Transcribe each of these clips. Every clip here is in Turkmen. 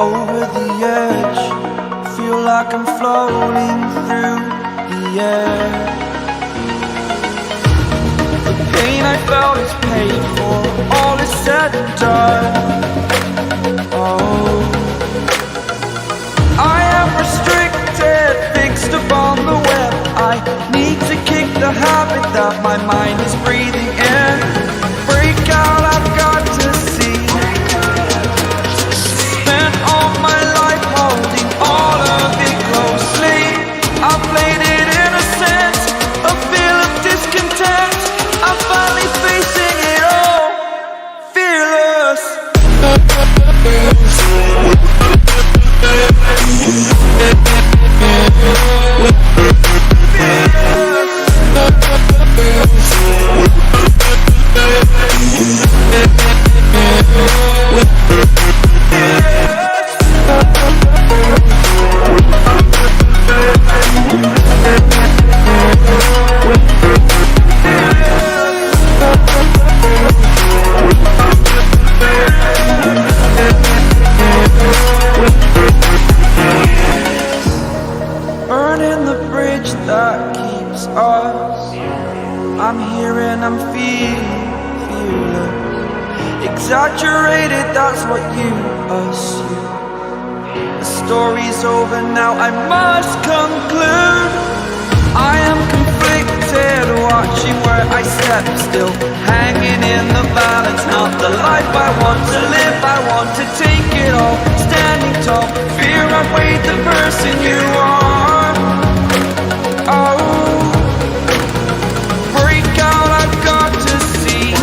Over the edge, feel like I'm floating through the air. The pain I felt is paid for, all is said and done. Oh, I am restricted, fixed upon the web. I need to kick the habit that my mind is breathing in. Break out, I've got to see. Spent all my life holding all of it closely. I played it innocent, a feel of discontent. I'm finally facing it all, fearless. Burning the bridge that keeps us. I'm here and I'm feeling fearless. Exaggerated, that's what you assume. The story's over now, I must conclude. I am conflicted, watching where I step still, hanging in the balance. Not the life I want to live, I want to take it all. Standing tall, fear outweighed the person you are. Oh, break out, I've got to see.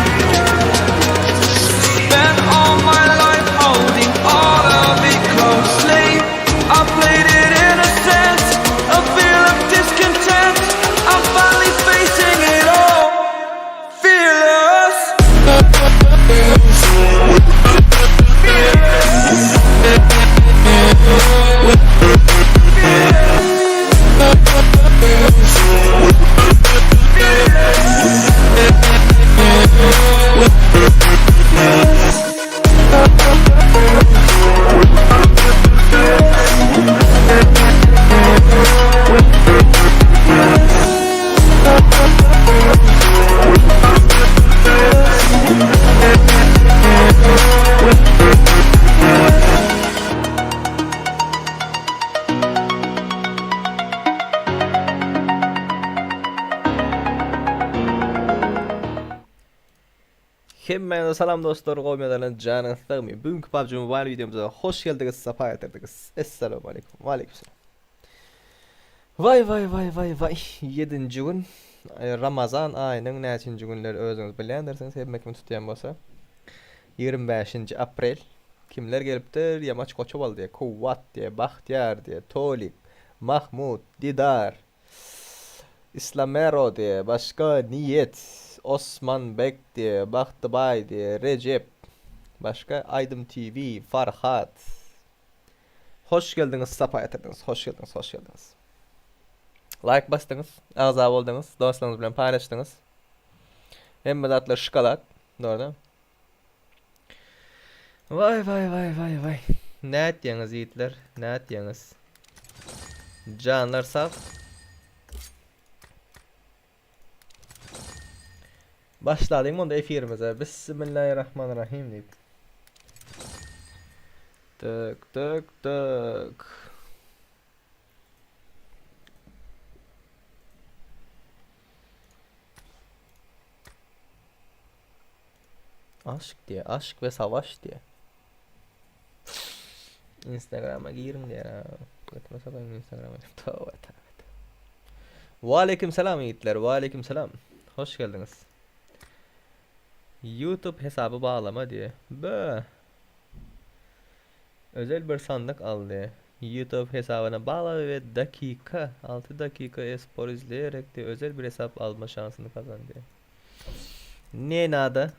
Spent all my life holding all of it closely. I played it innocent, a feel of discontent. I'm finally facing it all, fearless. Hemmäňize salam dostlar, gowy medalan janyňyz sagmy? Bugünki PUBG Mobile videomyza hoş geldiňiz, sapa getirdiňiz. Essalamu aleýkum. Wa aleýkum salam. Waý waý waý waý waý. 7-nji gün Ramazan aýynyň näçinji günleri özüňiz bilýändirsiňiz, hemme kim tutýan bolsa. 25-nji aprel. Kimler gelipdir? Ýamaç Goçobal diýe, Kuwwat diýe, Bahtyýar diýe, Tolik, Mahmut, Didar, Islamero diýe, başga Niýet, Osmanbek diýe, Bagtybaý diýe, Rejep, başga Aýdym TV, Farhat. Hoş geldiňiz, sapa getirdiňiz. Hoş geldiňiz, hoş geldiňiz. Laýk basdyňyz, agza bolduňyz, dostlaryňyz bilen paýlaşdyňyz. Hemme zatlar şokolad, dogry. Waý waý waý waý waý. Nätýäňiz ýigitler? Nätýäňiz? Janlar sag. Başladyň onda efirimize. Bismillahirrahmanirrahim diýip. Tık tık tık. Aşk diye, aşk ve savaş diye. Instagram'a girin diye. Götüme sapayım Instagram'a. Tövbe tövbe. Ve aleyküm selam yiğitler. Ve aleyküm selam. Hoş geldiniz. YouTube hesabı bağlama diye. Bö. Özel bir sandık al diye. YouTube hesabına bağla ve dakika 6 dakika espor izleyerek de özel bir hesap alma şansını kazan diye. Ne nada?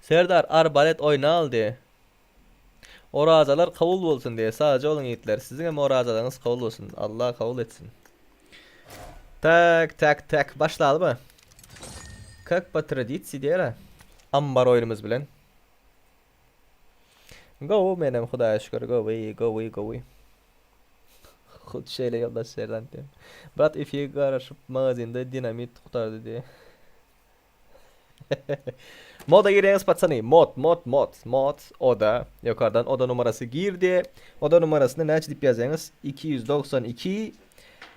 Serdar arbalet oýna al diye. Orazalar kabul bolsun diye. Sadece olun yiğitler. Sizin hem orazalarınız kabul olsun. Allah kabul etsin. Tak tak tak. Başlayalım mı? Как по традиции diýer. Ambar oýnumyz bilen. Gowy menem Hudaýa şükür gowy gowy gowy. Hut şeýle ýoldaş seržant diýen. Brat efir garaşyp magazinde dinamit gutardy diýe. Moda girýäňiz patsany. Mod mod mod mod oda ýokardan oda numarasy gir diýe. Oda numarasyny näçe diýip ýazýaňyz? 292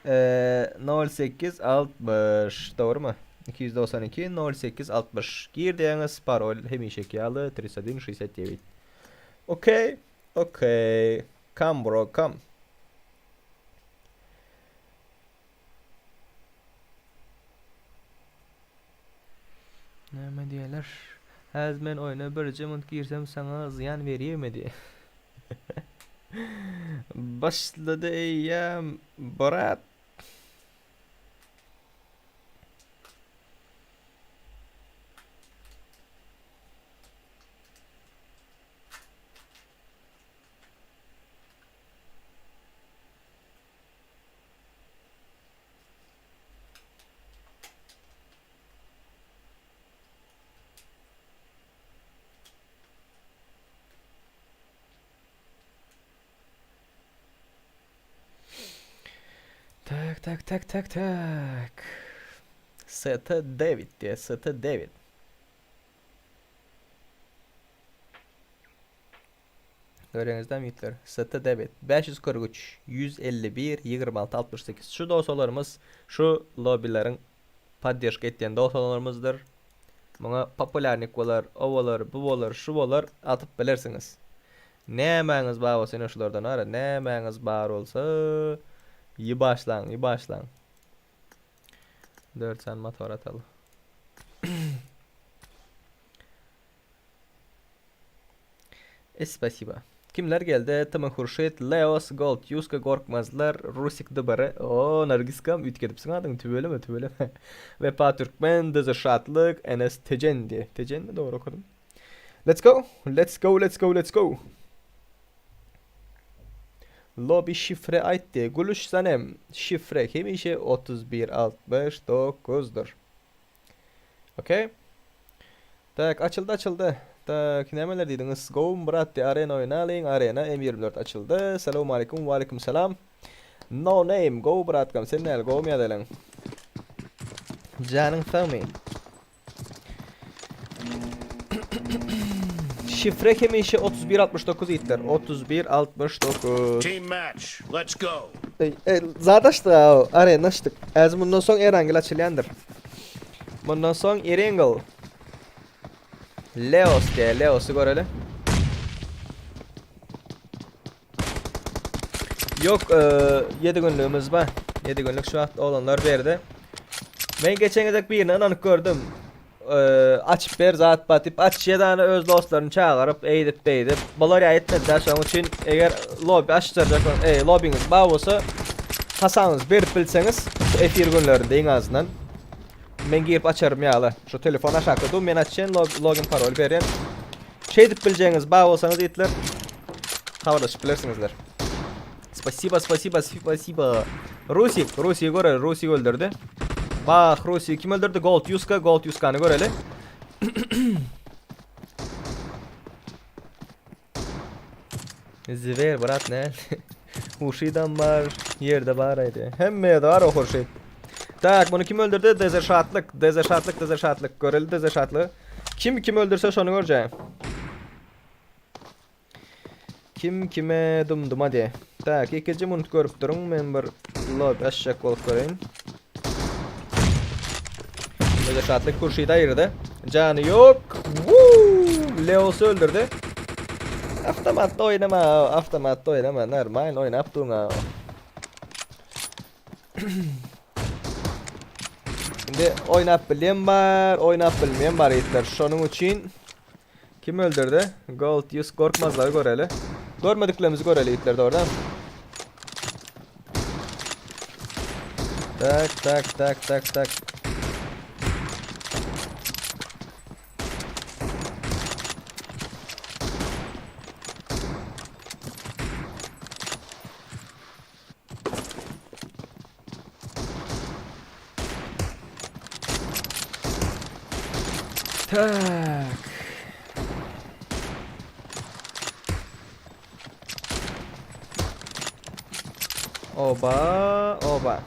08 60 dogrymy? 292 08 60 gir diýýäňiz parol hemişeki ýaly 31 69. Okey. Okey. Come bro come. Näme diýerler? Häzir men oýna birje munt girsem saňa zyýan berýärmi diýe. Başlady eýýäm brat. Tak tak tak tak tak. ST David diýe ST David. Göreňizde mitler. ST David 543 151 26 68. Şu dosalarymyz şu lobbileriň poddeşka etýän dosalarymyzdyr. Muňa populýarnik bolar, o bolar, bu bolar, şu bolar atyp bilersiňiz. Nämäňiz bar bolsa ine şulardan ara, nämäňiz bar bolsa ýybaşlaň, ýybaşlaň. 4 sany motor ataly. E spasiba. Kimler geldi? Tm Hurşit, Leos, Gold, Ýuska, Gorkmazlar, Rusik DBR. O, Nargiskam üýtgedipsiň adyňy tüweleme, tüweleme. Wepa Türkmen, DZ Şatlyk, NS Tejen diýe. Tejenmi dogry okadym? Let's go. Let's go, let's go, let's go. Lobby şifre aýt diýe. Gülüş Sanem, şifre hemişe 31 69-dyr. Okey. Tak açyldy açyldy. Tak nämeler diýdiňiz? Gowmy brat diýe arena oýnalyň. Arena M24 açyldy. Salowmaleýkum waleýkim salam. No name gowy bratkam sen näl gowmy ýazeliň. Janyň sagmy? Şifre hemişe 3169 ýitler. 3169. Team match. Let's go. Ey, e, zat açdyk ha, arena açdyk. Äzi mundan soň Erangel açylýandyr. Mundan soň Erangel. Leos diýe, Leosy göreli. Yok, e, 7 günlüğümüz bar. 7 günlük şu wagt oglanlar berdi. Men geçen gezek birine ynanyp gördüm. Açyp ber zat bat diýip aç ýedany öz dostlaryny çagyryp eýdip beýdip bular ýa etmediler şonuň üçin eger lobby açdyrjak eý lobbyňyz bar bolsa hasabyňyzy berip bilseňiz şu efir günlerinde iň azyndan men girip açarym ýaly şu telefon aşakda dur men açýan login parol berýän şeýdip biljegiňiz bar bolsaňyz ýigitler habarlaşyp bilersiňizler Spasiba, spasiba, spasiba. Rusik, Rusik göreli, Rusik öldürdi. Bak, Rusik kim öldürdü? Gold Yuska, Gold Yuskany göreli. Zver brat ne? Hurşidam bar, ýerde bar aýdy. Hemme ýerde bar o Hurşid. Tak, bunu kim öldürdü? Deze Şatlyk, Deze Şatlyk, Deze Şatlyk. Göreli Deze Şatlyk. Kim kim öldürse şony görjä. Kim kime dum-duma de. Tak, ikinji munt görüp durun. Men bir lob açjak bolup göreýin. Böyle şatlyk Hurşit ayırdı. Jany yok. Woo! Leos'u öldürdü. Avtomatda oynama, avtomatda oynama. Normal oynap durun ha. Şimdi oynap bilýän bar, oynap bilmeýän bar ýigitler. Şonuň üçin Kim öldürdi? Gold 100 korkmazlary göreli. Görmediklerimizi göreli ýigitler dogrudan. Tak tak tak tak tak. Tak. Oba, oba.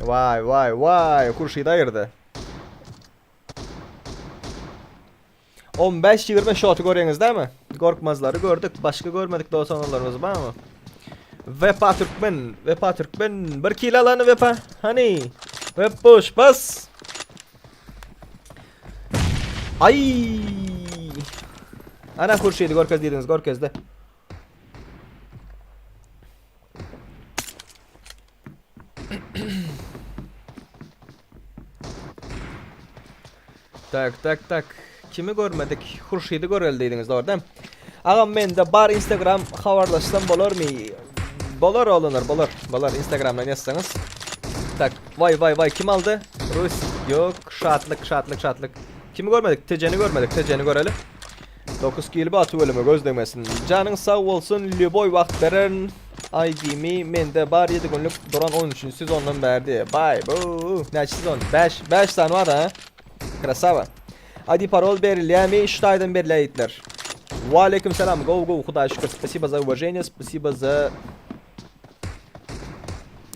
Vay vay vay Hurşit aýyrdy. 15-20 şoty görýäňiz dämi? Gorkmazlary gördük, başga görmedik dost-oganlarymyz barmy? Wepa Türkmen, Wepa Türkmen, bir kilo alany Wepa. Hany? Wepuş bas. Ay! Ana Hurşidi görkez diýdiňiz, görkezdi. Tak tak tak. Kimi görmedik? Hurşidi göreli diýdiňiz dogry däl. Agam mende bar Instagram habarlaşsam bolarmy? Bolar oglanlar bolar. Bolar Instagramdan ýazsaňyz. Tak vay vay vay kim aldy? Rus yok. Şatlyk şatlyk şatlyk. Kimi görmedik? Tejeni görmedik. Tejeni göreli. 9 kill bu tüweleme göz degmesin. Janyň sag bolsun lýuboý wagt bererin ID'mi mende bar 7 günlük duran 13. sezondan bärdi. Bay bu. Näçe sezon? 5 5 sany bar ha. Krasava. ID parol berilýärmi? Şu taýdan berilýär ýigitler. Waleýkim salam. Go go Hudaýa şükür. Spasibo za уважение, spasibo za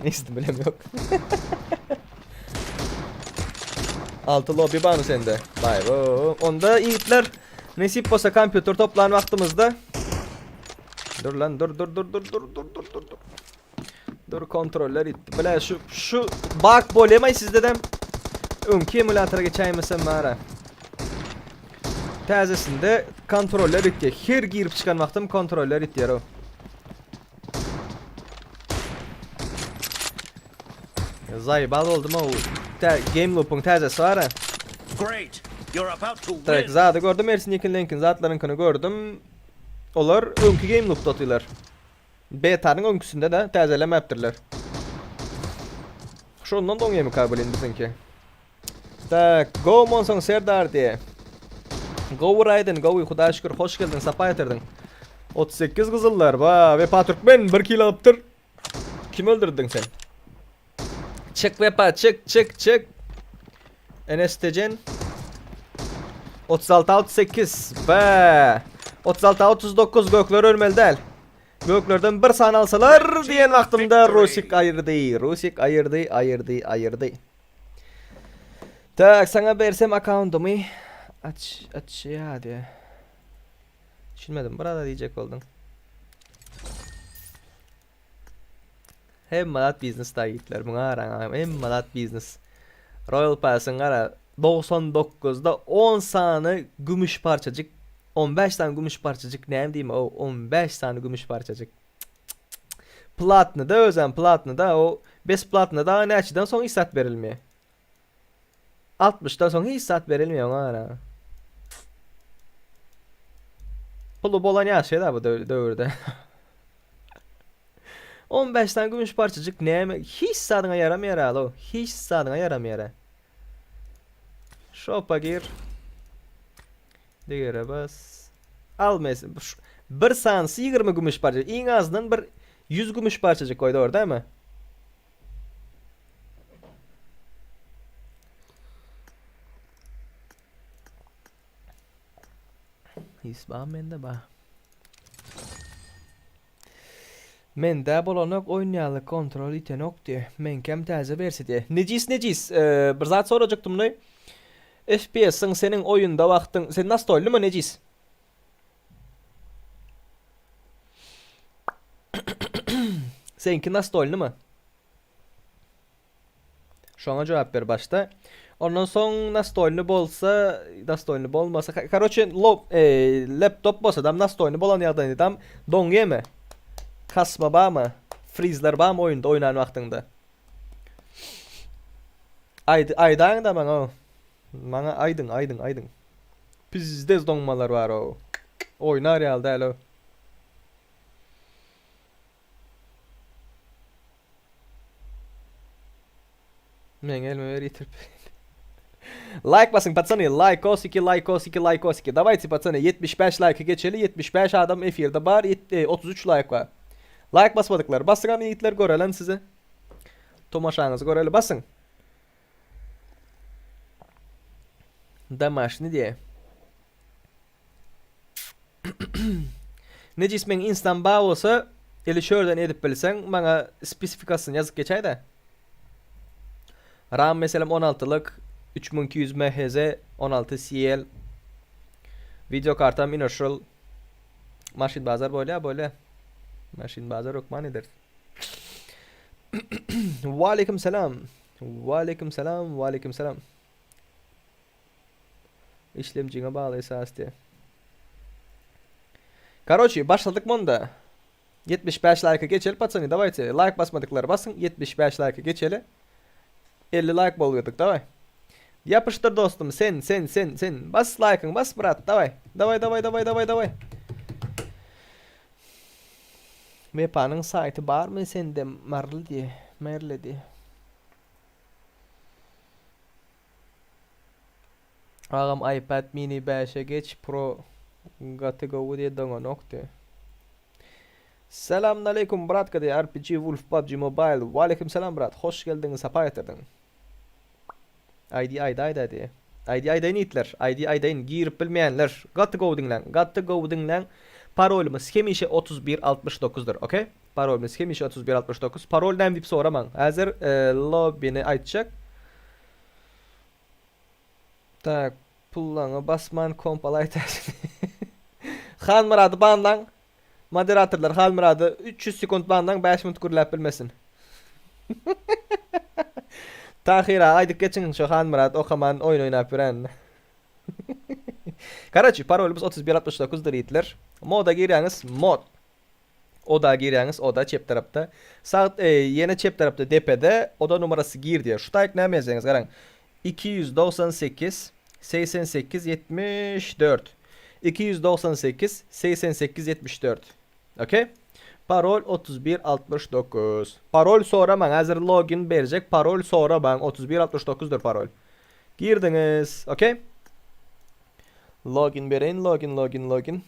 Neyse bilem yok. Altı lobby bar mı sende? Vay bo. Onda yiğitler nesip bolsa kompýuter toplan wagtymyzda Dur lan dur dur dur dur dur dur dur dur dur. Dur kontroller itdi. Bile şu şu bak bolemay sizde de. Öňki emulatora geçäýmesem bara. Täzesinde kontroller itdi. Her girip çykan wagtym kontroller itýär o. Zaýbal boldum o. Tä Game Loop'uň täzesi bar. Great. You're about to Tak, win. zady gördüm, Ersin Linkin zatlaryňkyny gördüm. Olar öňki Game Loop'da otyrlar. Beta'nyň öňküsinde de täzelemepdirler. Şondan doň ýemi kabul biziňki. Tak, go monsoň Serdar diye. Go Raiden, go Hudaýa şükür hoş geldiň, sapa getirdiň. 38 gyzyllar, ba, Vepa Türkmen 1 kilo alypdyr. Kim öldürdün sen? Çık Vepa, çık, çık, çık. Enes Tecen. 36 38 be. 36 39 gökler ölmeli däl. Göklerden bir san alsalar diýen wagtymda Rusik aýyrdy. Rusik aýyrdy, aýyrdy, aýyrdy. Tak, sana bersem akkauntymy aç aç ya diye. Düşünmedim. Burada diyecek oldun. Hem malat biznes da gittiler. Muňa garaň hem malat biznes. Royal Pass'yň gara 99-da 10 sany gümüş parçajyk 15 sany gümüş parçajyk näme diýme o 15 sany gümüş parçajyk. Platny da özem platny da o besplatny da näçeden soň hiç zat berilmeýär. 60-dan soň hiç zat berilmeýär oňa gara. Puly bolan ýaşaýar da bu döwürde. 15 sany gümüş parçajyk näme hiç zadyňa ýaramaýar alo. Hiç zadyňa ýaramaýar. Şopa gir. Digere bas. Al mes bir sanysy 20 gümüş parça. Iň azyndan bir 100 gümüş parçajyk goýdy orada mı? His ba mende ba. Mende bolanok oýnaýaly kontrol itenok diýe. Meňkem täze wersiýa diýe. Nejis nejis bir zat sorajakdym muny. FPS-iň seniň oýunda wagtyň sen nastolnymy nejis? Seňki nastolnymy? Şoňa jogap ber başda. Ondan soň nastolny bolsa, nastolny bolmasa, karoçe lo, e, laptop bolsa dam nastolny bolan ýagdaýynda dam doň ýeme. Kasma barmy? Frizler barmy oýunda oýnan wagtyňda? Aýdy, aýdaň da maňa. Maňa aýdyň, aýdyň, aýdyň. Pizdez doňmalar bar o. Oýnar ýaly däl o. Men elime ver getirip. Like basın patsany, like osiki, like osiki, like osiki. Давайте patsany 75 like geçeli. 75 adam efirde bar, 33 like var. Like basmadıklar basın ama yiğitler görelen sizi. Tomaşaňyzy göreli basın. Damaşny diye. Nejis meň instam bar bolsa, eli şörden edip bilseň, maňa spesifikasyny ýazyp geçäýdä. RAM meselem 16-lyk 3200 MHz 16 CL Video kartam ine şul. Maşyn bazar bolýa bolýa. Maşyn bazar hökman ederis. Waleýkim salam. Waleýkim salam, waleýkim salam. Işlemjiňe bagly esas diýe. Karoçi, başladyk munda. 75 laýka geçeli patsany, dawayte. Laýk basmadyklar basyň, 75 laýka geçeli. 50 laýk bolýardyk, daway. Ýapyşdyr dostum, sen, sen, sen, sen. Bas laýkyňy, bas brat, daway. Daway, daway, daway, daway, daway. Mepanyň saýty barmy sende Marly diýe, Merli diýe. Agam iPad mini 5-e geç Pro gaty gowy diýe doňanok diýe. Selamünaleýkum bratka diýe RPG Wolf PUBG Mobile. Waleýkim selam brat. Hoş geldiň, sapa getirdiň. ID aýdaýda diýe. ID aýdaýyn itler. ID aýdaýyn girip bilmeýänler. Gaty gowy diňläň. Gaty gowy diňläň. Parolymyz hemişe 3169 dyr. Okey? Parolymyz hemişe 3169. Parol näme diýip soramaň. Häzir e, lobbyny aýtjak. Tak, pullaňy basman komp alaýtaýsyn. Hanmyrady banlaň. Moderatorlar Halmyrady 300 sekunt banlaň 5 minut gürläp bilmesin. Tahyr aga aýdyp geçiň şo Hanmyrat okaman oýun oýnap ýören. Karaçi parolymyz 3169 dyr ýigitler. Moda girýäňiz mod. Oda girýäňiz oda çep tarapda. Sag e, ýene çep tarapda depede oda numarasy gir diýär. Şu taýyk näme ýazýaňyz garaň. 298 88 74 298 88 74 Okey. Parol 31 69. Parol soramaň, häzir login berjek. Parol soramaň, 31 69 dyr parol. Girdiňiz. Okey. Login bereýin, login, login, login.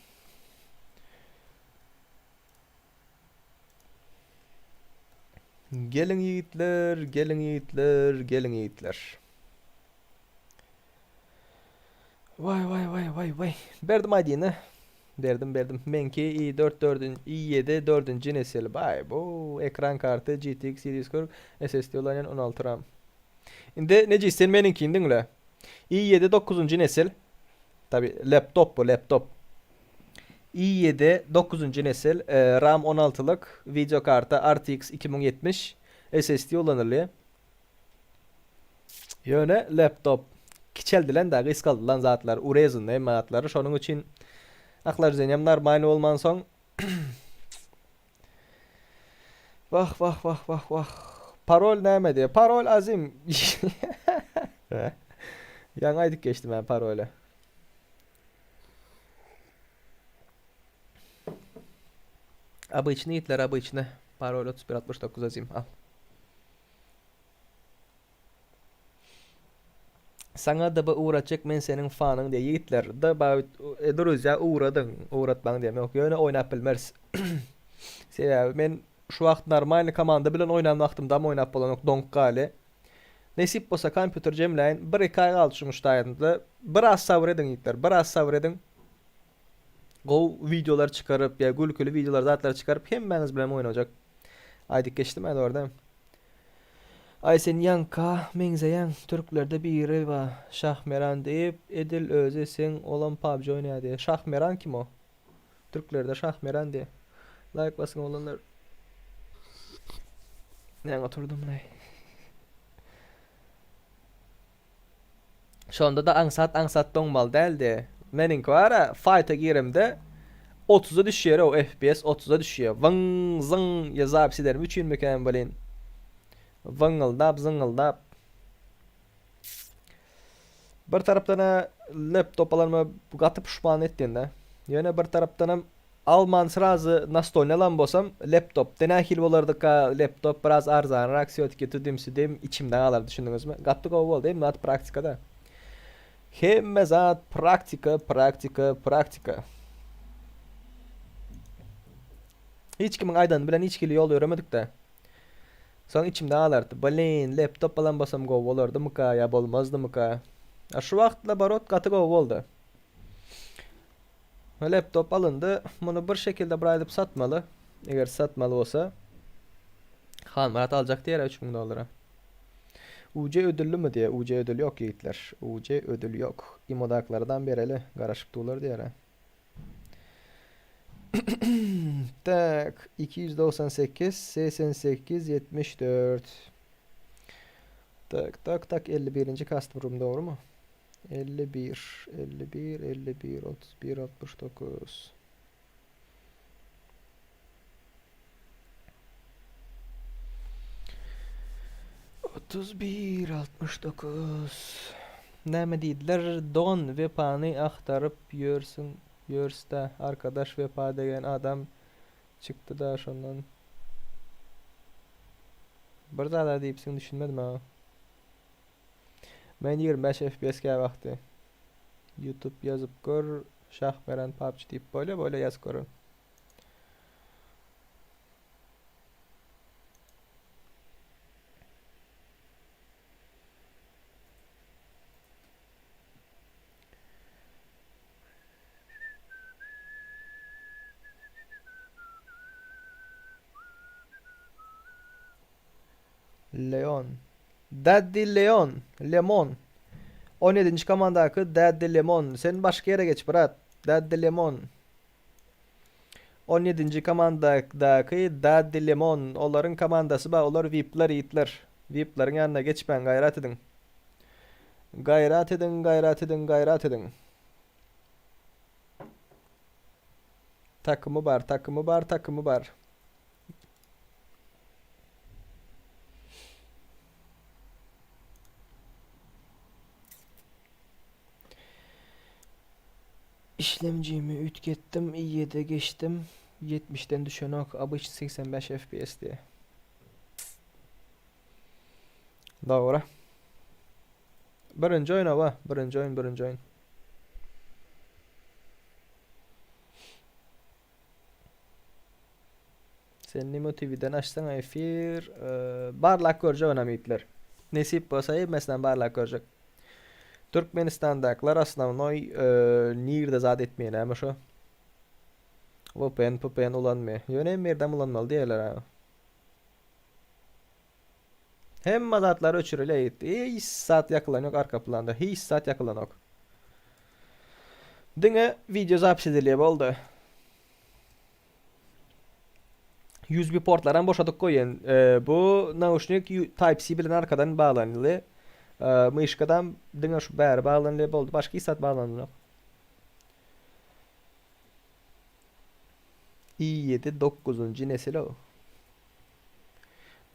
Geliň ýigitler, geliň ýigitler, geliň ýigitler. Waý waý waý waý waý. Berdim ID-ni. Berdim berdim. Meňki i4 4 i7 4-nji nesil. Baý bu ekran karty GTX 740 SSD ulanýan 16 RAM. Indi Nejis sen meniňkini diňle. i7 9-njy nesil. Tabi laptop bu laptop. I7 dokuzynjy nesil, RAM 16-lyk, wideo karta RTX 2070, SSD ulanylýar. Ýöne laptop kiçeldilen da gysgaldylan zatlar, urezanny hemme zatlary. Şonuň üçin ahlaždeniýam normalny bolmansoň Wah wah wah wah wah. Parol näme diýýär? Parol azim. Ýaňy aýdyp geçdim men paroly. Obyçny itler obyçny. Parol 3169 azim. Al. Saňa DB ugratjak men seniň fanyň diýe ýigitler. DB e, druzýa ugradyň. Ugratmaň diýem ýok. Ýöne oýnap bilmeris. Sebäbi men şu wagt normalny komanda bilen oýnan wagtymdam oýnap bolanok doňk galy. Nesip bolsa kompýuter jemläýin. Bir iki aý galdy şuň ştaýynda. Biraz sabyr ediň ýigitler. Biraz sabyr ediň. Gowy wideolar çykaryp ýa gülküli wideolar zatlar çykaryp hemmäňiz bilen oýnajak. Aýdyp geçdim ä dogry Aý sen ýaňka meňzeýäň türklerde biri ba Şahmeran diýip edil özi seň olam PUBG oýnaýa diýe Şahmeran kim o türklerde Şahmeran diýe laýk basyň oglanlar Näme oturdym muny Şonda-da aňsat aňsat doňmaly däldi. Meniňki bar-a, faýta giremde otuza düşýär-ow, FPS otuza düşýär. Wyň, zyň, ýa zapis ederim üçinmikän welin. Wyňyldap, zyňyldap. Bir tarapdan-a laptop alanyma gaty puşman etdim-de. Ýöne bir tarapdanam Alman srazy nastolny alan bolsam laptopda nähili bolardyka laptop biraz arzanrak sýotki tudim südim içimde galar düşündiňizmi gaty gowy boldy hemme zat praktikada hemme zat praktika praktika praktika hiç kimiň aýdany bilen hiç hili ýol ýöremedikde soň içimde galardy blin laptop alan bolsam gowy bolardymyka ýa bolmazdymyka a şu wagt naborot gaty gowy boldy. Laptop alyndy. Muny bir şekilde bir aýdyp satmaly. Eger satmaly bolsa Hanmyrat aljak diýer 3000 dollara. UC ödüllimi diýe. UC ödül ýok ýigitler. UC ödül ýok. Imodaklardan bereli. Garaşyp durlar diýer. Tak 298 88 74 Tak tak tak 51. Custom room dogrymy? 51 51 51 31 69 31 69 Näme diýdiler? Dogan Wepany agtaryp ýörsüň ýörsdä arkadaş Wepa degen adam çykdyda şondan. Bir zada diýipsiň düşünmedim aga. Men 25 FPS käwagty. Youtube ýazyp gör Şahmeran PUBG diýip bolýa bolýa ýazyp görün. Leon. Daddy Leon. Lemon. 17-nji komandaky Daddy Lemon. Sen başga ýere geç, brat. Daddy Lemon. 17-nji komandadaky Daddy Lemon. Olaryň komandasy bar. Olar VIP-ler, ýigitler. VIP-leriň ýanyna geçmäň, gaýrat ediň. Gaýrat ediň, gaýrat ediň, gaýrat ediň. Takymy bar, takymy bar, takymy bar. Işlemcimi üýtgetdim, i7 geçdim. 70-den düşenok, obyçny 85 FPS diýe. Dogry. Birinji oýun oba, birinji oýun, birinji oýun. Sen Nimo TV-den açsaň efir, barlap görjek onam ýigitler. Nesip bolsa hemmesinden barlap görjek. Türkmenistandakylar osnownoý nirde zat etmeýär näme şo? VPN, PPN ulanmaýar. Ýöne hemme ýerdem ulanmaly diýerler ha. Hemme zatlar öçürilýär ýigit. Hiç zat ýakylan ýok arka planda. Hiç zat ýakylanok. Diňe wideo zapis edilýär boldy. USB portlaram boşadyk goýan. Bu nauşnik Type-C bilen arkadan baglanyldy. Myşkadam diňe şu bäri baglanylýar boldy. Başga hiç zat baglanylok. i7 dokuzynjy nesil o.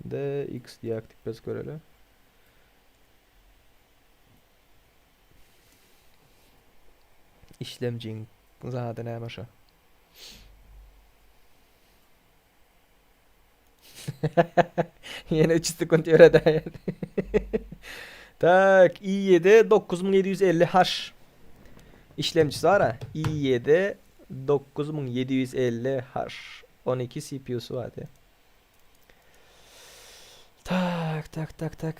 DX diýäkdik biz göreli. Işlemciň zady näme şo? Ýene 3 sekunt ýöredäýen. Tak, i7 9750H. Işlemçisi bar ha. i7 9750H. 12 CPU-sy bar diýe. Tak, tak, tak, tak.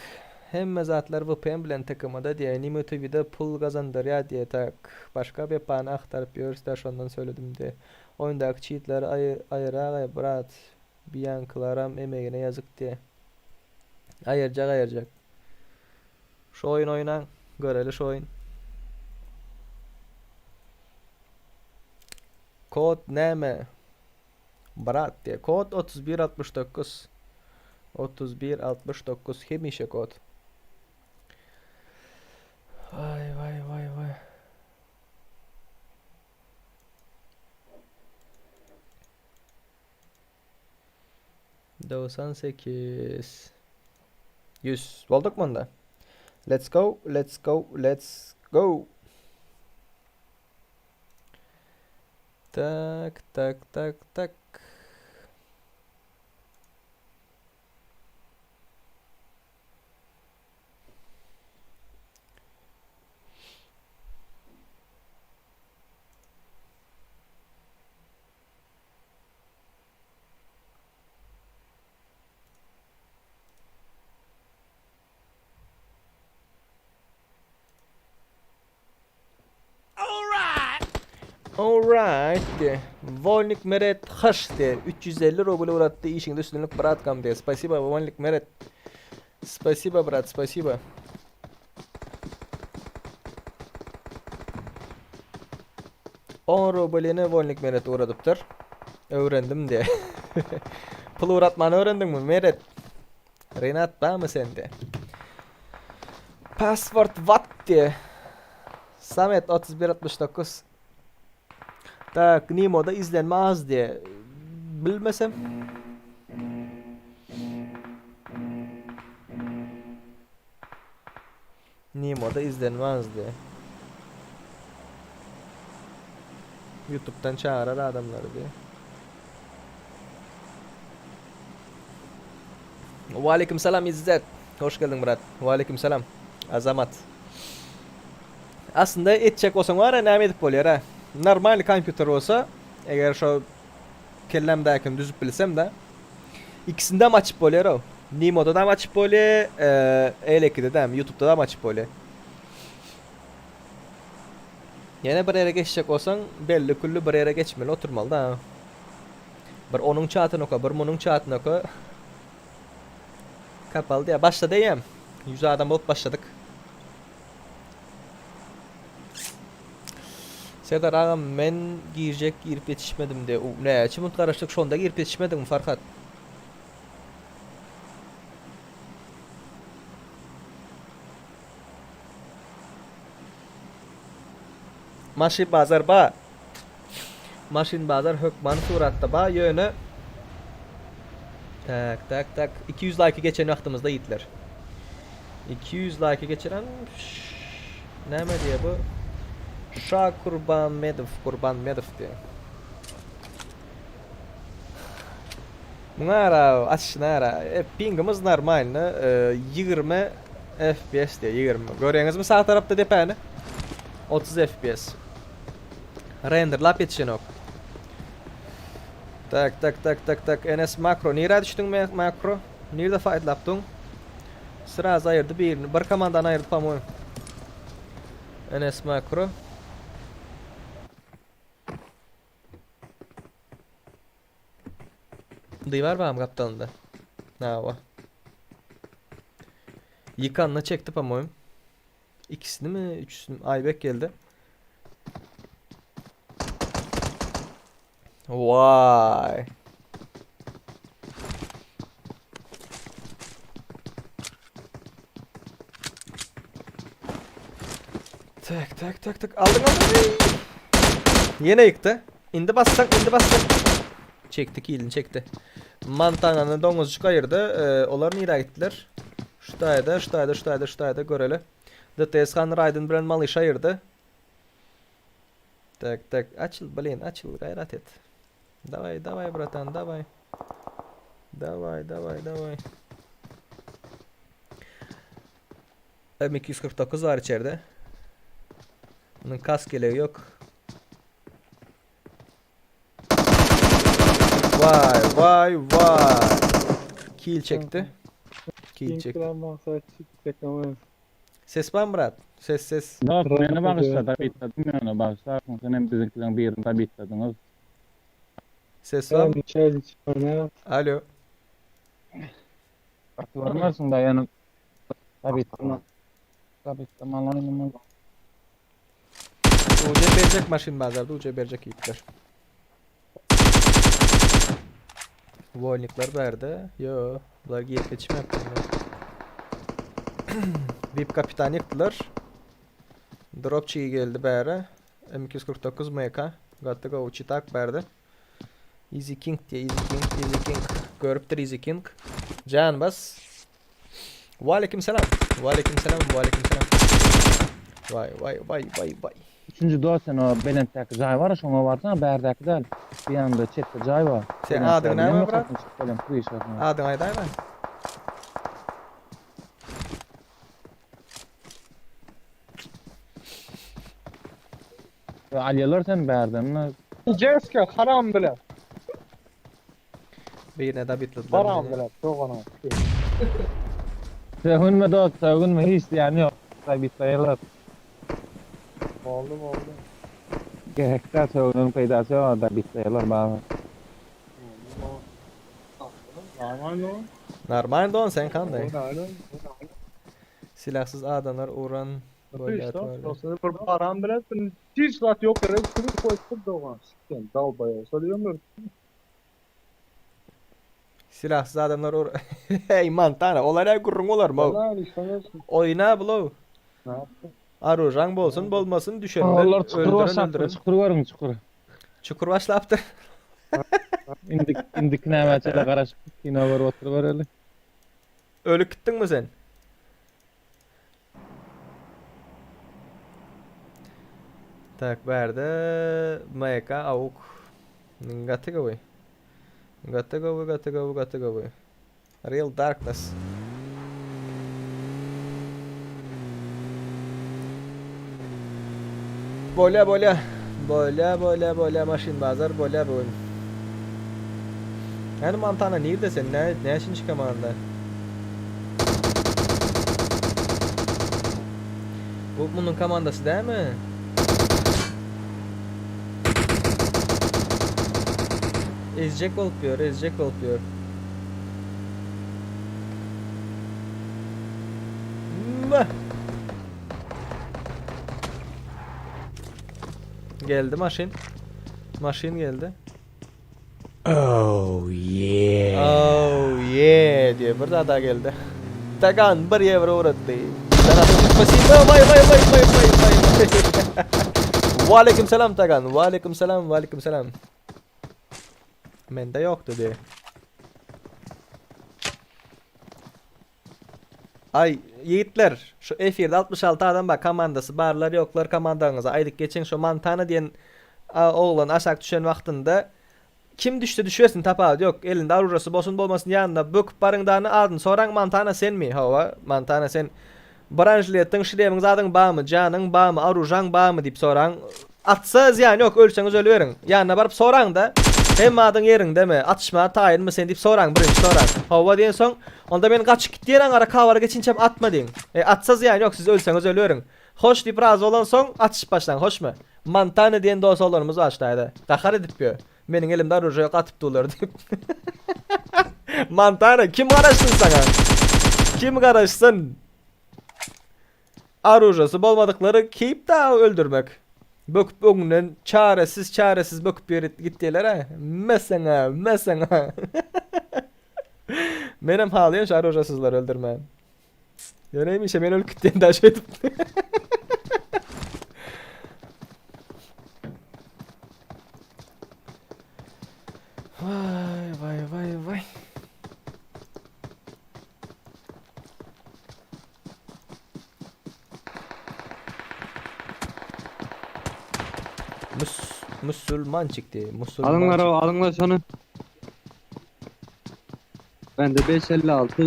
Hemme zatlar VPN bilen TKM-da diýe. Nimo TV-de pul gazandyrýar diýe. Tak, başga wepany agtaryp ýörüs-dä şondan söyledim diýe. Oýundaky çitleri aýyragaý brat. Biýankylaram emegine ýazyk diýe. Aýyrjak aýyrjak. Şu oýun oýnaň. Göreli şu oýun. Kod näme? Brat diýe. Kod 3169. 3169 hemişe kod. Vay vay vay vay. 98 100 Bolduk munda. Let's go, let's go, let's go. Tak, tak, tak, tak. Alright diýe. Wolnik Meret haş diýe. 350 rubl uratdy işiňde üstünlik bratkam diýe. Spasiba Wolnik Meret. Spasiba brat, spasiba. On rublyny Wolnik Meret ugradypdyr. Öwrendim diýe. Pul ugratmany öwrendiňmi Meret? Renat barmy sende? Password what diýe. Samet 3169. Tak, Nimoda izlenme az diýe. Bilmesem. Nimoda izlenme az diýe. YouTube'dan çagyrar adamlary diýe. Waleýkim salam Izzet. Hoş geldiň brat. Waleýkim salam. Azamat. Aslynda etjek bolsaň bar näme edip bolýar ha. Normal kompýuter bolsa, eger şo kellämdäkini düzüp bilsem de ikisinde hem açyp bolýar o. Nimoda da açyp bolýar, L2-de de, YouTube'da da açyp bolýar. Ýene bir ýere geçjek bolsaň, belli külli bir ýere geçmeli oturmaly da. Bir onuň çatyny oka, bir munuň çatyny oka. Kapaly diýýär. Başlady eýýäm. 100 adam bolup başladyk. Serdar agam men girjek girip ýetişmedim de. Näçe minut garaşdyk şonda girip ýetişmediňmi Farhat? Maşyn bazar ba. Maşyn bazar hökmany suratda ba ýöne Tak tak tak 200 laýky geçen wagtymyzda ýitler. 200 laýky geçiren näme diýýär bu? Şa Kurbanmedow Kurbanmedow diýýär. Muňa ara açyşyna ara e, pingimiz normalny 20 FPS diýýär 20. Görýäňizmi sag tarapda depäni? 30 FPS. Renderlap ýetişenok. Tak tak tak tak tak NS makro nirä düşdüň makro? Nirde faýtlapdyň? Sraz aýyrdy birini. Bir komandany aýyrdy po-moýem. NS makro. Diwar barmy gapdalynda? Hawa. Ýykanyny çekdi po-moýem. İkisini mi, üçüsini mi? Aybek geldi. Vay. Tak tak tak tak aldın aldın. Yine yıktı. İndi bassak indi bassak. Çekti kilini çekti. Mantanany doňuzjyk aýyrdy. Ee, olar nirä gitdiler? Şu taýda, şu taýda, şu taýda, şu taýda göreli. DTS han Raiden bilen Malyş aýyrdy. Tak, tak, açyl, blin, açyl, gaýrat et. Daway, daway, bratan, daway. Daway, daway, daway. M249 var içeride. Bunun kask yeleği yok. Vay vay vay. Kill çekti. Kill çekti. Ses bar Murat? Ses ses. Dost meni bagyşla dabitladyň ýöne bagyşlarsyň sen hem biziňkileriň birini dabitladyňyz. Ses bar. Alo. Gaty görmersiň da ýöne dabitlama. Dabitlama oýnama. Uca berjek maşyn bazarda uca berjek ýigitler. Wolnikler bärde. Yo, bular girip geçim yaptılar. VIP kapitan ýykdylar. Dropçi geldi bäre. M249 MK. Got to go çitak bärde. Easy King diye Easy King, Easy King. Görüpdir Easy King. Can bas. Waleýkim salam. Waleýkim salam. Waleýkim salam. Waý waý waý waý waý. Üçünji dost sen o belentdäki jaý bar şoňa barsaň bärdäki däl. Bir ýanynda çetde jaý bar. Sen adyň näme brat? Adyňy aýdaýma. Alýarlar seni bärden. Jeska haram bile. Birine dabitladylar. Haram bile. Dogana. Sögünme dost, sögünme hiç diýen ýok. Dabitlaýarlar. Boldy boldy. Gerek däl sögünen peýdasy ýok ada bitleýärler baba. Normal o. Normal don sen kanday. Silahsyz adamlar uran bolýar. Bir param bilen hiç zat yok gerek. Şunu koyup dogan. Sen dalbaya. Söylüyorum. Silahsyz adamlar ur Hey Montana olar gürrüň bolar mo. Oýna blow. Ne yaptın? Arujaň bolsun bolmasyn düşenler Olar çukur öldüren başlapdyr, öldüren. çukur görüň çukur. Çukur başlapdyr. Indik indik nämäçe garaşyp kino görüp oturybereli. Ölüp gitdiňmi sen? Tak bärde MK AUK. Gaty gowy. Gaty gowy, gaty gowy, gaty gowy. Real Darkness. Bolýa bolýa. Bolýa bolýa bolýa maşyn bazar bolýa bu gün. Yani Montana nirde sen? Ne ne için çıkamanda? Bu bunun komandası değil mi? Ezecek olup diyor, ezecek olup diyor. Meh. Geldi maşyn. Maşyn geldi. Oh yeah. Oh yeah diye bir daha geldi. Tagan bir evro uğrattı. Sana spasibo vay vay vay vay vay vay. Ve aleyküm selam Tagan. Ve aleyküm selam ve aleyküm selam. Mende yoktu diye. Ay yiğitler şu efirde 66 adam bak komandası barlar yoklar komandanıza aydyk geçiň şu Montana diýen oglan aşak düşen wagtynda kim düşse düşersin tapawut yok elinde arurasy bolsun bolmasyn ýanyna böküp baryň dany adyny soraň Montana senmi hawa Montana sen branžletiň şlemiň zadyň bamy janyň bamy arujaň bamy diýip soraň atsa zyýany ýok ölseňiz ölüberiň ýanyna baryp soraň da hemme adyň ýeriňdemi atyşmaga taýynmy sen diýip soraň birinji soraň hawa diýensoň onda men gaçyp git diýen aňara kawara geçinçäm atma diýiň e atsa zyýany ýok siz ölseňiz ölüberiň hoş diýip razy bolansoň atyşyp başlaň hoşmy Montana diýen dos oglanymyz bar ştaýda gahar edip ýör Meniň elimde oružýe ýok atyp dular diýip. Montana kim garaşsyn saňa? Kim garaşsyn? Oružasy bolmadyklary keýp da öldürmek. Böküp öňünden çaresiz çaresiz böküp ýeri gitdiler ha. Meseňe, meseňe. Menem halaýan şu oružasyzlary öldürmän. Ýöne hemişe men ölüp gitýän da şeýdip. Vay vay vay vay. Mus Musulman çykdy. Musulman. Alınlar o alınlar şonu. Bende 556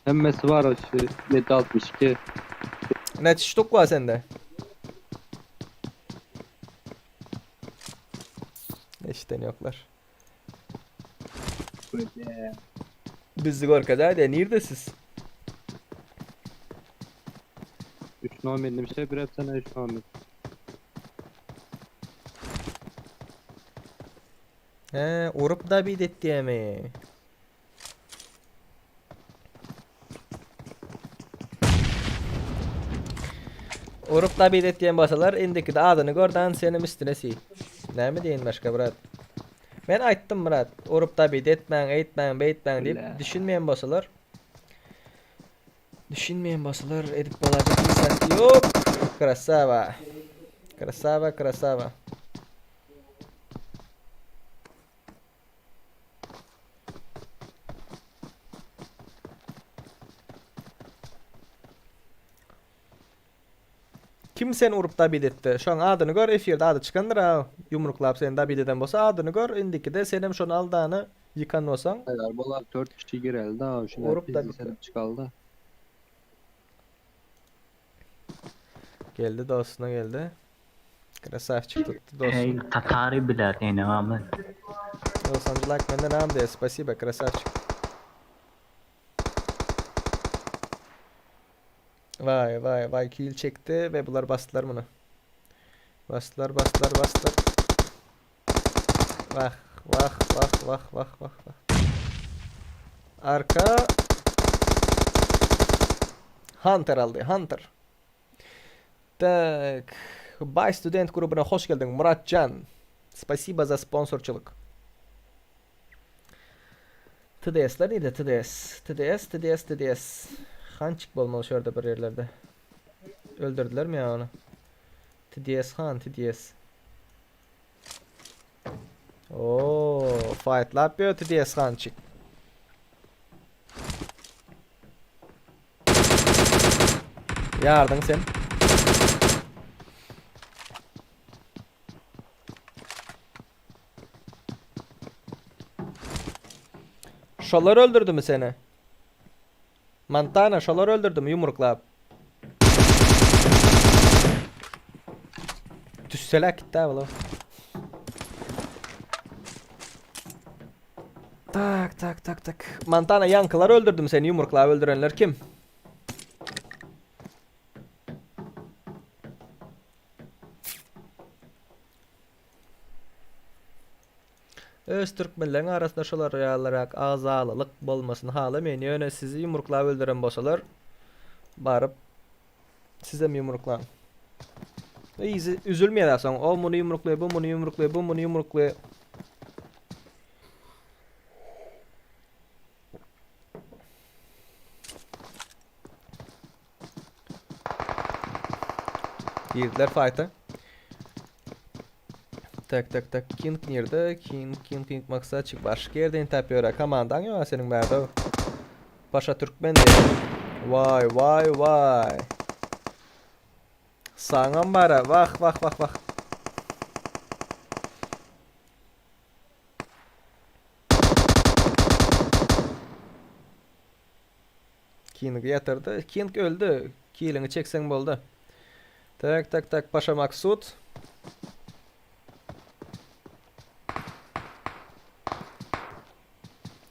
hemmesi var o şu 762. Näçe ştuk bar sende? Eşden ýoklar. Bizi görkezäýde nirde siz? 3 nomerli bir şey bir hepsine 3 nomer. He, urup da bit etdiýemi? Urup da bit etdiýen bolsalar, indikide adyny gördan senem üstüne si. Näme diýeýin başga brat? Men aýtdym brat, urup da bit etmäň, eýtmäň, beýtmäň diýip, düşünmeýän bolsalar, düşünmeýän bolsalar edip bolajak hiç zat ýok. Krasava. Krasava, krasava. Kim seni urup dabit etdi? Şoň adyny gör, efirde ady çykandyr a. Ýumruklap seni dabit eden bolsa adyny gör, indikide senem şony aldany ýykan bolsaň. Hayır bolar 4 kişi gireldi ha şuna Urup da bizi serip çıkaldı. Geldi dostuna geldi. Krasavçik tuttu dostunu. Hey, Tatary biler ene amen. Dosanjy like menden am diýe. Spasibo, krasavçik. Vay vay vay kill çekdi ve bular basdylar muny. Basdylar, basdylar, basdylar. Wah, wah, wah, wah, wah, wah, wah. Arka. Hunter aldy, Hunter. Tak. Bay Student grubuna hoş geldiň Muratjan. Spasiba za sponsorçylyk. TDS-ler nirde TDS? TDS, TDS, TDS. Hançik bolmaly şu ýerde bir ýerlerde. Öldürdülermi ýa ony? TDS han, TDS. Oo, fightlap ýör TDS hançik. Ýardyň sen. Şolar öldürdimi seni? Montana şolar öldürdimi yumruklap? Tüsselek gitdi abi Tak tak tak tak. Montana yankılar öldürdüm seni yumruklap öldürenler kim? Öz türkmenleriň arasynda şolar ýalyrak agzalylyk bolmasyny halameýin ýöne sizi ýumruklap öldüren bolsalar baryp sizem ýumruklaň. Yzy üzülmeýär soň o muny ýumruklaýar bu muny ýumruklaýar bu muny ýumruklaýar. Girdiler fight'a. Tak tak tak King nirde? King King King Maksaçyk başga ýerden tapýar. Komandaň ýok seniň bärde. Paşa Türkmen diýip. Waý waý waý. Saňam bara. Wah wah wah wah. King ýatyrdy. King öldi. Kiliňi çekseň boldy. Tak, tak, tak, Paşa Maksut.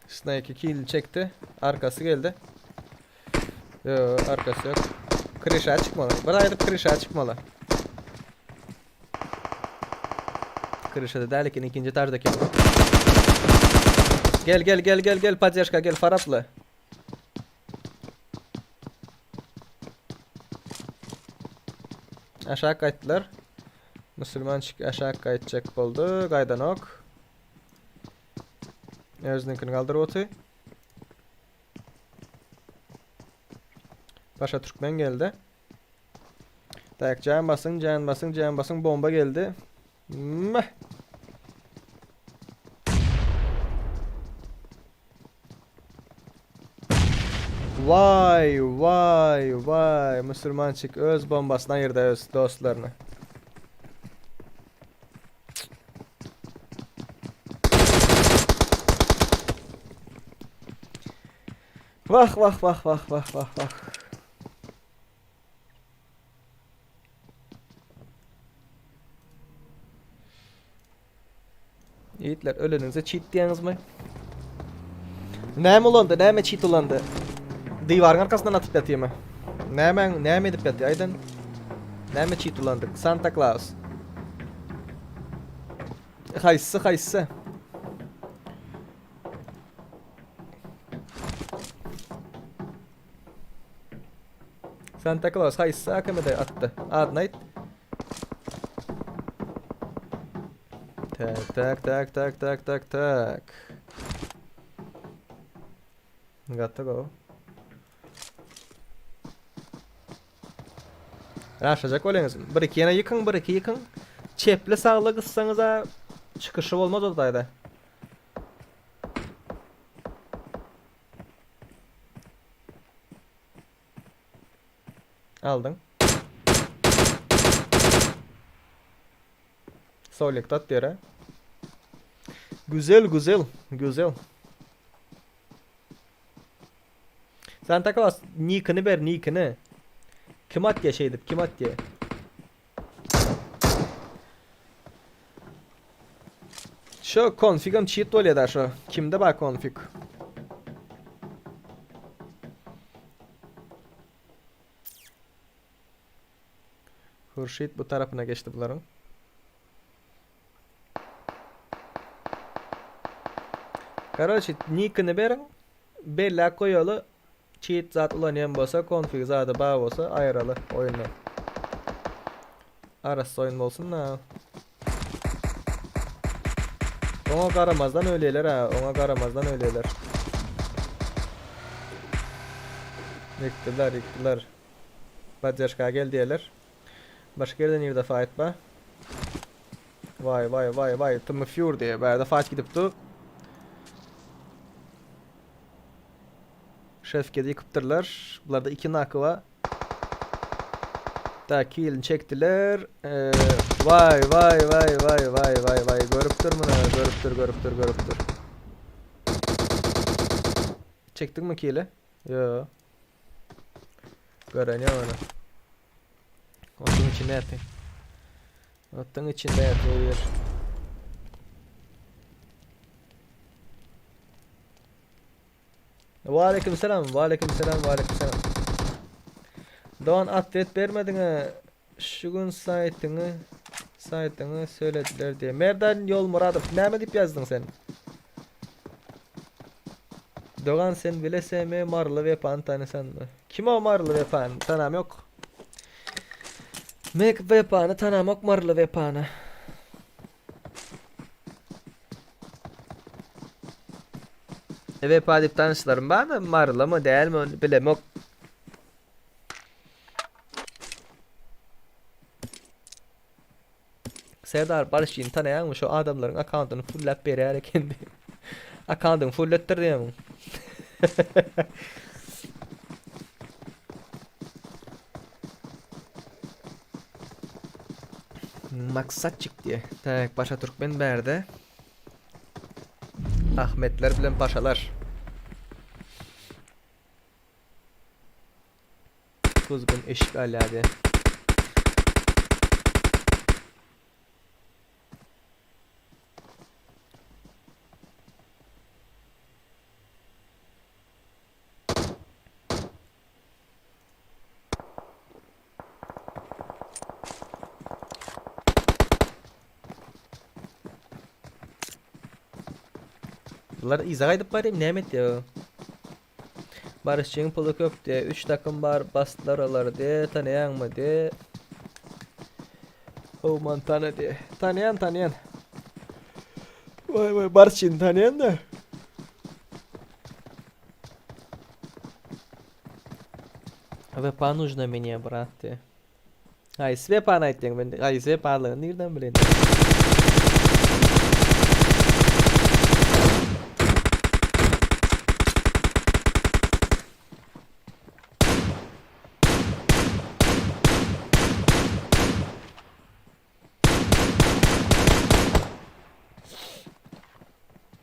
Snake kill çekdi. Arkasy geldi. Yo, arkasy yok. Krişa çykmaly. Bir aýdyp krişa çykmaly. Krişada däl eken ikinji etajda eken. Gel gel gel gel gel poddeşka gel Faraply. Aşak gaýtdylar. Musulmançyk aşak gaýtjak boldy. Gaýdanok. Özüniňkini galdyryp oty. Paşa Türkmen geldi. Tak, can basın, can basın, can basın. Bomba geldi. Meh. Vay vay vay musulmançyk öz bombasyna ayyrdy öz dostlaryny. Wah wah wah wah wah wah wah. Ýigitler öleniňize cheat diýýäňizmi? Näme ulandy? Näme cheat ulandy? Diwaryň arkasyndan atyp ýatýarmy? Näme näme edip ýatýar? Aýdan. Näme cheat ulandyk? Santa Claus. Haýsy haýsy? Santa Claus haýsy AKM-de atdy? Adyny aýt. Tak, tak, tak, tak, tak, tak, tak. Got to go. Raşajak bolýaňyz. Bir iki ýene ýykyň, bir iki ýykyň. Çepli sagly gyssaňyza çykyşy bolmaz o taýda. Aldyň. Solik tat diýer. Güzel güzel güzel. Santa Claus nikini ber nikini. Kim atýa şeýdip kim atýa? Şu konfigam cheat bolýar da şu. Kimde bar konfig? Hurşit bu tarapyna geçdi bularyň. Karoçi nikini beriň. Belläp goýaly. Cheat zat ulanýan bolsa, konfig zady bar bolsa aýyraly oýundan. Arassa oýun bolsun da. Oňa garamazdan ölýärler ha, oňa garamazdan ölýärler. Ýykdylar, ýykdylar. Podderžka gel diýerler. Başga ýerde nirde fight bar? Vay vay vay vay Tımı Fury diye bärde fight gidip dur. Şefkedi ýykypdyrlar. Bularda 2 naky bar. Da kill çekdiler. Ee, vay vay vay vay vay vay vay görüpdir muny, görüpdir, görüpdir, görüpdir. Çekdiň mi kili? Yo. Gören ýok ony. Otuň içinde ýatyň. Otuň içinde ýatyr. Waleýkim salam, waleýkim salam, waleýkim salam. Dogan atwet bermediňä şu gün saýtyňy saýtyňy söylediler diye. Merdan Ýolmuradow näme diýip ýazdyň sen? Dogan sen bile SM Maryly Wepany tanysanmy? Kim o Maryly Wepany? Tanam ýok. Mek Wepany tanamok Maryly Wepany. Wepa diýip tanyşlarym bar da Marylymy dälmi ony bilemok. Serdar Barışçyny tanaýaňmy? Şo adamlaryň akkauntyny fullap berýär eken diýip. Akkauntyňy fulletdir diýýämiň? Maksatçyk diýe. Tak, Paşa Türkmen bärde. Ahmetler bilen paşalar. Kuzgun eşik alýar diýe. Bular yza gaýdyp barýar, näme etýär? Barışçyň puly köp diýe, 3 takym bar, basdylar olary diýe, tanaýaňmy diýe. Howman tana diýe. Tanaýan, tanaýan. Waý waý, Barışçyny tanaýan da. Wepa нужно мне, брат diýe. Haýsy Wepany aýtýaň men haýsy Wepalygyny nirden bileýin.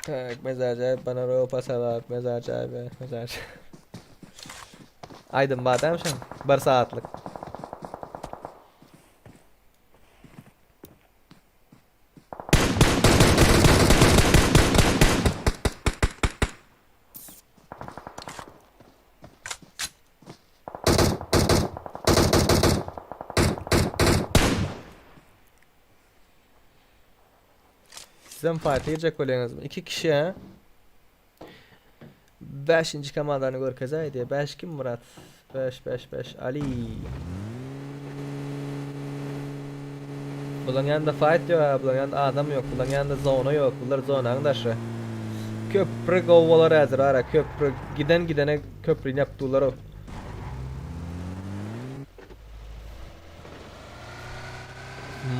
Tak, mezarja bana ropa salap, mezarja be, mezarja. Aýdym bar dämi şoň? Bir saatlyk. Sizem fight girjek bolýaňyzmy? Iki kişi ha? Beşinji komandany görkezäý diýe. Beş kim Murat? Beş beş beş Ali. Bulaň ýanynda fight ýok ha, bulaň ýanynda adam ýok, bulaň ýanynda zona ýok, bular zonaň daşy. Köprü gowy bolar häzir ara, köprü giden gidene köprüni ýapdylar o.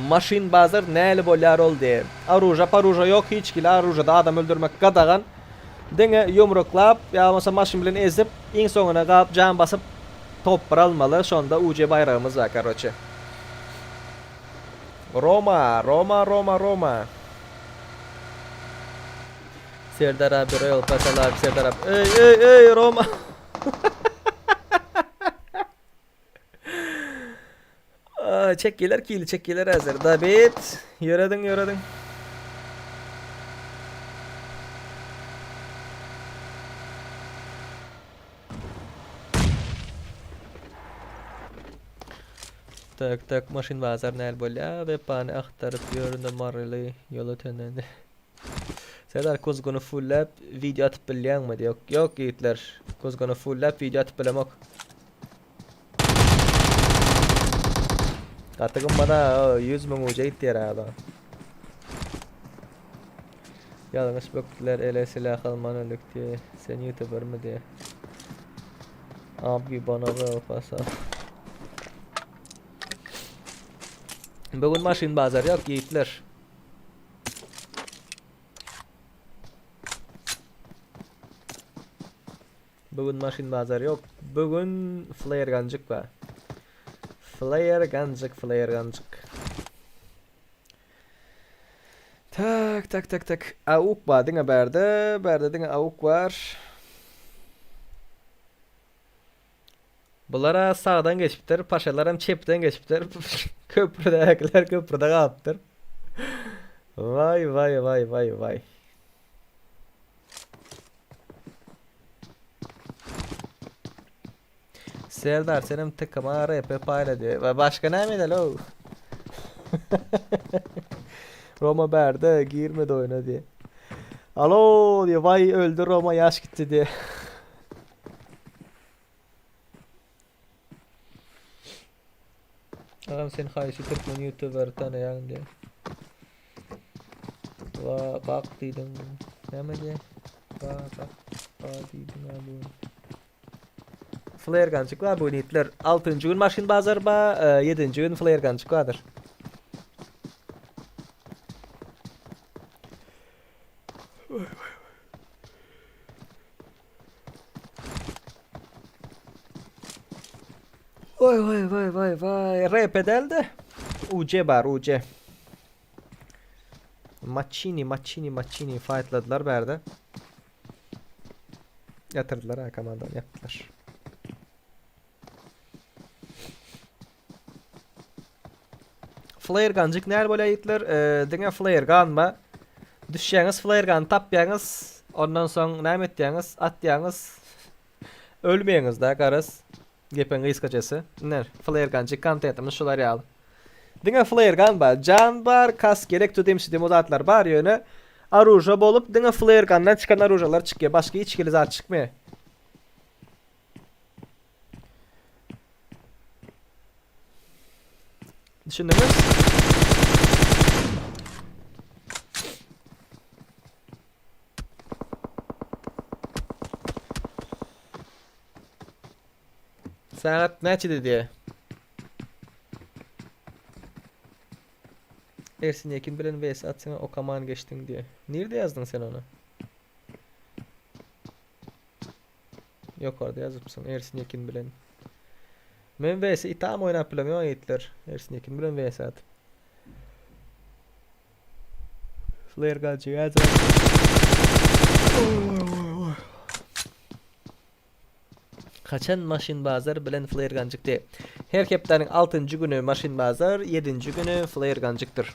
Maşyn bazar näli bolýar ol diýe. Aruža paruža ýok hiç hili aružada adam öldürmek gadagan. Diňe ýumruklap ýa bolmasa maşyn bilen ezip iň soňuna gap jan basyp topbar almaly şonda UJ baýragymyz bar karoçe. Roma Roma Roma Roma. Serdar abi Royal Pass al abi Serdar abi. Ey ey ey Roma. Çekýärler kili çekýärler häzir. Dabit ýörediň ýörediň. Tak tak maşyn bazar näl bolýar? Wepany agtaryp ýöründe maryly ýola tönende. Serdar kuzguny fulläp video atyp bilýäňmi diýok. Ýok ýigitler, kuzguny fulläp video atyp bilemok. Gaty gymmada 100 müň uja gitýär adam. Ýalňyş bökdüler ele silah alman öldük diýe. Sen youtubermi diýe. Abi bana ver pasa. Bugün maşyn bazar ýok ýigitler. Bugün maşyn bazar ýok. Bugün flare ganjyk bar. Flare ganjyk, flare ganjyk. Tak, tak, tak, tak. Awuk bar diňe bärde. Bärde diňe awuk bar. Bulara sagdan geçipdir, paşalaram çepden geçipdir. Köprüdäkiler köprüde galypdyr. Vay vay vay vay vay. Serdar senem tıkama RP payla diýär. We başga näme edeli ow? Roma bärde girmedi oýuna diýär. Alo diýär, waý öldi Roma ýaş gitdi diýär. Agam sen haýsy türkmen ýutuberi tanaýaň diýär. Va bak diýdiň. Näme diýär? Va bak va diýdiň a bu. Flare gançyk bar bu nitler. 6-njy gün maşyn bazar ba, 7-nji gün flare gançyk bardyr. Vay vay vay vay vay. RP dälde. UC bar UC. Maçini maçini maçini fightladylar bärde. Ýatyrdylar ha komandany ýapdylar. Flare gunjyk näl bolýar ýigitler? Ee, diňe flare gun ba. Düşýäňiz flare gun tapýaňyz. Ondan soň näme etýäňiz? Atýaňyz. Ölmeýäňiz da garaz. Gepiň gysgajasy. Ine, flare gunjyk kontentimiz şular ýaly. Diňe flare gun bar. Jan bar, kask gerek tudim şidim o zatlar bar ýöne oruža bolup diňe flare gundan çykan oružalar çykýar. Başga hiç hili zat çykmaýar. Düşündüňiz? Sagat näçede diýe? Ersin Yekin bilen vs atsaňa okaman geçdiň diýe. Nirde ýazdyň sen ony? Ýokarda ýazypsyň Ersin Yekin bilen. Men vs itam oýnap bilemok ýigitler. Ersin Yekin bilen vs atyp. Flare galjy ýazar. Haçan maşyn bazar bilen flare ganjykdy. Her hepdäniň 6-njy güni maşyn bazar, 7-nji güni flare ganjykdyr.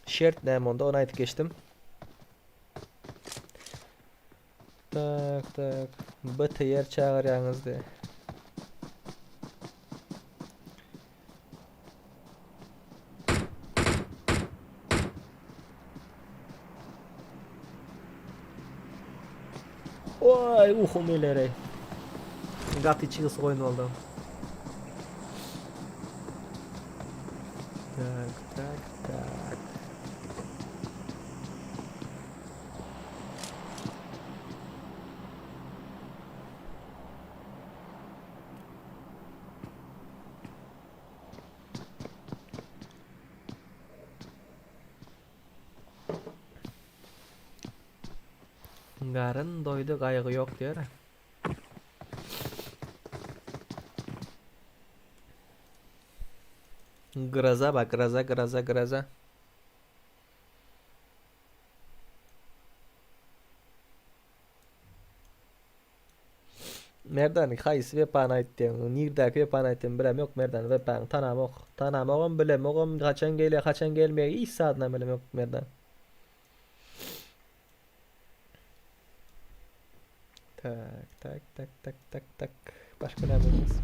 Şert näme onda ony aýdyp geçdim. Tak tak. BTR çagyrýaňyz de. Oy uhum ileri. Gaty çygysy goýun boldy. Tak tak tak. Garyn doýdy gaýgy ýok diýer. Graza bak graza graza graza. Merdan haýsy wepany aýtýaň? Nirdäki wepany aýtýaň bilemok Merdan wepaňy tanamok. Tanamogam bilemogam haçan gelýär haçan gelmeýär hiç zadynam bilemok Merdan. Tak tak tak tak tak tak. Başga näme bilýäs?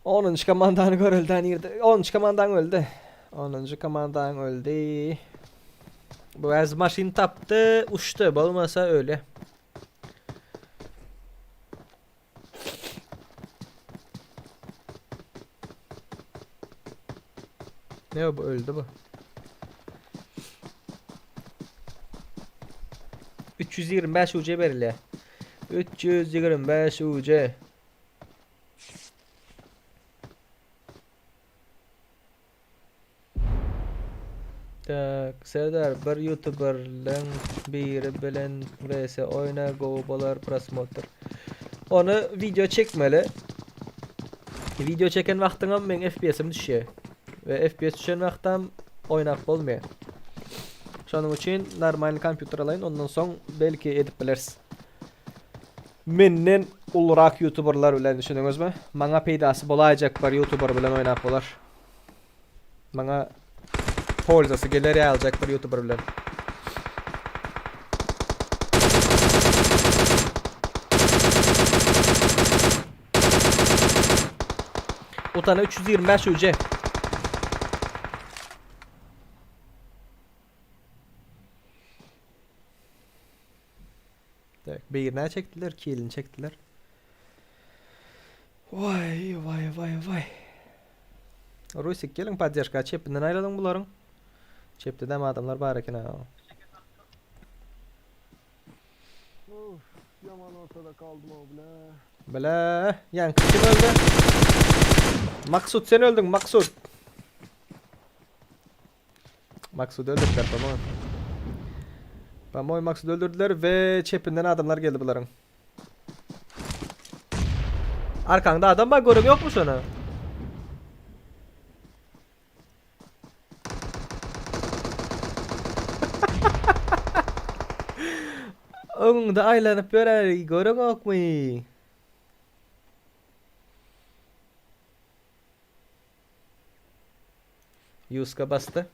10-njy komandany görelde nirde? 10-njy komandaň öldi. 10-njy komandaň öldi. Bu az maşyn tapdy, uçdy, bolmasa öle. Ne bu öldü bu. 325 UC berilýär. 325 UC. Tak, Serdar bir youtuberleň biri bilen vs oýna gowy bolar prosmotr. Ony video çekmeli. Video çeken wagtyňam meň FPS-im düşýär. We FPS düşen wagtam oýnap bolmaýar. Şonuň üçin normal kompýuter alaýyn, ondan soň belki edip bileris. Menden ulurak youtuberlar bilen düşündiňizmi? Maňa peýdasy bolaýjak bir youtuber bilen oýnap bolar. Maňa polzasy geler ýalyjak bir youtuber bilen. Utana 325 UC. Tak, birine çekdiler, kilini çekdiler. Vay vay vay vay. Rusik geliň poddežka çepinden aýlalyň bularyň. Çepde dem adamlar bar eken ha. Of, yaman ortada kaldym o bile. Bile, ýaňky kim öldi? Maksut sen öldüň, Maksut. Maksudy öldürdüler, po-moýem. Po-moýem Maksudy öldürdüler we çepinden adamlar geldi bularyň. Arkaňda adam bar, görüň ýokmy şony? Öňüňde aýlanyp ýörer, göreňokmy? Ýuska basdy.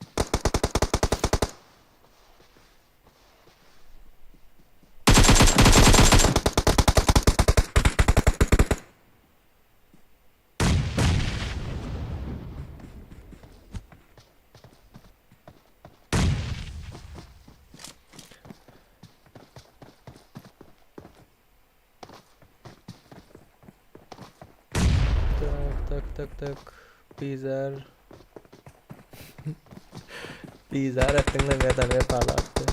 Tak tak tak tak. Bizar. Bizar etdiň lan merdan wepaly atdy.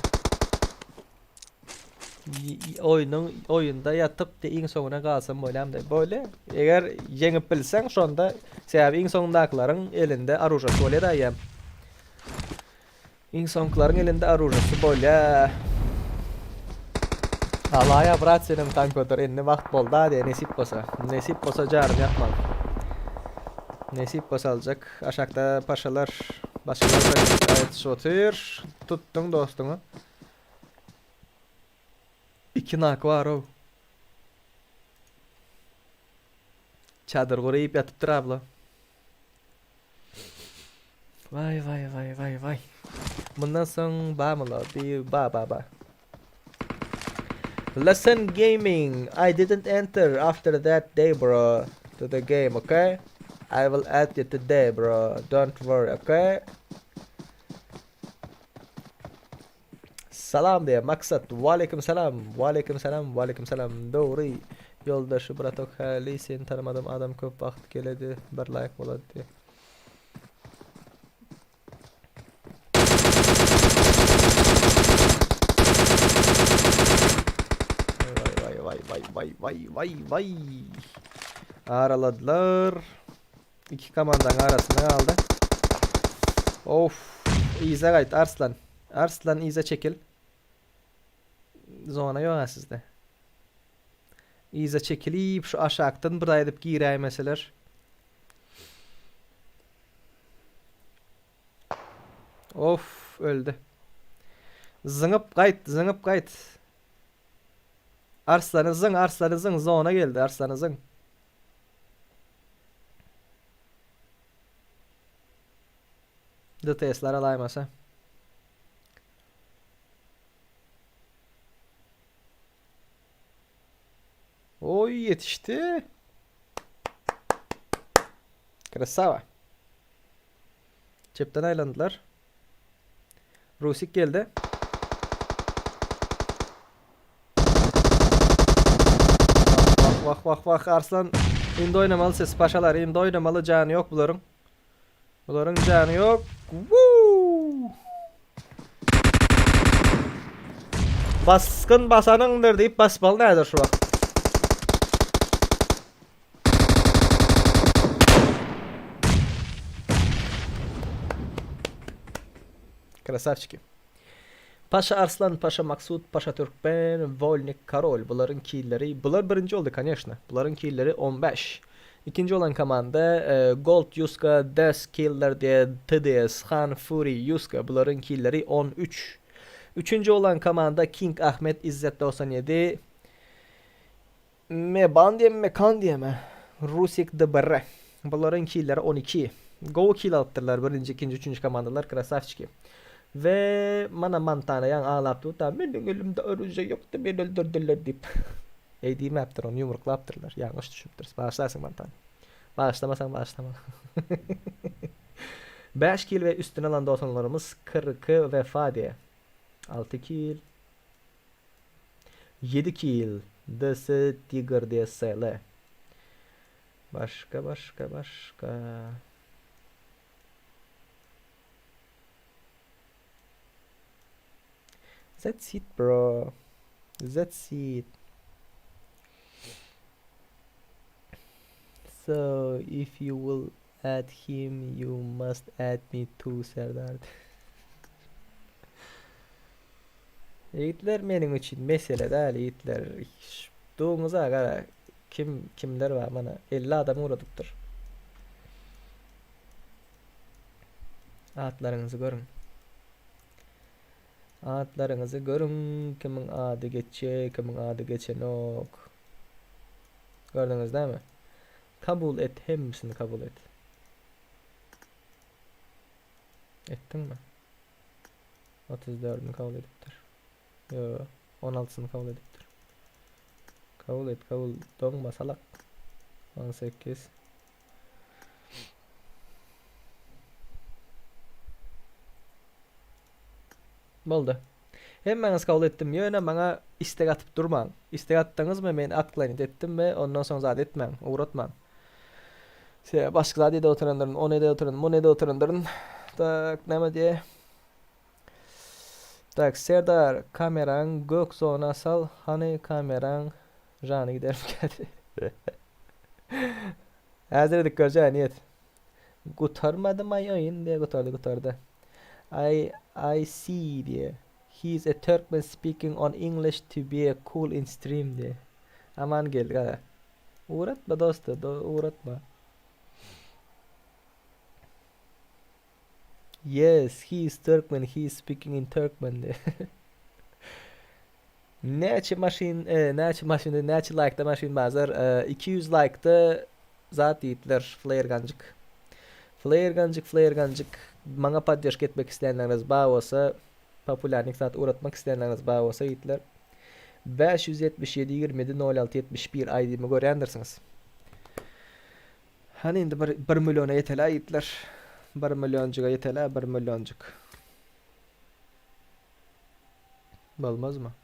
Oýnuň oýunda ýatyp de iň soňuna galsam bolýam de. Bolýa. Eger ýeňip bilseň şonda sebäbi iň soňundakylaryň elinde orujasy bolýa da ýa. Iň soňkylaryň elinde orujasy bolýa. Alaýa brat senem kompýuter indi wagt bolda diýe nesip bolsa. Nesip bolsa janym ýakman. Nesip bolsa aljak. Aşakda paşalar başgalar da aýdyşyp otyr. Tutduň dostuňy. Iki nak bar-ow. Çadyr guryp ýatypdyr abla. Vay vay vay vay vay. Bundan soň bamyla bir ba ba ba. Lesson Gaming, I didn't enter after that day bro to the game, okay? I will add you today bro. Don't worry, okay? Salam diýýär Maksat. Waleýkim salam. Waleýkim salam. Waleýkim salam. Dogry. Ýoldaşy bratok häli seni tanamadym adam köp wagt geledi bir laýk bolady diýýär. Vay vay vay vay vay vay vay vay. Araladylar. Iki komandaň arasynda galdy. Of, yza gaýt Arslan. Arslan yza çekil. Zona ýok sizde. Yza çekilip şu aşakdan bir aýdyp giräýmeseler. Of, öldi. Zyňyp gaýt, zyňyp gaýt. Arslany zyň, arslany zyň, zona geldi, arslany zyň. DTS-ler alaýmasa. Oý ýetişdi. Krasava. Çepden aýlandylar. Rusik geldi. Wah wah wah Arslan indi oýnamaly siz paşalar indi oýnamaly jany ýok bularyň. Bularyň jany ýok. Wuu! Baskyn basanyňdyr diýip basmaly nädir şu wagt. Krasavçiki. Paşa Arslan, Paşa Maksut, Paşa Türkmen, Wolnik Karol bularyň killeri, bular birinji boldy koneşno. Bularyň killeri 15. Ikinji bolan komanda e, Gold Yuska, Des Killer diye TDS, Han Fury Yuska bularyň killeri 13. Üçünji bolan komanda King Ahmet İzzet 97. Meban diýemi Mekan diýemi? Rusik DBR. Bularyň killeri 12. Gowy kil alypdyrlar birinji, ikinji, üçünji komandalar krasawçiki. We mana Montana ýaňy aglap dur da meniň elimde oružýe ýokdy meni öldürdiler diýip. Eý diýmäpdir ony ýumruklapdyrlar. Ýalňyş düşüpdiris. Bagyşlarsyň Montana. Bagyşlamasaň bagyşlama. 5 kil we üstüne alan dosanlarymyz 42 Wefa diýe. 6 kil. 7 kill DS Tiger DSL. Başga başga başga. That's it bro. That's it. So if you will add him you must add me too Serdar. Ýigitler meniň üçin mesele däl ýigitler. Duňuza gara kim kimler bar mana 50 adam ugradypdyr. Atlaryňyzy görüň. Atlaryňyzy görüň kimiň ady geçýä kimiň ady geçenok. Gördüňiz dämi? Kabul et hemmesini kabul et. Etdiňmi? 34-ni kabul edipdir. Ýo, 16-syny kabul edipdir. Kabul et, kabul. Doňma salak. 18. Boldy. Hemmäňiz kabul etdim. Ýöne maňa istek atyp durmaň. Istek atdyňyzmy, men otklonit etdim we ondan soň zat etmäň, ugratmaň. Sebäbi başga zat edip oturandyryn, ony edip oturandyryn, muny edip oturandyryn. Tak, näme diýe? Tak, Serdar, kameraň gök zona sal, hany kameraň jany gidermikä diýe. Häzir edip görjä niýet. Gutarmadym aý oýun diýe gutardy gutardy. I I see diýe. He is a Turkmen speaking on English to be a cool in stream diýe. Aman geldi gara. Ugratma dosta, do ugratma. Yes, he is Turkmen, he is speaking in Turkmen diýe. Näçe maşyn, e, näçe maşyn, näçe laýkda maşyn bazar? E, 200 laýkda zat diýipler, flare ganjyk. Flare ganjyk, flare ganjyk. Maňa poddeşka etmek isleýänleriňiz bar bolsa, populýarnik zat ugratmak isleýänleriňiz bar bolsa ýigitler. 577 27 06 71 ID-mi görýändirsiňiz. Hany indi bir 1 milliona ýeteli ýigitler. 1 millionjyga ýeteli, 1 millionjyk. Bolmazmy?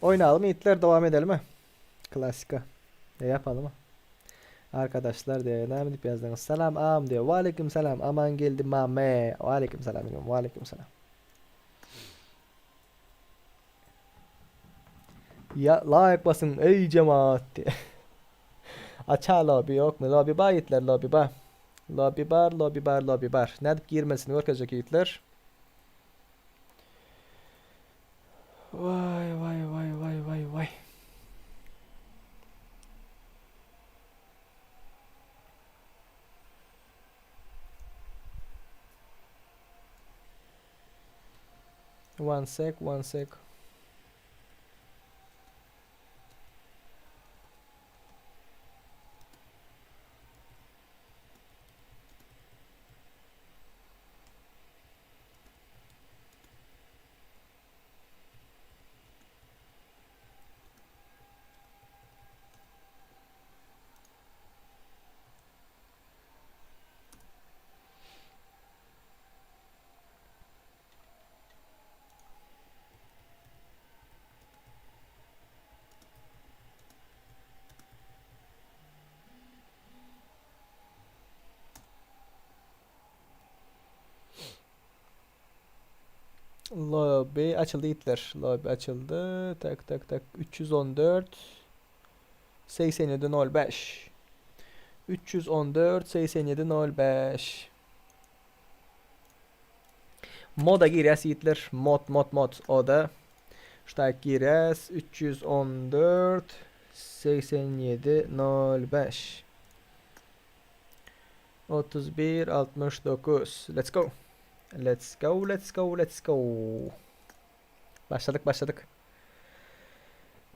Oýnalymy itler dowam edelimi? Klasika. Ne ýapalymy? Arkadaşlar diýe näme diýip ýazdyňyz? Salam am diýe. Waleýkim salam. Aman geldi mame. Waleýkim salam. Waleýkim salam. Ya like basın ey cemaat diye. Aça lobby yok mu? Lobby bar yiğitler lobby bar. Lobby bar lobby bar lobby bar. Nädip girmesini görkezjek yiğitler. Vay vay vay vay vay vay. One sec, one sec. Lobby açyldy ýigitler. Lobby açyldy. Tak tak tak 314 87 05 314 87 05 Moda girýäs ýigitler. Mod mod mod. Oda. Ştaýk girýäs. 314 87 05 31 69 Let's go. Let's go, let's go, let's go. Başladyk, başladyk.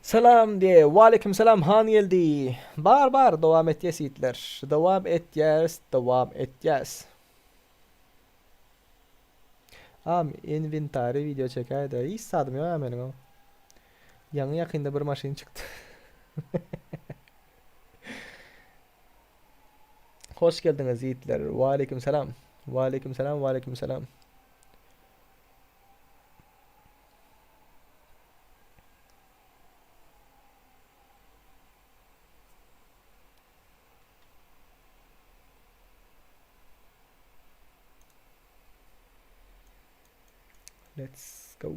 Salam diye. Waleýkim salam Han geldi. Bar bar dowam etýäs ýigitler. Dowam etýäs, dowam etýäs. Am inwentary video çekäýdä. Hiç zadym ýok meniň o. Ýaňy ýakynda bir maşyn çykdy. Hoş geldiňiz ýigitler. Waleýkim salam. Waleýkim salam, waleýkim salam. Let's go.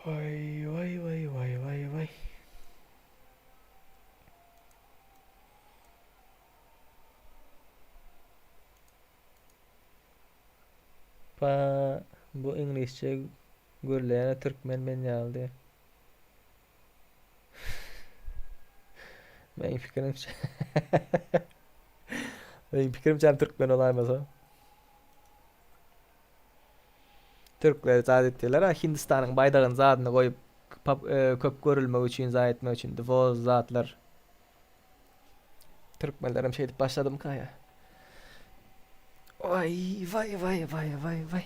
Waý waý waý waý waý waý. Pa bu iňlisçe gürleýän türkmen men ýaly diýýär. Meň pikirimçe Meň pikirimçe türkmen bolaýmasa. Türkler zat etdiler ha Hindistanyň baýdagyny zadyny goýup köp görülmek üçin zat etmek üçin dwoz zatlar. Türkmenlerem şeýdip başladymyka ýa? Waý waý waý waý waý waý.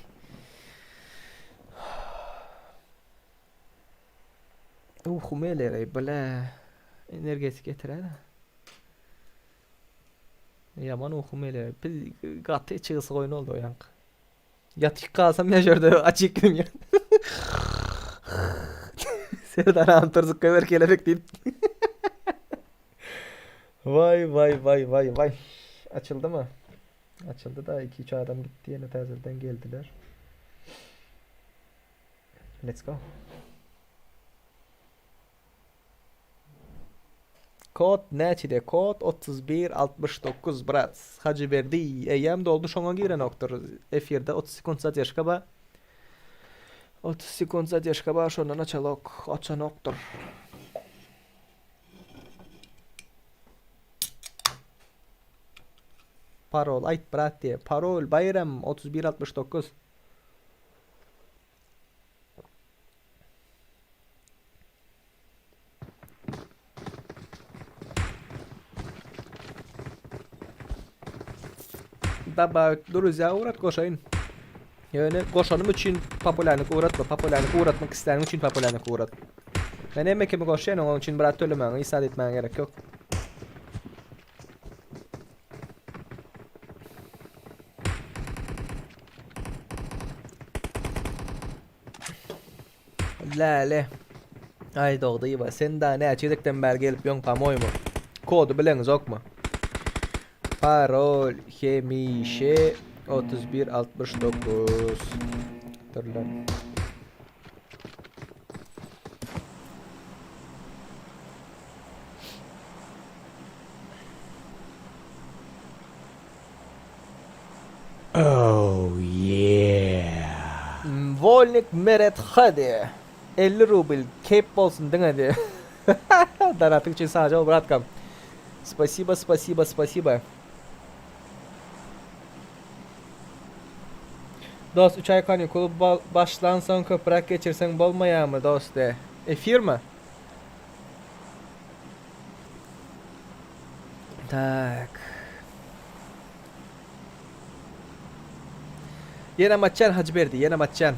Uhu melere bile energetik getirer. Ýaman uhu melere. Biz gaty içi gysyk oýun oldy o ýaňky. Ýatyp galsam men şurada açyk gidin ýa. Serdar agam turzup goýber kelebek diýip. Waý waý waý waý waý. Açyldymy? Açyldy da 2-3 adam gitdi ýene täzeden geldiler. Let's go. Kod näçede kod 31 69 brat Hajyberdi eýýäm doldy şoňa girenokdyr efirde 30 sekunt zadержка ba 30 sekunt zadержка ba şondan açalok açanokdyr. Parol aýt brat diýe parol Baýram 31 69. Dabawit druzýa ugrat goşaýyn. Ýöne goşanym üçin populýarnyk ugratma, populýarnyk ugratmak isläniň üçin populýarnyk ugrat. Men hemme kimi goşýan, onuň üçin brat tölemäňe, isat etmäňe gerek ýok. Läle. Aý Dogdyýewa, sen da näçe gezekden bäri gelip ýöň pamoýmu? Kody bileňizokmy? Parol hemişe 3169. Dur lan. Oh yeah. Wolnik Meret hadi. 50 rubl keyp bolsun diňe diýe. Donatyň üçin sagja bol bratkam. Spasiba spasiba spasiba. Dost 3 aý kanikul başlansoň köpräk geçirseň bolmaýamy dost de. Efirmi? Tak. Ýenem açýan Hajyberdi, ýenem açýan.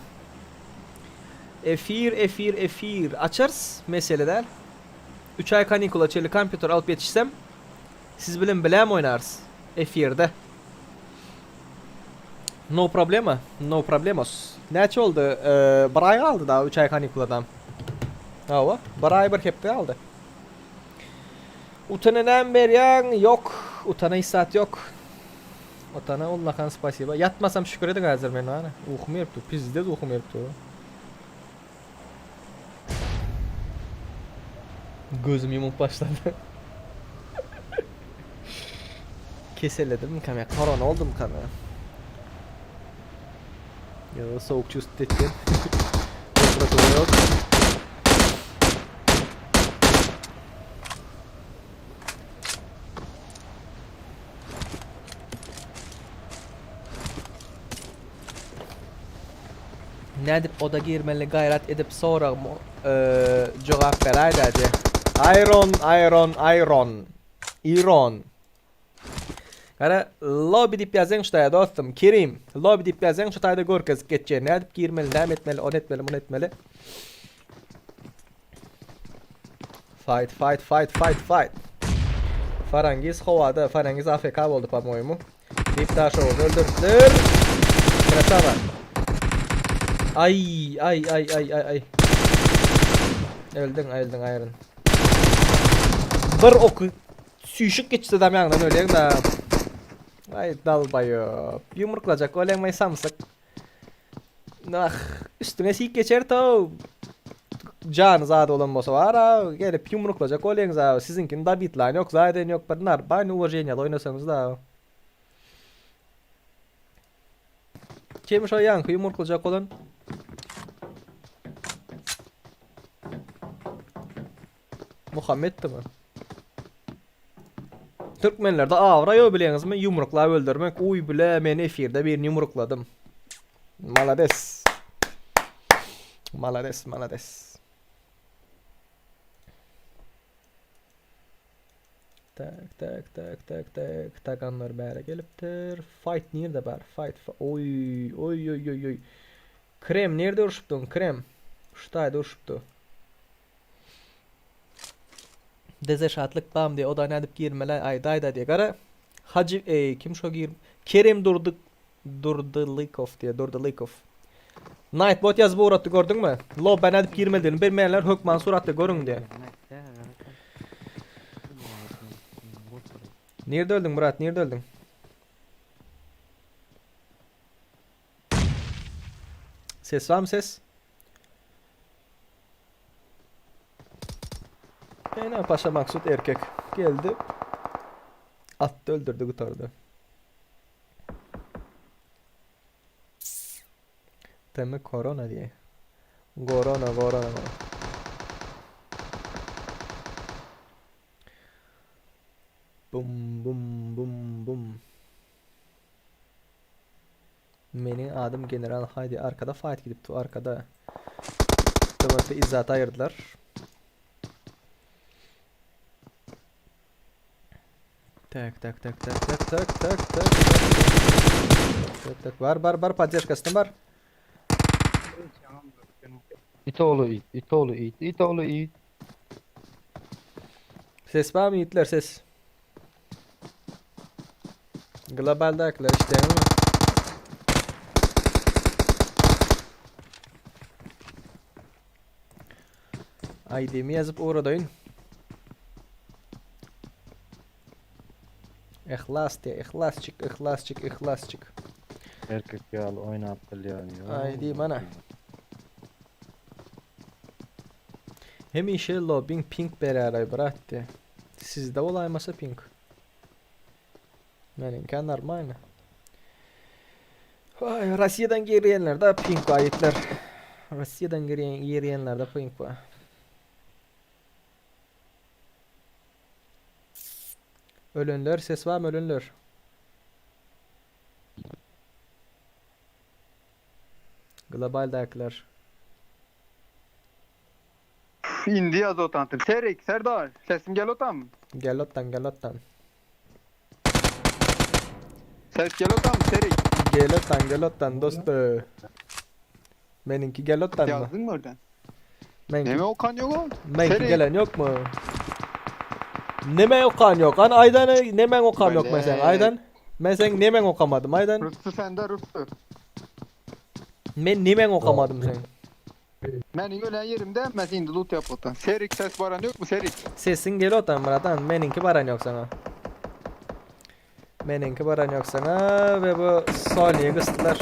Efir, efir, efir. Açarys, mesele däl. 3 aý kanikula çenli kompýuter alyp ýetişsem, siz bilen biläm oýnarys. Efirde. No problema, no problemos. Näçe boldy? Bir aý galdy daha 3 aý kanikuladan. Hawa, bir aý bir hepde galdy. Utana näme berýäň? Ýok, utana hiç zat ýok. Otana ullakan spasiba. Ýatmasam şükür ediň häzir men ana. Ukum gelip dur. Pizdez ukum gelip dur. Gözüm ýumup başlady. Keselledimmikäm ýa korona oldumkam ýa? Ýa sowuk çüst etdim. Temperatura ýok. Nädip oda girmeli gaýrat edip soragyma jogap beräýdä diýe. Iron iron iron. Iron. Gara lobby diýip ýazýaň şu taýda dostum. Kerim, lobby diýip ýazýaň şu taýda görkezip geçýär. Nädip girmeli, näme etmeli, ony etmeli, muny etmeli. Fight, fight, fight, fight, fight. Farangiz howada, Farangiz AFK boldy po-moýemu. Diýip Daşoguz öldüripdir. Krasava. Ay, ay, ay, ay, ay, ay. Öldün, öldün, aýryn. Bir oky süýşük geçse dam ýaňdan ölýäň da. Ay dalbaýop. Ýumruklajak bolýaň may samsyk. Nah, üstüňe sik geçer to. Jany zady bolan bolsa bar a, gelip ýumruklajak bolýaňyz a, siziňkini dobitlan ýok, zaýden ýok, bir narbaýny uwaženiýaly oýnasaňyz da. Kim şo ýaňky ýumruklajak bolan? Muhammetdimi? Türkmenlerde abraý ýok bilýäňizmi? Ýumruklap öldürmek. Uý bile men efirde birini ýumrukladym. Malades. Malades, malades. Tak, tak, tak, tak, tak. Taganlar bäre gelipdir. Fight nirde bar? Fight. Oý, oý, oý, oý, oý. Krem nirde urşupdyň? Krem. Şu taýda urşupdy. Deze şatlyk bam diýe oda nädip girmeli aýdaýda diýe gara Hajy eý kim şo gir Kerim Durdy Durdylykow diýe Durdylykow Nightbot ýazyp ugratdy gördüňmi Lobba nädip girmelidigini bilmeýänler hökman suratda görüň diýe Nirde öldüň brat nirde öldüň Ses barmy ses? Ene Paşa Maksut erkek geldi. Attı öldürdü gutardy. Demek korona diye. Korona korona. Bum bum bum bum. Meniň adym General Haýdi arkada fight gidipdi arkada. Döwletli Izzat aýyrdylar. Tak tak tak tak tak tak tak tak tak tak bar bar bar poddeşkasyny bar. It oğlu it, it oğlu it, it oğlu it. Ses bar mı yiğitler ses? Globaldakiler işleýärmi? ID'mi ýazyp ugradaýyn. Ihlas diýe, ihlasçyk, ihlasçyk, ihlasçyk. Erkek ýaly oýnap bilýän ýok. ID mana. Hemişe lobbing pink berýär brat diýe. Sizde bolaýmasa pink. Meniňkä normalny. Ay, Russiýadan girýänlerde pink bar ýigitler. Russiýadan girýän girýänlerde pink bar. Ölenler ses barmy ölenler? Globaldakiler. Indi ýaz otantyp. Serik, Serdar, sesim gel otam. Gel otan, gel otan. Ses gel otam, Serik. Gel otan, gel otan dostu. Meniňki gel otan mı? Ýazdyň mı oradan? Meňki, Neme okan ýok ol? meňki Serik. gelen ýok mu? Neme okan ýok? An aýdan nemeň okam ýok men sen aýdan. Men sen nemeň okamadym aýdan. Rusçy sende rusçy. Men nemeň okamadym sen. Meniň ölen ýerimde hemmesi indi loot ýapyp otan. Serik ses baran ýokmy Serik? Sesiň gel otan bratan, meniňki baran ýok saňa. Meniňki baran ýok saňa we bu Sony'yi gysdylar.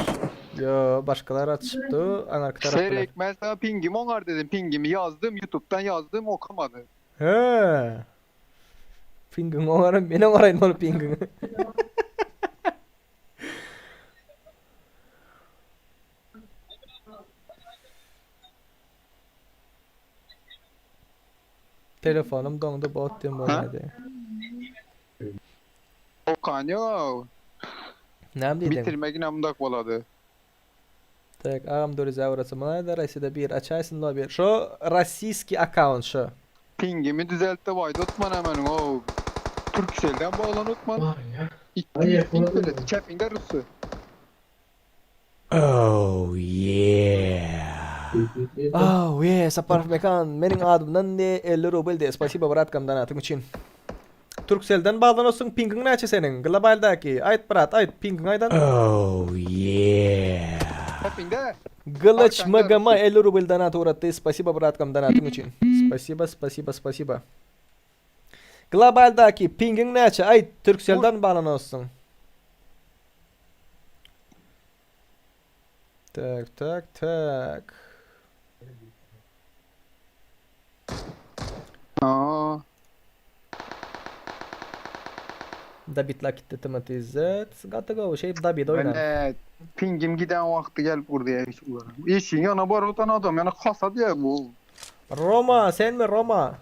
Yo, başgalar atyşypdy, aňarky tarap bilen. Serek men sana pingimi oňar dedim. Pingimi ýazdym, YouTube'dan ýazdym, okamady. He. Pingiň oňaram men oňaraýyn ol pingiňi. Telefonym doňdy bot diýen bolýady. Okan ýok. Näme diýdiň? Bitirmek ynamdak bolady. Tak, agam Doriz awrasy munaýda Rossiýada bir açaýsyn lo bir. Şo rossiýskiý akkaunt şo. Pingimi düzeltde baýdy utman hemen o Turkcell'den baglan utman. 200 ping beledi. Çepinde Rusy. Oh yeah. Oh yeah, Saparow Mekan meniň adymdan de 50 rubl de. Spasibo bratkam donatyň üçin. Turkcell'den baglanarsyň pingiň näçe seniň? Globaldaky. Aýt brat, aýt pingiň aýdan. Oh yeah. Çepinde. Gylyç Arkanda MGM Rusy. 50 rubl donat ugratdy. Spasibo bratkam donatyň üçin. Spasibo, spasibo, spasibo. Globaldaky pingiň näçe? Aýt, Turkcell'den baglanarsyň. Tak, tak, tak. Aa. Dabitla gitti Timothy Z. Gaty gowy şey Dabid oýna. Evet. Pingim giden wagty gelip urdy ya hiç ulara. Işin yana bar otan adam yana kasa diye bu. Roma, senmi Roma?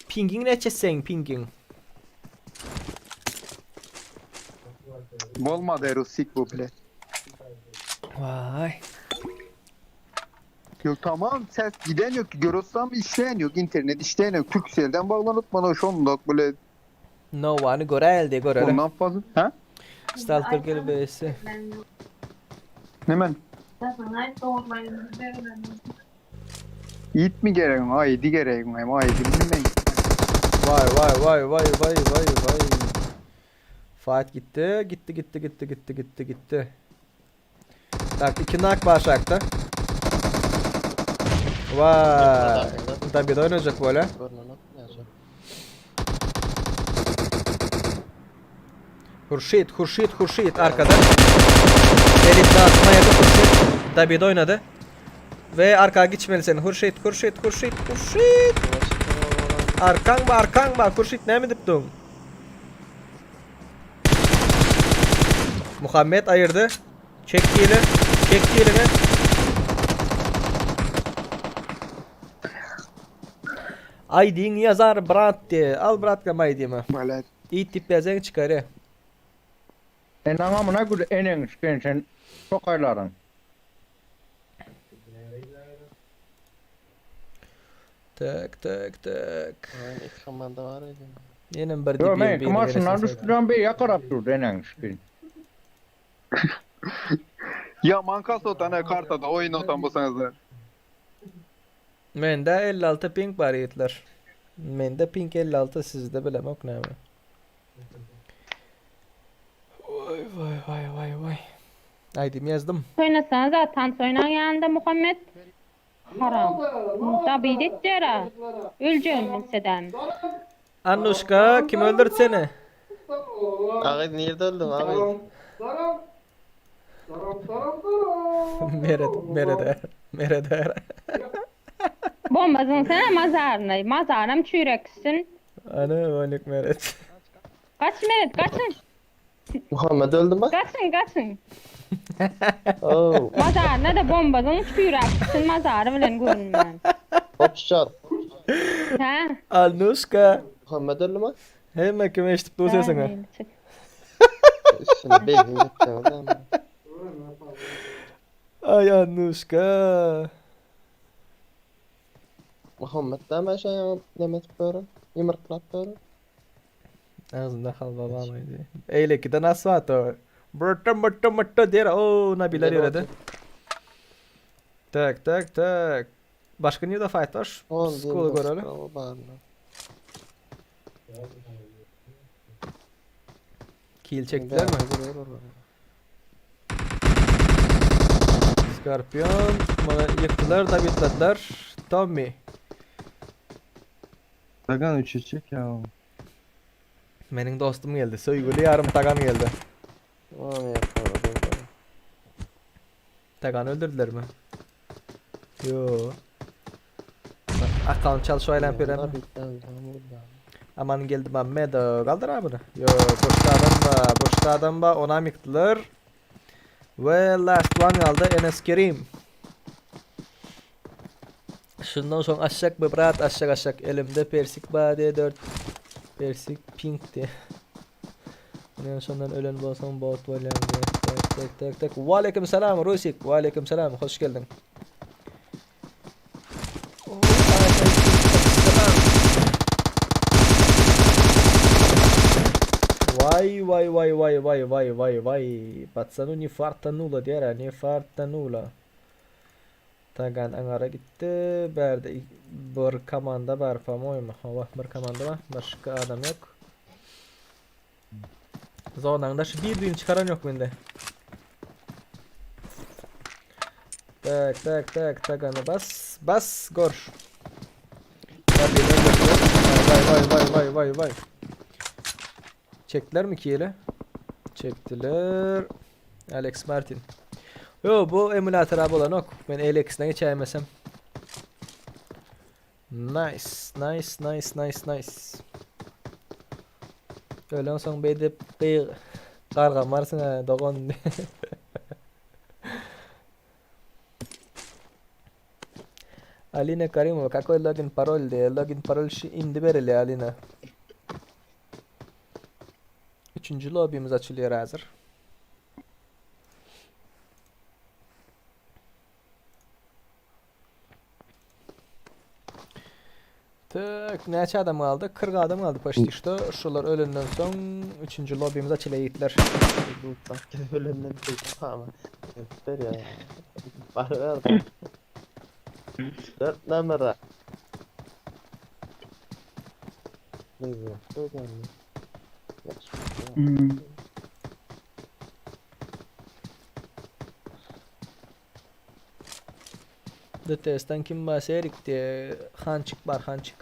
Pingiň näçe seň pingiň? Bolmady Rusik bu bile. Vay. Yok tamam ses giden yok görürsem işleyen yok internet işleyen yok Turkcell'den bağlanıp bana şondak böyle No one göreldi göreli. ondan fazla ha Stalker gel besi. Hemen Yiğit mi gerek aydi gerek aydi bilmem. Vay vay vay vay vay vay vay. Fight gitti. Gitti gitti gitti gitti gitti gitti. Tak iki nak var şarkta. Vay. Tabii de oynayacak böyle. Hurşit, Hurşit, Hurşit arkada. Elit dağıtma yedi Hurşit. David oynadı. Ve arkaya geçmeli sen. Hurşit, Hurşit, Hurşit, Hurşit. Arkan ba, arkan ba. Hurşit näme edip duň? Muhammed ayırdy. Çek hile. Çek hilini. ID'ňi ýazar brat diýe. Al bratkam ID'mi. Böyle It diýip ýazan çykar. Enaň amyna gül eneň şken sen tokaýlaryň. Tak tak tak. İki komanda var idi. Ýene bir Yo diýip men bir maşyndan düşdüren bir yakarap durdy eneň şken. Ya mankas otan ha kartada oyun otan bulsanızlar. Mende 56 ping bar ýigitler. Mende ping 56 sizde bilemok näme. Vay vay vay vay vay. Aýdym ýazdym. Oýnasana da tans oýnaň ýanynda Muhammet. Haram. Dabid etjera. Öljegini bilsedem. Annuşka kim öldürdi seni? Ağay nerede öldün ağay? Meret, merede, merede. Bomba zyňsana mazaryna. Mazarym çüýreksin. Ana onik meret. Gaç Meret gaçyň. Muhammed öldü mü? Gaçyň gaçyň. Oh. Mazaryna da bomba zyň çüýreksin mazary bilen görünmän. Hop shot. Ha? Annuşka. Muhammed öldü mü? Hemme kim eşitip dur sesiňi. Üstüne beyin gitti oradan. Ay Annuşka. Muhammed da mı şey demet böyle? Yumurtlap böyle. Ağzında kal babam idi. Eýlekiden asfalt o. Mırtta mırtta mırtta diýer. O Nabiler ýöredi. Tak tak tak. Başga nirde fight var? School'u görelim. Kill çektiler mi? Scorpion. Bana yıktılar da bitladılar. Tommy. Sagan 3'e çek ya. Meniň dostum geldi. Söýgüli ýarym Tagan geldi. Tagany öldürdülermi? Yo. Akkaunt çalşyp aýlanyp ýörenmi? Aman geldi Mammedo. Galdyr abi bunu. Yo, boşda adam ba, boşda adam ba. Onam ýykdylar. We last one galdy Enes Kerim. Şundan soň aşak be brat aşak aşak elimde persik ba diye 4 persik pink diye. Men şondan ölen bolsam bot bolýan diye. Tek tek tek tek. Waleýkim salam Rusik. Waleýkim salam. Hoş geldiň. Vay vay vay vay vay vay vay vay. Patsanu ne fartanulo diýer, ne fartanulo. Tagan aňara gitdi. Bärde bir komanda bar, po-moýemu. Hawa, bir komanda bar. Başga adam ýok. Zonanyň daşy bir-birini çykaran ýok mende. Tak, tak, tak, Tagany bas, bas, gor. Vay vay vay vay vay vay. Çektiler mi ki ýele? Çektiler. Alex Martin. Yo bu emulatora bolanok. Men Alex'ine geçäýmesem. Nice, nice, nice, nice, nice. Ölen soň beýdip gyg gargamarsyň ha dogan. Alina Karimova, какой login parol diýýär. Login parol şu indi berilýär Alina. Üçünji lobbymiz açylýar häzir. Tak, näçe adam galdy? 40 adam galdy почти что. Şular ölenden soň üçünji lobbymiz açylýar ýigitler. Ölenden ama. Ver ya. Var ver. 4 numara. Hmm. DTS-den kim bar Serik diýe Hançyk bar Hançyk.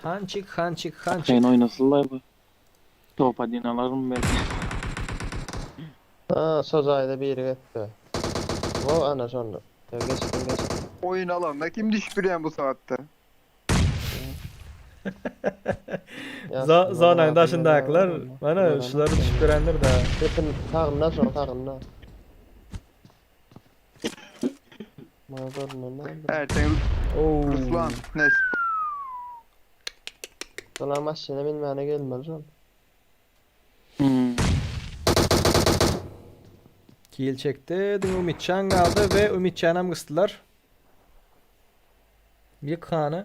Hançyk Hançyk Hançyk. Sen oynasınlar bu. Topa din alarım belki. Ha, söz ayda biri gitti. O ana şonda. Ya geçtim geçtim. Oyun alanda kim düşüp bu saatte? Zo zonanyň daşyndakylar mana şular düşüp görendir da. Hepin tagynda şo tagynda. Erten Oo. Ruslan ne? Dolar maşyna binmäne gelmez şol. Hmm. Kill çekti. Diňe Ümitjan galdy we Ümitjanam gysdylar. Ýyk hany.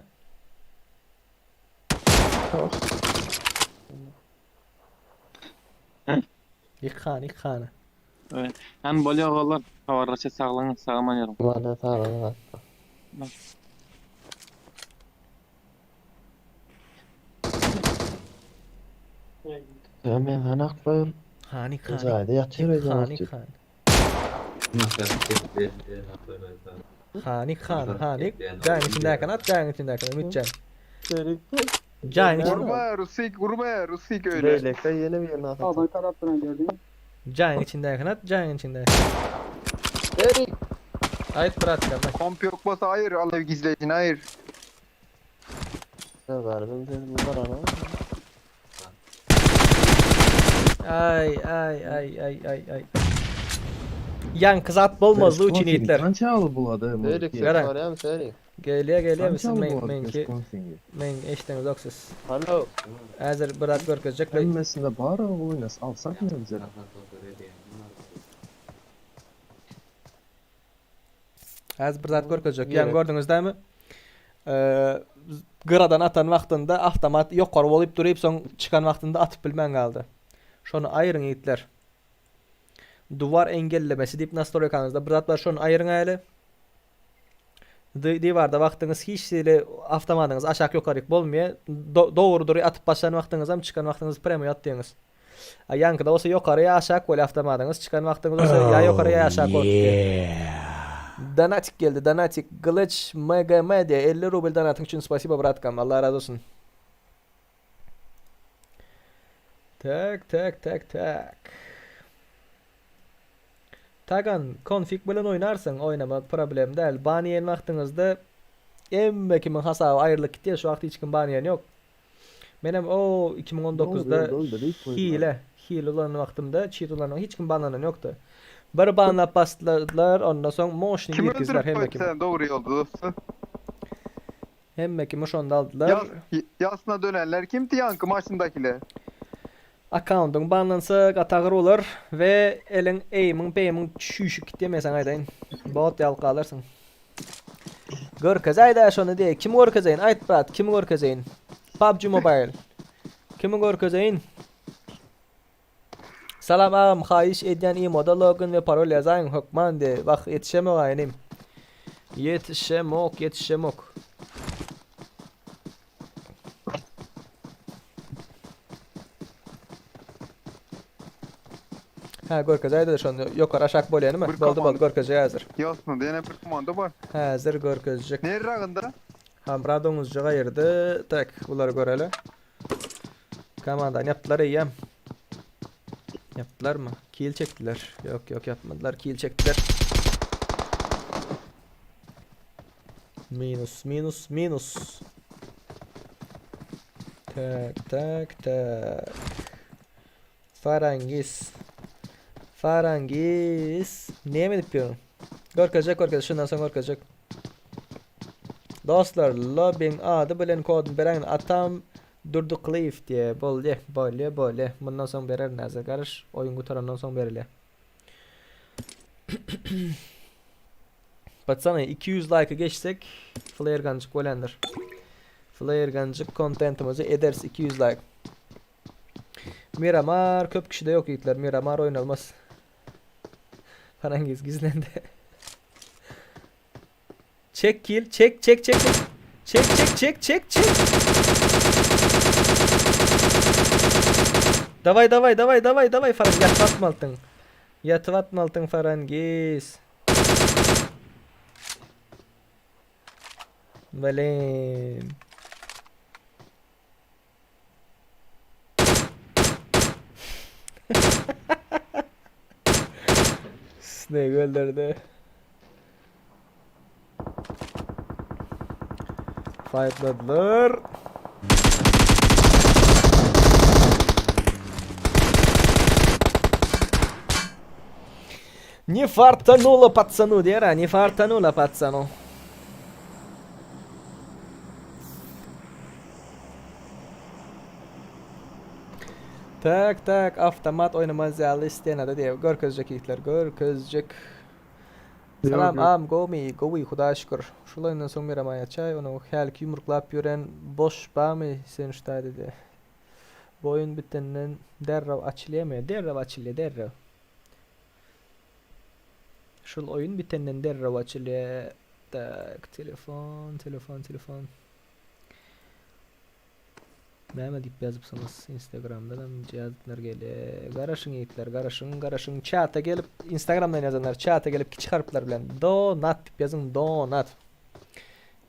Ýyk hany, ýyk hany. Evet. Hem bolýar ogullar. Habarlaşa saglygyň, sag aman ýörüň. Wala saglyk. Ya men hanak bir Hany hany. jaýda ýatyr öýde. Hany hany. Hany hany hany. Jaýyň içindäki at, jaýyň içindäki Ümitjan. Jaýyň içinde. Vurma Rusik vurma Rusik öyle. Beýlekde ýene bir ýerine atar. Aldan tarapdan gördün. Jaýyň içindäki at, jaýyň içindäki. Erik. Aýt brat, kardeş. Komp yok basa hayır alev gizleyicin hayır. Ne var ben dedim var ana. Ay ay ay ay ay ay. Ýaňky zat bolmazlygy üçin ýigitler. Kança aly bulady? Erik sen Gara. sorýan Erik. Gelýär gelýär Kança aly men bulady? menki men eşdeňiz yok siz. Alo. Häzir bir zat görkezjek. Hemmesinde bar oynas alsak mı bize? Häzir bir zat görkezjek. Ýaňy Gerek. gördüňiz dämi? Eee gyradan atan wagtynda awtomat ýokary bolup durup soň çykan wagtynda atyp bilmän galdy. Şony aýyryň ýigitler. Duvar engellemesi diýip nastroýkaňyzda bir zat bar şony aýyryň äli. Diwarda wagtyňyz hiç hili awtomatyňyz aşak ýokaryk bolmaýar. Dogry dury atyp başlan wagtyňyzam çykan wagtyňyz premýo atdyňyz. A ýaňkyda bolsa ýokary ýa aşak bolýar awtomatyňyz çykan wagtyňyz bolsa ýa ýokary ýa aşak bolup gidýär. Donatik geldi donatik Gylyç MGM diýýär 50 rubl donatyň üçin spasibo bratkam Allah razy bolsun. Tak tak tak tak. Tagan konfig bilen oýnarsyň oýnamak problem däl. Ban iýen wagtyňyzda emme kimiň hasaby aýrylyp gitýär şu wagt hiç kim ban iýen ýok. Menem o 2019-da hile hile ulanan wagtymda çit ulanan hiç kim banlanan ýokdy. Bir banlap basdylar ondan soň moşny Kim girgizdiler öldürip hemme koydu kimi. sen doğru yolda dostu? Hemme kimi şonda aldylar. Yas, yasına dönenler kimdi yankı maçındakiler? Akkauntyň banlansa gaty agyr bolar we eliň eýmiň peýmiň çüýşüp gitýär men saňa aýdaýyn. Bot ýaly galarsyň. Görkezäýdä şony diý. Kimi görkezeýin? Aýt brat, kimi görkezeýin? PUBG Mobile. Kimi görkezeýin? Salam agam haýyş edýän imoda login we parol ýazaýyň hökman diý. Wah ýetişemok a inim. Ýetişemok, ýetişemok. Ha görkezäýdi şony ýokary aşak bolýanymy? Bir Boldy boldy komanda. görkezjek häzir. Ýasynda ýene bir komanda bar. Häzir görkezjek. Nerragynda? Hamra doňuzjyk aýyrdy. Tak, bulary göreli. Komandany ýapdylar eýýäm. Ýapdylarmy? Kill çekdiler. Ýok, ýok, ýapmadylar. Kill çekdiler. Minus, minus, minus. Tak, tak, tak. Farangis. Farangis. Näme edip ýörüň? Görkezjek, görkezjek. Şundan soň görkezjek. Dostlar, lobbyň ady bilen koduny beräýiň. Atam Durdy Klyýew diýe. Boldy, boldy, boldy. Mundan soň bererin häzir. Garaş, oýun gutarandan soň berilýär. Patsany, 200 laýka geçsek, flare ganjyk bolýandyr. Flare ganjyk kontentimizi ederis 200 laýk. Miramar köp kişide ýok ýigitler. Miramar oýnalmaz. Farangiz gizlendi. Çek kill, çek çek çek çek. Çek çek çek çek çek. Daway daway daway daway daway Farangiz ýatyp atmaltyň. Ýatyp atmaltyň Farangiz. Blin. Snake öldürdü. Fightladylar. Не фартануло пацану, Дера, не фартануло пацану. Tak tak avtomat oýnamaz ýaly stenada diýip görkezjek ýigitler görkezjek. Salam agam gowmy gowy hudaýa şükür. Şul oýundan soň Miramar ýatjaý onuň hälki ýumruklap ýören boş bamy sen ştaý diýdi. Bu oýun bitenden derrew açylýamy derrew açylýa derrew. Şul oýun bitenden derrew açylýa. Tak telefon telefon telefon. Näme diýip ýazypsyňyz Instagramdanam ýazyplar gelýä. Garaşyň ýigitler garaşyň garaşyň çata gelip Instagramdan ýazanlar çata gelip kiçi harplar bilen donat diýip ýazyň donat.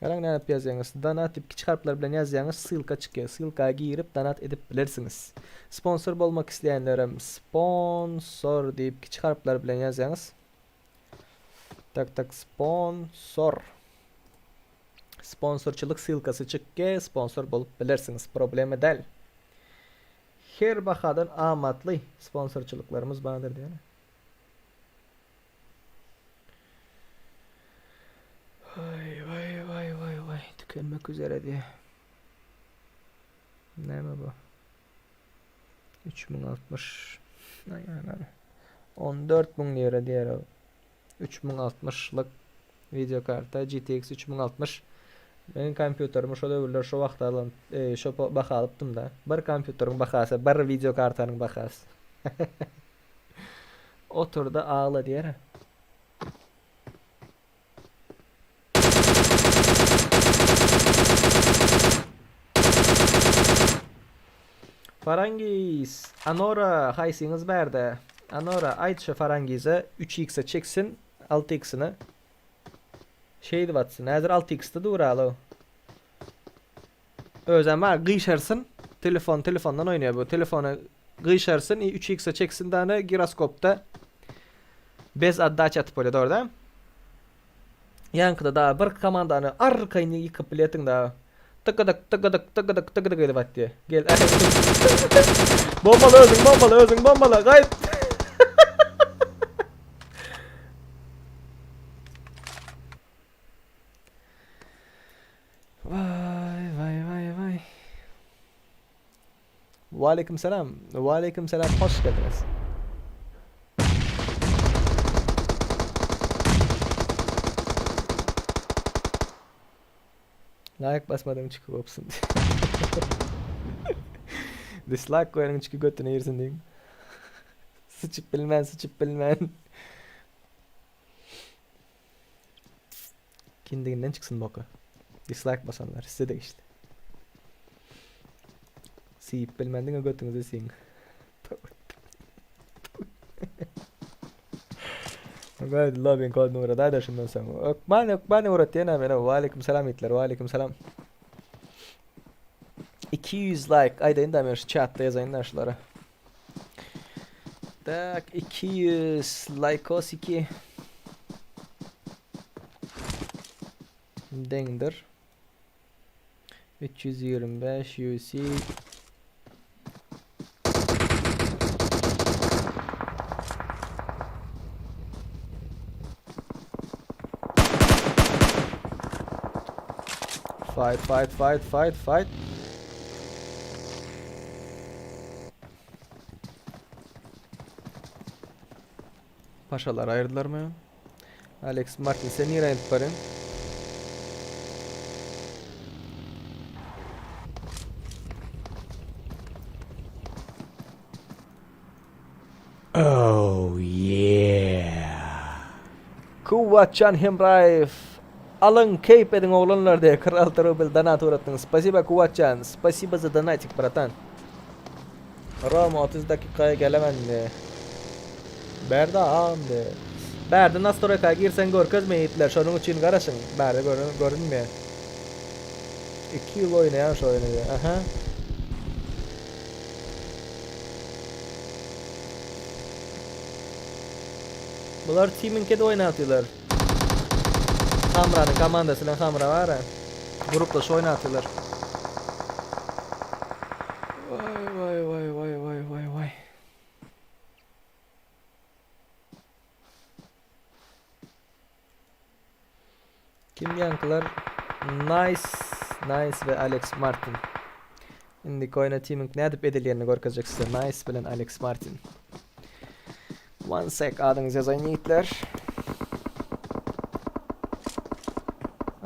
Garaň näme diýip ýazýaňyz donat diýip kiçi harplar bilen ýazýaňyz ssylka çykýar ssylka girip donat edip bilersiňiz. Sponsor bolmak isleýänlerem sponsor diýip kiçi harplar bilen ýazýaňyz. Tak tak sponsor. Sponsorçylyk ssylkasy çykge sponsor bolup bilersiňiz problema däl. Her bahadan amatly sponsorçylyklarymyz bardyr diýene. Waý waý waý waý waý tükenmek üzere diýe. Näme bu? 3060 Aý anam. 14000 lira diýer ol. 3060-lyk wideo karta GTX 3060. Meniň kompýuterimi şo döwürler şo wagt alan, e, şo baha alypdym-da. Bir kompýuteriň bahasy, bir wideo kartanyň bahasy. Otur-da agla diýer. Farangiz, Anora haýsyňyz bärde? Anora aýt şu Farangize 3 x-e çeksin, 6 x-ini. Şeýdip atsyn. Häzir 6 x-de dur alo. Özem bar gyşarsyn. Telefon telefondan oýnaýar bu. Telefona Gyşarsyn i 3x-e çeksin dany giroskopda bez otdaça atyp bolýar dogry däl? Ýaňkyda da bir komandany arkaýyn ýykyp bilýärdiň da. Tykydyk tykydyk tykydyk tykydyk edip atýar. Gel. Bombala özüň bombala özüň bombala gaýt. Vay vay vay vay. Waleýkim salam. Waleýkim salam. Hoş geldiňiz. Like basmadyň çyky gopsun. Dislike goýanyň çyky götüne girsin diýiň. Sıçyp bilmän, sıçyp bilmän. Kindiginden çyksyn boka. Dislike basanlar size degişli. Siýip bilmän diňe götüňize siýiň. Gaýdy lobbyň kodyny ugradaýda şundan soň. Ökman ökman ugratýan ha mena. Waleýkim salam ýigitler. Waleýkim salam. 200 like aýdaýyn da men şu chatda ýazaýyn da şulara. Tak 200 likeos 2 deňdir. 325 UC Fight, fight, fight, fight, fight. Paşalar aýyrdylarmy? Alex Martin sen nirä gidip barýaň? Oh yeah. Kuwwatjan Hemraýew Alyň keýp ediň oglanlar diýe 46 rubl donat ugratdyň. Spasiba Kuwwatjan. Spasiba za donatik bratan. Roma 30 dakikaya gelemen diýe. Bärde agam diýe. Bärde nastroýka girseň görkezmeýär ýigitler şonuň üçin garaşyň. Bärde görünmeýär. 2 ýyl oýnaýan şu oýny diýe. Aha. Bular teamiňkede oýnatýarlar. Hamranyň komandasy bilen Hamra bar-a. Gruplaşyp oýnatýarlar. Waý waý waý waý waý waý waý. Kim ýaňkylar? Nice, Nice we Alex Martin. Indiki oýna teaming nädip edilýänini görkezjek size Nice bilen Alex Martin. One sec adyňyzy ýazaýyn ýigitler.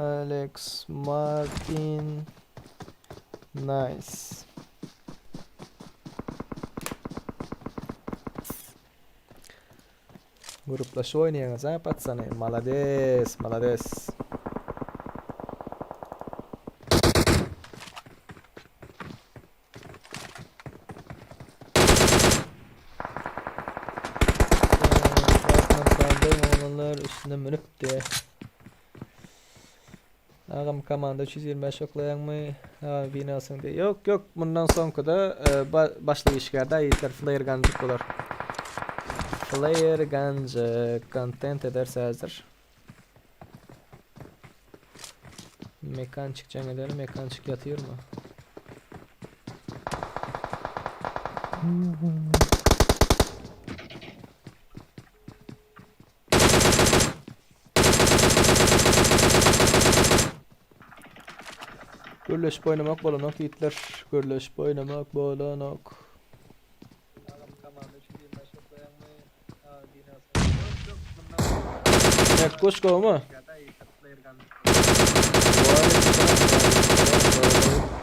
Alex Martin Nice. Gruplaşyp oýnaýaňyz ha patsany. Malades, malades. Olanlar üstüne münüpdi. Agam komanda 325 oklaýaňmy? Ha, binasyň diýe. Ýok, ýok, mundan soňkyda e, ba başlyk işgärde ýigitler flare ganjyk bolar. Flare ganjyk kontent ederse häzir. Mekançik jaň eder, mekançik ýatyrmy? Gürleşip oýnamak bolanok ýigitler. Gürleşip oýnamak bolanok. Mekguş gowmy?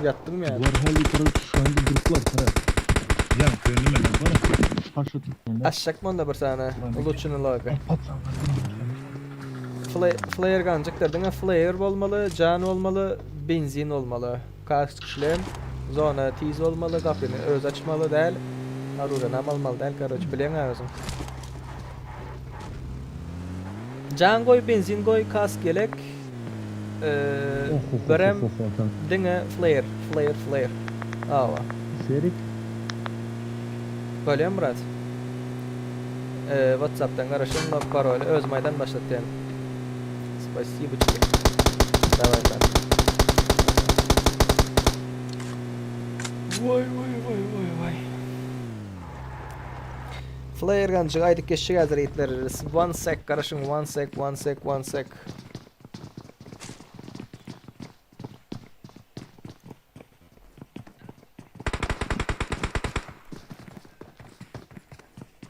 Ýatdyň ýa? Bular hali korot şu anda gruplar tara. Ya önüme var. Paşa tutma. Aşak mı bir sany? Uluçuny lobby. Flare ganjyklar diňe flare bolmaly, jan bolmaly, benzin bolmaly. Kask şlem, zona tiz bolmaly, gapyny öz açmaly däl. Aruranam almaly däl, karoç bileň özüň. Jan goý, benzin goý, kask ýelek. Birem diňe flare, flare, flare. Awa. Serik. Bolýa Murat. Whatsappdan garaşyň log paroly özüm aýdan başlatýan. Spasibo тебе. Daway brat. Waý waý waý waý waý. Flare ganjyk aýdyp geçjek häzir ýigitler. One sec garaşyň one sec one sec one sec.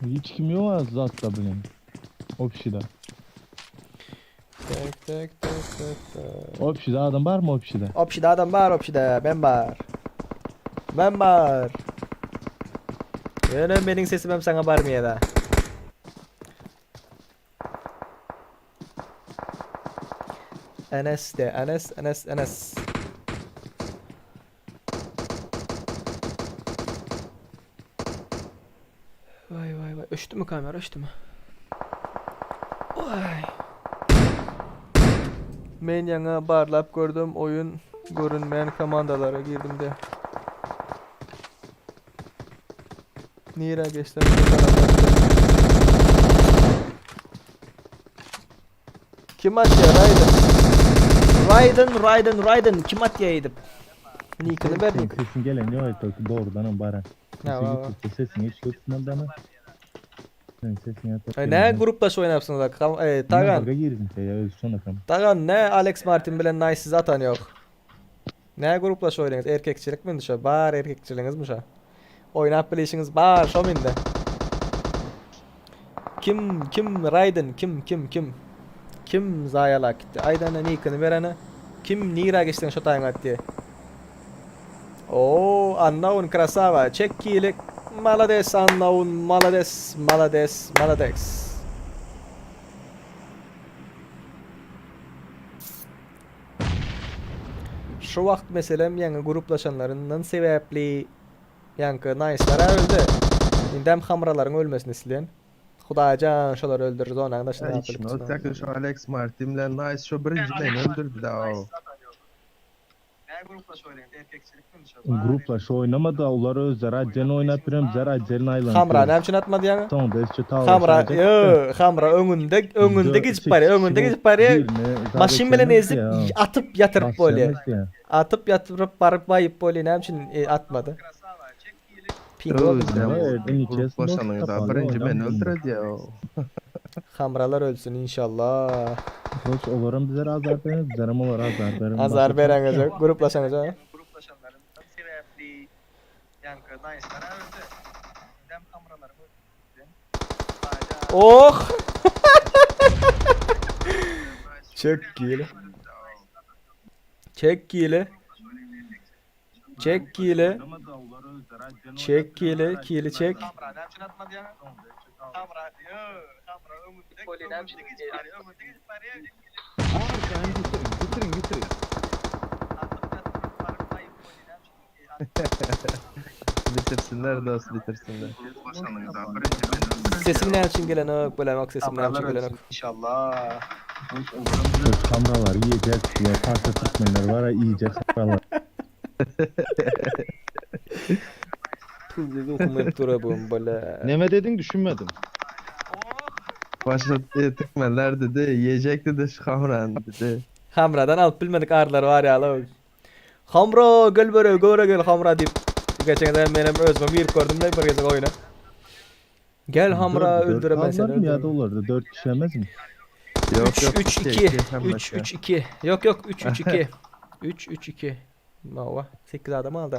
Hiç kim yok az zatda bilen. Obşida. Tek tek tek tek tek. Obşida adam bar mı obşida? Obşida adam bar obşida ben bar. Ben bar. Ýöne meniň sesim hem saňa barmaýar da. Enes de Enes Enes Enes. Vay vay vay. Öçdü mü kamera öçdü mü? Vay. Men ýaňa barlap gördüm oýun görünmeýän komandalara girdim de. Nirä geçsem Kim atýar Raiden? Raiden, Raiden, Raiden kim atýar edip? Nikini ber nik. Sesin gelen yok et doğrudan hem bara. Ha, va, va. Sesin hiç tutmadı ama. Sen sesin yatak. E, ne grupdaş oynapsyňyz? E, Tagan. Girdim ya öz sona kam. Tagan ne Alex Martin bilen Nice zatan yok. Ne grupdaş oýnaýaňyz? Erkekçilik mi şo? Bar erkekçiligiňizmi şo? Oýnap bilişiňiz bar şo mende. Kim kim Raiden kim kim kim kim zaýalap gitdi? Aýdana nikini berene kim nira geçdiň şo taýyň atdy. Oo, unknown krasava. Çek kilik. Malades unknown malades malades malades. Şu wagt meselem ýaňy gruplaşanlaryndan sebäpli ýaňky naýslar-a öldi. Indem hamralaryň ölmesini isleýän. Hudaýjan şolary öldür zonanyň daşynda Aý şuny otýaka şu Alex Martin bilen Nice şu birinji meni öldürdi da o. Gruplaş oynamadı olar özleri acelen oynap bilen bizler acelen aýlanyp. Hamra näme üçin atmady ýaňy? Soňda işte tawla. Hamra ýo Hamra öňünde öňünde gidip barýar öňünde gidip barýar. Maşyn bilen ezip atyp ýatyryp bolýar. Atyp ýatyryp baryp baýyp bolýar näme üçin e, atmady? Gruplaşanyňda birinji meni öldüredi ya. Hamralar ölsün inşallah. Hoş olaram bizler azar berer, bizlerem olara azar berer. Azar bereňizok, gruplaşaňyzok. Oh! Çek gile. Çek gile. Çek kili. Çek kili, kili çek. Bitirsinler dost bitirsinler. Sesim näme üçin gelenok, bilemok sesim näme üçin gelenok. Kameralar yiyecek ya parça Türkmenler var ya yiyecek kameralar. Tuzly okumay dura bu bala. Neme dedin düşünmedim. Başlatdı Türkmenler dedi, yiyecek dedi şu hamran dedi. Hamradan alyp bilmedik arlar var ya la. Hamra gel bere göre gel hamra diýip geçen de menem özüme girip gördüm de bir gezek oýuna. Gel hamra öldüremem seni. Ya da öldüremem. olurdu 4 kişi yemez mi? Yok yok. 3 3 2 3 3 2. Yok yok 3 3 2. 3 3 2. Mawa 8 adam aldy.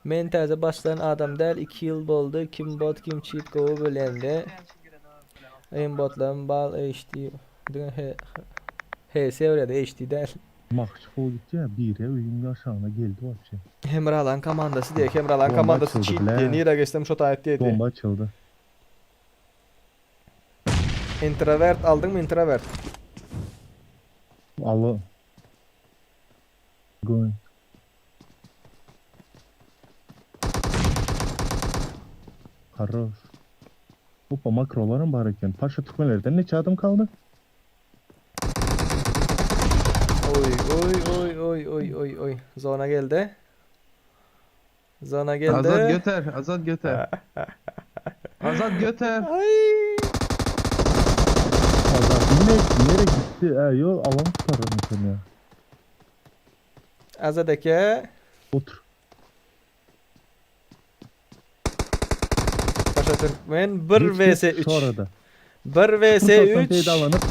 Men täze başlan adam däl 2 ýyl boldy. Kim bot kim cheat gowy bilende. Aim botlarym bal HD diňe H HS bolýar HD däl. Mahçı kol gitti ya biri uyum aşağına geldi vapşe. Hemralan komandasy diýe Hemralan Bomba komandasy açyldy cheat bile. diýe nirä geçsem şo taýyp diýdi. Bomba açıldı. Introvert aldyňmy introvert? Allah. Going. Karroş. Hoppa makroların var eken. Paşa Türkmenlerden neçe adım kaldı? Oy oy oy oy oy oy oy. Zona geldi. Zona geldi. Azat götür, Azat götür. Azat göter. Ay. Azat yine nereye gitti? E, yo alan tutarım seni ya. Azat aka. Otur. Paşa Türkmen 1 Geç, vs geç, 3. Şu arada. 1 vs Fırsattan 3. feydalanıp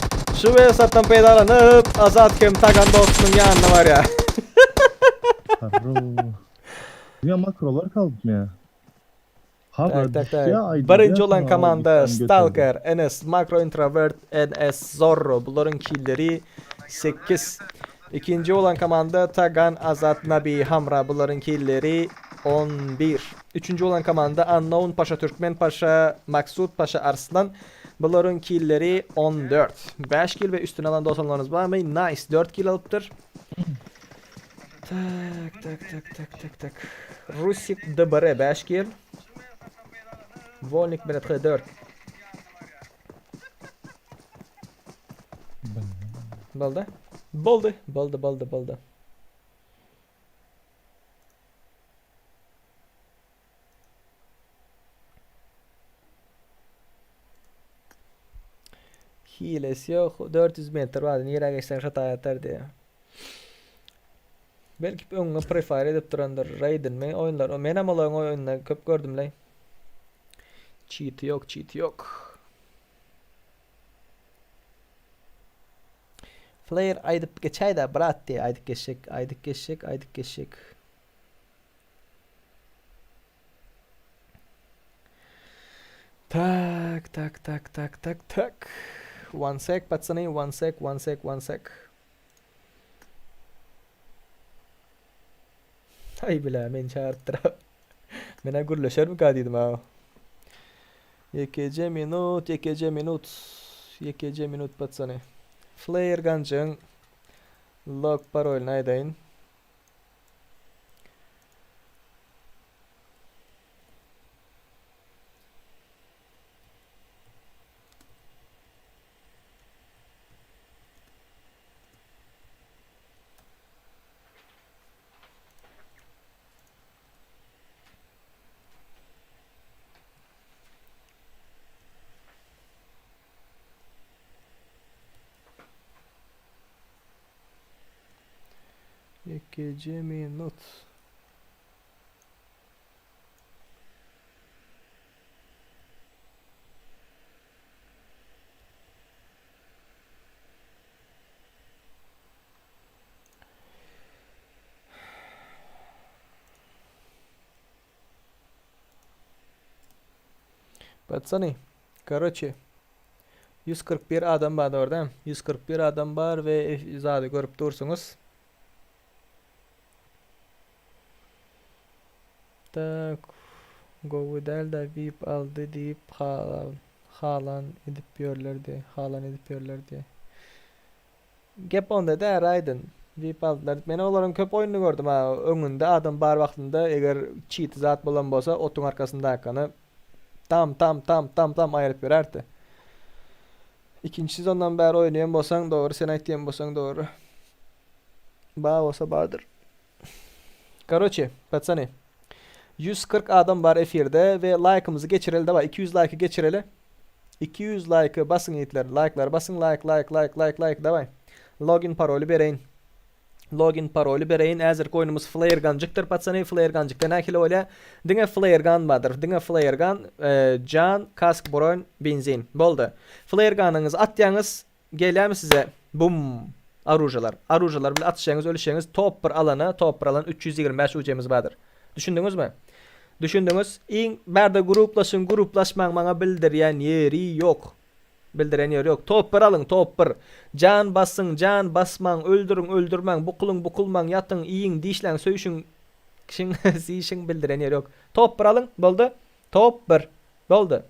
Şu fırsattan peýdalanyp Azat kim Tagan dostunyň ýanyna barýar. Harro. Ya makrolar kaldı mı ya? Ha Tak tak tak. ya aydın Birinji ya olan sana komanda o gitsen götürdü. Stalker, NS, Makro Introvert, NS Zorro. Bularyň killeri 8. Ikinji olan komanda Tagan, Azat, Nabi, Hamra. Bularyň killeri 11. Üçünji olan komanda Unknown Paşa, Türkmen Paşa, Maksut Paşa, Arslan. Bularyň killeri 14. 5 kill we üstüne alan dosanlaryňyz barmy? Nice. 4 kill alypdyr. Tak tak tak tak tak tak. Rusik DBR 5 kill. Wolnik Benet 4. Boldy. Boldy, boldy, boldy, boldy. Hilesi yok. 400 metr var. Nirä geçseň şo taýa atar diýýär. Belki öňňe prefire edip durandyr. Raiden mi oýunlar. Menem olaryň oýunyny köp gördüm-leý. Cheat yok, cheat yok. Flare aýdyp geçäýdä brat diýýär. Aýdyp geçjek, aýdyp geçjek, aýdyp geçjek. Tak, tak, tak, tak, tak, tak. One sec, patsany, one sec, one sec, one sec. Aý bile, meni çagyrypdyr. Menä gürleşermika diýdim ha. Ýekeje minut, ýekeje minut. Ýekeje minut patsany. Flare ganjyň log parolyny aýdaýyn. Ýekeje minut. Patsany, karoçe, 141 adam bar orada. 141 adam bar we zady görüp dursuňyz. Tak, gowy däl-de vip aldy diýip halan halan edip ýörlerdi, halan edip ýörlerdi. Gep onda däl Raýden. Vip aldylar. Men olaryň köp oýnuny gördüm ha. Öňünde adam bar wagtynda eger çiti zat bolan bolsa otuň arkasyndakyny tam tam tam tam tam aýryp ýörärdi. Ikinji sezondan bäri oýnaýan bolsaň dogry sen aýtýan bolsaň dogry. Bar bolsa bardyr. Karoçe, patsany. 140 adam bar efirde we laýkymyzy geçireli daway 200 laýky geçireli. 200 laýky basyň ýigitler. Laýklary basyň laýk laýk laýk laýk laýk daway. Login paroly bereýin. Login paroly bereýin. Häzirki oýnumyz flare gunjykdyr patsany. Flare gunjykda nähili bolýar? Diňe flare gun bardyr. Diňe flare gun, jan, kask, bron, benzin. Boldy. Flare gunyňyzy atýaňyz, gelýärmi size? Bum! Aružalar. Aružalar bilen atyşýaňyz, ölüşýäňiz. Top bir alana, top bir alan 325 UC-miz bardyr. Düşündiňizmi? Düşündiňiz? Iň bärde gruplaşyň, gruplaşmaň maňa bildirýän ýeri ýok. Bildiren ýeri ýok. Top bir alyň, top bir. Jan basyň, jan basmaň, öldüriň, öldürmäň, bukulyň, bukulmaň, ýatyň, iýiň, dişläň, söýşüň, kişiň, sişiň bildiren ýeri ýok. Top bir alyň, boldy. Top bir. Boldy.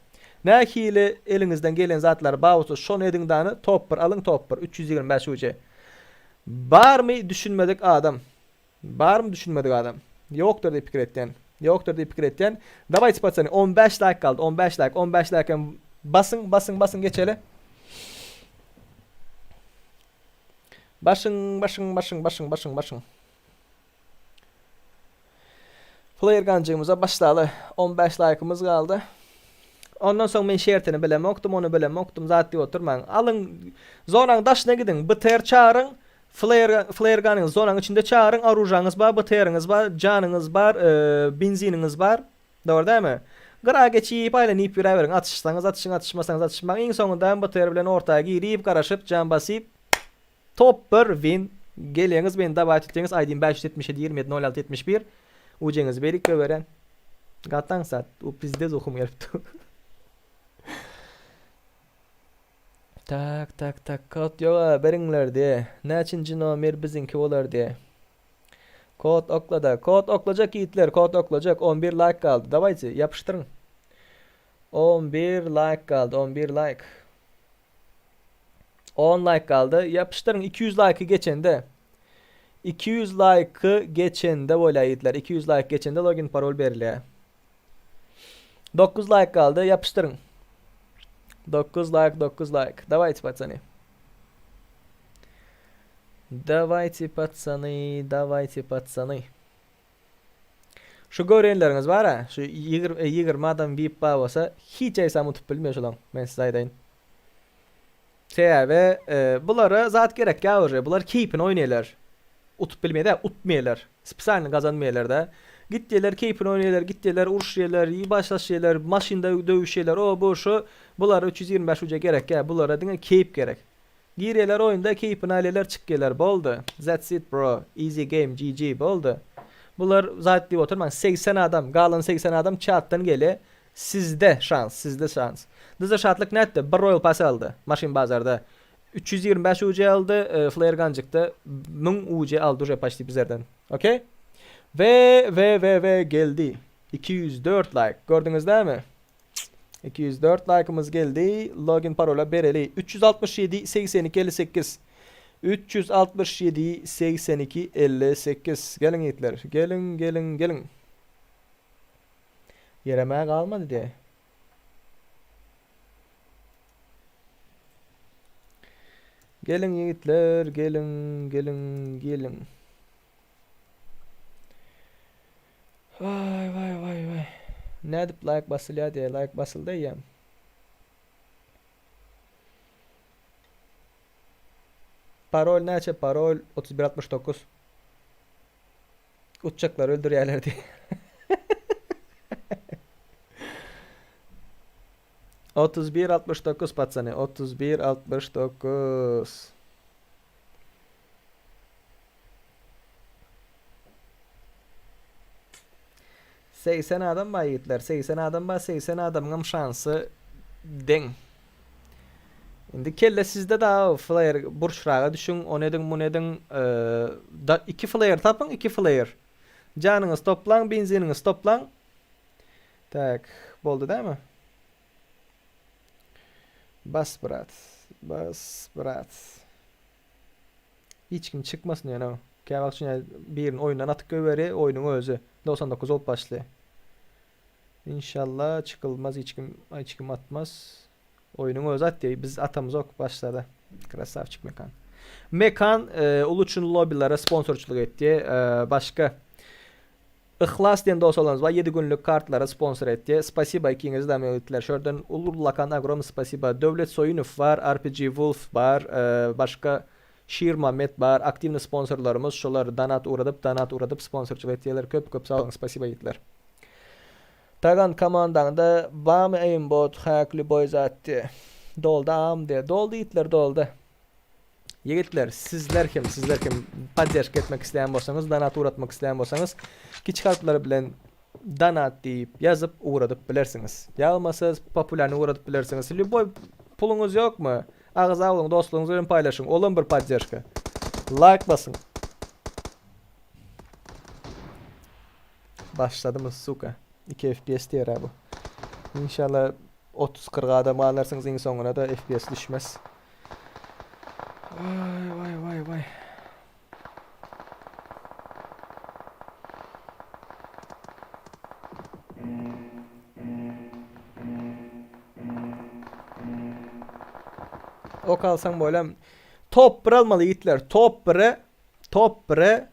Nähili eliňizden gelen zatlary bar bolsa şony ediň dany, top bir alyň, top bir. 325 UC. Barmy düşünmedik adam? Barmy düşünmedik adam? Ýokdur diýip pikir etýän. Ýokdur diýip pikir etýän. Dawayçy patsany 15 laýk galdy. 15 laýk, 15 laýk hem basyň, basyň, basyň geçeli. Başyň, başyň, başyň, başyň, başyň, başyň. Player ganjygymyza başlaly. 15 laýkymyz galdy. Ondan soň men şertini bilemokdym, ony bilemokdym, zat diýip oturmaň. Alyň, zonaň daşyna gidiň, BTR çagyryň, flare, flare ganyňyzy zonaň içinde çagyryň, oružaňyz bar, BTR-iňiz bar, janyňyz bar, benziniňiz bar. Dogry dälmi? Gyra geçip, aýlanyp ýöräberiň, atyşsaňyz atyşyň, atyşmasaňyz atyşmaň, iň soňunda hem BTR bilen orta girip, garaşyp, jan basyp, top bir win, gelýäňiz meni dawaýt etýäňiz, aýdym 577 27 06 71, ujeňizi berik goýberýän. Gataň sat, u pizdez ukum gelip dur. Tak, tak, tak, kod ýoga, beriňler diýe. Näçinji nomer biziňki bolar diýe. Kod oklada. Kod oklajak ýigitler, kod oklajak. 11 laýk galdy. Dawayte, ýapyşdyryň. 11 laýk galdy, 11 laýk. 10 laýk galdy. Ýapyşdyryň 200 laýky geçende. 200 laýky geçende bolýar ýigitler. 200 laýk geçende login parol berilýär. 9 laýk galdy, ýapyşdyryň. 9 laýk, 9 laýk. Dawayte, patsany. Dawayte patsany, dawayte patsany. Şu görenleriňiz bar-a, şu 20 adam VIP bar bolsa, hiç aýsam utup bilmeýär şolaň, men size aýdaýyn. Sebäbi bulara zat gerek ýa uje, bular keýpine oýnaýarlar. Utup bilmeýär-de, utmaýarlar. Spesialny gazanmaýarlar-da. Gitýärler, keýpine oýnaýarlar, gitýärler, uruşýarlar, başlaşýarlar, maşynda döwüşýärler, o, bu, şu. Bulara 325 uje gerek ýa, bulara diňe keýp gerek. Girýärler oýunda keýpini alýarlar, çykýarlar, boldy. That's it bro, easy game, GG, boldy. Bular zat diýip oturmaň, 80 adam, galan 80 adam çatdan gelýär. Sizde şans, sizde şans. Dyza Şatlyk nätdi? Bir Royal Pass aldy. Maşyn bazarda. 325 UC aldy, Flare Gunjykda 1000 UC aldy uje paçti bizlerden. Okey? Ve ve ve ve geldi. 204 like. Gördüňiz dämi? 204 like'ımız geldi. Login parola bereli. 367 82 58. 367 82 58. Geliň ýigitler. Geliň, geliň, geliň. Ýeremä galmady diýä. Geliň ýigitler, geliň, geliň, geliň. Waý, waý, waý, waý. Nädip laýk basylýar diýä, laýk basyldy eýýäm. Parol näçe? Parol 3169. Uçjaklary öldürýärler diýip. 31 69 patsany 31 69 80 adam bar ýigitler 80 adam bar 80 adamyňam şansy deň Indi kelle sizde da flare burçraga düşüň, ony ediň, muny ediň. Da iki flare tapyň, iki flare. Janyňyzy toplaň, benziniňizi toplaň. Tak, boldy dämi? Bas brat. Bas brat. Hiç kim çykmasyn ýöne. Käwagt şuny birini oýundan atyp goýberýär, oýnuň özi 99 bolup başlaýar. Inşallah çykylmaz hiç kim hiç kim atmaz. Oýnuň özi atýar. Biz atamyzok başlarda. Krasavçik Mekan. Mekan e, Uluçun lobbilere sponsorçylyk etdi. E, başga Yhlas diýen dost olanymyz bar. 7 günlük kartlara sponsor etdi. Spasiba ikiňize de ýigitler. Şörden Ulurlakan ogrom spasiba. Döwlet Soýunow bar, RPG Wolf bar, e, başga Şirmamet bar. Aktiwny sponsorlarymyz şolar donat ugradyp, donat ugradyp sponsorçylyk etýärler. Köp köp sag boluň. Spasiba ýigitler. Tagan komandaňda bamy aimbot hack lýuboý zat diýe. Doldy agam diýe. Doldy ýigitler doldy. Ýigitler sizler hem sizler hem podderşka etmek isleýän bolsaňyz donat ugratmak isleýän bolsaňyz kiçi harplar bilen donat diýip ýazyp ugradyp bilersiňiz. Ýa bolmasa populýarny ugradyp bilersiňiz. Lýuboý puluňyz ýokmy? Agza boluň dostlaryňyz bilen paýlaşyň. Olam bir podderşka. Laýk basyň. Başladymy suka. 2 FPS diýer bu. İnşallah 30-40 adam galarsyňyz iň soňuna da FPS düşmez. Vay vay vay vay. Ok alsaň bolam. Top 1 almaly ýigitler. Top 1-e top 1-e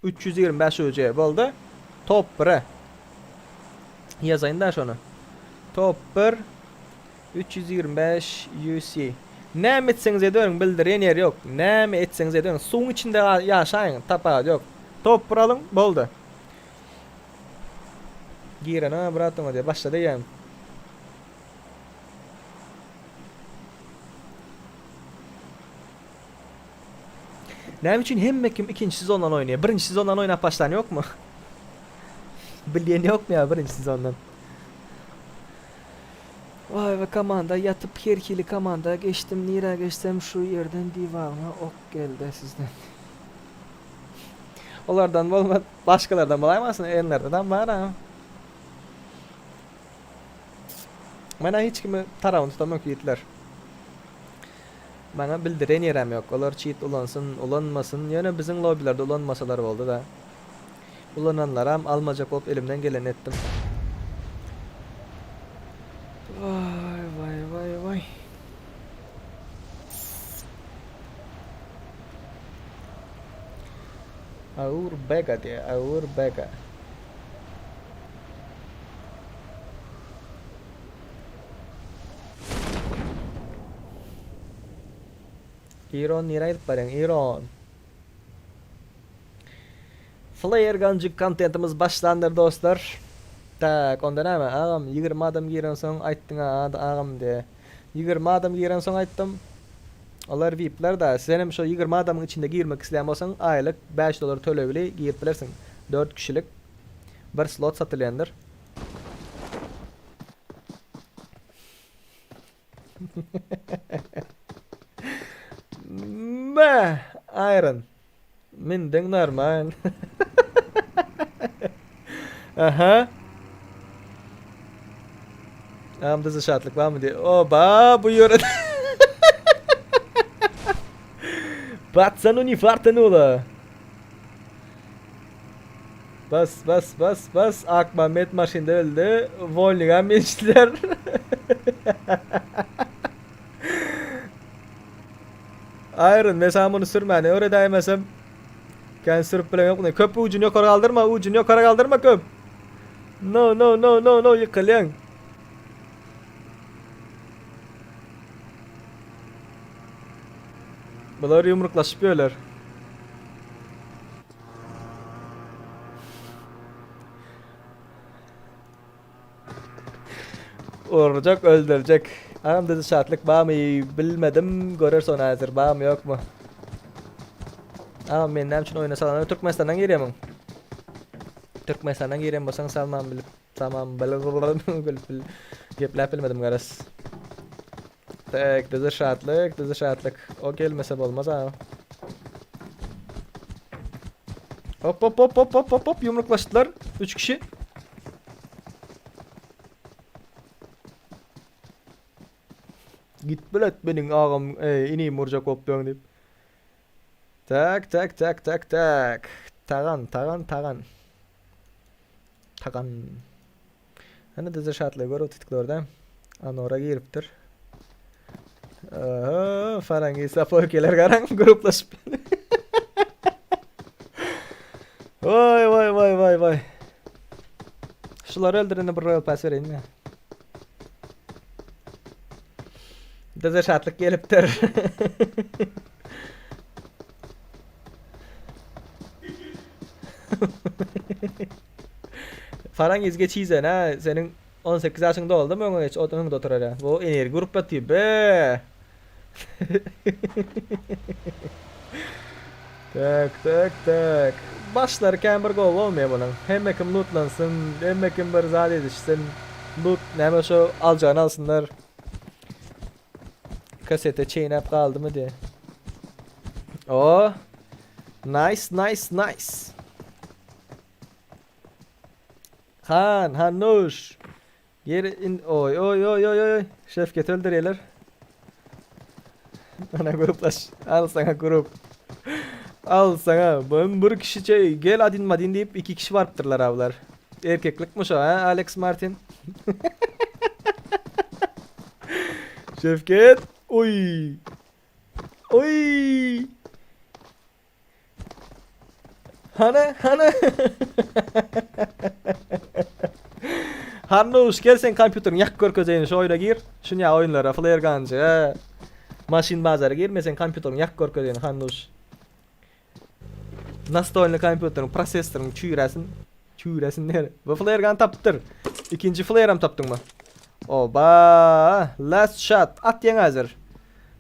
325 UC boldy. Top 1-e. Ýazaýyn da şony. Top 1. 325 UC. Näme etseňiz ediberiň bildirýän ýeri ýok. Näme etseňiz ediberiň. Suwuň içinde ýaşaýyň tapawudy ýok. Top bir alyň boldy. Giren ha brat oňa diýe başlady eýýäm. Näme üçin hemme kim ikinji sezondan oýnaýar? Birinji sezondan oýnap başlan ýokmy? Bilýän ýokmy ýa birinji sezondan? Waý we komanda ýatyp her hili komanda geçdim nirä geçsem şu ýerden diwagyňa ok geldi sizden. Olardan bolmaz başgalardan bolaýmasyn enlerden bar ha. Menä hiç kimi tarabyny tutamok ýigitler. Maňa bildiren ýerem ýok. Olar çit ulansyn, ulanmasyn, ýöne biziň lobbilerde ulanmasalar boldy-da. Ulananlaram almajak bolup elimden gelenini etdim. Waý waý waý waý. Aur bega diýýär, aur bega. Iron nirä gidip barýaň Iron. Flare gunjyk kontentimiz başlandyr dostlar. Tak onda näme agam 20 adam girensoň aýtdyňa ady agam diýe. 20 adam girensoň aýtdym. Olar vipler da senem şo 20 adamyň içinde girmek isleýän bolsaň aýlyk 5 dollar tölegli girip bilersiň. 4 kişilik bir slot satylýandyr. Me, Iron. Mindiň normal. Aha. Am dizi şatlyk barmy diye. Oba bu ýöre. Patsanu не фартануло. Bas bas bas bas Akmammet maşynda öldi. Wolniga minişdiler. Iron men sana muny sürmäni öwredäýmesem kän sürüp bilen ýok. Köp ujuny ýokary galdyrma, ujuny ýokary galdyrma köp. No no no no no ýykylýaň. Bular ýumruklaşyp ýörler. Urjak öldürjek. Agam dedi şatlyk barmy bilmedim görer ony häzir barmy ýokmy. Agam men näme üçin oýuna salan Türkmenistandan girýärmiň? Türkmenistandan girýän bolsaň salman bilip tamam bilip gepläp bilmedim garaz. Tek dizi şatlyk dizi şatlyk o gelmese bolmaz agam. Hop hop hop hop hop hop hop yumruklaşdylar. 3 kişi. Git bilet meniň agam, ey, inim urjak bolup döň diýip. Tak tak tak tak tak. Tagan tagan tagan. Tagan. Hany dizi şatlygy görüp otyrdyk Anora giripdir. Aha, Farangi sapokeler garaň gruplaşyp. Vay vay vay vay vay. Şulary öldürende bir Royal Pass bereýin mi? Dize şatlyk gelipdir. Farangiz geç izen ha seniň 18 ýaşyň doldumy öňe geç ot öňde oturar ýa. Bu energiýa urup ýatyr be. Tak tak tak. Başlary kän bir gowy bolmaýar munuň. Hemme kim lootlansyn, hemme kim bir zat edişsin. Loot näme şo aljagyny alsynlar. Kasete çeýnäp galdymy diye. O. Nice nice nice. Han, Hanuş. Ýeri in oý oý oý oý oý. Şefket öldürýärler. Ana gruplaş. Al sana grup. Al sana. Ben bir kişi şey, gel adin madin diýip iki kişi barypdyrlar ablar. Erkeklikmiş o ha Alex Martin. Şefket. Oy. Oy. Hana, hana. Hannuş gel sen kompýuteriňi ýakyp görkezeýin şu oýuna gir. Şunýa oýunlara flare gunjyga maşyn bazara gir men seň kompýuteriňi ýakyp görkezeýin Hannuş. Nastolny kompýuteriň prosessoryň çüýräsin. Çüýräsin nere? Bu flare gun tapypdyr. Ikinji flare hem tapdyňmy? Oba! Last shot. Atýaň häzir.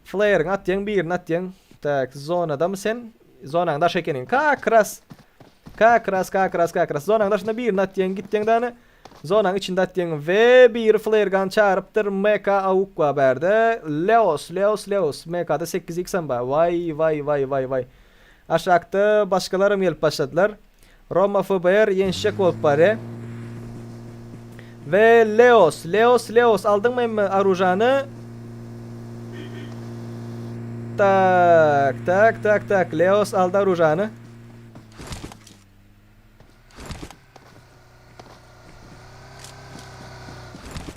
Flare-iň atýaň birini atýaň. Tak, zonadamy sen? Zonaň daşy ekeniň. Kak ras. Kak ras, kak ras, kak ras. Zonaň daşynda birini atýaň, gitýaň dany. Zonaň içinde atýaň we biri flare gun çarypdyr. MK awuk bar bärde. Leos, Leos, Leos. MK-da 8x hem bar. Waý, waý, waý, waý, waý. Aşakda başgalaram gelip başladylar. Roma FBR ýeňişjek bolup barýar. We Leos, Leos, Leos aldyňmy emmi oružany? Tak, tak, tak, tak. Leos aldy oružany.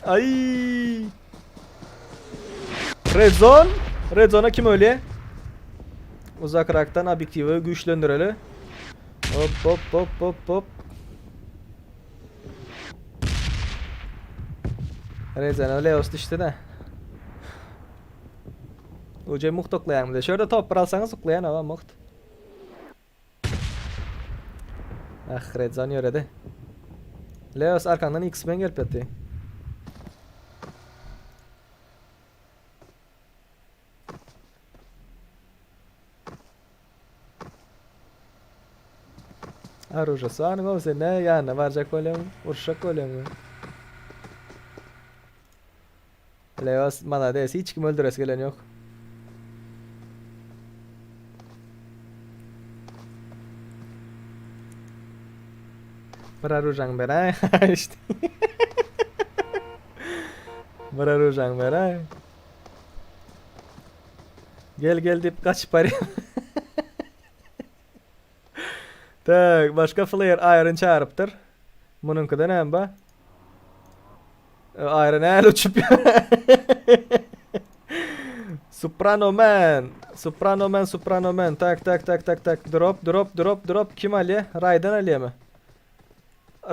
Ay. Red Zone. Red Zone'a kim ölýär? Uzakrakdan obýektiwi güýçlendireli. Hop hop hop hop hop. Red Zone'a Leos düşdi de. Uca muht oklaýaň bize. Şurada top bir alsaňyz oklaýan awa muht. Ah, Red Zone ýöredi. Leos arkaňdan X-Men gelip ýatdy. Aruja sanyň o sen ne ýanyna barjak bolýaň, uruşjak bolýaň. Leos malades, hiç kim öldüresi gelen ýok. Bir arujaň beräý işte. Bir arujaň beräý. Gel gel diýip gaçyp barýar. Tak, başga flare Iron çarypdyr. Munuňkyda näme bar? Iron näle uçup Soprano Man. Soprano Man, Soprano Man. Tak, tak, tak, tak, tak. Drop, drop, drop, drop. Kim alýar? Raiden alýarmy?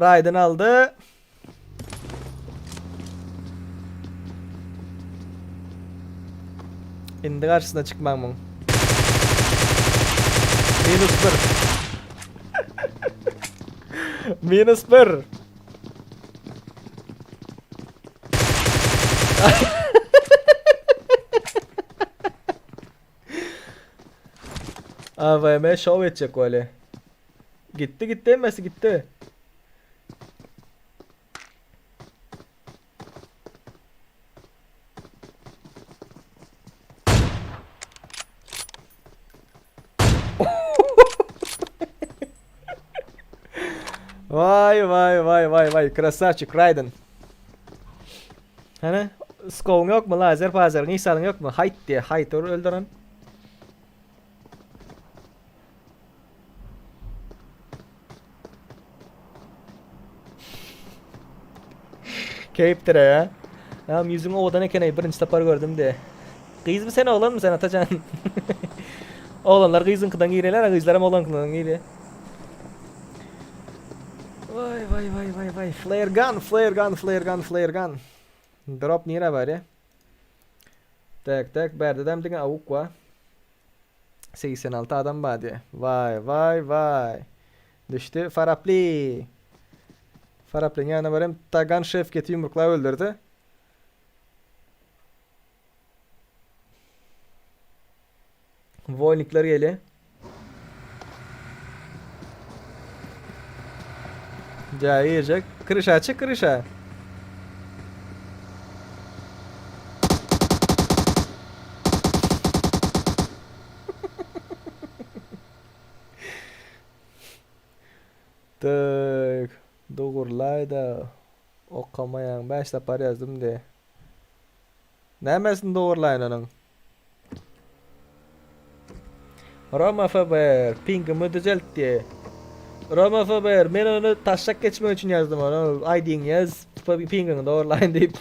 Raiden aldy. Indi garşysyna çykmaň muň. Minus 1. Minus 1. AVM şov etjek bolýa. Gitdi gitdi hemmesi gitdi. Vay vay vay vay vay krasavçik Raiden. Hani skowuň ýokmy lazer pazer nisalyň ýokmy haýt diýe haýt öldüren. Keýpdir he. Ýa ýüzüň owadan eken eý birinji sapar gördüm de. Gyzmy sen oglanmy sen Atajan? Oglanlar gyzyňkydan girýärler, a gyzlaram oglankydan girýär. Waý waý waý waý waý. Flare gun, flare gun, flare gun, flare gun. Drop nirä barýar? Tak tak bärdedem diňe awuk bar. 86 adam bar diýýär. Waý, waý, waý. Düşdi Faraply. Faraplyň ýanyna barýan Tagan Şewketi ýumruklap öldürdi. Wolnikler gelýär. Jaýa girjek. Kryşa çyk kryşa. Tak. Dogurlaýda. Okamaýaň. 5 sapar ýazdym de. Nämesini dogurlaýyn onuň? Roma FBR pingimi düzelt diýe. Roma FBR men ony taşak geçmek üçin ýazdym ony. ID-ňi ýaz, pingiňi dogurlaýyn diýip.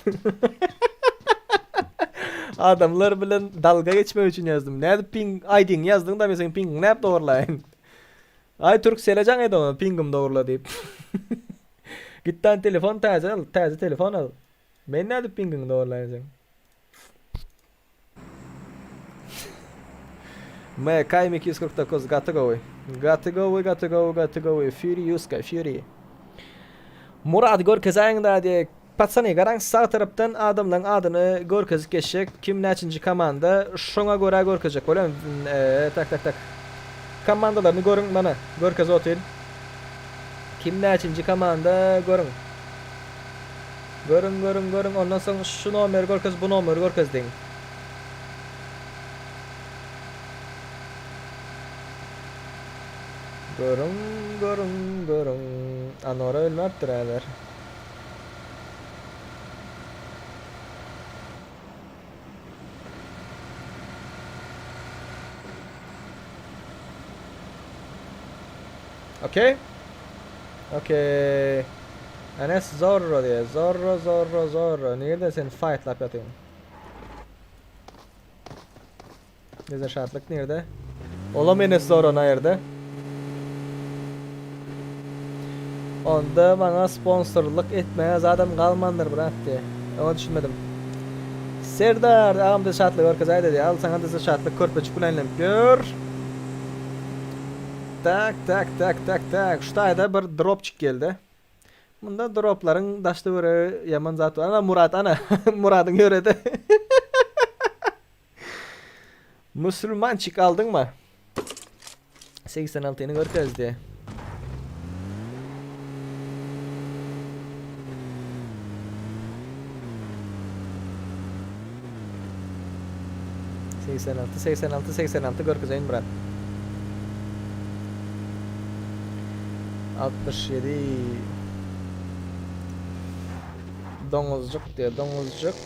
Adamlar bilen dalga geçmek üçin ýazdym. Nädip ping ID-ňi ýazdyň da men seň pingiňi nädip dogurlaýyn? Aý Türksele jaň et oňa pingim dogurla diýip. Gitden telefon täze al, täze telefon al. Men nädip pingiňi dogurlaýyn seň? MK 249 gaty gowy. Gaty gowy, gaty gowy, gaty gowy. Fury Yuska, Fury. Murad görkezäýiň da diýek. Patsany garaň sag tarapdan adamlaň adyny görkezip geçjek. Kim näçinji komanda şoňa görä görkezjek bolýan. Eee tak tak tak. Komandalaryny görüň mana görkezip otyryn. Kim näçinji komanda görüň. Görüň görüň görüň ondan soň şu nomeri görkez bu nomeri görkez diýiň. Görüň görüň görüň. Anora ölmäpdir häzir. Okey. Okey. Enes Zorro diýýär. Zorro, Zorro, Zorro. Nirde sen fightlap ýatyň? Bize şatlyk nirde? Olam Enes Zorro naýerde? Onda maňa sponsorlyk etmäge zadam galmandyr brat diýýär. Oňa düşünmedim. Serdar agam bize şatlyk görkezäý diýýär. Al saňa bize şatlyk körpejik bilen aýlanyp ýör. Tak tak tak tak tak. Şu taýda bir dropçik geldi. Munda droplaryň daş töweregi ýaman zat bar. Ana Murat ana. Muradyň ýöredi. Musulmançik aldyňmy? 86-ny görkezdi. 86, 86, 86 görkezeýin brat. 67 Doňuzjyk diýýär, doňuzjyk.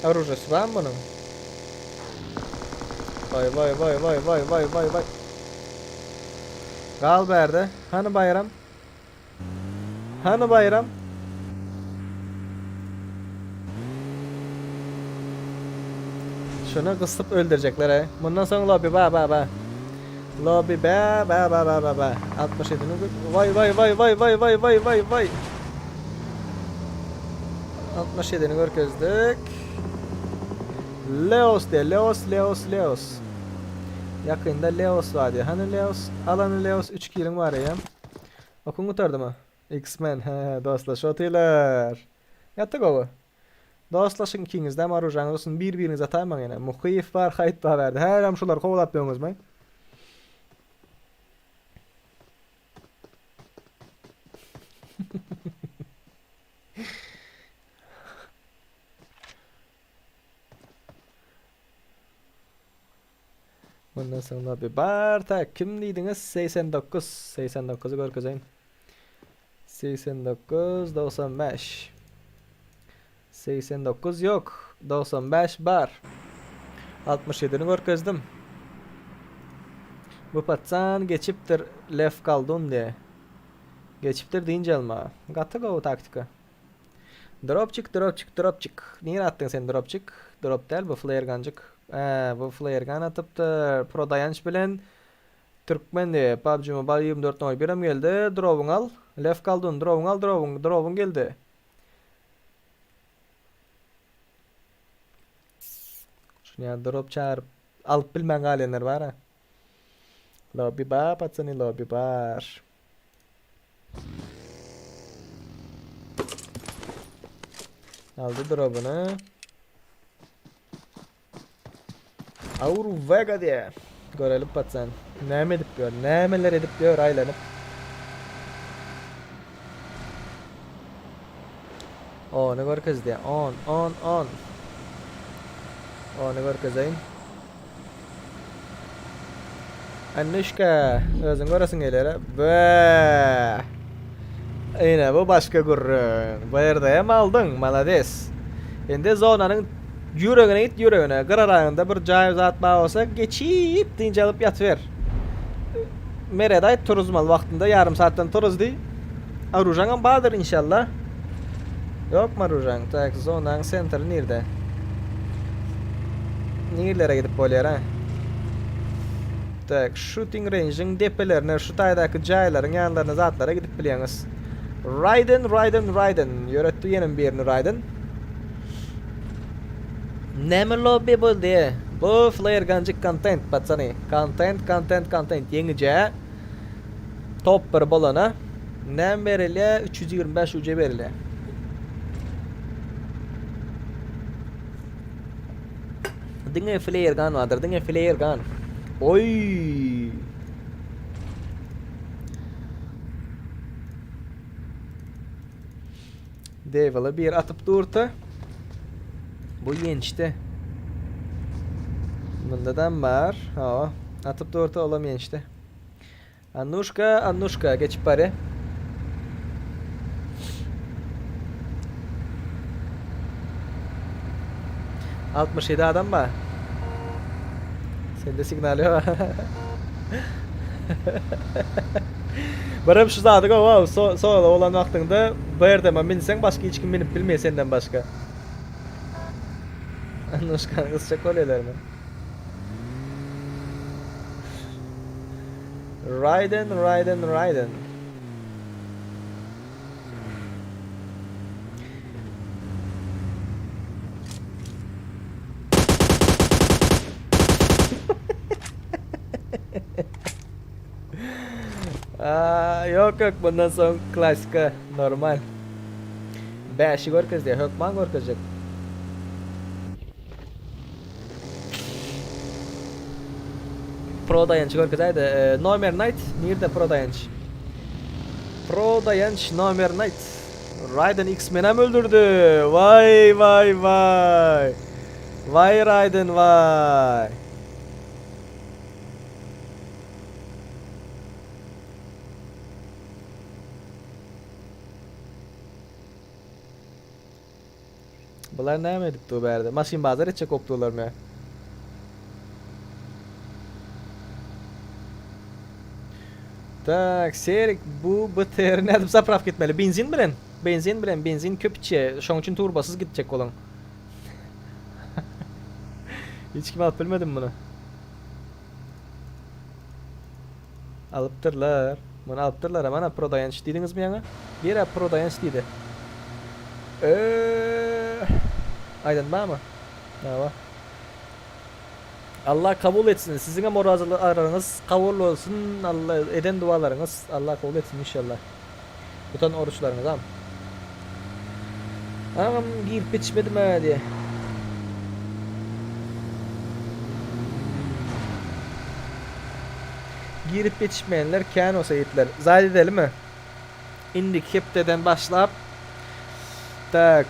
Oružasy barmy munuň? Waý waý waý waý waý waý waý waý. Gal bärde. Hany Baýram? Hany Baýram? Şuny gysyp öldürjekler e. Mundan soň lobby ba ba ba. Lobby ba ba ba ba ba ba. 67-ni Waý waý waý waý waý waý waý waý waý. 67-ni görkezdik. Leos diýe, Leos, Leos, Leos. Ýakynda Leos bar diýe. Hany Leos? Alany Leos 3 kiliň bar eýýäm. Okuň gutardymy? X-Men, he, dostlaşyp otyrlar. Ýaty gowy. Dostlaşyň ikiňizdem oružaňyz bolsun, bir-biriňize ataýmaň ýene. Muhyýew bar, Haýyt bar bärde. Hälem şulary kowlap ýöňüzmi? Mundan soň lobby bar. Tak, kim diýdiňiz? 89. 89-y görkezeýin. 89, 95. 89 ýok. 95 bar. 67-ni görkezdim. Bu patsan geçipdir Lew Kaldun diýe. Geçipdir dynç almaga. Gaty gowy taktika. Dropçik, dropçik, dropçik. Nirä atdyň sen dropçik? Drop däl bu flare gunjyk. Ä, bu flare gun atypdyr. Pro daýanç bilen Türkmen diýip PUBG Mobile 24 01 hem geldi. Drobyňy al. Lew Kaldun, drobyňy al, drobyň, drobyň geldi. Şuny ýa drop çagyryp alyp bilmän galýanlar bar-a. Lobby bar, patsany, lobby bar. Aldy drop'unu. Aur Vega diye. Görelim patsan. Näme edip ýör? Nämeler edip ýör aýlanyp? Ony görkez diye. On, on, on. Ony görkezeýin. Annuşka, özüň göresiň gelýär-ä. Bä! Ine, bu başga gürrüň. Bu ýerde hem aldyň, malades. Indi zonanyň ýüregine git, ýüregine. Gyraragynda bir jaý zat bar bolsa, geçip, dynç alyp ýatyber. Merede aýt, turuzmaly wagtynda, ýarym saatdan turuz diý. Oružaňam bardyr inşallah. Ýokmy oružaň? Tak, zonaň sentri nirde? Nirlere gidip bolýar, ha? Tak, shooting range-iň depelerine, şu taýdaky jaýlaryň ýanlaryna zatlara gidip bilýäňiz. Raiden, Raiden, Raiden. Ýöretdi ýenem birini Raiden. Näme lobby boldy? Bu flare gunjyk content, patsany. Content, content, content. Ýeňijä top 1 bolana näme berilýär? 325 UC berilýär. Diňe flare gun bardyr, diňe flare gun. Oý! Devil'e bir atyp durdy. Bu ýençdi. Mundadan bar. Ha, atyp durdy, olam ýençdi. Annuşka, Annuşka geçip barýa. 67 adam bar. Sende signal ýok. Birem şu zady gowy, so solo bolan wagtyňda bu ýerde minseň başga hiç kim minip bilmeýär senden başga. Annuşkany gysjak bolýarlarmy? Raiden, Raiden, Raiden. Aa, yok yok bundan soň klasika normal. Bäşi görkezdi, hökman görkezjek. Pro daýanç görkezäýdi. E, nomer Knight nirde Pro daýanç? Pro daýanç Nomer Knight. Raiden X menem öldürdi. Vay vay vay. Vay Raiden vay. Bular näme edip dur bärde? Maşyn bazar etjek bolup durlarmy ýa? Tak, Serik bu BTR nädip zapravka etmeli? Benzin bilen. Benzin bilen, benzin köp içýär. Şoň üçin turbasyz gitjek boluň. Hiç kim alyp bilmedim bunu. Alypdyrlar. Muny alypdyrlar mana pro daýanç diýdiňizmi ýaňy? Bira pro daýanç diýdi. Eee Aýdan barmy? Hawa. Allah kabul etsin. Siziňem orazalarňyz kabul bolsun. Allah eden dualaryňyz Allah kabul etsin inşallah. Tutan oruçlaryňyzam. Agam girip ýetişmedim-ä diýe. Girip ýetişmeýänler kän bolsa ýetler. Zaýat edelimi? Indiki hepdeden başlap tak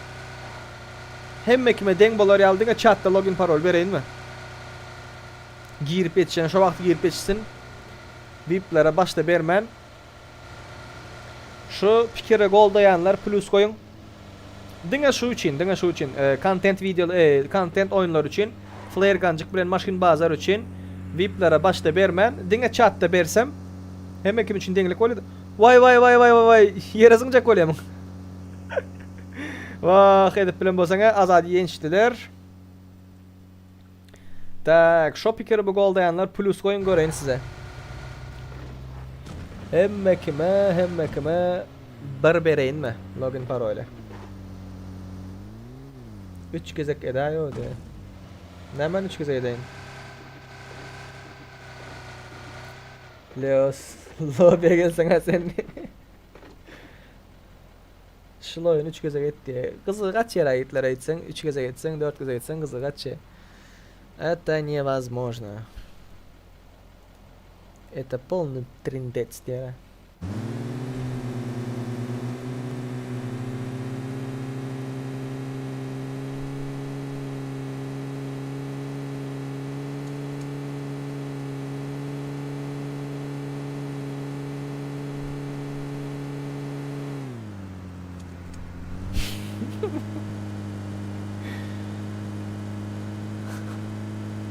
hemme kime deň bolar ýaly diňe çatda login parol bereýinmi? Girip ýetişen şo wagt girip ýetişsin. Viplere başda bermän. Şu pikiri goldaýanlar plus goýuň. Diňe şu üçin, diňe şu üçin, kontent wideo, kontent oýunlar üçin, flare ganjyk bilen maşyn bazar üçin VIP-lere başda bermän, diňe çatda bersem, hemme kim üçin deňlik bolýar. Waý waý waý waý waý waý, ýere zyňjak bolýamyň. Wah, edip bilen bolsaň-a, Azady ýençdiler. Tak, şo pikiri bu goldaýanlar plus goýuň göreýin size. Hemme kime, hemme kime bir bereýinmi login paroly. 3 gezek edäý diýe. Näme 3 gezek edeýin? Leos, lobby'e gelseň sen. Şul oýun 3 gezek etdi. Gyzygy gaçýar aýytlara aýtsaň, 3 gezek etseň, 4 gezek etseň gyzygy gaçýar. Это невозможно. Это полный трындец diýär.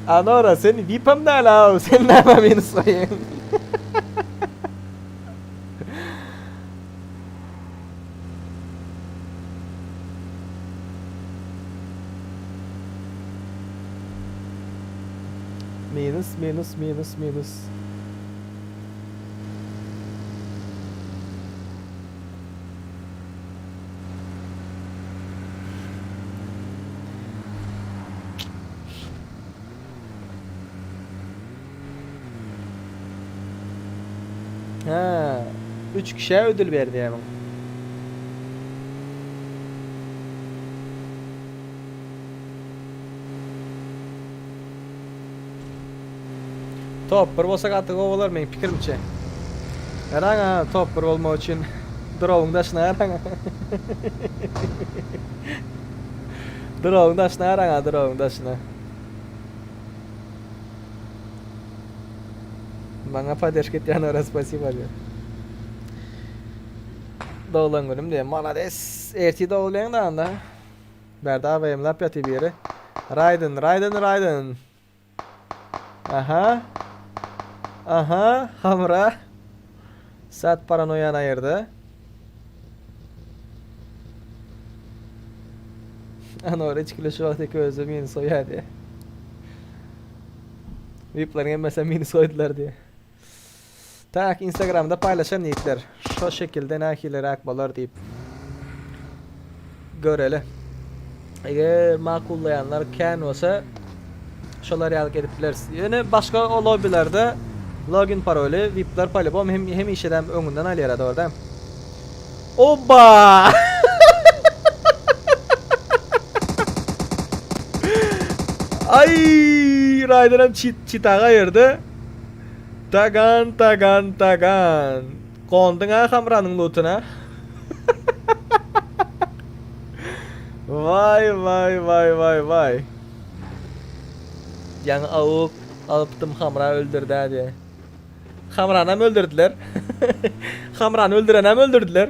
Anora sen vipam däl aw sen näme meni soýaň. Minus, minus, minus, minus. Ha, 3 kişä ödül berdi ýa Top bir bolsa gaty gowy bolar meň pikirimçe. Garaň ha top bir bolmak üçin drowyň daşyna garaň. Drowyň daşyna garaň ha drowyň daşyna. Maňa poddeşka etýänlere spasiba diýýär. Doglan günüm diýýär. Malades. Ertir dogulýaň da anda. Bärde AWM-lap ýatyr biri. Raýden, Raýden, Raýden. Aha. Aha, hamra. Sat paranoýany aýyrdy. Anor içkili şu wagt iki özü minus goýýar diýýär. Vipleriň hemmesi minus goýdular diýýär. Tak, Instagramda paýlaşan ýigitler. Şo şekilde nähiliräk bolar diýip. Göreli. Eger makullaýanlar kän bolsa şolar ýaly edip bileris. Ýöne başga o lobbilerde login paroly VIP'ler polibom hem hemişedem öňünden alýar dogry däl. Oba! Ay, Ryder'em çit çitaga ayırdı. Tagan tagan tagan. Gonduň ha Hamranyň lutuna. Vay vay vay vay vay. Ýaňy awuk alypdym Hamra öldürdi diýe. Hamranam öldürdüler. Hamrany öldürenem öldürdüler.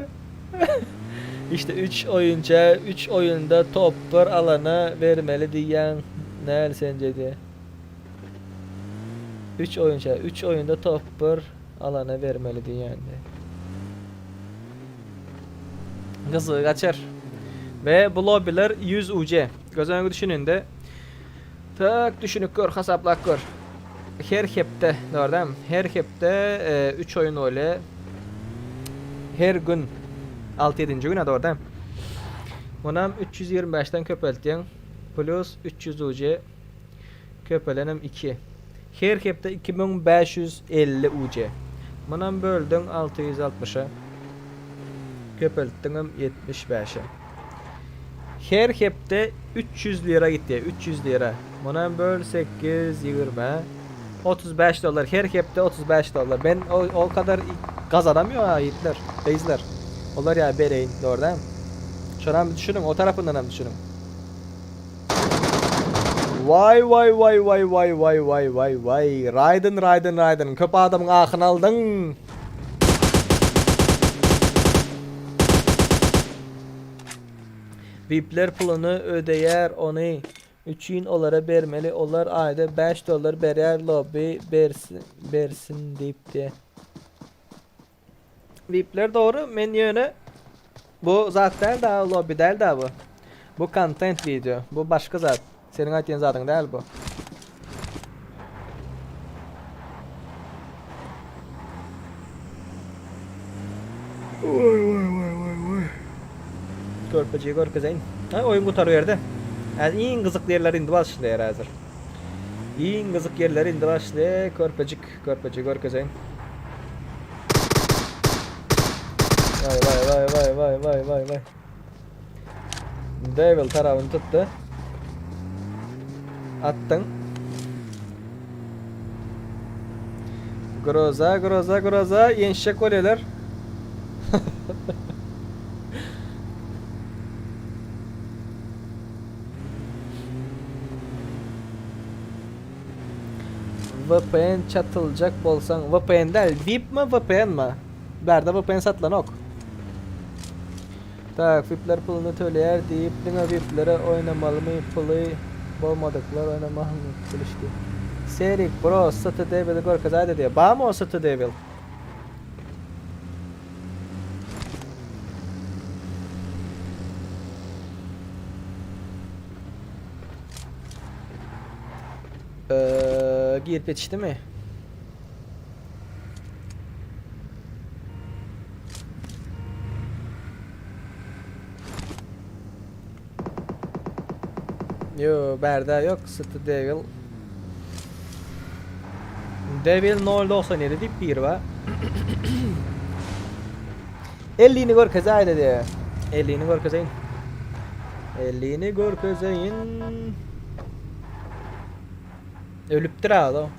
İşte 3 oýunça 3 oýunda top 1 alana bermeli diýýäň. Näl sence diýe. 3 oýunça 3 oýunda top 1 alana bermeli diýýän. Gyzygy gaçar. Ve bu lobbyler 100 UC. Göz öňüne düşünende Tak düşünip gör, hasaplap gör. Her hepde, dogry dämi? Her hepde 3 oýun bolýar. Her gün 6-7-nji güne dogry dämi? Munam 325-den köpeltýäň. Plus 300 UC köpelenem 2. Her hepde 2550 UC. Munam böldüň 660-a. Köpeltdiňem 75-e. Her hepde 300 lira gitýär, 300 lira. Munam böl 8, 20, 35 dollar. Her hepde 35 dollar. Ben o, o kadar gazanamıyor ha yiğitler, beyzler. Olar ya bereýin, dogry dämi? Şonam düşüniň, o tarapyndan hem düşüniň. Vay vay vay vay vay vay vay vay vay. Raýdyn Raýdyn Raýdyn. Köp adamyň ahyny aldyň. Vipler puluny ödeýär ony üçin olara bermeli olar aýda 5 dollar berýär lobby bersin bersin diýipdi. Vipler dogry men ýöne bu zat däl da lobby däl da bu. Bu content video. Bu başga zat. Seniň aýtýan zadyň däl bu. Oý oý oý oý oý. Körpejiyi görkezeýin. Ha oýun gutaryberdi. Häzir iň gyzykly ýerler indi başlaýar häzir. Iň gyzyk ýerler indi başlaýar. Körpejik, körpeji görkezeýin. Vay vay vay vay vay vay vay vay. Devil tarafını tuttu. Attın. Groza, groza, groza. Ýenişjek bolýarlar. VPN çatyljak bolsaň, VPN däl, VIP mi, VPN mi? Bärde VPN satylanok. Tak, VIP'ler puluny töleýär diýip, diňe VIP'lere oýnamalymy, puly bolmadyklar oýnamalymy? Gülüşdi. Serik, bro, ST Devil'i görkezäýdä diýýär. Barmy o ST Devil? Girip ýetişdimi? Yo, bärde yok. City Devil. Devil 0.97 diýip biri bar. 50-ni görkezäý dedi. 50-ni görkezeýin. 50-ni görkezeýin. Ölüpdir ha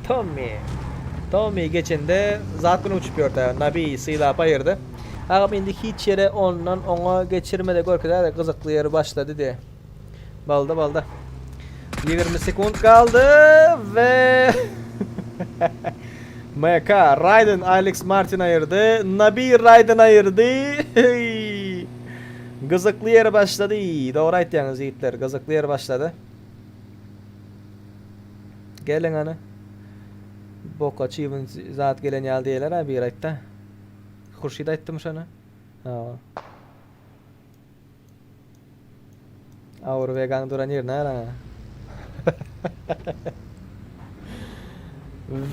Tommy. Tommy geçende zat bilen uçup ýördi. Nabi sylap aýyrdy. Agam indi hiç ýere ondan oňa geçirmede görkezäde gyzykly ýeri başlady diýe. Balda balda. 20 sekund galdy we MK Raiden Alex Martin aýyrdy. Nabi Raiden aýyrdy. Gyzykly ýeri başlady. Dogry aýtýaňyz ýigitler, gyzykly ýeri başlady. Geliň ana. Boka çybyn zat gelen ýaly diýerler ha bir aýtda. Hurşid aýtdymy şony? Ha. Aur vegan duran ýerine ara.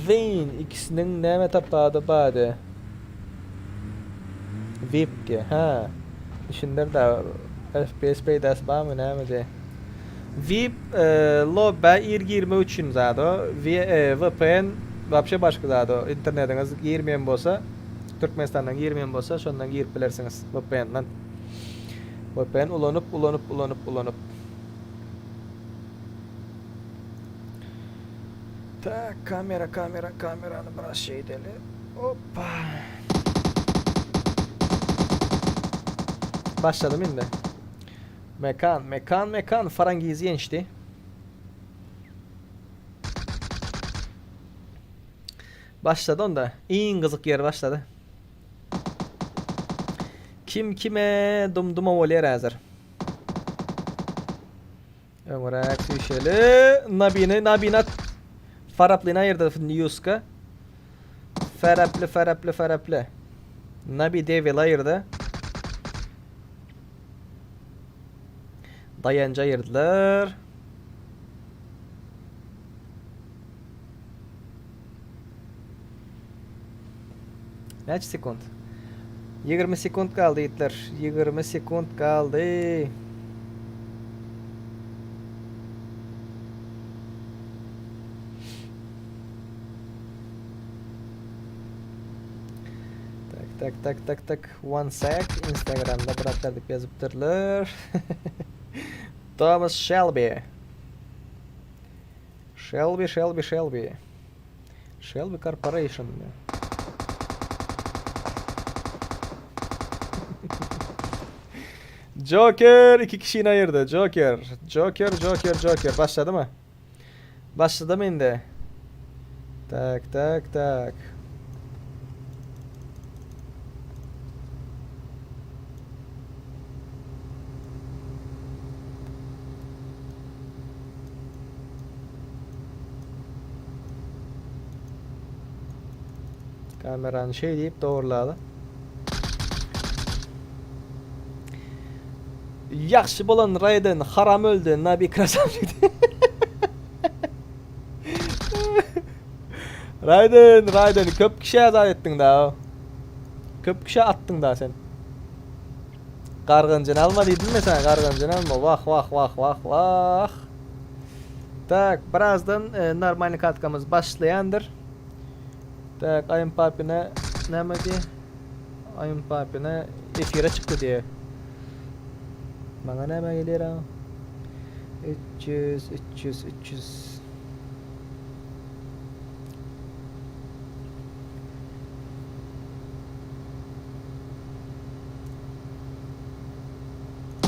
Wayne ikisiniň näme tapawudy bady? VIP diýe. Ha. Düşündir da FPS peýdasy barmy näme diýe. VIP e, lobby ir girmek üçin zat o. V, e, VPN wapşe başga zat o. Internetiňiz girmeýän bolsa, Türkmenistandan girmeýän bolsa, şondan girip bilersiňiz VPN-den. VPN ulanyp, ulanyp, ulanyp, ulanyp. Tak, kamera, kamera, kamerany biraz şeýdeli. Hoppa. Başladım indi. Mekan, mekan, mekan. Farangizi ýençdi. Başlady onda. Iň gyzyk ýeri başlady. Kim kime dum-duma bolýar häzir. Öňräk düşeli. Nabini, Nabini at. Faraplyny aýyrdy Nýuska. Faraply, faraply, faraply. Nabi Devil aýyrdy. Daýanjy aýyrdylar. Näçe sekund? 20 sekund galdy ýigitler. 20 sekund galdy. Tak, tak, tak, tak, tak. One sec. Instagramda bratlar diýip ýazypdyrlar. Thomas Shelby. Shelby, Shelby, Shelby. Shelby Corporation. Joker iki kişini ayırdı. Joker. Joker, Joker, Joker. Başladı mı? Başladı mı indi? Tak, tak, tak. Kamerany şeý diýip dogurlaly. Ýagşy bolan Raiden haram öldi, Nabi krasavçik. Raiden, Raiden köp kişä azat etdiň da. Köp kişä atdyň da sen. Gargynjyny alma diýdim men sana, gargynjyny alma. Wah, wah, wah, wah, wah. Tak, birazdan e, normalny katkamyz başlaýandyr. Tak, Ayın Papine näme diýe? Ayın Papine efire çykdy diýe. Maňa näme gelýär ha? 300, 300, 300.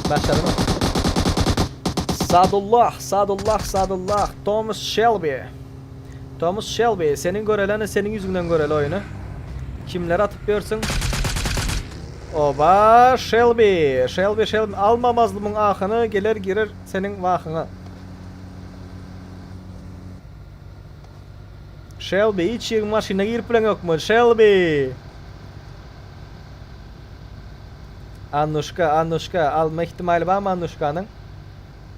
Başladymy? Sadullah, Sadullah, Sadullah, Thomas Shelby. Thomas Shelby, seniň göreleni seniň ýüzüňden göreli oýny. Kimleri atyp ýörsüň? Oba, Shelby, Shelby, Shelby, alma mazlumyň ahyny, geler girer seniň wahyňa. Shelby, hiç ýeriň maşynyna girip bileňokmy? Shelby! Annuşka, Annuşka, alma ihtimaly barmy Annuşkanyň?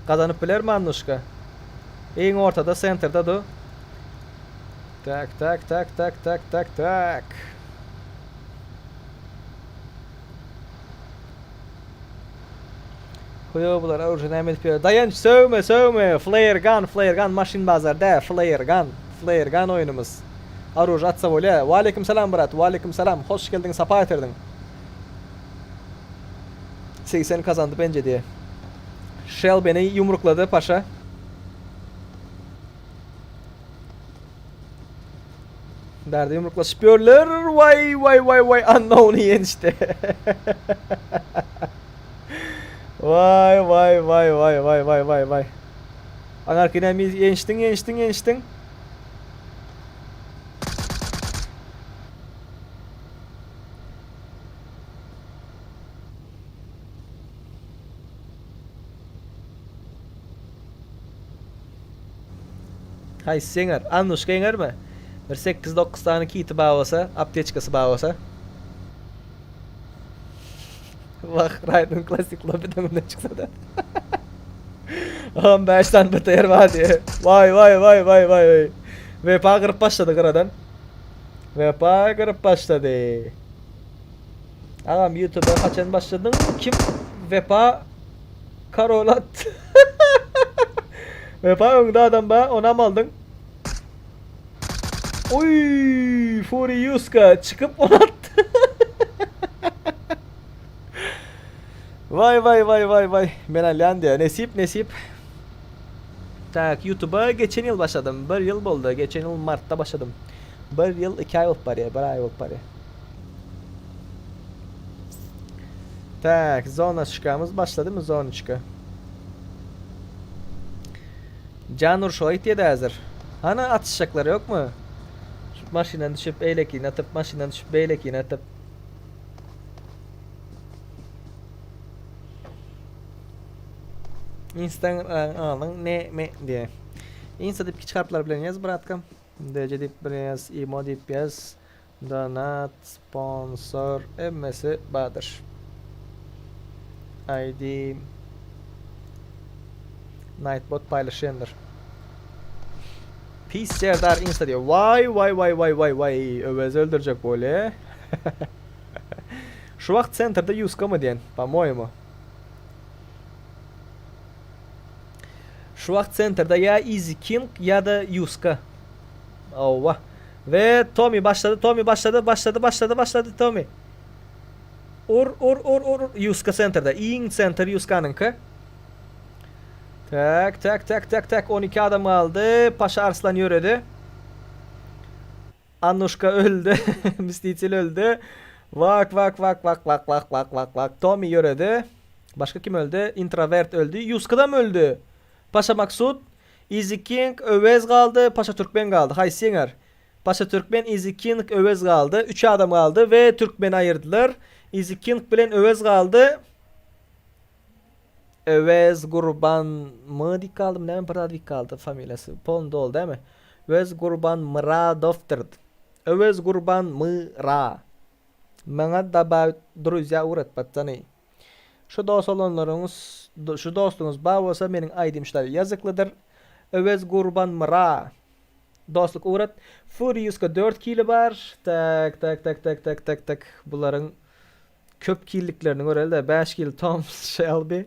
Gazanyp bilermi Annuşka? Iň ortada, sentrda du. Tak, tak, tak, tak, tak, tak, tak. Huýa bular orujy näme edip ýör? Daýanç sögme, sögme. Flare gun, flare gun maşyn bazar dä, flare gun. Flare gun oýnumyz. Orujy atsa bolýa. Waleýkim salam brat, waleýkim salam. Hoş geldiň, sapa getirdiň. 80 kazandy bence diýe. Shell beni ýumruklady paşa. Bärde ýumruklaşyp ýörler. Waý waý waý waý unknown ýenişdi. Waý waý waý waý waý waý waý waý. Aňarky näme ýenişdiň ýenişdiň ýenişdiň. Haýsy ýeňer? Annuşka ýeňermi? Bir 8-9 sany kiti bar bolsa, apteçkasy bar bolsa. Wah, Raýdon klasik lobbyden öňünden çyksa-da. Agam 5 sany BTR bar diýe. Waý waý waý waý waý waý. Wepa gyryp başlady gyradan. Wepa gyryp başlady. Agam YouTube'a haçan başladyň? Kim? Wepa Karolat. Wepa öňde adam ba, onam aldyň. Uy, Furiuska çykyp onu atdy. Vay vay vay vay vay. Men alýan diýä. Nesip nesip. Tak, YouTube'a geçen ýyl başladym. Bir ýyl boldy. Geçen ýyl martda başladym. Bir ýyl 2 aý bolup barýar. Bir aý bolup barýar. Tak, zonaçkamyz başladymy zonaçka? Jan urşuga gitýedi häzir. Hany atyşjaklar ýokmy? Şu maşyndan düşüp eýlekini atyp, maşyndan düşüp beýlekini atyp. Instagram ne me diýe. Insta diýip kiçi harplar bilen ýaz bratkam. DC diýip bilen ýaz, imo diýip ýaz. Donat, sponsor hemmesi bardyr. ID Nightbot paýlaşýandyr. Pis Serdar insta diýýär. Waý waý waý waý waý waý Öwez öldürjek bolýa. Şu wagt sentrde Ýuskamy diýen, po-moýemu. Şu wagt sentrde ýa Easy King ýa-da Ýuska. Hawa. We Tommy başlady, Tommy başlady, başlady, başlady, başlady Tommy. Ur, ur, ur, ur, ur. Ýuska sentrde. Iň sentr Ýuskanyňky. Tak, tak, tak, tak, tak. 12 adam galdy. Paşa Arslan ýöredi. Annuşka öldi. Mstitel öldi. Wak, wak, wak, wak, wak, wak, wak, wak, wak. Tommy ýöredi. Başga kim öldi? Introvert öldi. Ýuskadam öldi. Paşa Maksut, Easy King, Öwez galdy, Paşa Türkmen galdy. Haýsy ýeňer? Paşa Türkmen, Easy King, Öwez galdy. Üç adam galdy we Türkmeni aýyrdylar. Easy King bilen Öwez galdy. Öwez Gurban my diýip galdymy näme bir zat diýip galdy familiýasy. Polny doly dämi? Öwez Gurban Myradowdyr. Öwez Gurban Myra. Maňa dabawit druzýa ugrat patsany. Şu dost olanlaryňyz şu dostuňyz bar bolsa meniň aýdym şular ýazyklydyr. Öwez Gurban Myra. Dostluk ugrat. Furiuska 4 kili bar. Tak tak tak tak tak tak tak. Bularyň köp killiklerini göreli-de. 5 kil Tom Shelby.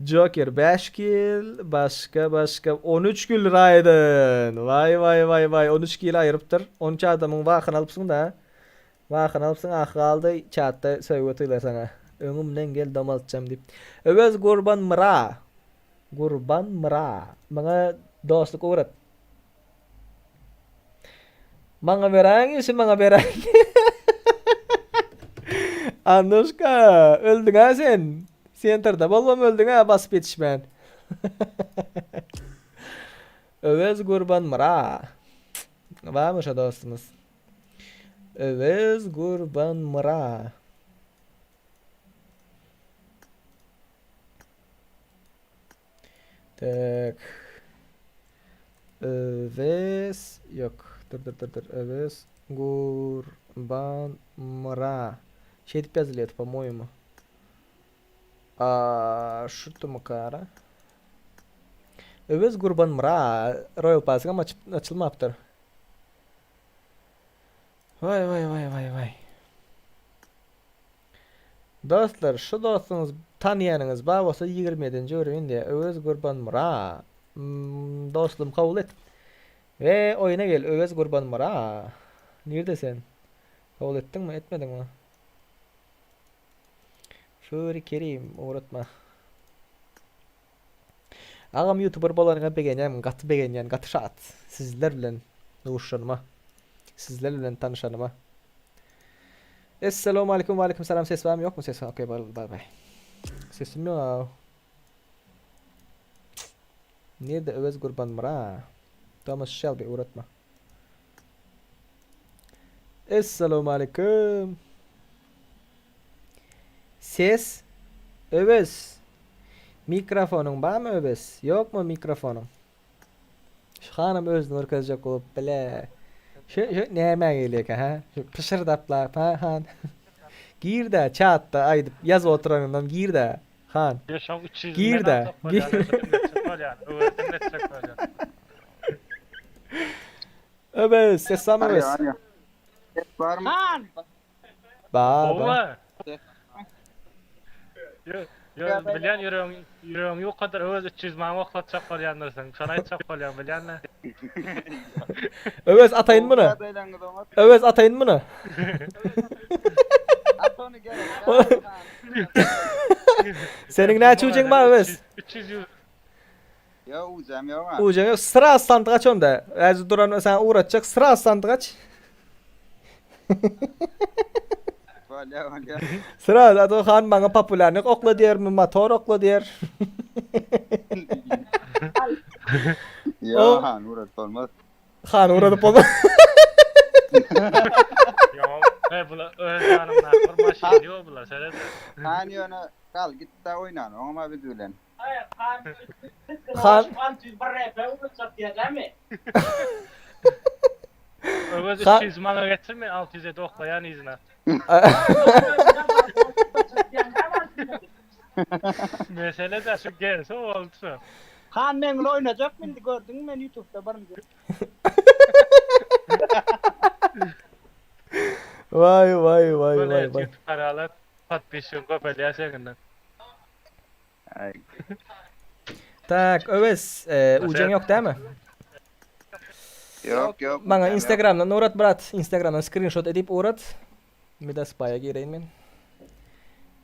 Joker 5 kil. Başga başga 13 kil Raiden. Waý waý waý waý 13 kil aýrypdyr. 13 adamyň wakyny alypsyň da. Wakyny alypsyň ahy galdy çatda söýgi otylar saňa. Öňümden gel domaltjam diýip. Öwez Gurban Myra. Gurban Myra. Maňa dostluk ugrat. Maňa beräň işi maňa beräň. Annuşka, öldüň-ä sen. Sentrde bolbam öldüň-ä basyp ýetişmän. Öwez Gurban Myra. Barmy şo dostumyz? Öwez Gurban Myra. Tak. Öwez yok. Dur dur dur dur. Öwez Gurban Myra. Şeýdip ýazylýardy, po-moýemu. Aa, şu tümkara. Öwez Gurbanmyra Royal Pass'yň açyp açylmapdyr. Vay vay vay vay vay. Dostlar, şu dostuňyz tanýanyňyz bar bolsa 27-nji öwrümin diýýär. Öwez Gurbanmyra. Hmm, dostum kabul et. We oýuna gel Öwez Gurbanmyra. Nirde sen? Kabul etdiňmi, etmediňmi? Fury Kerim ugratma. Agam youtuber bolanyňa begenýän, gaty begenýän, gaty şat. Sizler bilen duşanyma. Sizler bilen tanyşanyma. Essalamu aleyküm ve aleyküm selam ses barmy ýokmy ses? Okey bye bye bye. Sesim ýok. Nirde Öwez Gurbanmyra? Thomas Shelby ugratma. Essalamu aleyküm. Ses Öwez. Mikrofonyň barmy Öwez? Ýokmy mikrofonyň? Şu hanam özüni görkezjek bolup bile. Şu şu näme gelýärkä ha? Şu pyşyrdaplap ha han. Gir-de çatda aýdyp ýazyp oturanyňdan gir-de han. Ýa şoň 300 Gir-de. Gir. Öwezden etjek bolýan. Öwez, ses barmy Alo Öwez? alo. Ses barmy? Han. Ba ba. Owa. Yo, yo, bilýän ýüregiň, ýüregiň ýok kadar öwez 300 maňa oklatjak bolýandyrsyň. Şony aýtjak bolýan bilýän-le. Öwez ataýyn muny. Öwez ataýyn muny. At ony gerek. Seniň näçe ujeň bar Öwez? 300 ýüz. Ýok ujem ýok ha. Ujeň ýok. Syra sandyk aç onda. Äzi duran sen ugratjak syra sandyk aç. Bolýa bolýa. Syra ado han maňa populýarnyk okla diýermi, motor okla diýer. Ýok han ugradyp bolmaz. Han ugradyp bolmaz. Ýok, he bular öz ýanymda bir maşyn ýok bular seret. Han ýöne gal git-de oýnan, oňa biz bilen. Han Öwez Han 300 maňa getirme 607 oklaýan yzyna. Mesele de şu gelse boldy şu. Han men bilen oýnajak indi gördüňmi men YouTube'da birinji. Vay vay vay Böyle vay vay. YouTube kanaly podpisçiň köpelýär seňinden. Tak, Öwez, e, ujeň ýok dämi? Ýok ýok. Maňa Instagramdan ugrat brat, Instagramdan screenshot edip ugrat. Midas baýa gireýin men.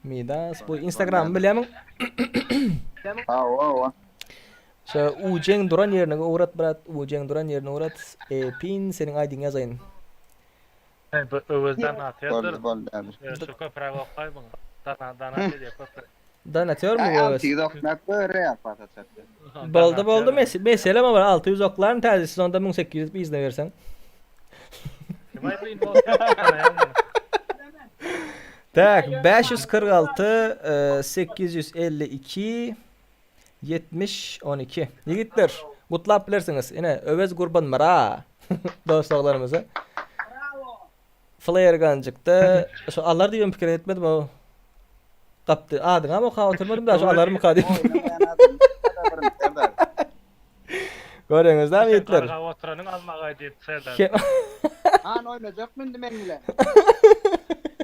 Midas bu Instagramymy bilýärmiň? Hawa hawa. Şo ujeň duran ýerine ugrat brat, ujeň duran ýerine ugrat. E, pin seniň ID-ňi ýazaýyn. He, bu Öwezden atýardyr. Boldy boldy häzir. Şu köpräk okaý muňa. Dana dana diýýär köpräk. Donatör mu bu Öwez? 600 okmak bu real pasa çatdy. Boldy boldy mes mesele mi bar 600 oklaryn täze sezonda 1800 yzyna berseň. Kim aýdy indi tanaýan muny. Tak 546 852 70 12 Ýigitler gutlap bilersiňiz ine Öwez Gurbanmyra dostlarymyzy. Flare ganjykda şu alar diýibem pikir etmedim o. Gapdy. Adyňam okap oturmadym da şu alarmyka diýip. Göreňizmi ýigitler? Garga oturanyň almaga diýip Serdar. Han oýnajak indi men bilen.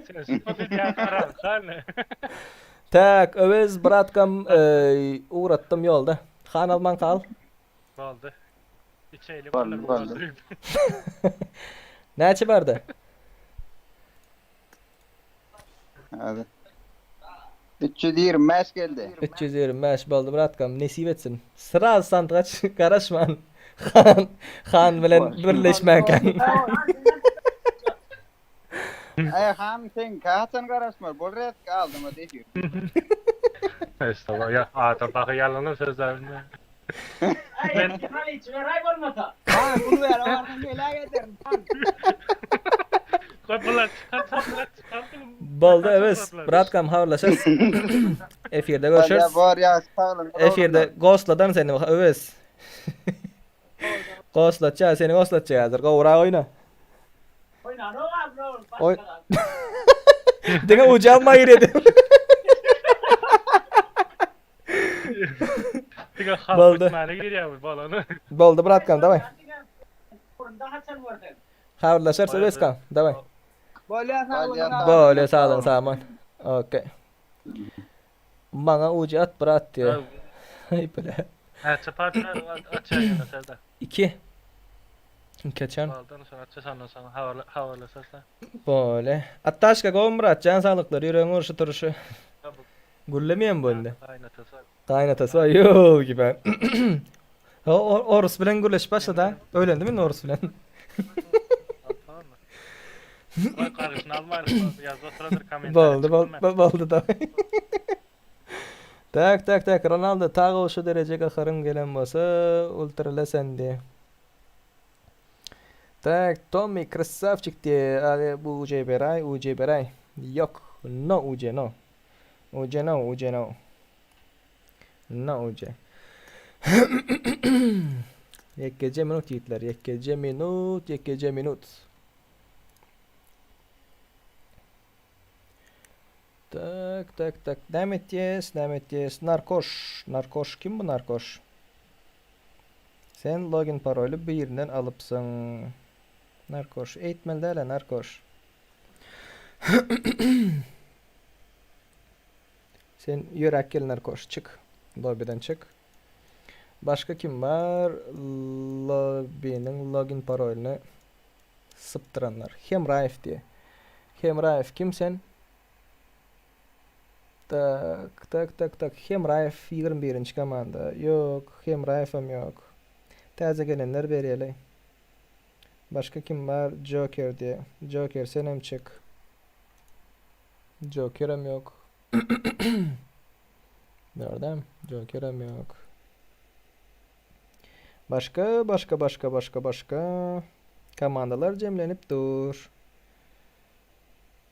Sen şu bilýän karar, han. Tak, Öwez bratkam ugratdym ýolda. Han alman kal. Boldy. Içeýli Boldy boldy. Näçe bardy? Hadi. 325 geldi. 325 boldy bratkam nesip etsin. Sraz sandyk aç garaşman. Han han bilen birleşmänkäň. Ay han sen kaçan garaşma. Bol ret aldım o değil. Estağfurullah. Ya adam bak yalanın sözlerine. Ben Haly bolmasa. Ha, bunu ver, oradan gele getirin. Koy bular çıkar, bular çıkar. Boldy Öwez bratkam habarlaşarys. Efirde görüşeris. Bor ya sağ olun. Efirde ghostladan seni Öwez. Ghostlatja seni ghostlatja häzir gowrak oýna. Oý. Diňe ujalma giredi. Diňe halk Boldy. etmäne girýär bu bolany. Boldy bratkam daway. Burunda haçan gördün? Habarlaşarys Öwezkam. Daway. Bolýa saglygyň. Bolýa saglygyň saman. Okey. Maňa ujy at brat diýýär. Aý bile. Näçe parça açýar ýene Serdar? 2. Iki açan. Boldy, şony açýa şondan soň habarlaşarys. Bolýa. Atdaşka gowy Myrat jan saglyklar ýüregiň urşy turşy. Gürlemeýän bu indi. Gaýnatasy bar. Gaýnatasy bar ýok gibi. Orus bilen gürleşip başlady. Öýlendimi indi orus bilen? Goý gargyşyny almaýyn ýazyp oturandyr kommentariýa. Boldy boldy boldy daway. Tak tak tak Ronaldo tagow şu dereje gaharym gelen bolsa ultrala sen diye. Tak Tommy krasavçik diye abi bu UC beray UC beray. Yok no UC no. UC no UC no. No UC. Ýekeje minut ýigitler, ýekeje minut, ýekeje minut. Tak, tak, tak. Näme etýäs, näme etýäs? Narkoş, narkoş kim bu narkoş? Sen login paroly birinden alypsyň. Narkoş, eýtmeli däl-ä narkoş. Sen ýöräp gel narkoş, çyk. Lobbyden çyk. Başga kim bar? Lobbyniň login parolyny sypdyranlar. Hemraýew diýe. Hemraýew kim sen? Tak, tak, tak, tak. Hemraýew 21-nji komanda. Ýok, Hemraýewem ýok. Täze gelenler berýeli. Başga kim bar? Joker diýe. Joker senem çyk. Jokerem ýok. Gördüm. Jokerem ýok. Başga, başga, başga, başga, başga. Komandalar jemlenip dur.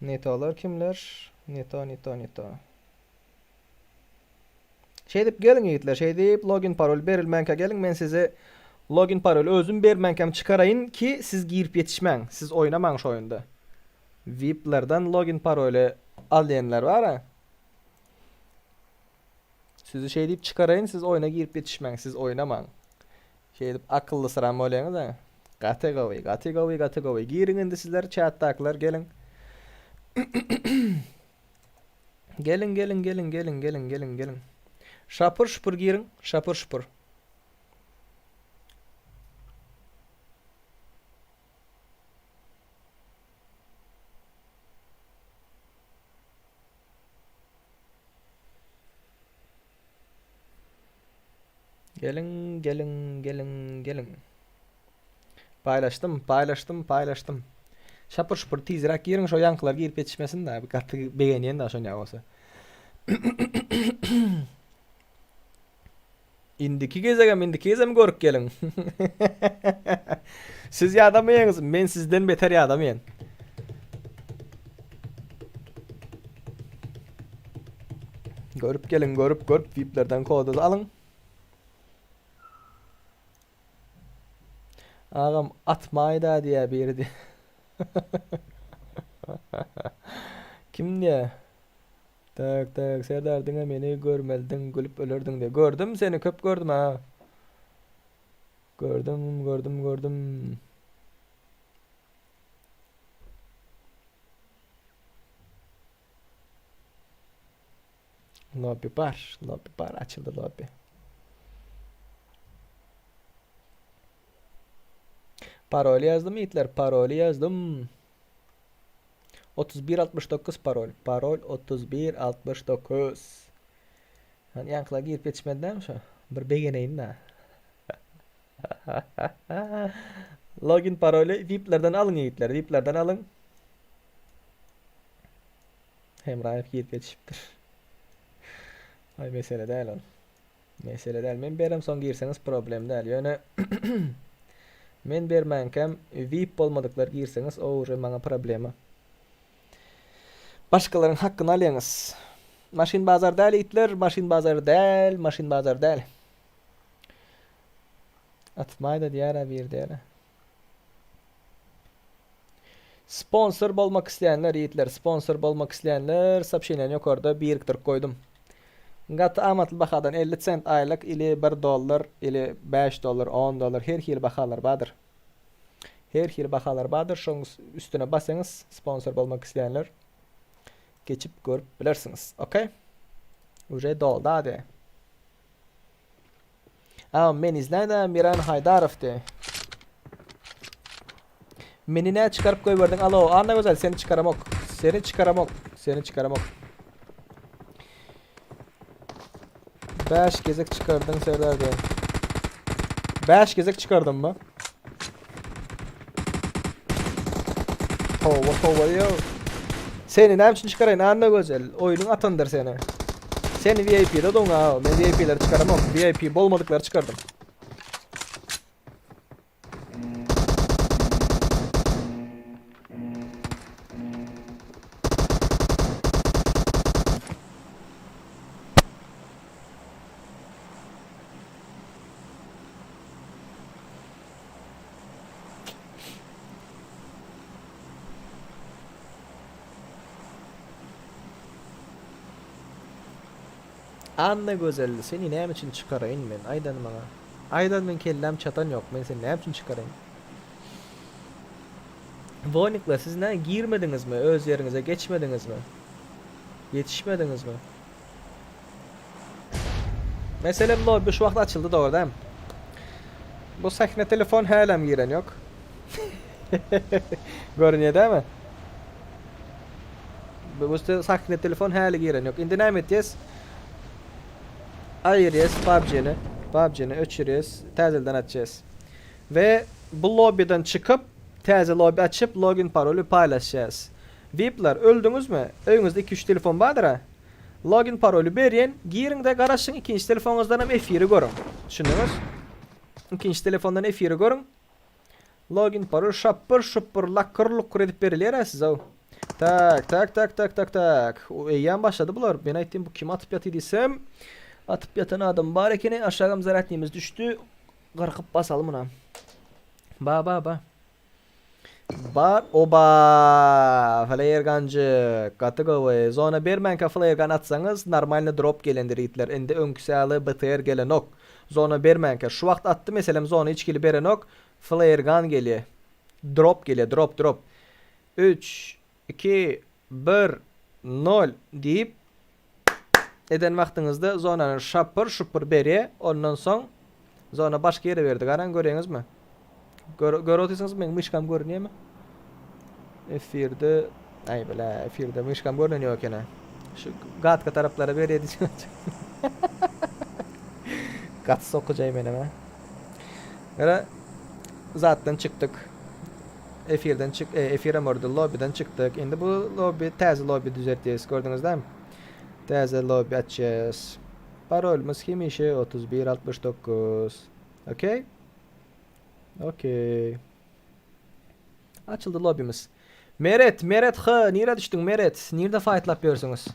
Netolar kimler? Neto, neto, neto. Şeýdip geliň ýigitler, şeýdip login parol berilmänkä geliň, men size login parol özüm bermänkäm çykaraýyn ki siz girip ýetişmäň, siz oýnamaň şu oýunda. Vip-lerden login paroly al diýenler bar-a. Sizi şeýdip çykaraýyn, siz oýna girip ýetişmäň, siz oýnamaň. Şeýdip akyllysyran bolýaňyz-a. Gaty gowy, gaty gowy, gaty gowy. Giriň indi sizler çatdakylar geliň. Geliň, geliň, geliň, geliň, geliň, geliň, geliň. Şapur şupur giriň, şapur şupur. Geliň, geliň, geliň, geliň. Paýlaşdym, paýlaşdym, paýlaşdym. Şapur-şupur tizräk giriň, şo ýaňkylar girip ýetişmesin da, gaty begenýän da şonýa bolsa. Indiki gezegem, indiki gezem görüp geliň. Siz ýadamaýaňyz, men sizden beter ýadamaýan. Görüp geliň, görüp, görüp VIP-lerden kody alyň. Agam atmaýda diýä biri diýä. Kim diýä? Tak tak Serdar diňe meni görmelidiň gülüp ölerdiň diýä. Gördüm seni köp gördüm ha. Gördüm gördüm gördüm. Lobby bar, lobby bar, açyldy lobby. Parol ýazdym ýigitler, paroly ýazdym. 3169 parol. Parol 3169. Hani ýaňkylar girip ýetişmedi näme şo? Bir begeneýin da. Login paroly VIP-lerden alyň ýigitler, VIP-lerden alyň. Hemraýew girip ýetişipdir. Aý mesele däl ol. Mesele däl. Men berem soň girseňiz problem däl. Ýöne men bermänkäm VIP bolmadyklar girseňiz o uje maňa problema. Başgalaryň hakkyny alýaňyz. Maşyn bazar däl ýigitler, maşyn bazar däl, maşyn bazar däl. Atmaýda diýär-ä bir diýär. Sponsor bolmak isleýänler ýigitler sponsor bolmak isleýänler sopşeniýany ýokarda birikdirip goýdum. Gaty amatly bahadan 50 sent aýlyk ili 1 dollar ili 5 dollar 10 dollar her hili bahalar bardyr. Her hili bahalar bardyr. Şoň üstüne basaňyz sponsor bolmak isleýänler geçip görüp bilersiňiz. Okey. Uje doldy ady. A men izläýdä Miran Haýdarow diý. Meni nä çykaryp goýberdiň alo Annagözel seni çykaramok. Seni çykaramok. Seni çykaramok. 5 gezek çykardyň Serdar diý. 5 gezek çykardym mı? Towa towa yo. Seni näme üçin çykaraýyn Annagözel? Oýnuň atandyr seni. Sen VIP-de doňa, men VIP-leri çykaramok. VIP bolmadyklary çykardym. Annagözel seni näme üçin çykaraýyn men aýdan maňa. Aýdan men kelläm çatan ýok men seni näme üçin çykaraýyn. Woýnikler siz nä girmediňizmi öz ýeriňize geçmediňizmi? Ýetişmediňizmi? Meselem lobby şu wagt açyldy dogry dämi? Bu sahne telefon hälem giren ýok. Görünýär dämi? Bu sahne telefon häli giren ýok. Indi näme etýäs? Aýyrýas PUBG-ni. PUBG-ni öçürýäs, täzelden açýas. We bu lobbydan çykyp, täze lobby açyp, login paroly paýlaşýas. VIP-ler, öldüňizmi? Öýüňizde 2-3 telefon bardyr-a? Login paroly berýän, giriň-de garaşyň, ikinji telefoňyzdan hem efiri görüň. Düşündiňiz? Ikinji telefondan efiri görüň. Login parol şapyr şupur lakyr lukyr edip berilýär-ä size. Tak, tak, tak, tak, tak, tak. O eýýäm başlady bular. Men aýtdym bu kim atyp ýaty diýsem, atyp ýatan adam bar ekeni. Aşagam zaratnimiz düşdi. Gyrkyp basaly muna. Ba, ba, ba. Bar, oba! Flare gunjyk. Gaty gowy. Zona bermänkä flare gun atsaňyz, normalny drop gelendir ýigitler. Indi öňküsi ýaly BTR gelenok. Zona bermänkä. Şu wagt atdy meselem zona hiç hili berenok. Flare gun gelýär. Drop gelýär, drop, drop. 3 2 1 0 diýip eden wagtyňyzda zonany şapyr şupur berýär. Ondan soň zona başga ýere berdi. Garaň görýäňizmi? Gör görüp otyrsyňyzmy meň myşkam görünýärmi? Efirde aý bile efirde myşkam görünen ýok ekeni. Şu gatka taraplara berýär diýjek. Gaty sokujaý menem ha. Gara zatdan çykdyk. Efirden çyk, e, efirem ordy, lobbyden çykdyk. Indi bu lobby täze lobby düzeltýäs, gördüňiz dämi? Täze lobby açýas. Parolymyz hemişe 3169. Okey? Okey. Açyldy lobbymiz. Meret, Meret H, nirä düşdüň Meret? Nirde faýtlap ýörsüňiz?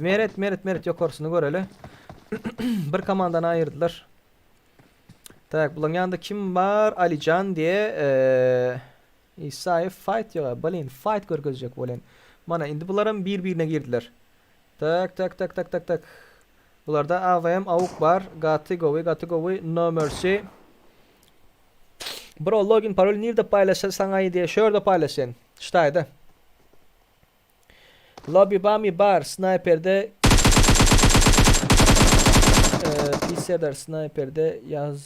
Meret, Meret, Meret ýokarsyny göreli. Bir komandany aýyrdylar. Tak, bularyň ýanynda kim bar? Alijan diýe, eee, Isaýew fight ýok. Blin, fight görkezjek bolýan. Mana indi bularam bir-birine girdiler. Tak, tak, tak, tak, tak, tak. Bularda AWM AUK bar. Gaty gowy, gaty gowy. No mercy. Bro, login parol nirde paýlaşar saňa diýe, şu ýerde paýlaşýan. Şu taýda. Lobby bamy bar, snayperde Eee, snayperde ýaz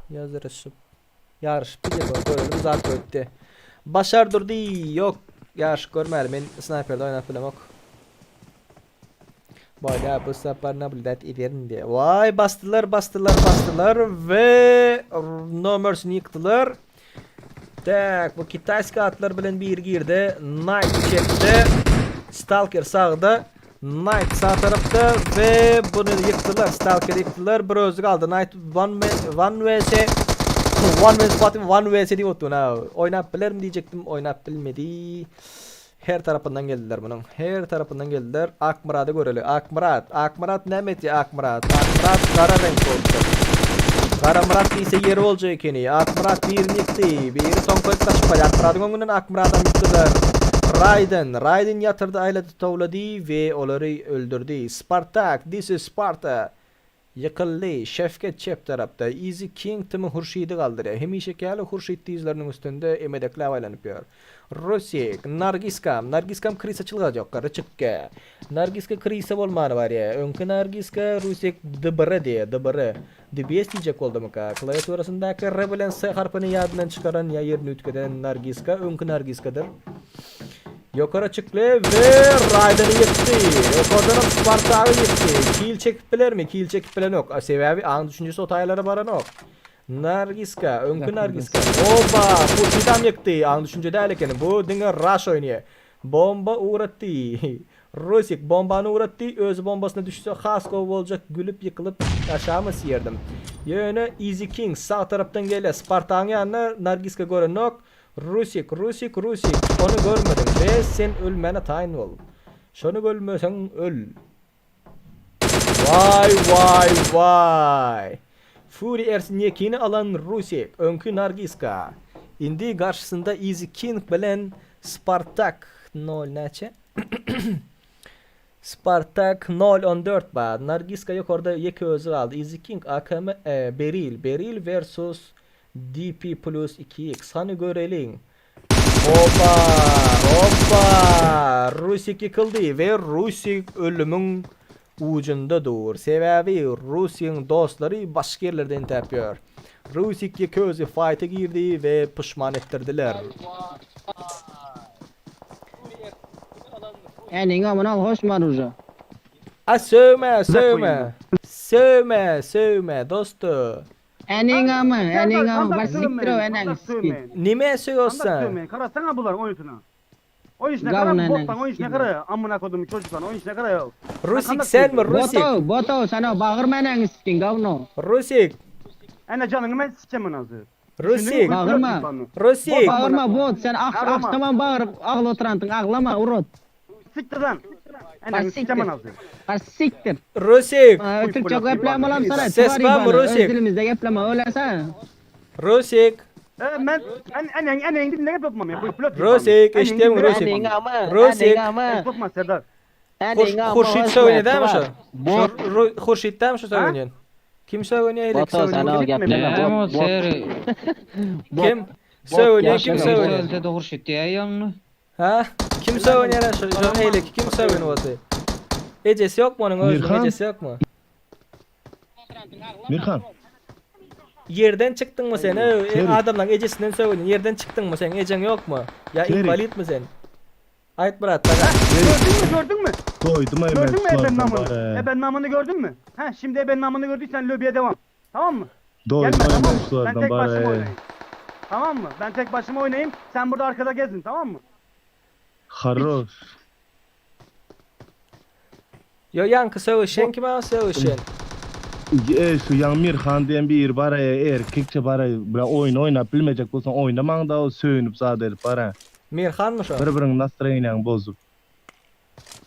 ýazyryşyp ýaryşyp diýjek bolup görelim zat goýupdy. Başar durdy ýok ýaryşyp görmäli men snayperde oýnap bilemok. Bolýa bu sapar nablýudat ederin diýe. Waý basdylar basdylar basdylar we No Mercy-ni ýykdylar. Tak bu kitajski atlar bilen bir girdi. Knight çepde. Stalker sagda. Knight sag tarapda we bunu ýykdylar. Stalker ýykdylar. Bir özi galdy. Knight one one vs one vs spot one vs diýip otdy. Oýnap bilerim diýjekdim, oýnap bilmedi. Her tarapyndan geldiler munuň. Her tarapyndan geldiler. Akmyrady göreli. Akmyrat. Akmyrat näme etýär Akmyrat? Akmyrat gara reňk bolupdyr. Garamyrat diýse ýeri boljak ekeni. Akmyrat birini ýykdy. Biri soňky ötüp gaçyp barýar. Akmyradyň öňünden Akmyradam ýykdylar. Raýden, Raýden ýatyrdy, aýlady, towlady we olary öldürdi. Spartak, this is Sparta! Ýykyldy. Şewket çep tarapda. Easy King timi Hurşydy galdyrýar. Hemişeki ýaly Hurşyt dyzlarynyň üstünde emedekläp aýlanyp ýör. Rusik, Nargiskam, Nargiskam krysa çylgajak, garry çykge. Nargiska krysa bolmany barýa. Öňki Nargiska Rusik DBR diýýär, DBR. DBS diýjek boldumyka? Klawiaturasyndaky R bilen S harpyny ýadyndan çykaran ýa ýerini üýtgeden Nargiska öňki Nargiskadyr. Ýokara çykly we Raýdeny ýykdy. Ýokardanam Spartagy ýykdy. Kil çekip bilermi? Kil çekip bilenok. Sebäbi aň düşünjesi o taýlara baranok. Nargiska, öňki Nargiska. Oba, Hurşidam ýykdy. Aň düşünje däl ekeni. Bu diňe Rush oýnaýar. Bomba ugratdy. Rusik bombany ugratdy. Özi bombasyna düşse has gowy boljak. Gülüp ýykylyp aşamy siýerdim. Ýöne Easy King sag tarapdan gelýär. Spartagyň ýanyna Nargiska görenok. Rusik, Rusik, Rusik, ony görmediň we sen ölmäne taýyn bol. Şony görmeseň öl. Waý, waý, waý. Fury Ersin ýekini alan Rusik, öňki Nargiska. Indi garşysynda Easy King bilen Spartak nol näçe? Spartak nol on dört bar. Nargiska ýokarda ýeke özi galdy. Easy King AKM e, Beril, Beril versus DP plus 2x. Hany göreliň. Oba! Oba! Rusik ýykyldy we Rusik ölümiň ujunda dur. Sebäbi Rusiň dostlary başga ýerlerde entäp ýör. Rusik ýeke özi faýta girdi we puşman etdirdiler. Eniň amyna hoş maruja. A sögme, sögme. Sögme, sögme dostu. Eniň amy, eniň amy, bar sikdir o eneňi sikin. Nime sögýosan? Karasana bular oýunsyna. Oýunsyna kara, botlaň oýunsyna kara, amyna kodum çocuklar oýunsyna kara ýok. Rusik senmi Rusik? Botow, botow sen o bagyrma eneňi sikin gawno. Rusik. Ene janyňy men sikjem hazir. Rusik. Bagyrma. Rusik. Bagyrma bot sen akşamam bagyryp agla oturansyň aglama urot. Siktir lan. Eneňi sikjem hazir. Bar siktir. Rusik. Türkçe gepleme olam sana. Ses barmy Öz Rusik? dilimizde gepleme öylese. Rusik. E men en eneň eneň dilinde gep yapmam ya. Rusik eşitýämi Rusik? Rusik. Yapma Serdar. Hurşit sögünýär dämi şo? Şo Hurşit dämi şo sögünýän? Kim sögünýär eýleki sögünýän? Näme o seri? Kim? Sögünýän kim sögünýär? Sözde Hurşit diýýäňmi? Ha? Kim sögünýär şo şo eýleki kim sögünip otyr? Ejesi ýokmy onuň özüniň ejesi ýokmy? Mirhan. Ýerden çykdyňmy sen? Eý, adamlaryň ejesinden sögünýän. Ýerden çykdyňmy sen? Ejeň ýokmy? Ýa inwalidmi sen? Aýt brat, saňa. Gördüňmi, gördüňmi? Doýdum aý men Gördüňmi eben şulardan namyny? bar-a. Eben namyny gördüňmi? Hä, şimdi eben namyny gördüysen löbiye devam. Tamam mı? Doýdum Gelme aý tamam men mı? Ben şulardan tek bar-a. başıma oynayayım. Tamam mı? Ben tek başıma oynayayım. Sen burada arkada gezin tamam mı? Haroş. Ýo ýaňky sögüşen kim a sögüşen? Eý şu ýaňy Mirhan diýen biri bar eý erkekçe bar eý bile oýun oýnap bilmejek bolsaň oýnamaň da o söýünip zat edip bar a. Mirhanmy şo? Bir biriň nastroýeniýaňy bozup.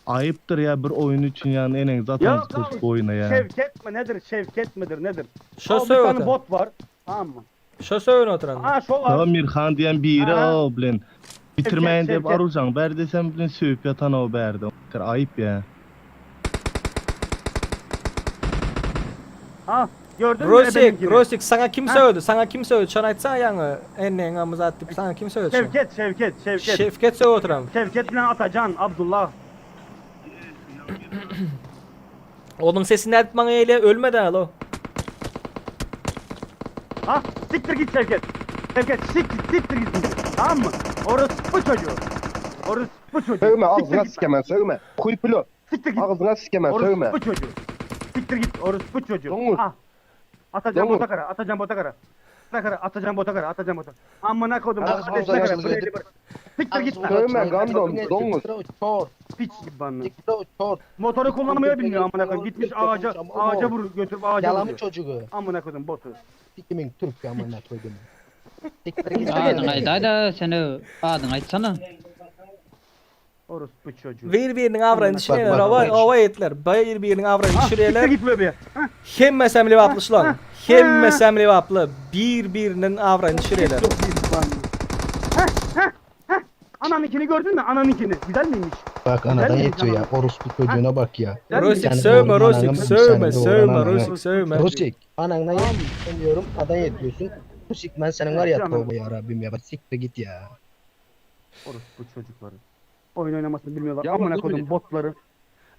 Aýypdyr ýa bir oýun üçin ýagny eneňizi ataňyzy goşup oýuna ýa. Şewket mi nedir Şewket midir nedir? Şo O bir sögüp tane oturan. bot var. Tamam mı? Şo sögünip oturan. Ha şo var. Ýa Mirhan diýen biri o bilen bitirmäýin diýip Şewket. arujaňy ber desem bilen söýüp ýatan o bärde. Aýyp ýa. Ha gördün mü Rusik, ebeninkini? Rusik saňa kim Ha? sögdi? Saňa kim sögdi? Şony aýtsana ýaňy enneň amy zat diýip saňa kim sögdi? şo? Şevket, Şevket, Şevket. Şewket sögüp oturan. Şevket bilen Atacan, Abdullah. Onuň sesi nädip maňa gelýär? Ölmedi alo. Ha siktir git Şevket. Şevket siktir, siktir git. Tamam mı? Orospu çocuğu. Orospu çocuğu. Sögme Siktir agzyňa git. sikemen sögme. Kuý pilo. Siktir git. Agzyňa sikemen sögme. Orospu çocuğu. Siktir git orospu çocuğu. Doňuz. Ah. Atacan Doňuz. bota kara, atacan bota kara. Bota kara, atacan bota kara, atacan bota. Amına kodum. Ağzı Ateşine boza kara, yaşlı buraya edip- bir. Siktir git lan. Sögme gandom doňuz. Piç gibi Motoru kullanmayı bilmiyor amına koyayım. Gitmiş ağaca, ağaca vur götürüp ağaca Yalanı vuruyor. çocuğu. Amına kodum botu. Sikimin Türk amına koydum. Siktir git. Adyň aýdaý-da sen adyň aýtsana. Orospu çocuğu. Bir biriniň abraýyny düşürýärler. bak, Owa, bak. owa etler. Bir biriniň abraýyny Ah, siktir düşürýärler. git bebeğe. Ha, Hemmesem lebaply şulan. Hemmesem lebaply. Bir biriniň abraýyny düşürýärler. Ha, ha, ha. Ananınkini gördün mü? Ananınkini. Güzel miymiş? Bak Güzel anadan miymiş yetiyor ya. ananın? Orospu çocuğuna bak ya. Güzel miymiş? Rusik Senin sövme doğuran Rusik ananı, sövme senin doğuran sövme ananı. Rusik sövme. Rusik anandan yetiyorsun diyorum adan yetiyorsun. Rusik ben senin var ya tövbe ya Rabbim ya. Bak siktir git ya. Orospu çocukları. Oyun oynamasını bilmiyorlar. Ya Amına dur kodum bir- botları.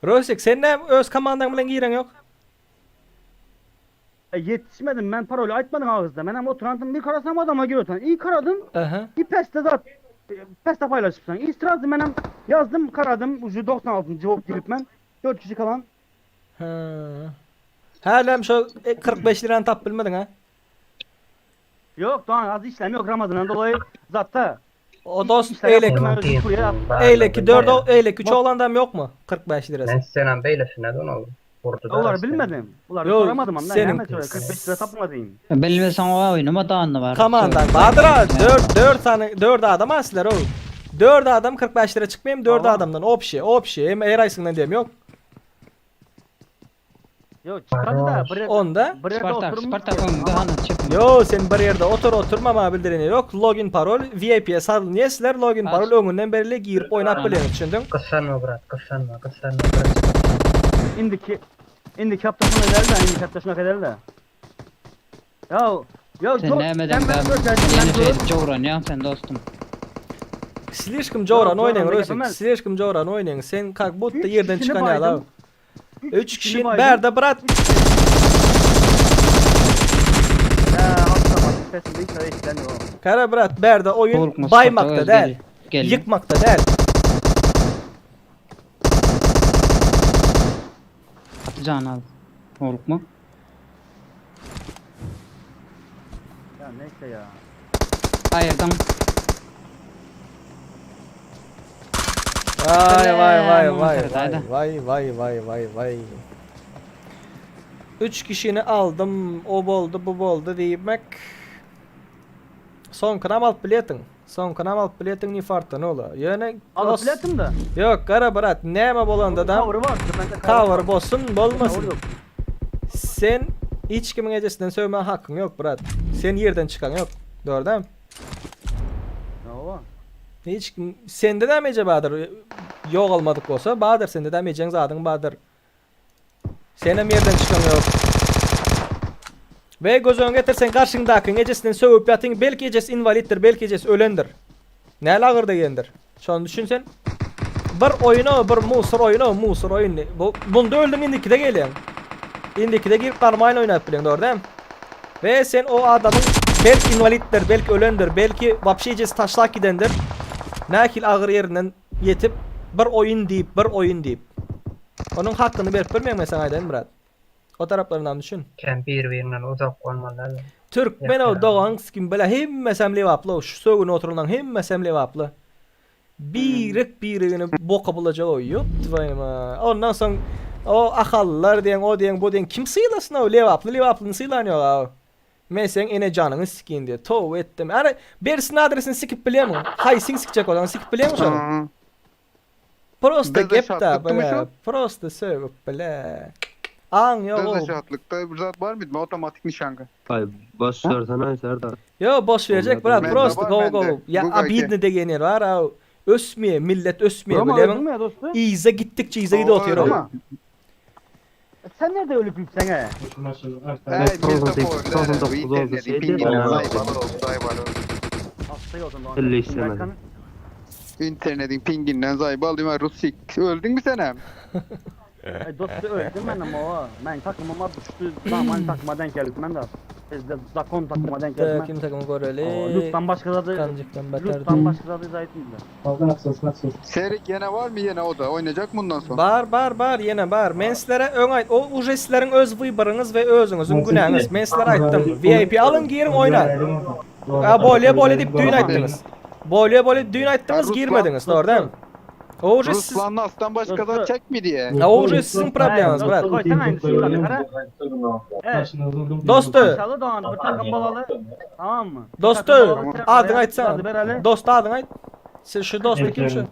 Rusik sen ne öz komandan bilen giren yok? E, yetişmedim ben parolü açmadım ağızda. Ben hem oturandım bir karasam adama giriyorsan. İyi karadın. Aha. Bir peste zat. e, Peste paylaşıpsan. İstirazdım ben hem yazdım karadım. Ucu 96. cevap girip ben. 4 kişi kalan. Ha. Hälem şu e, 45 liranı tap bilmedin ha. Yok daha az işlem yok Ramazan'dan dolayı zatta. O dost İşler eylek yaptım, ben özü buraya attım. eyleki 4 eylek 3 oğlandam yok mu? 45 lirası. Sen beylesine don oğlum. Onları bilmedim. Bunları Yok, soramadım ama. senin- Senin... Söyle, 45 lira tapmadayım. Bilmesen o oynama da var. Komandan Bahadır ağa 4 4 tane 4 adam aslar o. 4 adam 45 lira çıkmayayım 4 Tamam. adamdan opşi opşi hem her aysından diyeyim yok. Yok çıkardı da. Buraya, Onda buraya da Spartak, oturmuş Spartak ki. önünde hani çıkma. Yo sen bir yerde otur oturma bildireni yok. Login parol VIP'ye sarılın yesler login parol öňünden berli girip oynap bilen düşündün. Kıssanma bırak, kıssanma, kıssanma bırak. İndiki indiki haftasına eder de indiki haftasına kadar da. Ya ya Sen çok- ne emeden sen ben ben görseydin, ben yeni durup- şey coğranıyorsun sen dostum. Slişkim joran Yok, oynayın joran Rosik. yapamaz. Slişkim joran oynayın. Sen kalk bot da Üç yerden kişini çıkan ya la. baydım. 3 kişi baydım. berde brat. Ya hafta bak sesinde hiç öyle işlemiyor. Kara brat berde oyun Korkma, baymakta Spartak değil. gel- geliyor. Yıkmakta değil. Atacağını al. Korkma. Ya neyse ya. Hayırdan. Vay vay vay Aman vay Ferhat, vay haydi. vay vay vay vay vay. 3 kişini aldım, o boldu, bu boldu diýmek. Son kanam alyp biletin. Son kanam alyp biletin ni farklı ne ola. Ýöne Alıp biletim de. Yok kara brat, näme bolanda da Cover var. Bende cover bolsun, Cover bolmasın. yok. Sen hiç kimin ecesinden sövme hakkın yok brat. Sen yerden çıkan yok. Doğru değil mi? Ya o. Hiç kim sende de mi ece Bahadır? Yok olmadık olsa Bahadır sende de mi eceğin zadın Bahadır. Senem yerden çıkan yok. Ve göz önüne getir sen karşındakinin ecesinden sövüp yatın belki ecesi invaliddir belki ecesi ölendir. Ne lagır degendir. Şunu düşün sen. Bir oyunu bir musur oyunu musur oyunu. Bu, bunda öldün indiki de geliyorsun. İndiki de girip karmayla oynayıp biliyorsun doğru değil mi? Ve sen o adamın belki invaliddir, belki ölendir, belki vapşi ecesi taşlak gidendir. Nakil ağır yerinden yetip bir oyun deyip bir oyun deyip. Onun hakkını berip bilmeyen mesela aydan Murat. O taraflarından düşün. Ken bir-birinden uzak olmalı. Türkmen o doğan kim bile hemmesem levaplı. Şu sögün oturulan hemmesem levaplı. Birik birigini boka bulacağı o yok tvayma. Ondan sonra o akallılar diyen o diyen bu diyen kim sıylasın o levaplı levaplını sıylanıyor o. Men sen ene canını sikin diye. Tövbe ettim. Yani birisinin adresini sikip biliyor musun? Haysin sikecek olan sikip biliyor musun? Hı. Prosta Biz de gep da şartlıktı mı böyle. şu? Prosta sövüp bile. An yok Biz de oğlum. şartlıkta bir zat var mıydı? Otomatik nişanga. Ay boş versene Serdar. Yo boş verecek bırak Bende prosta var, go bende. go. Ya Bu gayke. abidni de yer var ha. Ösmeye millet ösmeye Roma bilemem. öldün mü ya dostum? İyize gittikçe iyize gidiyor oturuyor oğlum. Roma. E Sen nerede ölüp yüksen he? Hey, bir de 99 oldu, şey değil mi? Hasta yoldan doğan. Elle istemedim. İnternetin pinginden zayıf aldım. ha, Rusik. Öldün mü sen hem? E dostu öldüm ben ama o. Ben takımıma düştü. Zaman takıma denk geldim ben de. Bizde zakon takıma denk geldim ben. Kim takımı Koreli? Lütfen başka da Kancıktan beter. Lütfen başka da zayıf mıydı? Serik yine var mı yine o da? Oynayacak mı bundan sonra? Bar bar bar yine bar. Men sizlere öň aýt. O uje sizleriň öz wyboryňyz we özüňiziň günäňiz. Men sizlere aýtdym. VIP alın girin oýna. Ha bolýa bolýa diýip düýn aýtdyňyz. Bolýa bolýa düýn aýtdyňyz girmediňiz, dogry däl mi? O uje siz Ruslan Aslan başka da çek mi diye. Ha, o uje siziň probleminiz brat. Koysan aynı şeyi kara. Evet. Dostu, Aşağıda doğan bir takım balalı. Tamam mı? Bir dostu, takım balalı, adyňy Adı aýtsana. bereli. Dostu adyňy aýt. Sen şu dostu kim şu?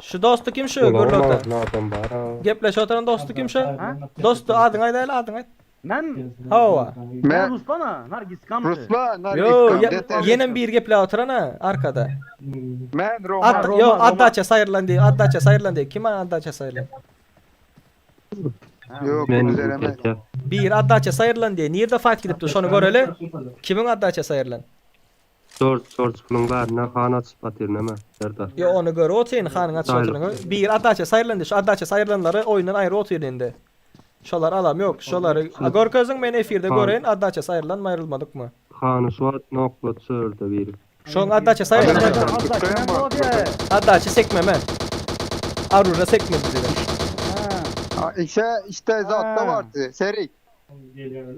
Şu dostu kim şu? Gürlöte. Ne adam var ha. Gepleş oturan dostu kim şu? Ha? Dostu adyňy aýt, adyňy aýt. Men Hawa. Men Ruslana, Nargis Kamçy. Ruslan, Nargis Yo, Kamçy. ýenem bir gepläp oturan-a arkada. Men Roman. At, yo, Addaça saýrylan diý, Addaça saýrylan diý. Kim Addaça saýrylan? Yok, Men üzerime. Bir Addaça saýrylan diý. Nirde fight gidipdi, şony göreli. Kimiň Addaça saýrylan? George George puluň baryna han açyp atyr näme Serdar. Yo, ony görüp otyryn, hanyň açyp oturyny. Bir Addaça saýrylan diý. Şu Addaça saýrylanlary oýundan aýry otyryn indi. Şolar alam ýok. Şolary görkeziň men efirde göreýin Addaça saýrylan aýrylmadykmy? Hany şu wagt noklat şu biri. Şoň Addaça saýrylan. Addaça sekmeme. Aruja sekmedi diýdi. Ha, işte işte zatta vardı. Serik.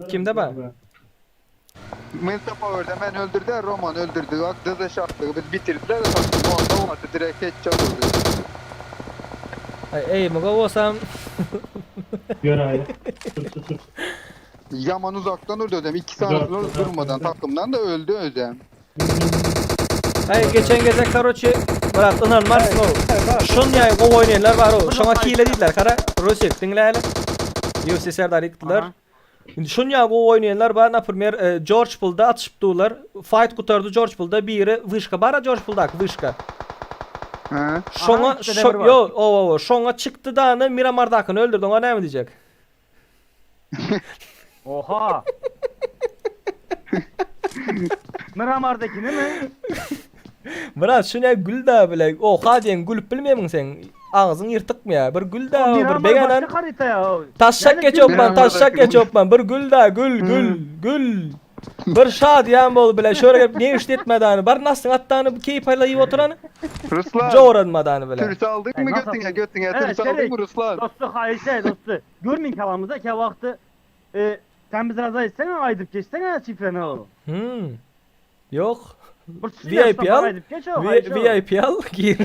Kimde bar? Mılta Power'da ben öldürdü, Roman öldürdü. Bak dızı şartlı. Biz bitirdiler de sattı. Onda vardı. Direkt headshot vurdu. Ay, ey, muga bolsam Yaman uzaktan vurdu Özem. İki saniye durmadan takımdan da öldü Özem. Ay geçen gece karoçi Murat ynanmarsyň o. Şun ýaý gowy oýnaýanlar bar o. Şoňa hile diýdiler. Kara Rusik diňläýeli. UFC Serdar ýykdylar. Indi şun ýaý gowy oýnaýanlar bar. Naprimýer e, George Bullda atyşyp durlar. Fight gutardy George Bullda biri wyşka bara George Bulldaky wyşka. Şoňa Aha, işte şo demir var. yo o o şoňa çykdy dany Miramardakyny öldürdi. Oňa näme diýjek? Oha. Miramar'dakini mi? Murat şu ne gül da bile. Oha diýen gülüp bilmeýmiň sen? Agzyň ýyrtykmy ýa? Bir gül da bir Miramar beganan. başka harita ya. Taşşak Yani geçopman, taşşak geçopman. Bir gül da gül gül gül. Bir şadyýan bol bile. Şöyle gelip ne iş etmedany. Bar nasıl atdany keýp aýla ýyp oturan. Ruslan. Joranmadany bile. Türsü aldık mı Ay, nasıl götüne aldın? götüne? Evet, Türsü aldın Serik. mı Ruslan? Dostu hayır dostu. Görmeyin kalamıza ki vakti. E, sen bizi razı etsene aydıp geçsene şifreni o. Hmm. Yok. Bir çift VIP al. aydıp geç o. hayır, o. VIP al gir.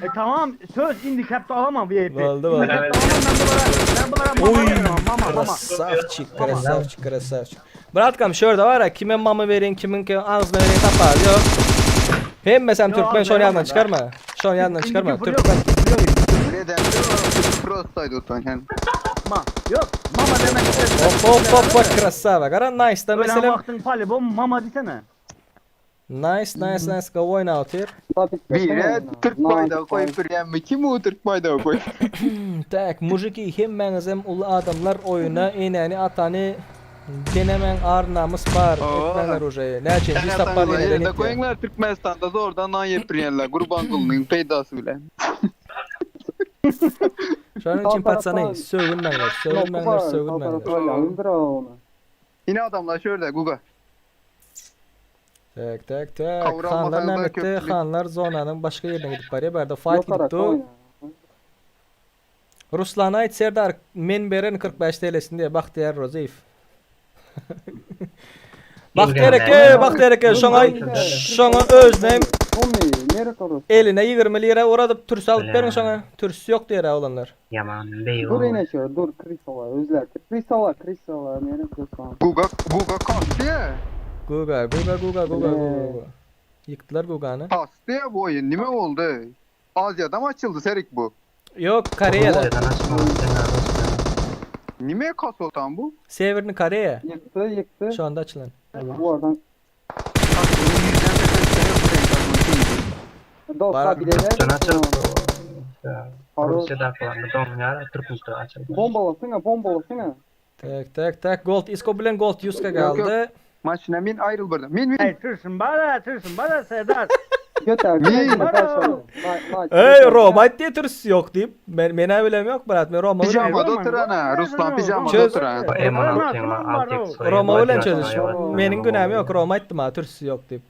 E, tamam söz indikapta alamam VIP. Oldu, oldu. İndikapta alamam ben bunlara. Ben bunlara mama Oy. veririm mama mama. Krasavçik, krasavçik, krasavçik. Bratkam şurada var ya kime mama verin, kimin ki ağzına verin tapar yok. Hemmesem Yo, Türkmen şonu veremem yandan da. çıkarma. Şonu yandan çıkarma. küfür yok, Türkmen. küfür yok. Neden? Prostaydı utan yani. Ma yok mama demek. Hop hop hop bak krasava. Kara nice da Ölen mesela. vaktin palibom mama desene. Nice nice nice go oyna otyr. Bire Türk bayrağı koyup duran mı? Kim o Türk bayrağı koyup? Tak mujiki hemmäňizem uly adamlar oýuna enäni atany denemäň ar namys bar Oo. etmäňler uje. Näçe bir sapar Yerine eneden koyunlar Türkmenistan'da zordan nan yepiryenler. Kurban kulunun peydası bile. Şonuň üçin patsany sögünmäňler, sögünmäňler, sögünmäňler. Yine adamlar şöyle Guga. Tek tek tek. Kavranmadan Hanlar da näme etdi? köpçülik. Hanlar zonanyň başga ýerine gidip barýar. Barda fight gidipdi. Ruslan aýt Serdar men beren 45 TL-sini diye Bahtiyar Roziyev. Bahtiyar eke, Bahtiyar eke şoňa şoňa özüne eline 20 lira uradyp türs alyp beriň şoňa. Türs ýok diýer olanlar. Yaman bey Dur ine şöyle dur Krisala özler. Krisala Krisala menim dostum. Guga Guga kastı ya. Guga, Guga, Guga, Guga, Guga. Guga. Ýykdylar Gugany. Kastı ya bu oyun. Nime oldu? Asya'da mı açıldı Serik bu? Ýok, Koreýada. Nime kas oltan bu? Severni Koreýa. Yıktı yıktı. Şu anda açılan. Bu oradan Bara- Dostlar bileler. Bombalasana bombalasana. Tek tek tek Gold Isko bilen Gold Yuska Yok, yok. galdy. Maçına min ayrıl buradan. Min min. Hey tırsın bana tırsın bana Serdar. Götür. Min. Ey Roma diye türs yok deyip men mena bilem yok brat men Roma bilen Pijamada oturan ha. Ruslan pijamada Çöz. oturan. Roma bilen çözüş. Menin günahım yok Roma ettim ha türsü yok deyip.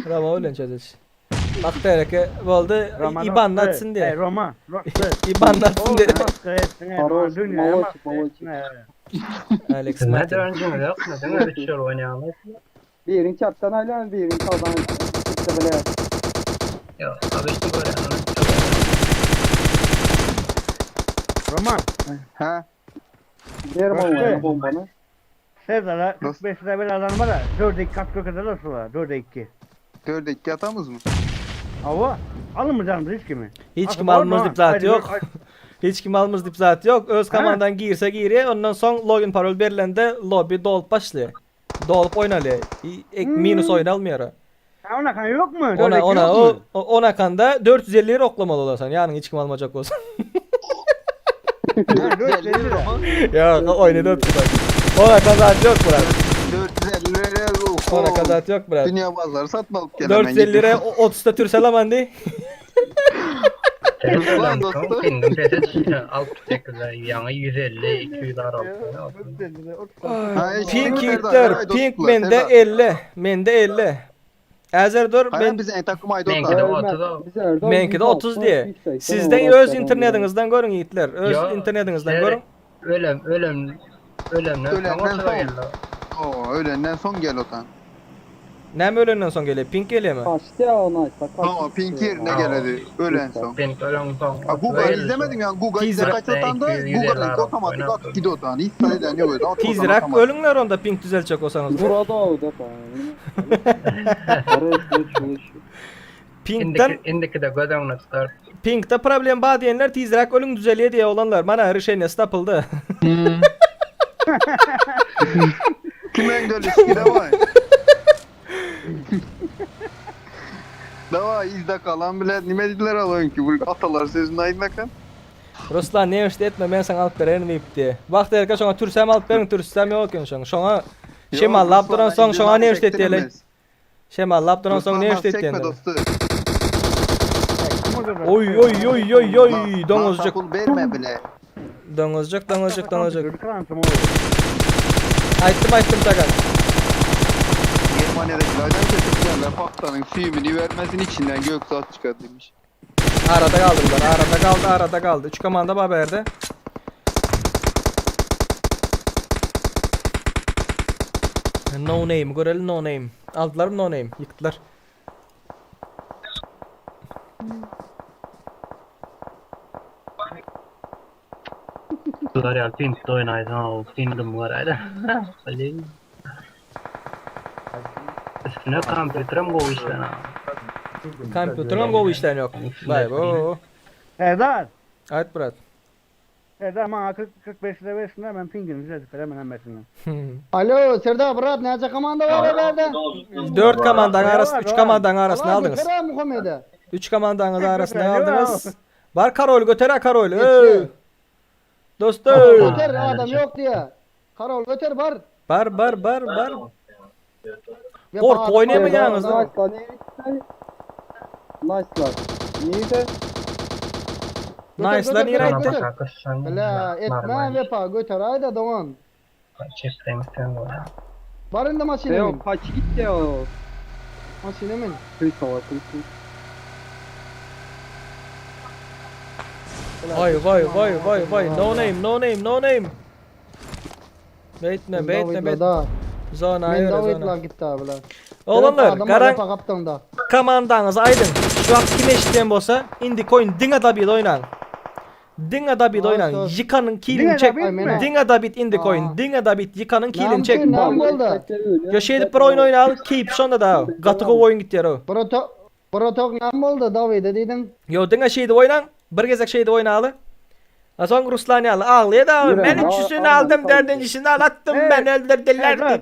Roma bilen çözüş. Bak tereke boldy Roman İban rostı. atsın Hey diye. Roma. Rostı. İban atsın diye. Paroş, maloç, maloç. Alex Martin. Birin çaptan aylan, birin sağdan çıktı bile. Roman. Ha. Ver Rostı. bombanı, bombanı. Serdar'a 45 lira bir adam var ya. 4'e 2 kat kökede nasıl var? 4'e 2. 4'e 2 atamız mı? Ava. Alynmajakmyz hiç kimi. Hiç kim almaz diýip zat ýok. Hiç kim almaz diýip zat ýok. Öz komandaň girse girýär, ondan soň login parol berlende lobby dolup başlaýar. Dolup oýnalýar. Minus oýnalmaýar. Ha ona kan ýokmy? Ona ona o ona kanda 450 lira oklamaly bolarsan. Ýanyň hiç kim almajak bolsa. 450 lira mı? Ýok, oýny 400. Ona kan zat ýok brat. 450 lira. Ona kan zat ýok brat. Dünya bazarı satın alıp gelen. 450 lira 30 da türsel aman diý. Lan dostum. Kendim pese düştü. 68 ýaňy 150 200 aralykda. Pink ýigitler, pink mende 50, mende 50. Äzer dur, men biz en takım ayda Meňkide 30 o. Meňkide 30 diýe. Sizden öz internetiňizden görüň ýigitler, öz Ýok, internetiňizden şeýle, görüň. Ölem, ölem, ölemden soň Ölenden otura soň. geldi. Oo, ölenden soň gel otan. Näme ölenden soň gelýär? Pink gelýärmi? Tamam, pink yerine gel hadi. Ölen soň. Pink ölen soň. Ha Google izlemedin yani Google izle kaç atanda Google'ın otomatik atıp gidiyor otan. Hiç sayıdan yok öyle. Tizräk ölüňler onda pink düzeljek bolsaňyz. Burada o defa. Pinkden Indiki de göz öňüne tutar. Pinkde problem bar diýenler tizräk ölüň düzelýär diýe olanlar. Mana rişenýesi tapyldy. Kim engel içki davay. Davay izde kalan bile nime dediler alın ki bu atalar sözünü aydınlakan. Ruslan ne işte etme men sana alyp bererin diýipdi. Wagt erkä şoňa türsem alyp berin türsem ýok eken şoň. Şoňa şemallap duran soň şoňa ne işte etdiler. Şemallap duran soň ne işte etdiler. dostu. Oy oy oy oy oy doňuzcuk. Pul verme bile. Doňuzcuk doňuzcuk doňuzcuk. Aýtdym aýtdym tagan. Germanya'daki aydan çocuklarla Faktanın suyunu vermesin içinden gök zat çıkar demiş. Arada kaldılar. Arada kaldı, arada kaldı. 3 komanda bar berde. No name, göreli no name. Aldılar mı no name? Yıktılar. Bular ýaly pink oýnaýsaň, o pindim garäýde. Üstüne kompýuterim gowy işlän. Kompýuterim gowy işlän ýok. Vay bo. Serdar. Aýt brat. Serdar bana 40 45 lira versinler ben pingini düzeltip hemen hemmesini. Alo Serdar brat näçe komanda bar bärde? 4 komandanın arasında 3 komandanın arasında aldyňyz. Göter Muhammed'e. 3 komandanın arasında aldyňyz. Bar karol göter ha karol. Ey. Dostum. Göter adam yok diye. Karol göter bar. Bar bar bar bar. Kork oýnamaýaňyz. Nice'lar. Neydi? Nice'lar nire aýtdy? La etme vepa göter ayda doğan. Çekten sen goýa. Bar indi maşyny Yok min. kaç gitti o. Maşyny min. Vay vay vay vay vay. No name, no name, no name. Beýtme, beýtme, beýtme. Zona Men ýöre David'la zona. gitti abiler. Oglanlar, garan Vepa kaptanda. komandaňyzy aýdyň. Şu wagt kim eşitýän bolsa, indi koýun diňe David oýnaň. Diňe David oýnaň. Ýykanyň kilini çek. Diňe David indi koýun. Diňe David ýykanyň kilini çek. Näme boldy? Ýa şeýdip bir oýun oýnaly, keýp şonda da. Gaty gowy oýun gitýär o. Brotok Brotok näme boldy David'e diýdiň? Ýo diňe şeýdip oýnaň. Bir gezek şeýdip oýnaly. A soň Ruslan ýaly aglaýar da, men üçüsini aldym, dördünjisini alatdym, men öldürdiler diýip.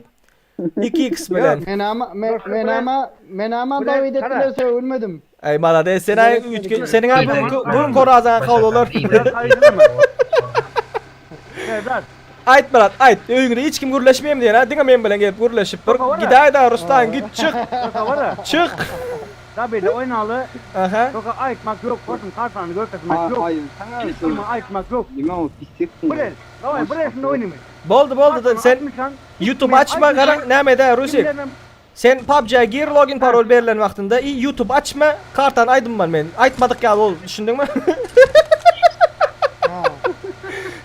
2x bilen. Men ama men men ama men ama David etdiler sögülmedim. Ey malades sen ay üç senin ay bugün bugün korazan kabul olur. Serdar. Ayt brat ayt. Öýüňde hiç kim gürleşmeýem diýen ha diňe men bilen gelip gürleşip bir gidäý da Ruslan git çyk. Çyk. David'e oynalı. Aha. Soka aytmak yok. Koşun kartanı görkezmek yok. Hayır. Sana Hiç kime aytmak yok. Nime o pislik. Buraya. Davay buraya şimdi oynayayım. Boldy boldy da sen YouTube açma garan näme de Rusik. Sen PUBG'ye gir login parol berlen wagtynda i YouTube açma kartan aýdym bar men. Aýtmadyk ýaly ol düşündiňmi?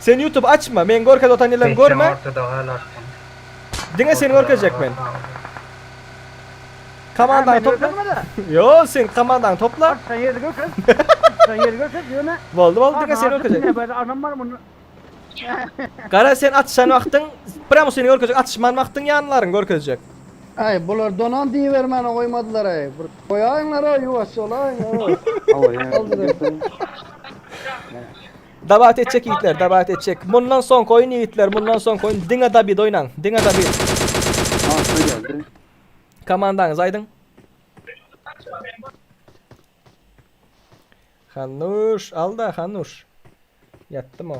Sen YouTube açma. Men görkez otan ýerlerini görme. Ortada galarsyň. Diňe seni görkezjek men. Komandany topla. Yo sen komandany topla. Sen yeri görkez. Sen yeri görkez ýöne. Boldy boldy diňe seni görkezjek. Böyle anam var bunu. Gara sen atışan wagtyň pramo seni görkezjek. Atışman wagtyň ýanlaryň görkezjek. Aý bular donan diýibermäne goýmadylar aý. Bir goýaýyňlar-a ýuwaşja bolaýyň-a. Dabat etjek ýigitler, dabat etjek. Mundan soňky oýun ýigitler, mundan soňky oýun diňe Dabid oýnaň, diňe Dabid. Arka geldi. Komandaňyzy aýdyň. Hanuş, alda Hanuş. Ýatdym o.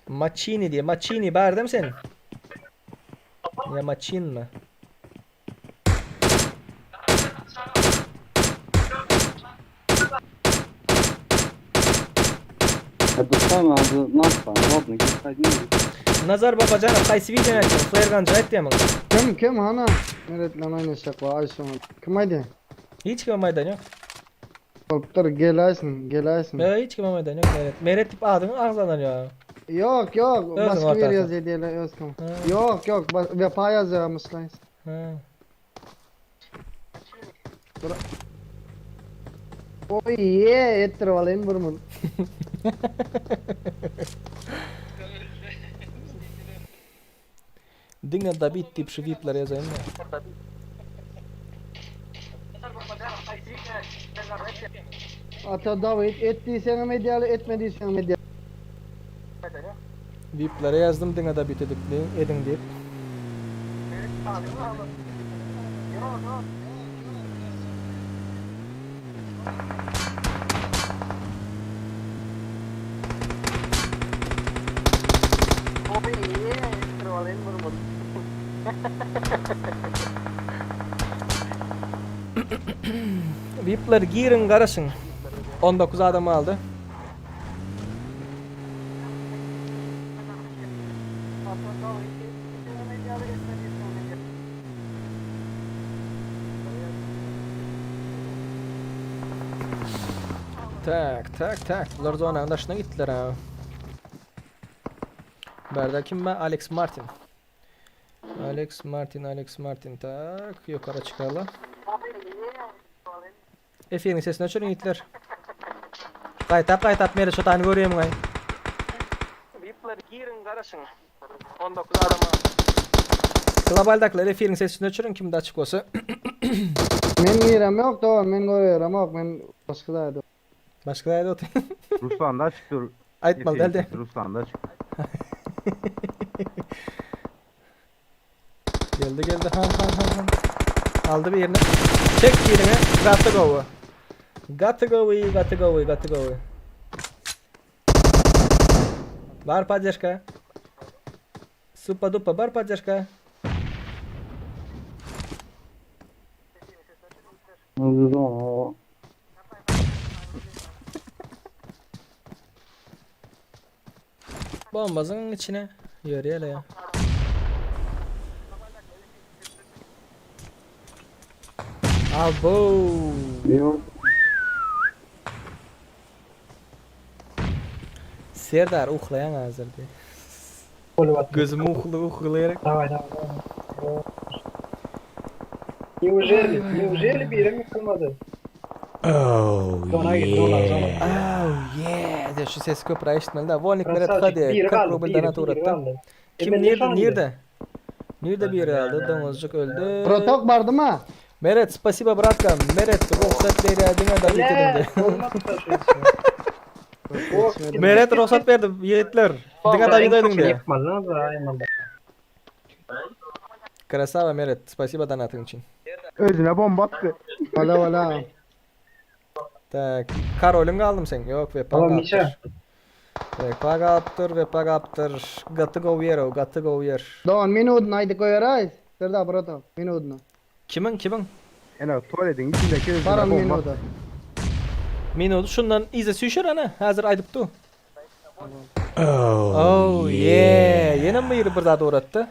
Maçini diýe, Maçini bardym sen. Ýa Maçinmi? Nazar Babajanow haýsy wideony aýtýaň? Flare gun-jyk aýtýamyň? Kim kim hana? Meret bilen oýnaşjak bar aý şoňa. Kim aýdýa? Hiç kimem aýdan ýok. Bolupdyr geläýsin geläýsin. Ýok hiç kimem aýdan ýok Meret. Meret diýip adyňy agzadan ýok. Ýok ýok Özüň başga biri ortasy. ýazýa diýeli öz kim. Ýok ýok Wepa ýazýamyşlaý. Hä. Oý ýe etdirip alaýyn bir mun. Diňe Dabit diýip şu vipler ýazaýynmy? Ata Dawid et diýseňem edýäler etme diýseňem edýäler. Viplere ýazdym diňe Dabit edip ediň diýip. Vipler giriň garaşyň. 19 adam galdy. Tak, tak, tak. Bular zonanyň daşyna gitdiler ha. Bärde kim bar? Alex Martin. Alex Martin, Alex Martin. Tak, ýokary çykaly. Efiriň sesini öçüriň ýigitler. Gaýtap gaýtap meri şu tany görýämiň aý. Vipler giriň garaşyň. 19 adam bar. Globaldakylar efiriň sesini öçüriň kimde açyk bolsa. Men girem ýok dogan men görýärem men başga zaýda. Başga zaýda otyr. Ruslanda açyk dur. Aýtmaly däl de. Ruslanda açyk. Geldi geldi han han han han. Aldy birini. Çek birini. Gaty gowy. Gaty gowy, gaty gowy, gaty gowy. Bar poddeşka. Supa dupa bar poddeşka. Bombazyň içine ýörýäle ýa. Abo. Serdar uhlaýaň hazir diý. Gözüm uhly uhlaýar. Daway daway daway. Neujeli, neujeli birem ýykylmady. Oh Zona git, zona, zona. Oh yeah. De şu sesi köpräk eşitmeli da. Wolnik Meret Krasavçik, hadi biri 40 galdy, rubl biri, donat biri ugratdy. galdy. E Kim men nirde şony nirde? Nirde biri galdy? Doňuzjyk öldi. Protok bardyma? Meret spasibo bratka. Meret rugsat berýär diňe da Bile, edindi. olmaz da şu Meret rugsat berdi ýigitler. Diňe David oýnuň diýär. Krasava Meret, spasibo donatyň üçin. Özüne bomba atdy. Wala wala. Tak, Karolyn galdym sen. Ýok, Wepa Tamam, galypdyr. Mişa. Wepa galypdyr, Wepa galypdyr. Gaty gowy ýer o, gaty gowy ýer. Dogan minudyny aýdyp goýaraýys. Serdar bratan, minudyny. Kimiň, kimiň? Ene tuwaletiň içindeki özüne Baran bomba minudy. atdy. Minudy şundan yza süýşer ana, häzir aýdyp dur. Oh, Oh yeah. Ýene biri bir zat ugratdy.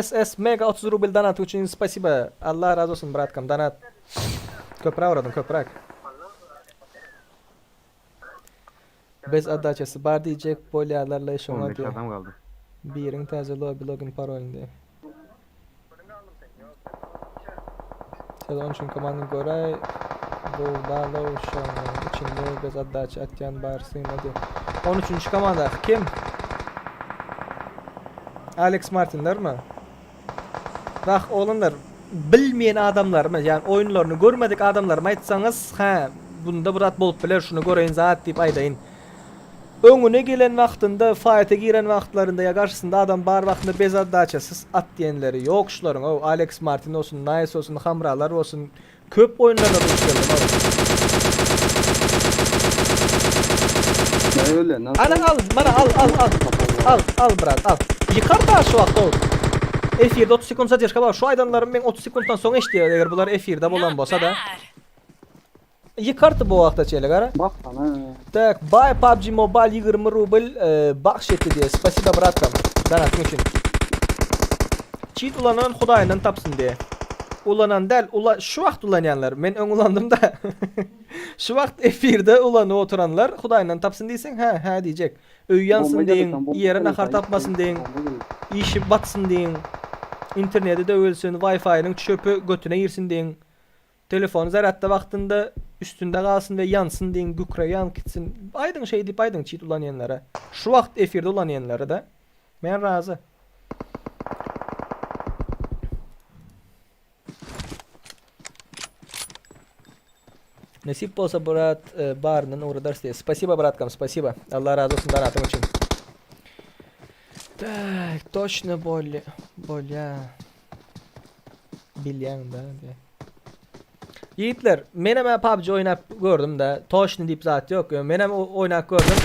SS Mega 30 rubl donat üçin spasibo. Allah razı olsun bratkam donat. Köpräk ugradyň köpräk. Bez otdaçasy bar diýjek bolýarlarlaý şoňa 15 diýe. adam galdy. Biriň täze lobby login parolyny diýe. Sen onun üçin komandany göräý. Bu dalow şonuň içinde bez otdaça atýan bar syna diýe. 13-nji komanda kim? Alex Martinlermi? Wah oglanlar bilmeýän adamlarymy ýagny oýunlaryny görmedik adamlarymy aýtsaňyz hä bunda bir zat bolup biler şuny göreýin zat diýip aýdaýyn. Öňüne gelen wagtynda faýta giren wagtlarynda ýa garşysynda adam bar wagtynda bezadaçasyz at diýenleri ýok şularyň ow Alex Martin bolsun Nice bolsun Hamralar bolsun köp oýunlarda duş geldim ow. Ana al mana al al al al al brat al ýykar da şu wagt ow efirde 30 sekund zadержка bar şu aýdanlarym men 30 sekunddan soň eşidýär eger bular efirde bolan bolsa da. Ýykardy bu wagta çenli gara. Baksana. Tak, buy PUBG Mobile 20 rubl e, bahş etdi diye. Spasiba bratkam. Donatyň üçin. Cheat ulanan hudaýyndan tapsyn diye. Ulanan däl, ula şu wagt ulanýanlar. Men öň ulandym da. şu wagt efirde ulanyp oturanlar hudaýyndan tapsyn diýseň, hä, hä diýjek. Öý ýansyn diýiň, iýere nahar tapmasyn diýiň, işi batsyn diýiň, interneti döwülsin, Wi-Fi-niň çöpi götüne girsin diýiň. Telefony zaryatda wagtynda üstünde galsyn we ýansyn diýiň gükregi ýanyp gitsin. Aýdyň şeý diýip aýdyň çit ulanýanlara. Şu wagt efirde ulanýanlara-da. Men razy. Nesip bolsa brat e, baryndan ugradarys diýe. Spasibo bratkam, spasibo. Allah razy bolsun donatyň üçin. Tak, toçno bolýa. Bolýa. Bilýäň da diýe. Ýigitler, menem hä PUBG oýnap gördüm da. Toşny diýip zat ýok. Menem oýnap gördüm.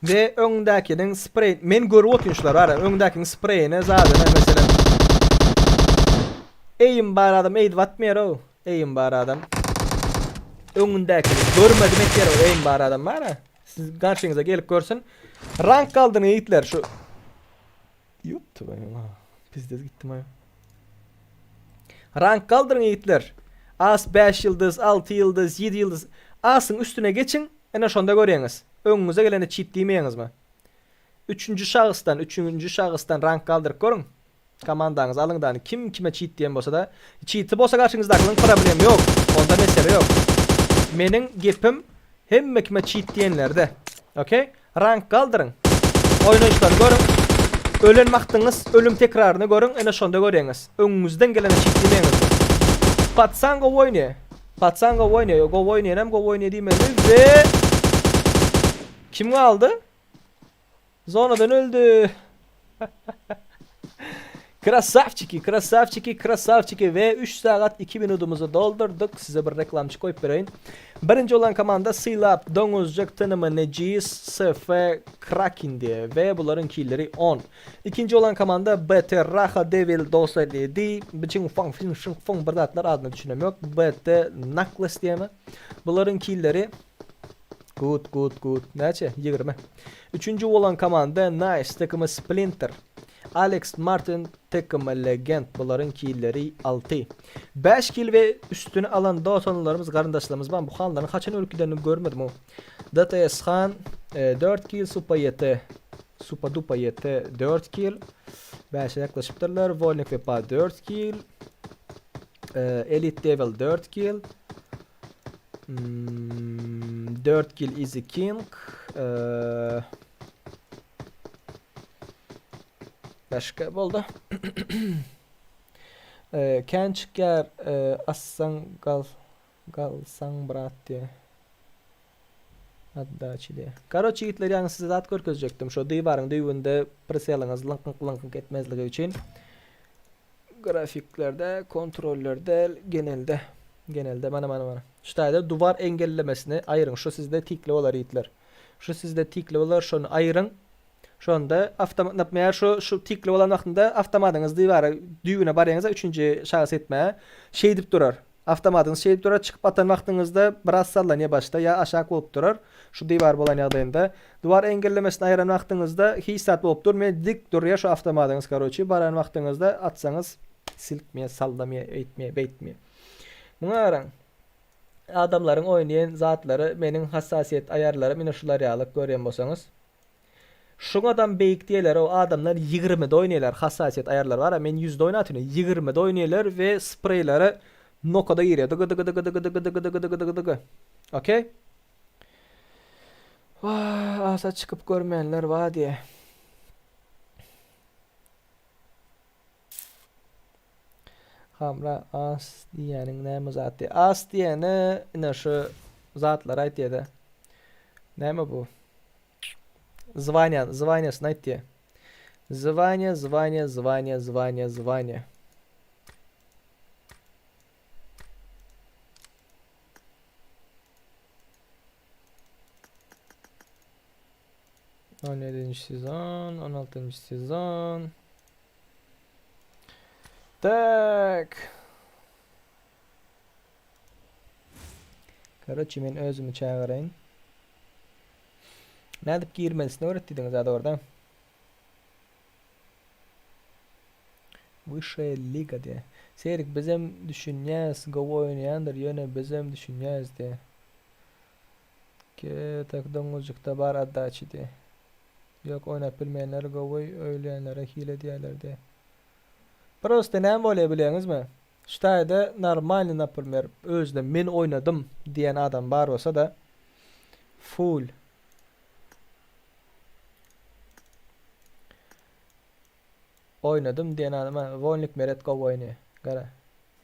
Ve öňdäkiniň spreý men görüp otyryn şular bar. Öňdäkiniň spreýine zadyna meselem. Eýim bar adam eýdip atmaýar-ow. Eýim bar adam. Öňündäkini görmedim etýär-ow eýim bar adam bar. Siz garşyňyza gelip görsün. Rank galdyryň ýigitler şu. Ýuptu Pizdez gitdim aý. Rank galdyryň ýigitler. As 5 ýyldyz, 6 ýyldyz, 7 ýyldyz. Asyň üstüne geçiň, ene şonda görýäňiz. Öňüňize gelene çit diýmeýäňizmi? Üçünji şahysdan, üçünji şahysdan rank galdyryp görüň. Komandaňyzy alyň dany kim kime çit diýen bolsada çiti bolsa garşyňyzdakynyň problemi ýok onda mesele ýok meniň gepim hemme kime çit diýenlerde ok rank galdyryň oýnaýyşlary görüň ölen wagtyňyz ölüm tekraryny görüň ene şonda görýäňiz öňüňizden gelene çit diýmeýäňiz patsan gowy oýnaýa patsan gowy oýnaýa gowy oýnaýanam gowy oýnaýa diýmeli we kim galdy Zonadan öldü. Krasavçiki, krasavçiki, krasavçiki we 3 sagat 2 minutymyzy doldurdyk. Size bir reklamçy koýup bereýin. Birinji olan komanda Sylap, Doňuzjyk, Tynymy, Nejis, SF, Krakin diye we bularyň killeri 10. Ikinji olan komanda BT, Raha, Devil, Dostlar D, Biçin, Fang, Fin, Şing, Fong bir zatlar adyna düşünem ýok. BT, Nakles diýemi. Bularyň killeri Good, good, good. Näçe? 20. Üçünji bolan komanda Nice takımı Splinter. Alex Martin takımı Legend. Bularyň killeri 6. 5 kil we üstüni alan dostanlarymyz, garyndaşlarymyz bar. Bu hanlaryň haçan ölüp gidenini görmedim o. DTS Han 4 e, kil, Supa YT Supa Dupa YT 4 kil. 5'e yaklaşıpdyrlar. Volnik Vepa 4 kil. E, Elite Devil 4 kil. Hmm, 4 kill Easy King. Ee, başka boldy. ee, kän çykýar e, assaň gal galsaň brat diýe. Addaçy diýe. Karoçi ýigitler ýaňy size zat görkezjekdim. Şo diwaryň düýbünde priseliňiz lyňkyňk lyňkyňk etmezligi üçin. Grafiklerde kontroller däl genelde. Genelde mana mana mana. Şu taýda duvar engellemesini aýyryň. Şu sizde tikli bolar ýigitler. Şu sizde tikli bolar şony aýyryň. Şonda awtomat napmeýär şu şu tikli bolan wagtynda awtomatyňyz diwara düýbüne barýaňyzda üçünji şahs etmäge şeýdip durar. Awtomatyňyz şeýdip durar, çykyp atan wagtyňyzda biraz sallanýar başda ýa aşak bolup durar. Şu diwar bolan ýagdaýynda. Diwar engellemesini aýyran wagtyňyzda hiç zat bolup durmaýar, dik durýar şu awtomatyňyz karoçi. Baran wagtyňyzda atsaňyz silkmeýär, sallamaýar, eýtmeýär, beýtmeýär. Muňa garaň. Adamlaryň oýnaýan zatlary meniň hassasiýet aýarlarym ine şular ýalyk görýän bolsaňyz. Şuňadam beýik diýeler o adamlar ýigrimide oýnaýlar hassasiýet aýarlary bar a men ýüzde oýnatyn ýigrimide oýnaýlar we spreýlere nokada girýär dygy dygy dygy dygy dygy dygy dygy dygy dygy okey Wah asa çykyp görmänler bar diýe. Hamra as diýýäniň näme zat diýýär. As diýene ine şu zatlary aýtýada. Näme bu? Zvaniýa, zvaniýasyny aýtýar. Zvaniýa, zvaniýa, zvaniýa, zvaniýa, zvaniýa. On ýedinji sezon, on altynjy sezon. Tak. Karoçi men özümi çagyraýyn. Nädip girmelisini öwret diýdiňiz a dogrudan. Wyşşaýa liga diýä. Serik bizem düşünýäs gowy oýnaýandyr ýöne bizem düşünýäs diýä. Ke tak doňuzjykda bar otdaçi diýä. Ýok oýnap bilmeýänler gowy öýlýänlere hile diýýärler diýä. Prosta näme bolýa bilýäňizmi? Şu taýda normalny naprmer özüne men oýnadym diýen adam bar bolsada full Oýnadym diýen adama Wolnik Meret gowy oýny. Gara.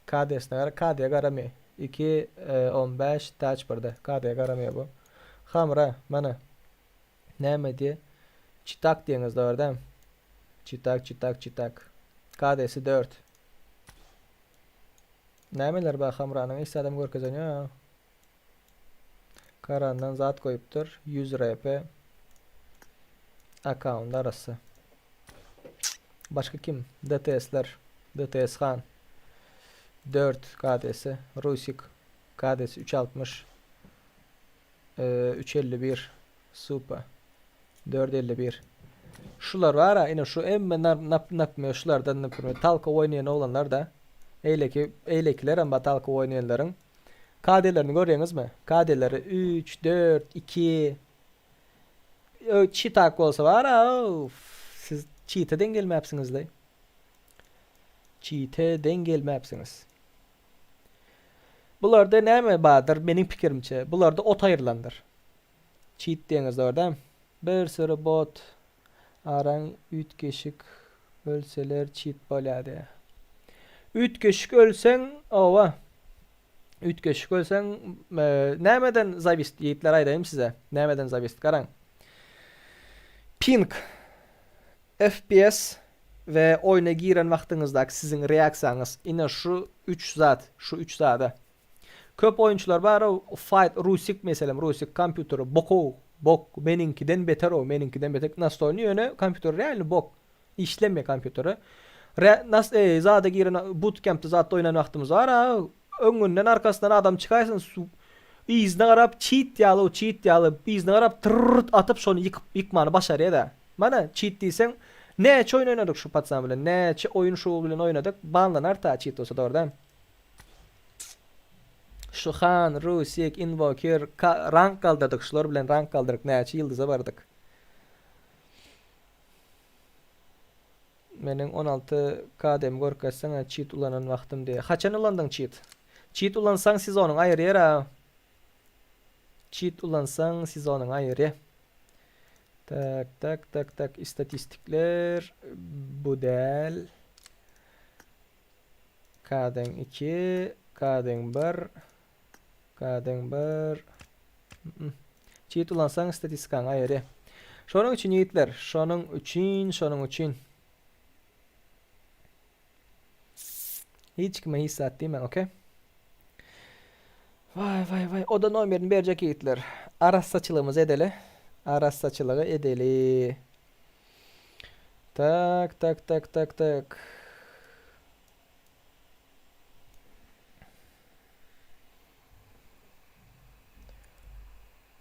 KD-sine gara. KD-ye garamaý. 2 15 taç birde. KD-ye garamaý bu. Hamra mana. Näme diýe? Çitak diýeňiz dogry dämi? Çitak, çitak, çitak. KD-si 4. Nämeler bar Hamranyň? Hiç zadam görkezen ýok. Karandan zat goýupdyr. 100 RP. Akkaunt arassa. Başga kim? DTS-ler. DTS Han. 4 KDS. Rusik. KDS 360. 351. Supa. 451. Şular bar ha, ine şu emme nap napme şulardan napme talka oýnaýan oglanlar da. Eýleki eýlekiler hem talka oýnaýanlaryň KD-lerini görýäňizmi? KD-leri 3, 4, 2 Çitak bolsa bar ha, siz çite deň gelmäpsiňizle. Çite deň gelmäpsiňiz. Bularda näme bardyr meniň pikirimçe? Bularda ot aýrylandyr. Çit diýeňiz dogry dämi? Bir süri bot araň üýtgeşik ölseler çit bolýar diýýär. Üýtgeşik ölseň owa. Üýtgeşik ölseň nämeden zawist ýigitler aýdaýyn size. Nämeden zawist garaň. Ping FPS we oýna giren wagtyňyzdaky siziň reaksiýaňyz ine şu üç zat şu üç zada. Köp oýunçylar bar o fight rusik meselem rusik kompýuteri bokow bok meniňkiden beter o meniňkiden beter nastolny ýöne kompýuter realny bok işlemeýär kompýuteri re nas e, zada giren bootcampde zatda oýnan wagtymyz bar a öňünden arkasyndan adam çykaýsyn su yzyna garap çit ýaly o çit ýaly yzyna garap tyrrt atyp şony ýykyp ýykmany başarýada mana çit diýseň näçe oýun oýnadyk şu patsan bilen näçe oýun şu bilen oýnadyk banlanar ta çit bolsa dogry dämi. Şu Han, Rusik, Invoker, ka, rank galdyrdyk, şular bilen rank galdyryp näçe ýyldyza bardyk. Meniň 16 KD-mi görkezseňe çit ulanan wagtym diýe. Haçan ulandyň çit? Çit ulansaň sezonyň aýyrýar a. Çit ulansaň sezonyň aýyrýar. Tak, tak, tak, tak, istatistikler bu däl. K-den 2, K-den 1, K-den 1. Çit ulansaň statistikaň aýry. Şonuň üçin ýigitler, şonuň üçin, şonuň üçin. Hiç kime hiç zat diýmäň, okey? Waý, waý, waý, oda nomerini berjek ýigitler. Arassaçylygymyzy edeli. Arassaçylygy edeli. Tak, tak, tak, tak, tak.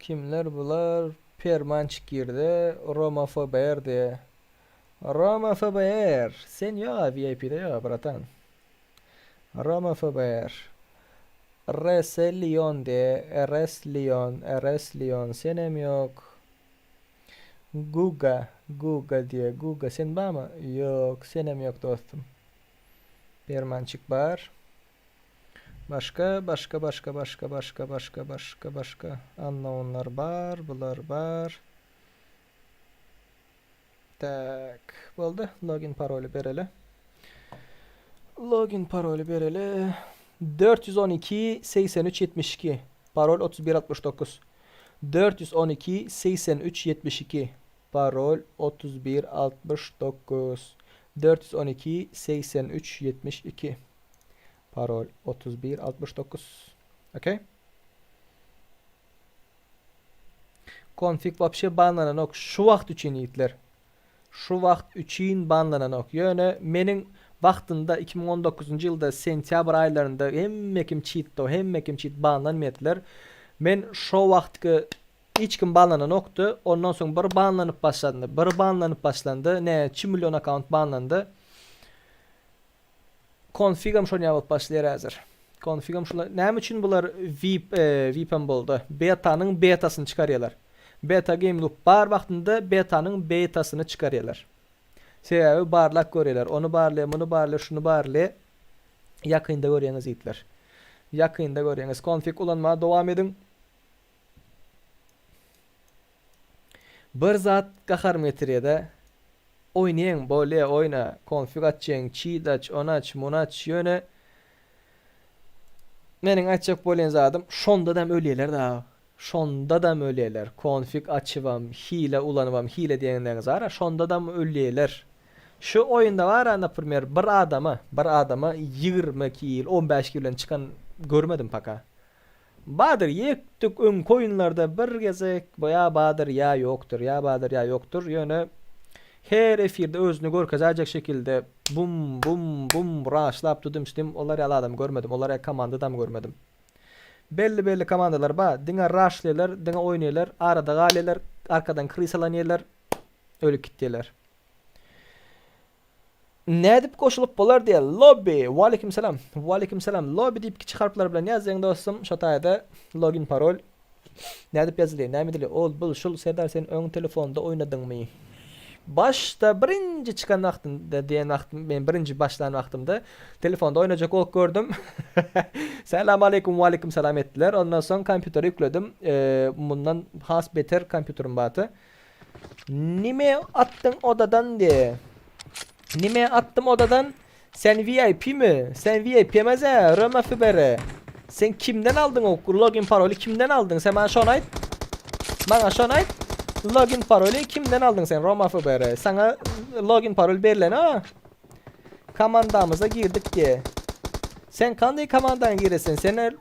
Kimler bular? Permançik girdi. Roma FBR diye. Roma FBR. Sen ýok VIP-de ýok bratan. Roma FBR. RS Lyon diye. RS Lyon, RS Lyon. Senem ýok. Guga, Guga diýýär. Guga sen barmy? Ýok, senem ýok dostum. Permançik bar. Başga, başga, başga, başga, başga, başga, başga, başga. Unknownlar bar, bular bar. Tak, boldy. Login paroly bereli. Login paroly bereli. 412 83 72. Parol 31 69. 412 83 72. Parol 31 69. 412 83 72. Parol 31 69. Okey. Konfig wapşe banlananok şu wagt üçin ýigitler. Şu wagt üçin banlananok. Ýöne meniň wagtynda 2019-njy ýylda sentýabr aýlarynda hemme kim çitdo, hemme kim çit banlanmaýardylar. Men şo wagtky hiç kim banlananokdy. Ondan soň bir banlanyp başlandy, bir banlanyp başlandy. Näçe million akkaunt banlandy. Konfigam şonýa bolup başlaýar häzir. Konfigam şula. Näme üçin bular VIP VIPem boldy? Betanyň betasyny çykarýarlar. Beta Game Loop bar wagtynda betanyň betasyny çykarýarlar. Sebäbi barlap görýärler. Ony barlaýar, muny barlaýar, şuny barlaýar. Ýakynda görýäňiz ýigitler. Ýakynda görýäňiz. Konfig ulanmaga dowam ediň. Bir zat gaharym getirýär-de. Oýnaýaň bolýa oýna, konfig açýaň, çit aç, ony aç, muny aç, ýöne meniň aýtjak bolýan zadym şondadam ölýäler da. Şondadam ölýäler. Konfig açybam, hile ulanybam, hile diýenleriňiz bar-a, şondadam ölýäler. Şu oýunda bar-a, naprimer, bir adama, bir adama 20 kil, 15 kil bilen çykan görmedim paka. Badyr ýekdük öňki oýunlarda bir gezek bu ýa badyr ýa ýokdur ýa badyr ýa ýokdur ýöne her efirde özüni görkezäýjek şekilde bum bum bum raşlap dudum-şdüm olar ýaly adam görmedim olar ýaly komandadam görmedim. Belli belli komandalar bar diňe raşlaýlar diňe oýnaýlar arada galýarlar arkadan krysalanýarlar ölüp gitýärler. Nädip goşulyp bolar diýýär. Lobby. Waleýkim salam. Waleýkim salam. Lobby diýip kiçi harplar bilen ýazýaň dostum. Şo taýda login parol. Nädip ýazylýar? Näme edilýär? Ol bul şul Serdar sen öň telefonda oýnadyňmy? Başda birinji çykan wagtynda diýen wagtym men birinji başlan wagtymda telefonda oýnajak bolup gördüm. Salam aleýkum waleýkim salam etdiler. Ondan soň kompýutere ýükledim. Mundan has beter kompýuterim bardy. Nime atdyň odadan diye. Nime atdym odadan? Sen VIP mi? Sen VIP emez-ä, Röma Fibere. Sen kimden aldyň o login paroly kimden aldyň? Sen maňa şony aýt. Maňa şony aýt. Login paroly kimden aldyň sen Roma Fibere? Saňa login parol berlen ha. Komandamyza girdik diye. Sen kanday komandaňa giresen? Sen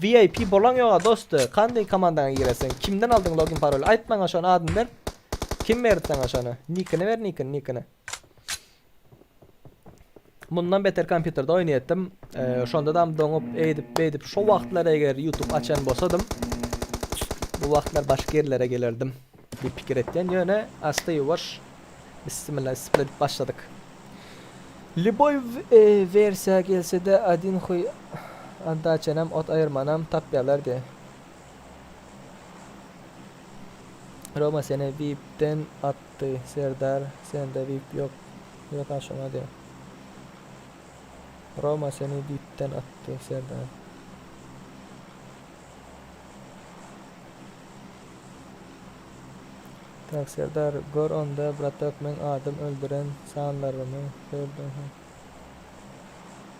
VIP bolaň ýoga dosty. Kanday komandaňa giresen? Kimden aldyň login paroly? Aýt maňa şony adyny ber. Kim berdi saňa şony? Nikini ber nikini nikini. Mundan beter kompýuterde oýnaýatdym. Ee, şonda dam doňup eýdip beýdip şo wagtlar eger YouTube açan bolsadym bu wagtlar başga ýerlere gelerdim diýip pikir etýän. Ýöne asta ýuwaş Bismillah bismillah diýip başladyk. Lýuboý wersiýa gelsede adin huý otdaçanam ot aýyrmanam tapýalar diýe. Roma seni vipden atdy Serdar sende vip ýok ýok ha şoňa diýe. Roma seni vipden atdy Serdar. Tak Serdar gör onda bratok meň adym öldüren sanlarymy gördüň hä.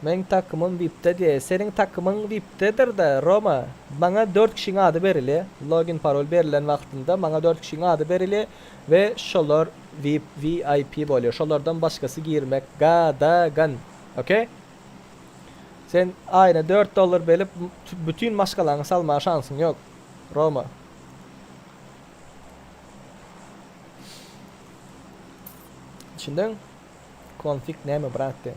Meň takymym vipde diýe seniň takymyň vipdedirda Roma maňa dört kişiň ady berilýä login parol berilen wagtynda maňa dört kişiň ady berilýä we şolar vip VIP bolýa şolardan başgasy girmek gadagan ok sen aýyna dört dollar belip bütin maşgalaňy salmaga şansyň ýok Roma. Düşündiň? Konfig näme brat diýen.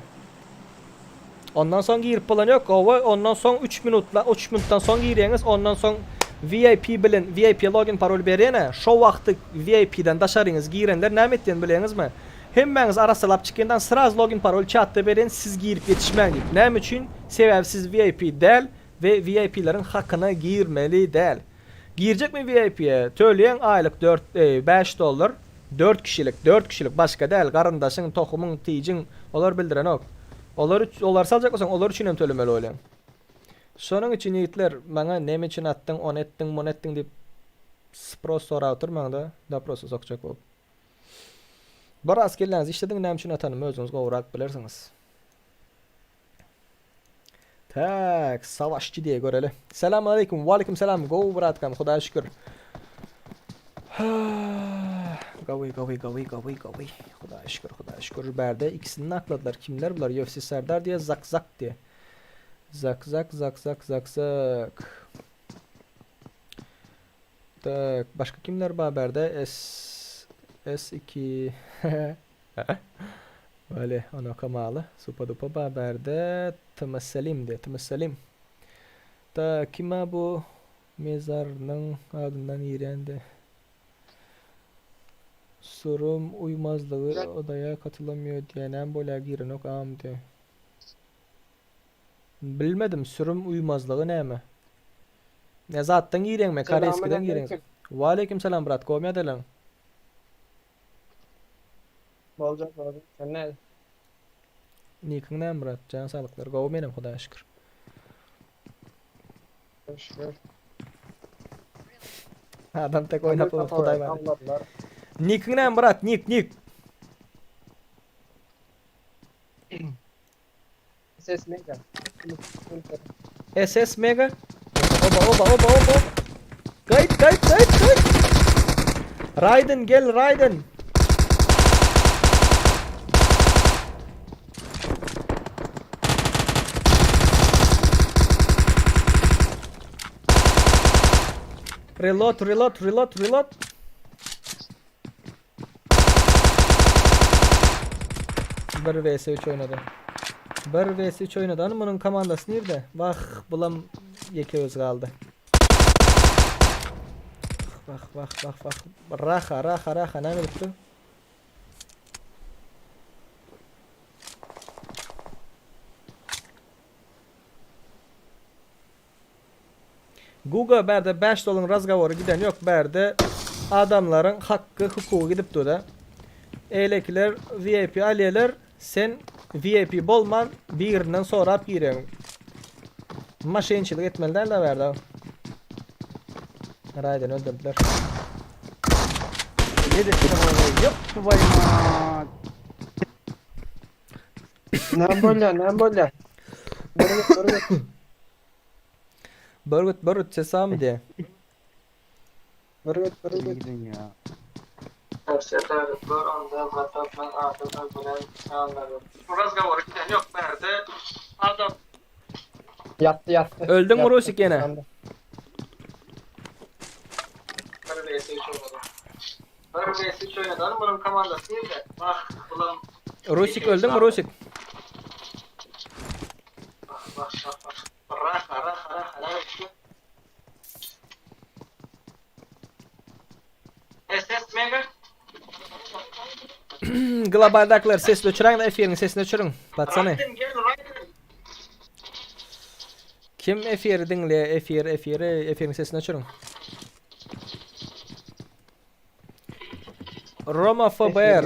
Ondan soň girip bolan ýok. Gowy, ondan soň 3 minutla, 3 minutdan soň girýäňiz, ondan soň VIP bilen VIP login parol berýän-ä. Şo wagty VIP-den daşaryňyz girenler näme etýän bilýäňizmi? Hemmäňiz arassalap çykýandan sraz login parol çatda berýän siz girip ýetişmäň diýip. Näme üçin? Sebäbi siz VIP däl we VIP-leriň hakyna girmeli däl. Girjekmi VIP-e? Töleýäň aýlyk dört, bäş dollar. Dört kişilik, dört kişilik, başga däl, garyndaşyň, tohumyň, tijiň, olar bildirenok. Olar, olary saljak bolsaň, olar üçin hem tölemeli bolýaň. Şonuň üçin ýigitler, maňa neme üçin atdyň, ony etdiň, muny etdiň diýip spros sorap oturmaň-da, doprosa sokjak bolup. Biraz kelläňizi işlediň, näme üçin atanymy özüňiz gowurak bilersiňiz. Tak, savaşçy diye göreli. Selam aleyküm, ve aleyküm selam. Go bratkam, Hudaýa şükür. Gawy, gawy, gawy, gawy, gawy. Hudaýa şükür, Hudaýa şükür. Bärde ikisini nakladylar. Kimler bular? UFC Serdar diye, Zak Zak diye. Zak Zak, Zak Zak, Zak Zak. Tak, başga kimler bar bärde? S S2. Öyle onu okamaly. Supa dupa bar bärde. Tm Selim diye, Tm Selim. Ta kime bu mezarynyň adyndan girendi. Surum uymazlygy odaya katylamıyor diye näme bolýar girenok agam diye. Bilmedim sürüm uýmazlygy näme? Ne zatdan gireňmi? Koreyskiden gireň. Waleýkim salam brat, gowy ýadalaň? Boljak boljak. Sen näde? Nikiň näme brat? Jan saglyklar. Gowy menem Hudaýa şükür. Şükür. Adam tek oýnap bolar Hudaý bar. Nikiň näme brat? Nik nik. SS Mega. SS Mega. Oba oba oba oba. Gaýt gaýt gaýt gaýt. Raiden gel Raiden. Reload reload reload reload. Bir vs 3 oýnady. Bir vs 3 oýnady. Hany munuň komandasy nirde? Wah, bulam ýeke özi galdy. Wah, wah, wah, wah. Raha, raha, raha. Näme edipdi? Guga bärde 5 dolyň razgowory giden ýok bärde adamlaryň hakky hukugy gidip durda. Eýlekiler VIP alýalar sen VIP bolman birinden sorap gireň. Maşençilik etmeli däl da bärde. Raýden öldürdüler. Näme bolýar, näme bolýar? Börgüt, börgüt. Börgüt börgüt sesam diye. Börgüt, börgüt. ya. Ýatdy, ýatdy. Öldüň mi Ýatdy. Rusik ýene? Rusik öldüň mi Rusik? Globaldakylar sesini öçüräň-de efiriň sesini öçüriň. Patsany. Kim efiri diňleýär efir efiri efiriň sesini öçüriň. Roma FBR.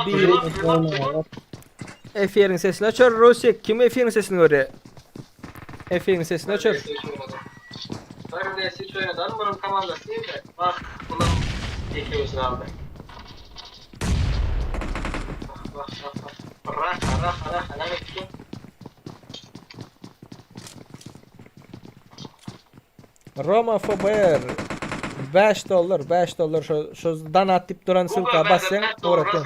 Biri Efiriň sesini öçür Rusik. Kim efiriň sesini görýär? Efiriň sesini öçür. Roma FBR 5 dollar 5 dollar şu şu donat diýip duran ssylka bassaň ugratýan.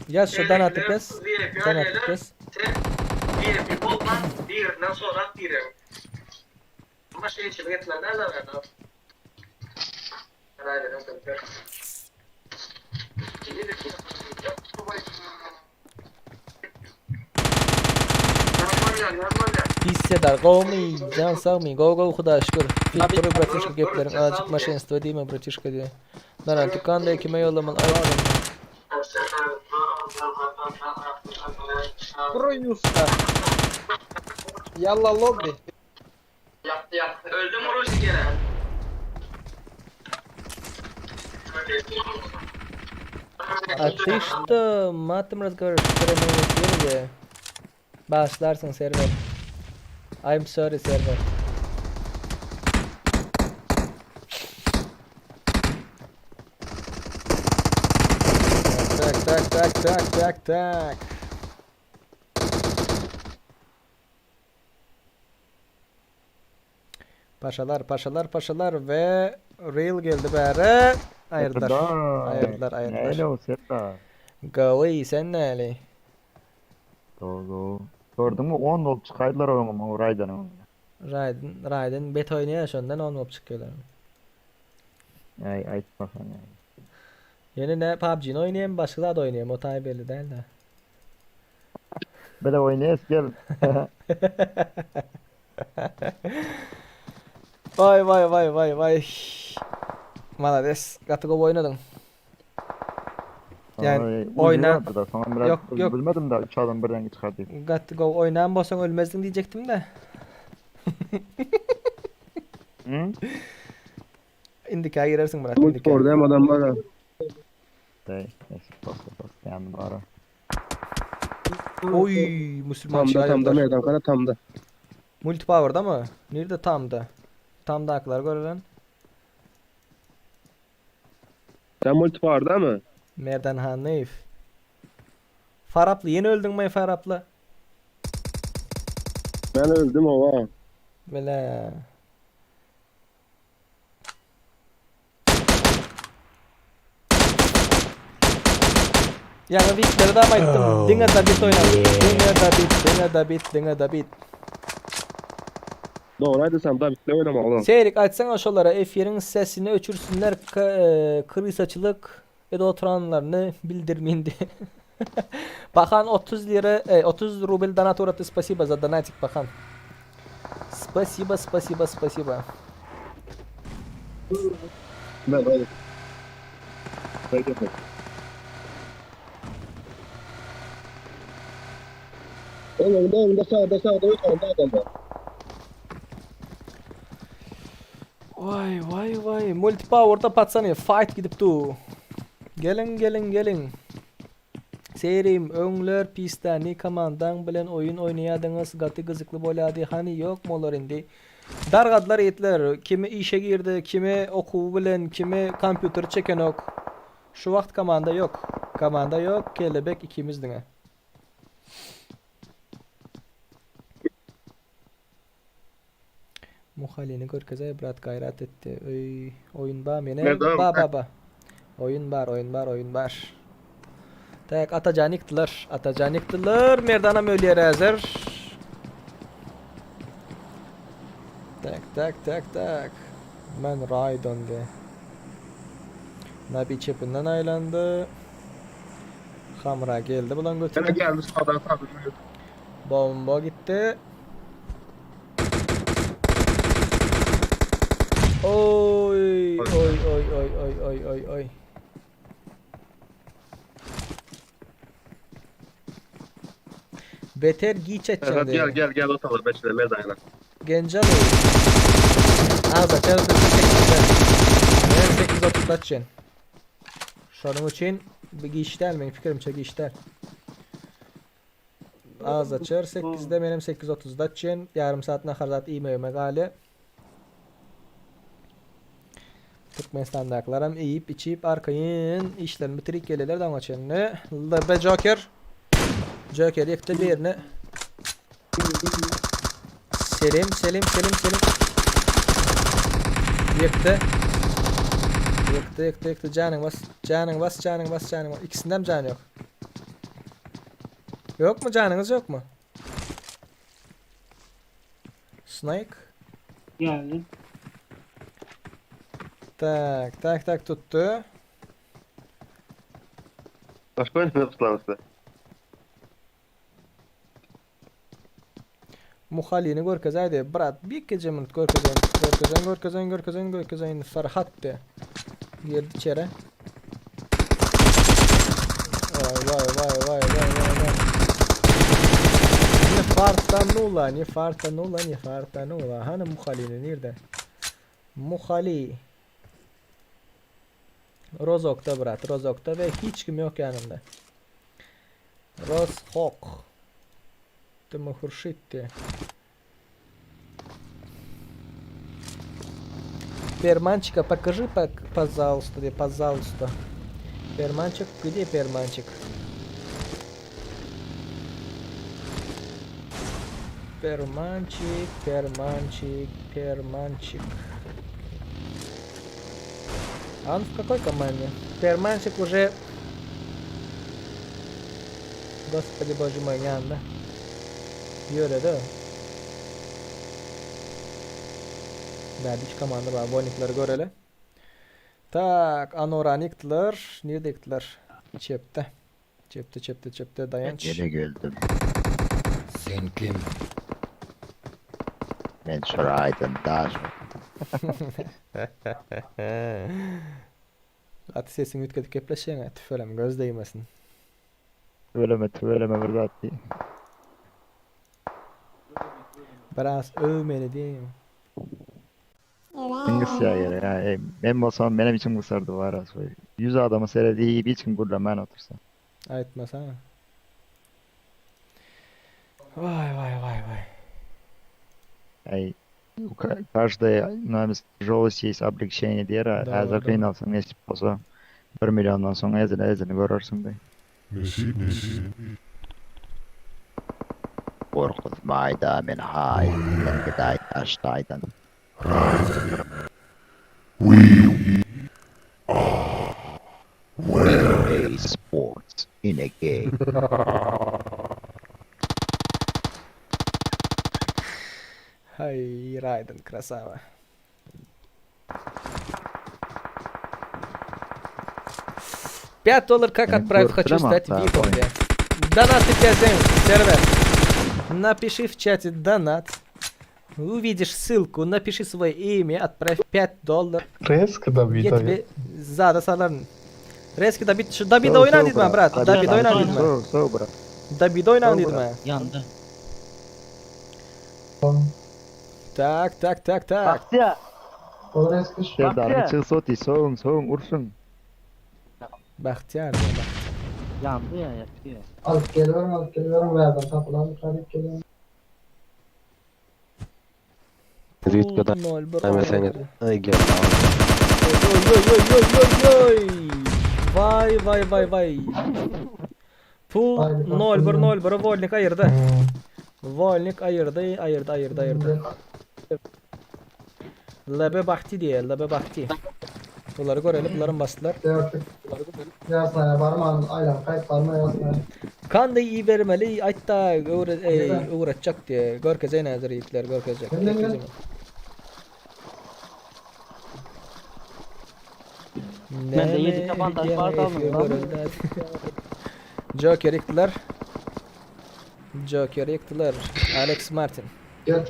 Ýaz şu donat diýip ýaz. Donat diýip ýaz. Hissedar gowmy jan sagmy gowy gowy hudaýa şükür. Fit dury bratişka gepleriň azajyk maşenstwo diýme bratişka diýe. Naran tükanda kime ýollamaly aýt Usta. Yalla lobby. A ty что матом разговариваешь в прямом эфире? Bagyşlarsyň serwer. I'm sorry serwer. Tak tak tak. tak tak tak tak. Paşalar paşalar paşalar we Real geldi bäre. Aýyrdylar. Aýyrdylar aýyrdylar. Näle o Serdar? Gowy sen näle? Gowy gowy. Gördüňmi 10 bolup çykaýdylar oňa o Raýdanyň öňünde. Raýden Raýden bet oýnaýar şondan 10 bolup çykýarlar. Äý aýtmasaň äý. Ýene ne PUBG-ni oýnaýam başga zat oýnaýam o taý belli däl-de. Bile oýnaýas gel. Vay vay vay vay vay. Malades. Gaty gowy oýnadyň. Yani oýna. Yok yok. Bilmedim de 3 adam birden çykar diýip. Gaty gowy oýnan bolsaň ölmezdiň diýjekdim de. Hı? Indikä girersiň brat. Indikä. Multiporda adam bar. Dey, neyse bas bas yani bara. Oy, musulman Tamda tamda merdan kara tamda. Multipower'da mı? Nerede tamda? Tamda aklar görülen. Sen multiporda mı? Merdan Hanif. Faraplı yeni öldün mü Faraplı? Ben öldüm ova. Bele. Yani Viktor'ı da aýtdym. Oh, Diňe Dabit oýnady. yeah. Diňe Dabit, diňe Dabit, diňe Dabit. Doğru aýdysam da bitti oynama oğlum. Seýrik aýtsaňa şolara efiriň sesini öçürsünler e, krysaçylyk ede oturanlaryny bildirmeýin diye. Bakan 30 lira, e, 30 rubl donat uğrattı. Spasiba za donatik Bakan. Spasiba, spasiba, spasiba. Ben öyle. Peki. Oğlum oğlum da sağda sağda oynama adam var. Vay vay vay. Multipower'da patsany fight gidip du. Gelin gelin gelin. Seýrim öňler pistani komandaň bilen oýun oýnaýadyňyz gaty gyzykly bolýady hany ýokmy olar indi. Dargadylar ýigitler kimi işe girdi kimi okuwy bilen kimi kompýuter çekenok. Şu wagt komanda ýok. Komanda ýok kelebek ikimiz diňe. Muhalini görkezäý brat gaýrat etdi. Öý oýun ba mene Merdan, ba ba ba. Oýun bar oýun bar oýun bar. Tak Atajan ýykdylar. Atajan ýykdylar. Merdanam ölýär häzir. Tak tak tak tak. Men Raýdon de. Nabi çepinden aýlandy. Hamra geldi bulan Gene götüne. geldi sağdan sağdan. Bomba gitti. Oy oy oy oy oy oy oy oy. Beter giç Serhat etçen gel gel gel otalım beşine merdan. Gencal oy. Az açar 8'de. Ben 8.30'da açın. Şonuň üçin bir giç däl meň pikirimçe giç däl. Az açar 8'de benim 8.30'da açın. Yarım saat nahar zat iýmegime galy. Türkmenistandakylaram iýip içip arkaýyn işlerini bitirip gelirler daňa çenli. LB Joker. Joker ýykdy birini. Selim Selim Selim Selim. Ýykdy. Ýykdy ýykdy ýykdy janyň bas janyň bas janyň bas janyň bas. Ikisindem jany ýok. Yok mu janyňyz yok mu? Snake. Geldi. Tak tak tak tuttu. Başka oynama tutulan Muhalini görkezäýdi. Brat bir gece minut görkezeýin. Görkezeýin, görkezeýin, görkezeýin, görkezeýin. Farhat de. Girdi içeri. Vay vay vay vay vay vay vay. Ne fartanula, ne fartanula, ne fartanula. Hani Muhalini nerede? Muhali. Rozok'ta brat, Rozok'ta ve hiç kim yok yanında. Rozhok. Tımahurşitti. Перманчика, покажи, пожалуйста, пожалуйста. Перманчик, где перманчик? Permançik, Permançik, Permançik. А он в какой команде? Перманчик уже... Господи боже мой, ýanynda. Ýöredi. Bärde üç komanda bar. Wolnikleri göreli. Tak, Anorany ýykdylar. Nirede ýykdylar? Çepde. Çepde, çepde, çepde daýanç. Ýene geldim. Sen kim? Men şuraýdym daş. Gaty sesiňi üýtgedip gepleşýäň-ä, tüfelem göz degmesin. Tüweleme tüweleme bir zat diý. Biraz öw meni diýeýin. Iň gysýa gerek ha. Eý, men bolsam menem içim gysardy bara şo 100 adama seredip hiç kim gürlemän otursa. Aýtmasana. Waý waý waý waý. Eý, każdej names žolos есть облегчение diýer, häzir gynalsaň nesip bolsa bir milliondan soň ezile ezini görersiň diý. Nesip nesip. Gorkuzmaýda men haý sen gidaý daşdaýdan. Raiden. We are where EA Sports in a game. Haý Raiden krasawa. 5 dollar как отправить хочу стать випом Донат ты сервер. Напиши в чате донат. Увидишь ссылку, напиши свое имя, отправь 5 dollar. Reski da Я тебе zada salaryn. Reski da bit şu Dabida oýna diýdim brat. Dabida oýna diýdim. So, so brat. Dabida oýna diýdim. Ýandy. Tak, tak, tak, tak. Bagtyýar. Ol reski şu. Serdar çyksa oty soň, soň urşuň. Bagtyýar diýýär, Bagtyýar. Ýandy ýa ýatdy. Alyp geliyorum alyp geliyorum bärden tapylan alyp geliyorum. Pul 01 Oý oý oý oý oý oý. Waý waý waý waý. Pul 01 01 Wolnik aýyrdy. Wolnik aýyrdy, aýyrdy, aýyrdy, aýyrdy. Lebe Bahti diýýär, Lebe Bahti. Bulary göreli, bularam basdylar. Ýasnaýa barman aýlan gaýt barma ýasnaýa. Kanday ibermeli aýtda öwre eý öwretjek diýe görkezeýin häzir ýigitler görkezjek. Görkezeyim. Mende ýedi tabandaş bar da Joker ýykdylar. Joker ýykdylar. Alex Martin. Gel.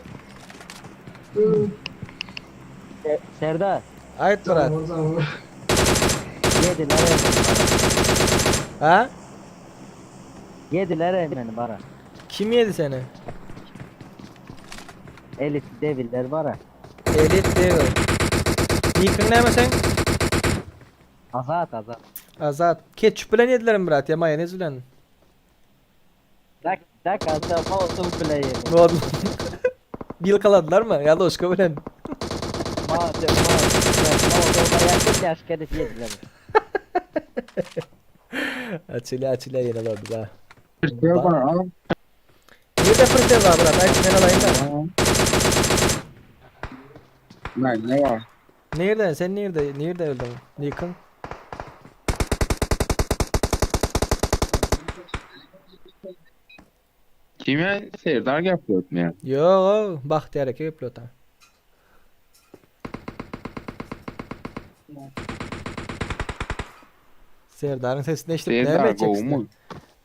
Serdar. Aýt brat. Ýediler meni bara. Ha? Ýediler meni bara. Kim ýedi seni? Elit Deviller bara. Elit Devil. Nikiň näme seň? Azat Azat. Azat. Ketçup bilen ýedilermi brat ýa maýonez bilen? Dak dak azat molotow bilen ýedi. Boldy. Bilkaladylarmy ýa ložka bilen? Molotow molotow barýarka çaşka edip ýediler. Açylýa açylýa ýene boldy da. Nirde prysel bar brat aýt men alaýyn-da. Ne bar? Nirde sen nirde nirde öldüň Nikiň? Kime Serdar gepletmeýär? Ýok, Bagtyýar eke gepletýär. Serdaryň sesini eşidip näme Serdar etjeksin? gowumy?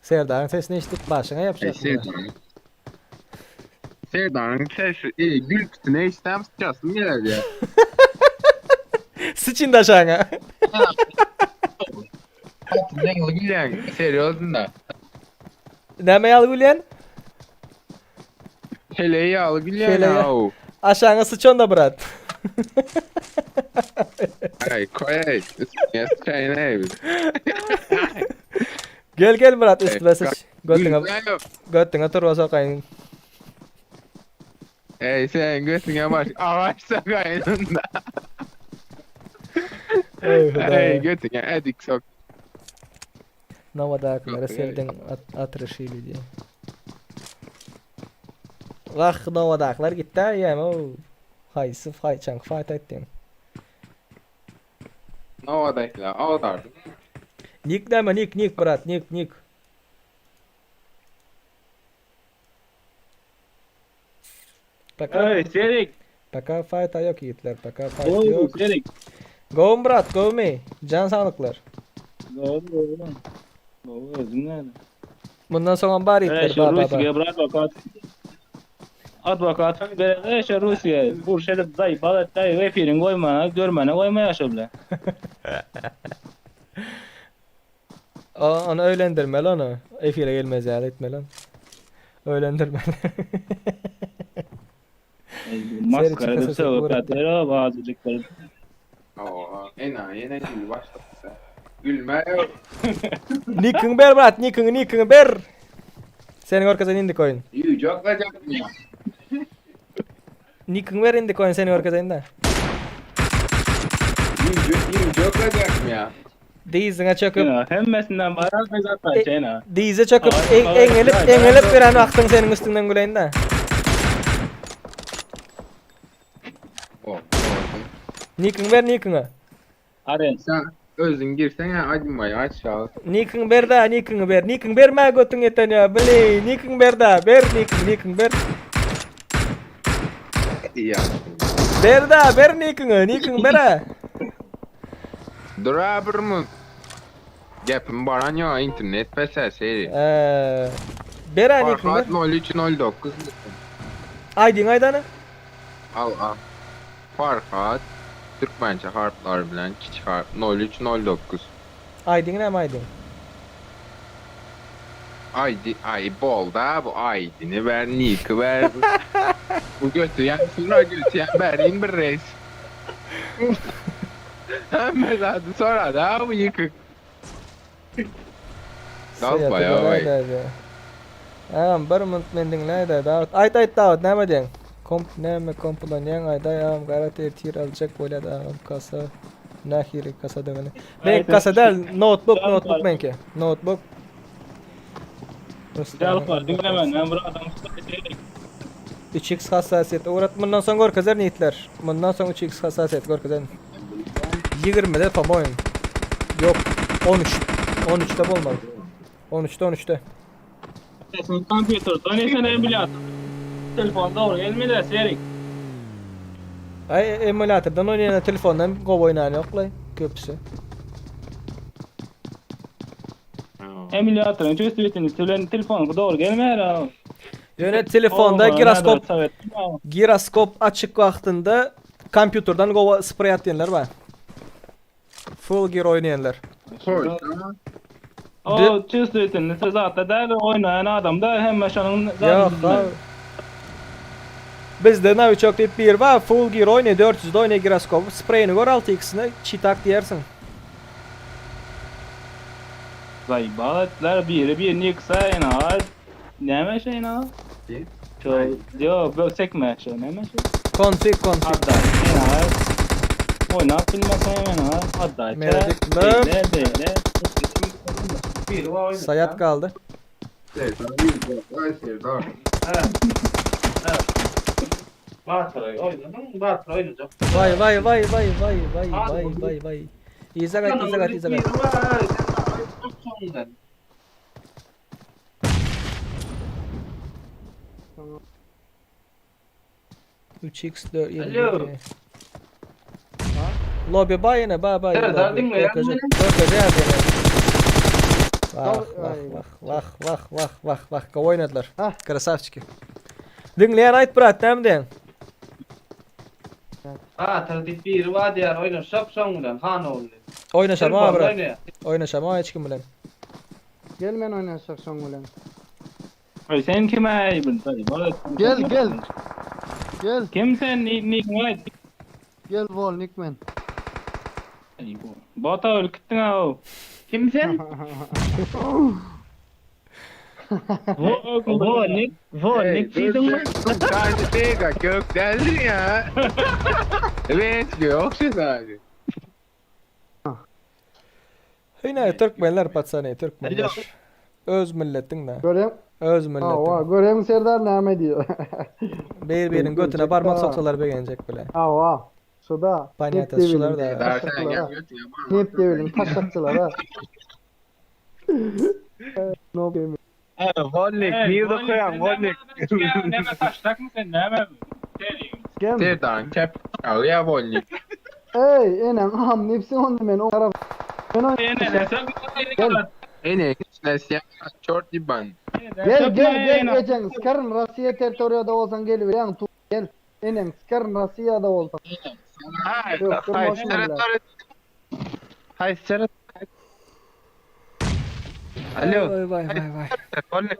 Serdaryň sesini eşidip başyňa Ey ýapyşarsyň. Serdar. Serdaryň sesi, ey gülküsini eşitsem sıçasym geler ya. Sıç indi aşagyňa. Ne ýaly gülýäň? Serýozynda. Näme ýaly gülýän? Heleý ýaly gülýän Heleý. au. Aşagyňa sıç onda brat. Aý koý ey. Üstüňe sıçaýyn ey. Gel gel brat üstüme sıç. Götüňe Gülýän ýok. götüňe turba sokaýyn. Ey sen götüňe baş agaç sokaýyn onda. Eý hudaý. Ey götüňe edik sok. Nowadakylara Ýok, serediň at atryşyly diýýär. Wah nowadakylar gitdä eýýäm ow. Haýsy haýçanky faýt aýtdyň. Nowadakylar agdardy. Nik näme nik nik brat nik nik. Paka. Ey Serik. Paka faýta ýok ýigitler paka faýt Gowy ýok. Serik. Gowmy brat gowmy? Jan saglyklar. Gowy gowy. Gowy özüň näme? Mundan soňam bar Ey ýigitler şu ba ba ba. Russiýa bir adwokat. Adwokat berek şu Russiýa. Uruş edip zaý balat daý efiriň goýmana görmäne goýmaýar şo bilen. O, ony öýlendirmeli ony. Efire gelmez ýaly etmeli ony. Öýlendirmeli. Maskara edip sögüp ýatyr o azajyk bir. Oha, ena ýene gül başlady sen. Gülme ýok. Nikiňi ber brat, nikiňi, nikiňi ber. Seni görkezen indik oýun. Ýüjek gajakmy? Nikiňi ber indik oýun seni görkezeýin da. Ýüjek, ýüjek gajakmy ýa? Dyzyňa çöküp. Hemmesinden barar bir zat bar Jena. Dyza çöküp eňelip eňelip beren wagtyň seniň üstüňden güleýin da. Nikiňi ber nikiňi. Aren. Sen özüň girseň ha aýdymbaý aşağı. Nikiňi ber da nikiňi ber. Nikiňi bermä götüň ýeten ýa bili. Nikiňi ber da ber nikiňi nikiňi ber. Ýa. Ber da ber nikiňi nikiňi ber a. Dura bir mut. Gepim baran ýa internet pese seri. Eee. Ber a nikiňi Farhat ber. 0309. Aýdyň aýdany. Al al. Farhat Türkmençe harplar bilen kiçi harp 0309. Aýdyň näme aýdyň? Aýdy aý bolda bu aýdyny ber niki ber. Bu götürýän şura götürýän berin bir reis. Hemme zady sorady bu ýykyk. Dawut baýa baý. Agam bir munt men diňläýdä Dawut. Aýt aýt Dawut näme diýeň? Komp näme komp ulanýaň aýdaý agam garat ertir aljak bolýad agam kasa nahili kasadygyny. Men kasa däl notebook notebook meňki. Notebook. Jalpar diňlemen men bir adam gerek. 3x hassasiýet ugrat mundan soň görkezer nitler. Mundan soň 3x hassasiýet görkezerin. 20-de po-moýem. Ýok, 13. 13-de bolmaly. 13-de 13-de. Sen kompýuterden esen emulýator. Telefon dogry gelmedi Serik. Aý emulýatordan oýnaýan telefondan gowy oýnaýan ýoklaý köpüsi. Emulýatoryň çöstüwetini bilen telefonyňky dogry gelmeýär a. Ýöne telefonda giroskop giroskop açyk wagtynda kompýuterden gowy spreý atýanlar bar. Full gear oýnaýanlar. O çöstüwetini siz zatda däl oýnaýan adam da hemme şonuň Ýok, ha. Bizde nowiçok diýip biri bar, full gear oýnaýar, 400-de oýnaýar giroskop. Spreýini gör 6x-ni, çitak diýersiň. Zaýbal etdiler biri birini ýyksa ena näme şo ena? Şo ýo bök çekme şo näme şo? Konfig konfig. Adda ena oýnap bilmeseň ena adda Melodik love. Beýle beýle. Saýat galdy. Serdar Ay Serdar. Batyr oýnadyň, Batyr oýnajak. Waý waý waý waý waý waý waý waý waý. Yza gaýt yza gaýt yza gaýt. Üç x 4 7 Alo. Lobby ba ýene ba ba. Serdar diňleýär Görkezek meni. görkezek ýene. Wah wah wah wah wah wah wah wah gowy oýnadylar. Krasavçiki. Diňleýän aýt brat näme diýeň? Batyr diýip biri bar diýýär, oýnaşjak şoň bilen, han ogly. Oýnaşama Telefonda brat. oýnaýar. Oýnaşama hiç kim bilen. Gel men oýnaşjak şoň bilen. Oý sen kim äý bir zaýbal etdiň. Gel gel. Gel. Kim sen nikiňi aýt. Gel wolnik men. Bota ölüp gitdiň aw. Kim sen? Wolnik, wolnik diýdiňmi? Sadece Sega kök deldi ya. Evet yok şu sadece. Hine türkmenler patsany türkmenler. Öz milletiň da. Görýäň. Öz milletiň. Hawa, göreň Serdar näme diýýär. Bir-biriniň götüne barmak soksalar begenjek bile. Hawa, şuda. Ponýatasy şular da. Hep dewiliň taşakçylara. No game. Volnik, nirde koýaň Volnik? Näme taşlakmy sen näme? Kim? Serdar'ın kep ya Volnik. Ey, enem am nefsi onda men o taraf. Men o Ene, sen Gel. Ene, nesya çort diban. Gel gel gel ejeň skarın Rossiya territoriýada bolsaň geliberýäň tu gel. Eneň skarın Rossiýada bolsaň. Yok, dur boşuna bile. Haýsy çere? Alo. Vay vay vay vay. Volnik.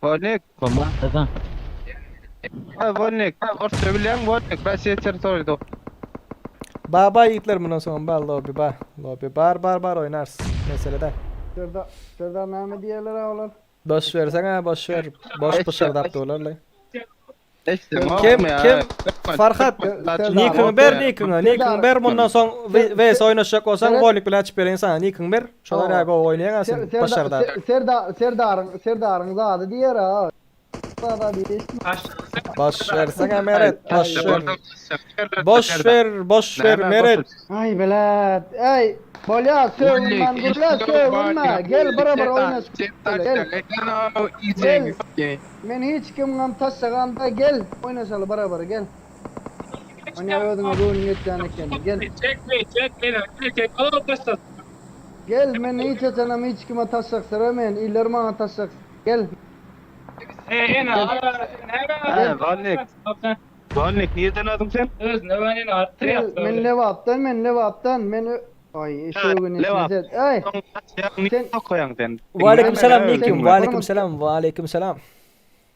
Volnik. Ha Volnik. Orta bilýän Volnik. Rossiya territoriýada. Baba yiğitler bundan sonra bar lobby bar. Lobby bar bar bar oynarız. Mesele de. Serdar Serdar näme diýerler ha olar? Boş versen ha boş ver. Boş pışırdap durlarlar. Kim Kim kim Farhat Nick'ini ber Nick'ini Nick'ini ber bundan soň VS oýnaşjak bolsaň Volik bilen açyp bereýin sana Nick'ini ber. Şolar ýaly gowy oýnaýaň sen pışırdap. Serdar Serdar'ın Serdar'ın zady diýer ha. Zada diýeşmi? Boş versene Meret boş ver. Boş ver boş ver Meret. Ay belat. Ey bolya sögünmen gürle sögünme. Gel beraber oynaş. Gel. Gel. Men hiç kimgam taşşagam da gel. Oynaşaly beraber gel. Onya özüňe göwnüň ýetýän ekeni. Gel. Çekme, çekme, çek, al taşla. Gel men hiç açanam hiç kime taşşak sıramen. Iller maňa taşşak. Gel. Ey, ene, Ha Volnik. Volnik nirden aldın sen? Öz ne ben ene arttır Gel, yaptı. Men Lewapdan, men Lewapdan, men ö- Ay şögün Lewap. etmez. Ey. Sen koyan sen. Ve selam Nick'im. Ve selam. Ve selam.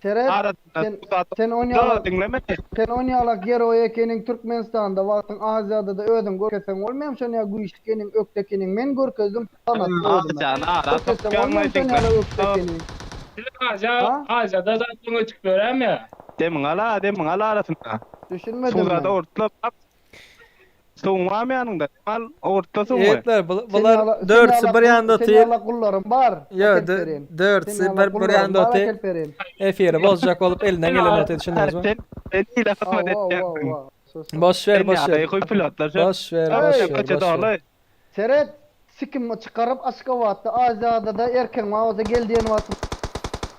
Seret, sen, sen oynayalak, Dinleme. sen oynayalak yer o ekenin Türkmenistan'da vaxtın Aziýada da özün görkezsen bolmaýam şony ya güýçlikeniň ökdekeniň men görkezdim tanatdym özüme. Görkezsem bolmaýam şony ýa ökdekeniň. Aziya, Aziya'da zaten öçük görem ya. Demin ala, demin ala arasında. Düşünmedim Suğda ben. da ortla. Suğun var mı yanında? Al ortla suğun. Yiğitler Seni bular ala- dörtsi seni bir ala- ýanda Seni otyr. ala kullarım bar. Yo, Akel berin. dörtsi Seni ala bir bir kullarım ýanda bar, otyr. akel berin. Efiri bozacak bolup elinden gelen otyr düşündünüz mü? Sen sen ile Vav, hizmet vav, vav, edeceksin. vav. Sus. Boş ver boş ver. Koy pilotlar. Boş ver boş ver boş ver. Seret sikim çıkarıp Aşgabatda Aziýada da erken mağaza gel diýen wagt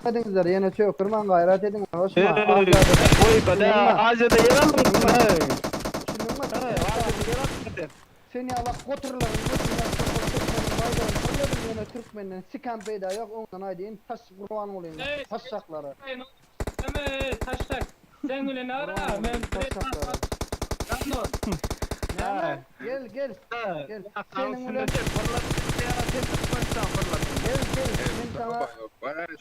ediňizler ýene çökürmän gaýrat ediň hoşma. Koy bada Aziýada yer aldın. Sen ýa bak goturlaryň götünden sokup Türkmeniň baýdagyny fırladım ýene Türkmenden sikan peýda ýok ondan aýdyn taş gurban bolayyn taşşaklara. Eme taşlak. Sen öyle ne ara? Ben Taşşaklara. Näme? Gel gel. Gel. Seniň bilen Gel gel. Men sana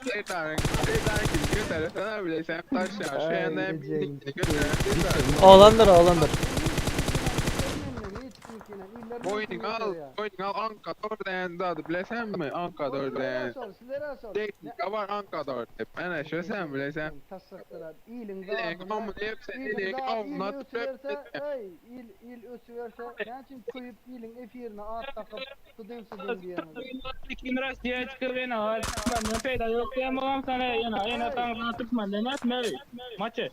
Serdar'ın Serdar'ın kim götür bile sen taş ya. Şu yanına Oğlandır oğlandır. Boyun al, boyun al Anka dörden dadı bilesen mi? Anka dörden. Sor, sizlere sor. Teknika var Anka dörden. Ben şu sen bilesen. Taşşaklara. İlin Elin amına hepsi elin amına Il ösüverse, ey, il il ösüverse, näme üçin köýüp ilin efirine at takyp, sudun sudun diýen. Kim Rusya'ya çıkıp ene al. Ne peyda yok ya babam sana yana yana tan Türkmen'den etme. Maçı.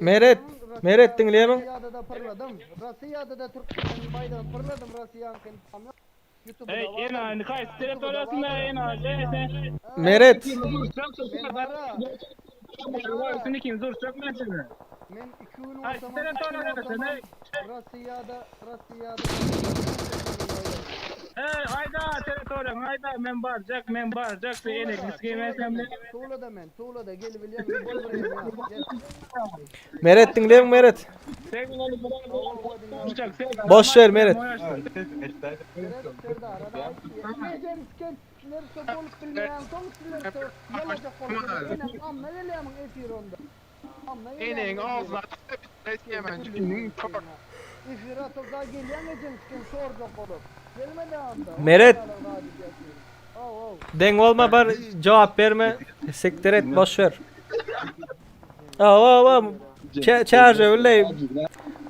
Meret, Meret diňleýämiň? Russiýada da pyrladım. Russiýada da Türkmeniň baýdagyny pyrladım Russiýanyň tam ýok. YouTube'da Ey var. ene kaç territoriyasında ene sen. Meret. Seni kim zor sökme seni. Men iki gün Ay, olsam, territoriyasında sen. Russiýada, Russiýada Ey hayda territoriyan hayda men barcak men barcak sen ene miskime sen. Tuğla'da men, Tuğla'da gel bilýän bol bir gel. Meret diňleýämiň Meret? Boş ver Meret. Ecem kendileri bolup bilmeýän, soň sizler ýalacak bolup. Enem amna gelýämiň efir onda. Amna Elin ağzına yemen çünkü Efir atıp da gelýän ecem siken sorjak bolup. Gelmedi anda. Meret. Aw aw. Deň bolma bar jogap berme. Siktir et boş ver. Aw aw aw. Çärje öyle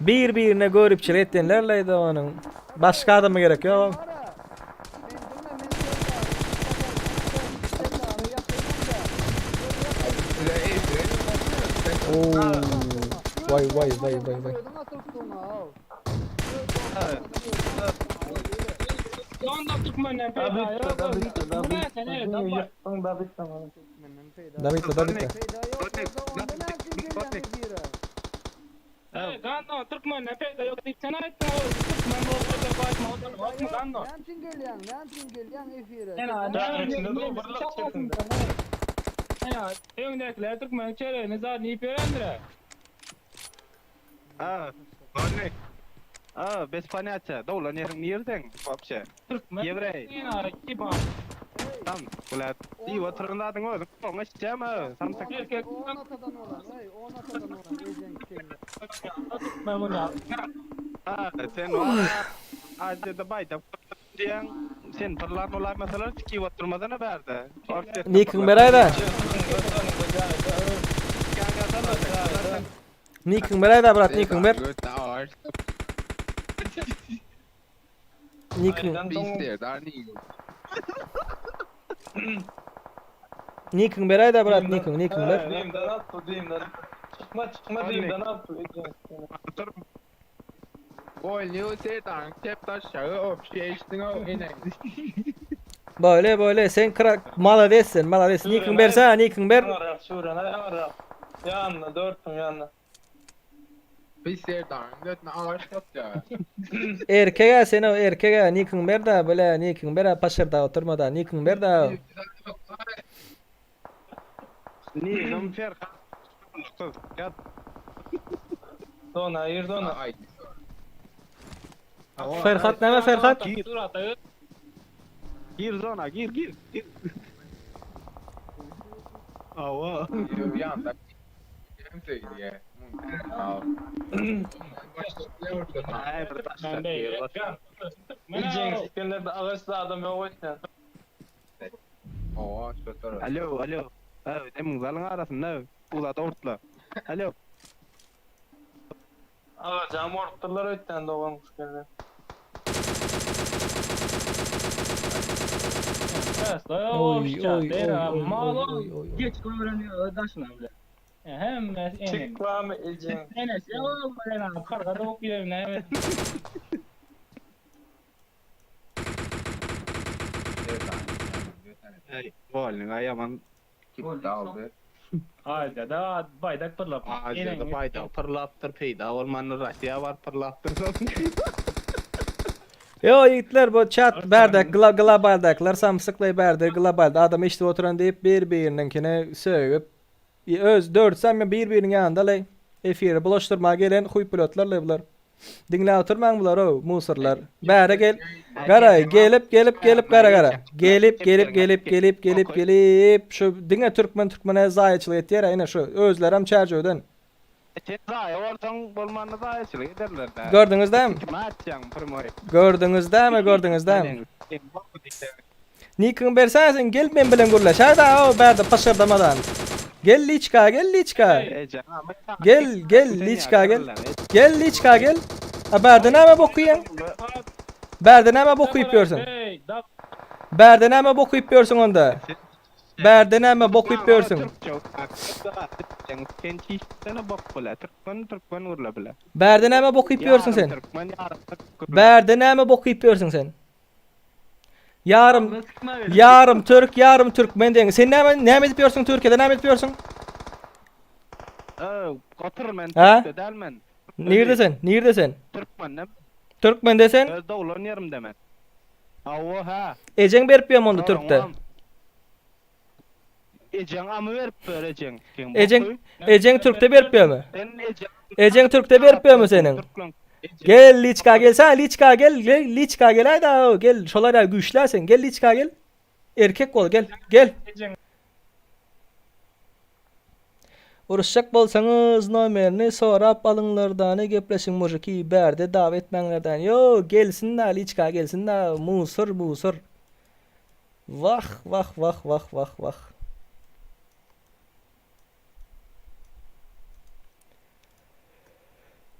bir birine görüp çile etdenlerle de onun. Başka adamı gerek yok. Oo. Vay vay vay vay vay. Dabitdi dabitdi. Türkmenden peýda ýok diýip sen aýtdyň o türkmen bolsa baýtma ýokmy Gando? Näme üçin gelýäň? Näme üçin gelýäň efire? Öňdäkiler türkmeniň çöregini zat iýip ýörendir. Ha, Golnik. Ha, bez понятия. Doglan ýeriň nirden? Вообще. Türkmen. Ýewreý. Tam, bular. Diýip oturan zadyň özüň. Oňa içýämi? Samsyk. On atadan olan, ey, on atadan olan ejeň çeňňe. Ha, sen o Aziýada baýdak diýen, sen pyrlan bolaýmasalar tikip oturmasana bärde. Nikiň beräýdä. Nikiň beräýdä brat, nikiň ber. Nikiň Nikiň beräýdä brat, nikiň, nikiň ber. Çykma çykma diýimden atdy. Böyle böyle sen krak malades sen malades nikiň bersene nikiň ber. Aňryk şuran aňryk. Ýanyna dörtüň ýanyna. Erkek sen o erkek nikiň ber da böyle nikiň ber paşyrda oturma da nikiň ber da. Nikim Ferhat. Ýat. Dona gir dona. Ferhat näme Ferhat? Gir. Gir zona, gir gir. Gir. Awa. Agaç adam ýok öýtýän. Alo, alo. Ha, demiň zalyň arasynda uzat ortla. Alo. Agajam ortdular öýtýän dogan geldi. Oy oy oy oy oy oy. Geç öwreniyor daşyna bile. Hemme Çıkmam ecen. Enes ya oğlum karga da ok gidelim ne? Bolnyň aýaman Hayda da baydak pırlap. Aziýada baýdak pyrlapdyr, peýda bolmany Russiýa bar pyrlapdyr. Yo ýigitler bu chat bärde gla globaldaklar samsyklay bärde globalda adam eşidip oturan diýip bir biriniňkine sögüp öz dörtsem bir biriniň ýanynda lay efiri bulaşdyrmaga gelen huýpilotlar lay bular. Diňläp oturmaň bular o musurlar. Bäre gel. Gara gelip gelip gelip gara gara. Gelip gelip gelip gelip gelip gelip şu diňe türkmen türkmene zaýaçylyk etýär ine şu özlerem çärjewden. Sen zaýa bolsaň bolmany zaýaçylyk ederler da. Gördüňiz dämi? Kime atýaň primoý? Gördüňiz dämi, gördüňiz dämi? Nikiňi bersene sen gel men bilen gürleş. Hayda o bärde paşardamadan. Gel liçka gel liçka. Gel gel liçka gel. Gel liçka gel. A bärde näme bokuýaň? Bärde näme bokuýup ýörsüň? Bärde näme bokuýup ýörsüň onda? Bärde näme bokuýup ýörsüň? Sen çişsene bok bile. Türkmen türkmen gürle bile. Bärde näme bokuýup ýörsüň sen? Türkmen ýarym türk. Bärde näme bokuýup ýörsüň sen? Ýarym ýarym türk, ýarym türkmen diýen. Sen näme näme edip ýörsüň Türkiýede näme edip ýörsüň? Öw, gotur men Ha? türkde däl men. Nirde sen? Nirde sen? Türkmenden. Türkmende sen? Öz doglan ýerimde men. Hawa ha. Ejeň berip ýörmi onda türkde? Ejeň amy berip ber ejeň. Ejeň ejeň türkde berip ýörmi? Sen ejeň Ejeň türkde berip ýörmi seniň? Gel liçka gel sen liçka gel gel liçka gel aýda gel şolar ýaly güýçlä sen gel liçka gel. Erkek bol gel gel. Uruşjak bolsaňyz nomerini sorap alyňlardany gepleşiň mujiki bärde dawa etmäňlerden ýo gelsin da liçka gelsin da musur musur wah wah wah wah wah wah.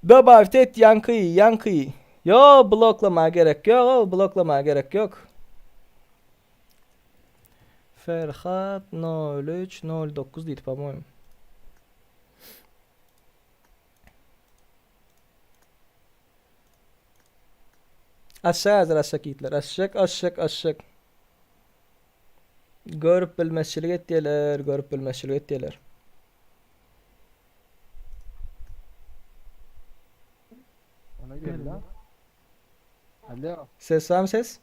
Dobawt et ýaňky ýaňky. Ýo bloklama gerek ýok bloklama gerek ýok. Ferhat 03 09 diýdi po-moýemu. Aşak hazır aşak ýigitler. Aşak aşak aşak. Görüp bilmezçilik etýärler, görüp bilmezçilik etýärler. Alo. Ses var mı ses?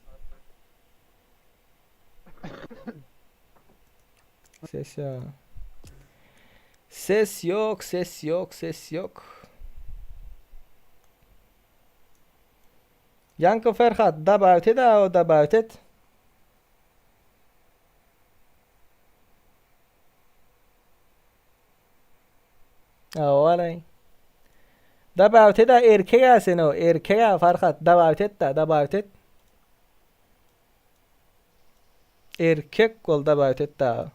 Ses ya. Ses yok, ses yok, ses yok. Yanko Ferhat, dabavet et, o dabavet et. Awalay. Dabavet et, erkek sen o, erkek Ferhat, dabavet et da, dabavet et. Erkek bol dabavet et da.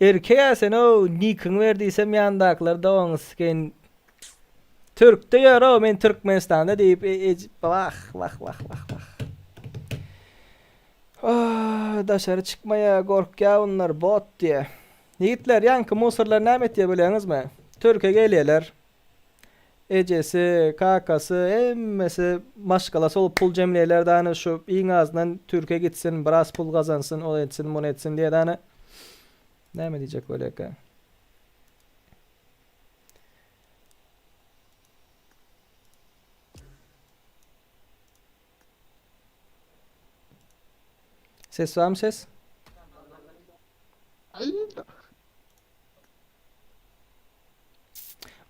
Erkek sen o, nikiňi ber diýsem ýandakylar doňuz sikeýin. Türkde ýör o, men Türkmenistanda diýip, e, e, wah, wah, wah, wah, wah. Ah, daşary çykmaýa gorkýa bunlar bot diýe. Ýigitler, ýaňky musorlar näme etýä bilýäňizmi? Türke gelýäler. Ejesi, kakasy, hemmesi maşgalasy bolup pul jemleýärler dany şu iň azyndan Türke gitsin, biraz pul gazansyn, ol etsin, muny etsin diýe dany. Näme diýjek bolýaka? Ses barmy ses?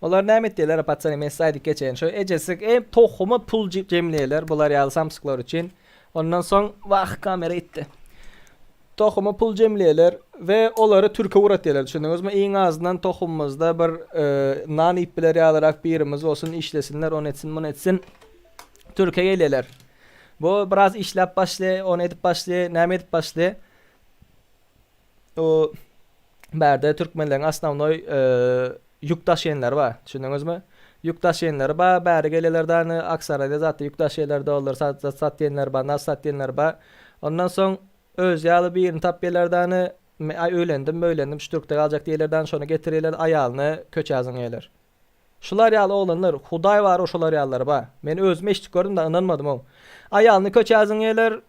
Olar näme etdiler patsany men size aýdyp geçeýin. Şu ejesi em tohumy pul jemleýärler bular ýaly samsyklar üçin. Ondan soň wah kamera itdi. Tohumy pul jemleýärler we olary türke ugratýarlar düşündiňizmi? Iň azyndan tohumymyzda bir e, nan iýip biler ýalyrak birimiz bolsun işlesinler ony etsin muny etsin. Türke gelýärler. Bu biraz işläp başlaýar, ony edip başlaýar, näme edip başlaýar. O bärde türkmenleriň osnownoý ýük daşaýanlary bar. Düşündiňizmi? Ýük daşaýanlary bar, bäri gelýärler dany Aksaraýda zatda ýük daşaýanlar dollar sat satýanlar bar, nas satýanlar bar. Ondan soň öz ýaly birini tapýarlar dany aý öýlendim, öýlendim şu türkde galjak diýýärler dany şony getirýärler aýalyny köçä zyňýarlar. Şular ýaly oglanlar, Hudaý bar o şular ýalylary bar. Men özüm eşidip gördüm-de ynanmadym-ow. Aýalyny köçä zyňýarlar,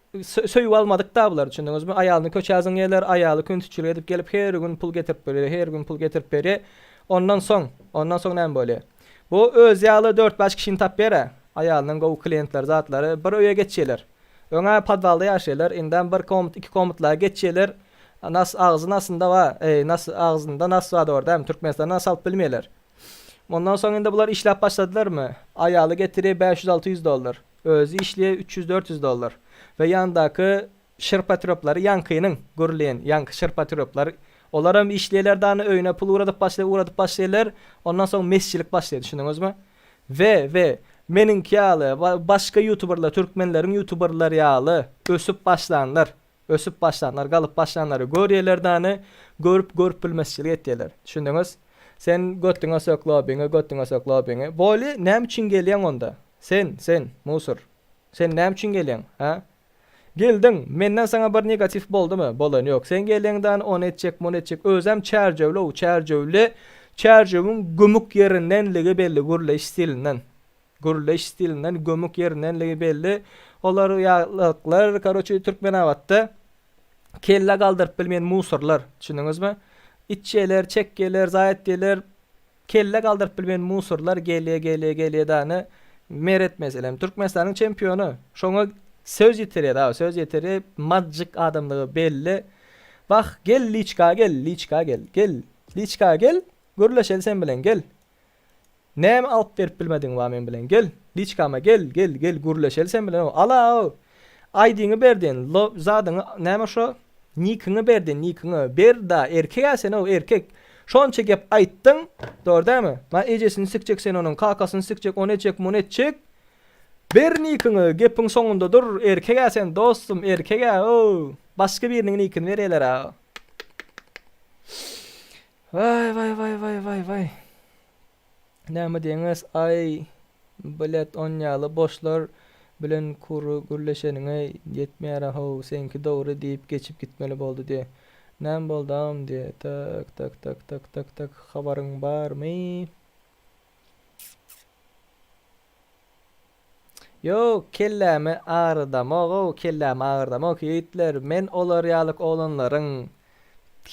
söýüp almadyk-da bular, düşündiňizmi? Aýalyny köçä zyňýarlar, aýaly küntiçilik edip gelip her gün pul getirip berýär, her gün pul getirip berýär. Ondan soň, ondan soň näme bolýar? Bu özi ýaly dört-bäş kişini tapýar-a, aýalynyň gowy klientleri zatlary, bir öýe geçýärler. Öň-ä podwalda ýaşaýarlar, indem bir komnat, iki komnatlara geçýärler. Nas agzy nasynda bar, eý, nas agzynda nas bar dogry dälmi? Türkmenistanda nas alyp bilmeýärler. Ondan soň indi bular işläp başladylarmy? Aýaly getirýär 500-600 dollar. Özi işleýär 300-400 dollar. We ýandaky şirpotrepleri ýaňkynyň gürleýän ýaňky şirpotrepler olaram işleýärler dany öýüne pul ugradyp başlaýar ugradyp başlaýarlar. Ondan soň mesçilik başlaýar düşündiňizmi? We we meniňki ýaly başga ýutuberler türkmenleriň ýutuberleri ýaly ösüp başlanlar Ösüp başlanlar, galyp başlanlary görýärler dany, görüp görüp bilmezçilik etýärler. Düşündiňiz? Sen götüňe sök lobiňi, götüňe sök lobiňi. Bolýa, näme üçin gelýäň onda? Sen, sen, musur. Sen näme üçin gelýäň, hä? Geldiň, menden saňa bir negatiw boldumy? Bolany ýok. Sen gelýäň dany, ony etjek, muny etjek. Özem çärjewli-ow, çärjewli. Çärjewiň gömük ýerindenligi belli, gürleýiş stilinden. Gürleýiş stilinden gömük ýerindenligi belli. Olar ýalaklar, karoçi Türkmenabatda kelle galdyryp bilmeýän musorlar, düşündiňizmi? Içýeler, çekýeler, zaý etýeler, kelle galdyryp bilmeýän musorlar gelýä, gelýä, gelýä dany Meret meselem Türkmenistanyň çempiony. Şoňa söz ýetirýär, ha, söz ýetirýär, majjyk adamlygy belli. Wah, gel liçka gel, liçka gel, gel, liçka gel, gürleşeli sen bilen gel. Näme alyp berip bilmediň wa men bilen gel liçkama gel gel gel gürleşeli sen bilen ala aýdyňy ber diýen lo zadyňy näme şo nikiňi ber diýen nikiňi ber da erkek-ä sen ow erkek şonça gep aýtdyň dogry dälmi ma ejesini sikjek sen onuň kakasyny sikjek ony etjek muny etjek ber nikiňi gepiň soňunda dur erkek-ä sen dostum erkek-ä ow başga biriniň nikini berýärler-ä Waý waý waý waý waý waý. Näme diýeňiz aý blet onýaly boşlar bilen kury gürleşeniňe ýetmeýärä how seňki dogry diýip geçip gitmeli boldy diýe. Näme boldy agam diýe tak tak tak tak tak tak habaryň barmy. Ýok, kellämi agyrdamogow, kellämi agyrdamok ýigitler, men olar ýalyk oglanlaryň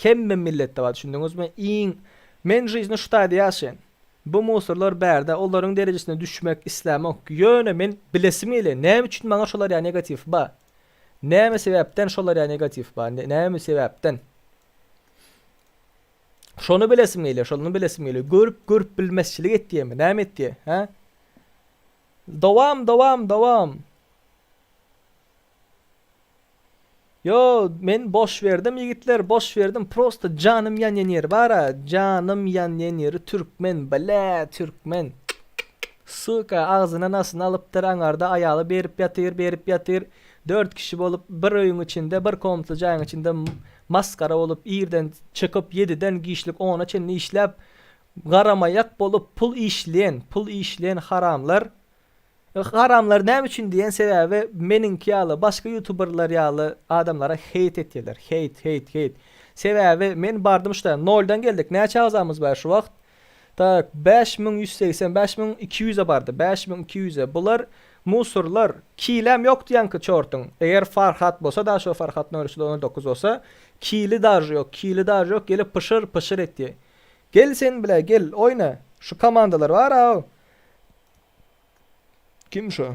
hemme milletde bar düşündiňizmi, iň men жизni şu taýda ýaşaýan. Bu musorlar bärde olaryň derejesine düşmek islämok, ýöne men bilesim gelýär, näme üçin maňa şolar ýaly negatiw bar? Näme sebäpden şolar ýaly negatiw bar? Näme sebäpden? Şony bilesim gelýär, şony bilesim gelýär. Görüp görüp bilmezçilik etýärmi? Näme etýär, hä? Dowam, dowam, dowam. Yo, men boş berdim ýigitler, boş berdim. Prosta janym ýanýan ýeri bar-a. Janym ýanýan ýeri türkmen, blä, türkmen. Suka, agzyna nasyny alypdyr, aňarda aýaly berip ýatyr, berip ýatyr. Dört kişi bolup bir öýüň içinde, bir komnatly jaýyň içinde masgara bolup, irden çykyp, ýediden giçlik ona çenli işläp, garamaýak bolup pul işleýän, pul işleýän haramlar. Haramlar näme üçin diýen sebäbi meniňki ýaly, başga ýutuberler ýaly adamlara heýt etýärler. Heýt, heýt, heýt. Sebäbi men bardym şuda, noldan geldik. Näçe agzamyz bar şu wagt? Tak, 5180, 5200-e bardy, 5200-e. Bular musurlar. Kilem ýokdy ýaňky çortuň. Eger Farhat bolsa da şo Farhat 0309 bolsa, kili daže ýok, kili daže ýok, gelip pyşyr, pyşyr etdi. Gel sen bile, gel, oýna. Şu komandalar bar-a. Kim şo?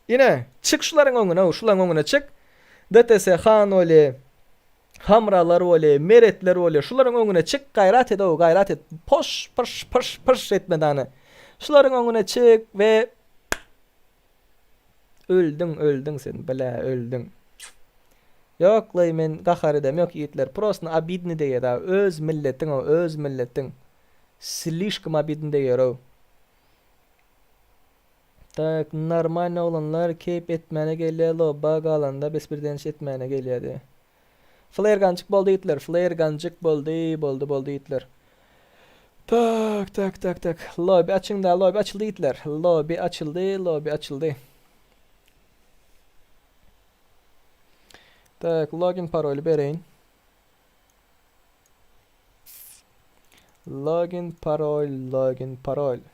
Ine, çyk şularyň öňüne, şularyň öňüne çyk. DTS Han bolýa, Hamralar bolýa, Meretler bolýa. Şularyň öňüne çyk, gaýrat et-ow, gaýrat et. Poş, pyş, pyş, pyş etme dany. Şularyň öňüne çyk we öldüň, öldüň sen, bile, öldüň. Ýok-laý, men gahar edem ýok ýigitler. Prosto obidny degýär-da. Öz milletiň-ow, öz milletiň. Slişkom obidny degýär-ow. Tak normalny oglanlar keýp etmäne gelýä lobba galanda bespridenç etmäne gelýä diýä. Flair ganjyk boldy ýigitler flair ganjyk boldy boldy boldy ýigitler. Tak tak tak tak lobby açyň da lobby açyldy ýigitler lobby açyldy lobby açyldy. Tak login paroly bereýin. Login parol login parol.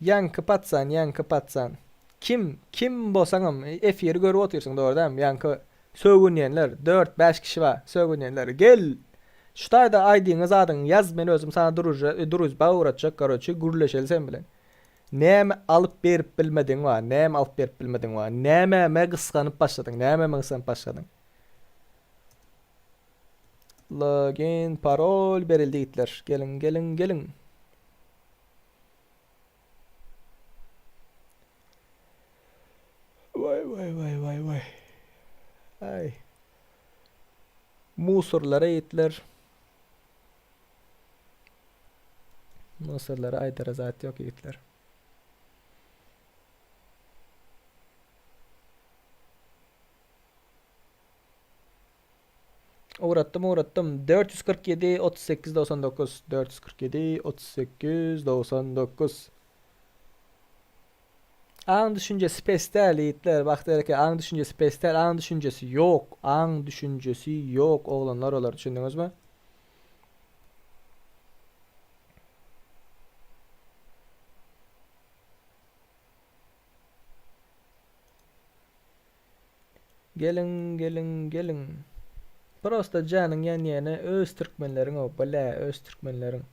Ýaňky patsan, ýaňky patsan. Kim, kim bolsaňam efiri görüp otyrsyň dogry dälmi? Ýaňky sögünýänler, 4-5 kişi bar, sögünýänler. Gel! Şu taýda aýdyňy zadyňy ýaz, men özüm sana druža, druzba ugratjak, karoçi, gürleşeli sen bilen. Näme alyp berip bilmediň bar, näme alyp berip bilmediň bar, nämäme gysganyp başladyň, nämäme gysganyp başladyň? Login, parol berildi ýigitler. Geliň, geliň, geliň. Waý, waý, waý, waý, waý. Aý. Musurlara ýigitler. Musurlara aýdara zat ýok ýigitler. Ugratdym, ugratdym. 447 38 99 447 38 99 Aň düşünjesi pes däl ýigitler, Bagtyýar eke aň düşünjesi pes däl, aň düşünjesi ýok, aň düşünjesi ýok oglanlar olar düşündiňizmi? Geliň geliň geliň. Prosta janyň ýanýany öz türkmenleriň o blä öz türkmenleriň.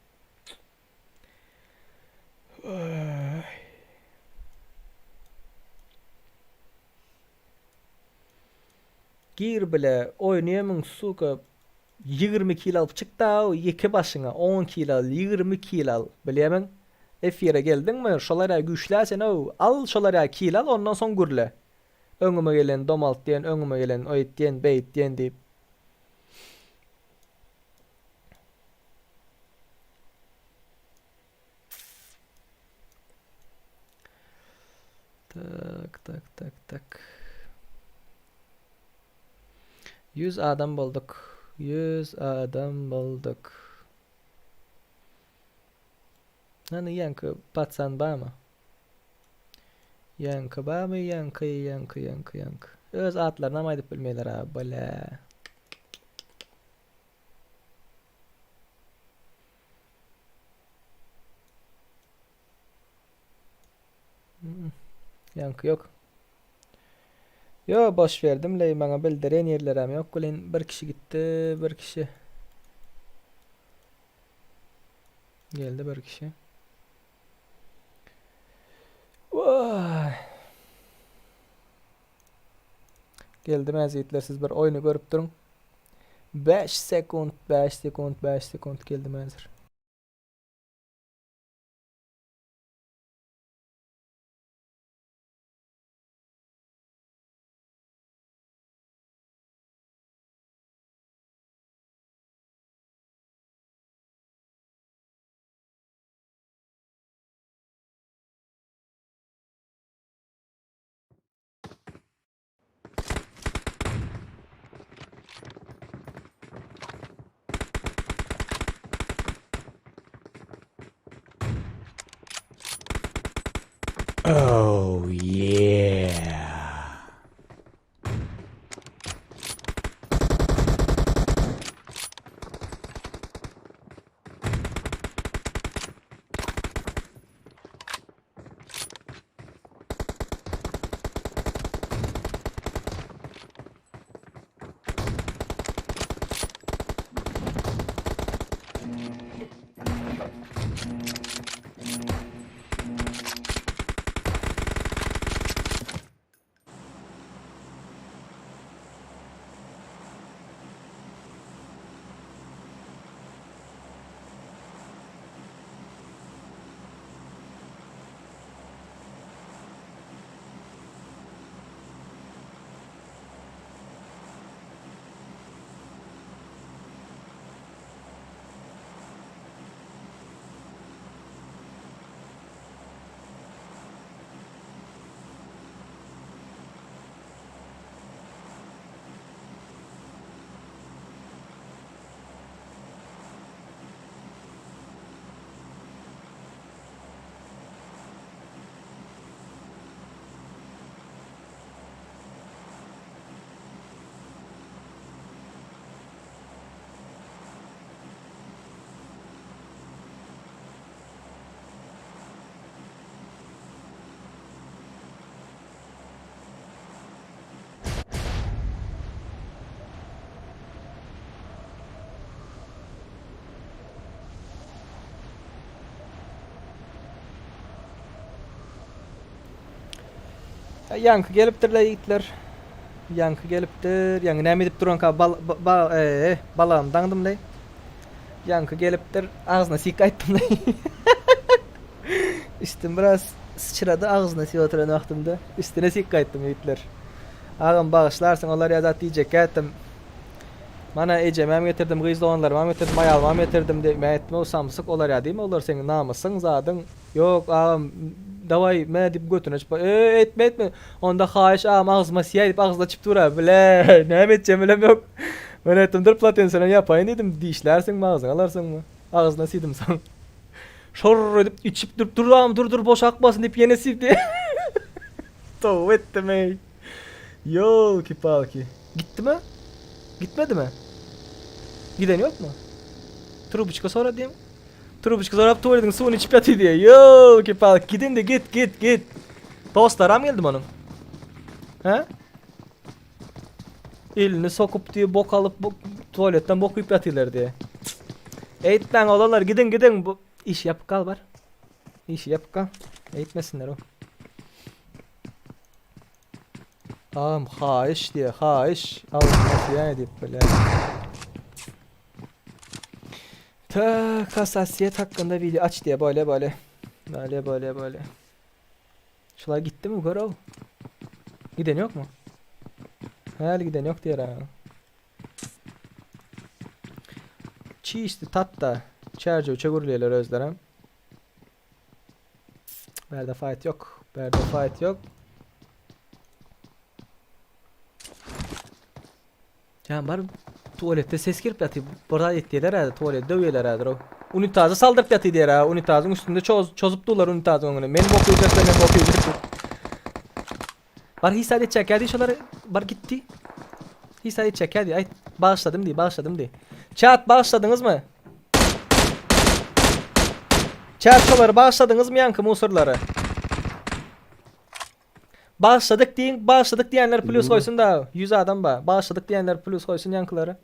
Gir bile oýnaýamyň suka 20 kil alyp çyk da ýeke başyňa 10 kil al 20 kil al bilýämiň efire geldiňmi şolara güýçlä sen ow al şolara kil al ondan soň gürle Öňüme gelen domalt diýen, öňüme gelen oýt diýen, beýt diýen diýip. Tak, tak, tak, tak. 100 adam bolduk. 100 adam bolduk. Hany ýaňky patsan barmy? Ýaňky barmy? Ýaňky, ýaňky, ýaňky, ýaňky. Öz atlarynam aýdyp bilmeýler a, bile. Ýaňky ýok. Ýo boş berdim leý maňa bildiren ýerlerem ýok welin bir kişi gitdi bir kişi geldi bir kişi. Vay. Geldim äzitler siz bir oýny görüp duruň. 5 sekund 5 sekund 5 sekund geldim häzir. Oh yeah. Ýaňky gelipdirler ýigitler. Ýaňky gelipdir. Ýaňy näme edip duranka bal ba ee balagym daňdym leý. Ýaňky gelipdir. Agzyna sik gaýtdym leý. Üstüm biraz syçrady agzyna sik oturan wagtymda. Üstüne sik gaýtdym ýigitler. Agam bagyşlarsyň olar ýa zat diýjekkä etdim. Mana ejemem getirdim, gyz doganlarymam getirdim, aýalymam getirdim diýip men aýtdym, o samsyk olar ýa diýme olar seň namysyň zadyň. Ýok agam daway me diýip götüni açyp e etme etme onda haýyş agam agzyma siýäý diýip agzyny açyp dur-a bile näme etjegimi bilemok. Men aýtdym dur platensadan ýapaýyn diýdim dişlärsiňmi agzyňa alarsyňmy agzyna siýdim soň. Şorr edip içip durup dur agam dur dur boş akmasyn diýip ýene siýdi. Toba etdim eý. Ýolki palki. Gitdimi? Gitmedimi? Giden ýokmy? Trubuçka sora diýem. Trubuçka sorap tuwaletiň suwuny içip ýatyr diýe. Ýolki palki git indi git git git. Dostlaram geldi onuň. He? Elini sokup diýe bok alyp bu tuwaletden bok iýip ýatyrlar diýe. Eýtmäň oglanlar gidiň gidiň bu iş ýapyk gal bar. Işi ýapyk gal. Eýtmesinler o. Agam haýyş diýe haýyş. Agzyna siýä diýip bile. Tak hassasiyet hakkynda video aç diýe böyle böyle. Böyle böyle böyle. Şular gitdi mi gör Giden yok mu? Häli giden yok diýer ha. Çişdi tatda. Çärjew çögürleýärler özlerem. Bärde fight yok. Bärde fight yok. Jan bar tuvaletde ses gelip ýatyr. Bir zat etdiler hä, tuvalet döwýärler häzir o. Unitazy saldyryp ýatyr diýer ha, unitazyň üstünde çoz, çozup durlar unitazyň öňüne. Men bok iýjekler, men bok iýjekler. Bar hiç zat etjek ýa diý şolar bar gitdi. Hiç zat etjek ýa diý, aýt. Bagyşladym diý, bagyşladym diý. Çat bagyşladyňyzmy? Çat şolary bagyşladyňyzmy ýaňky musorlary? Bagyşladyk diýiň, bagyşladyk diýenler plus goýsun da, 100 adam bar. Bagyşladyk diýenler plus goýsun ýaňkylary.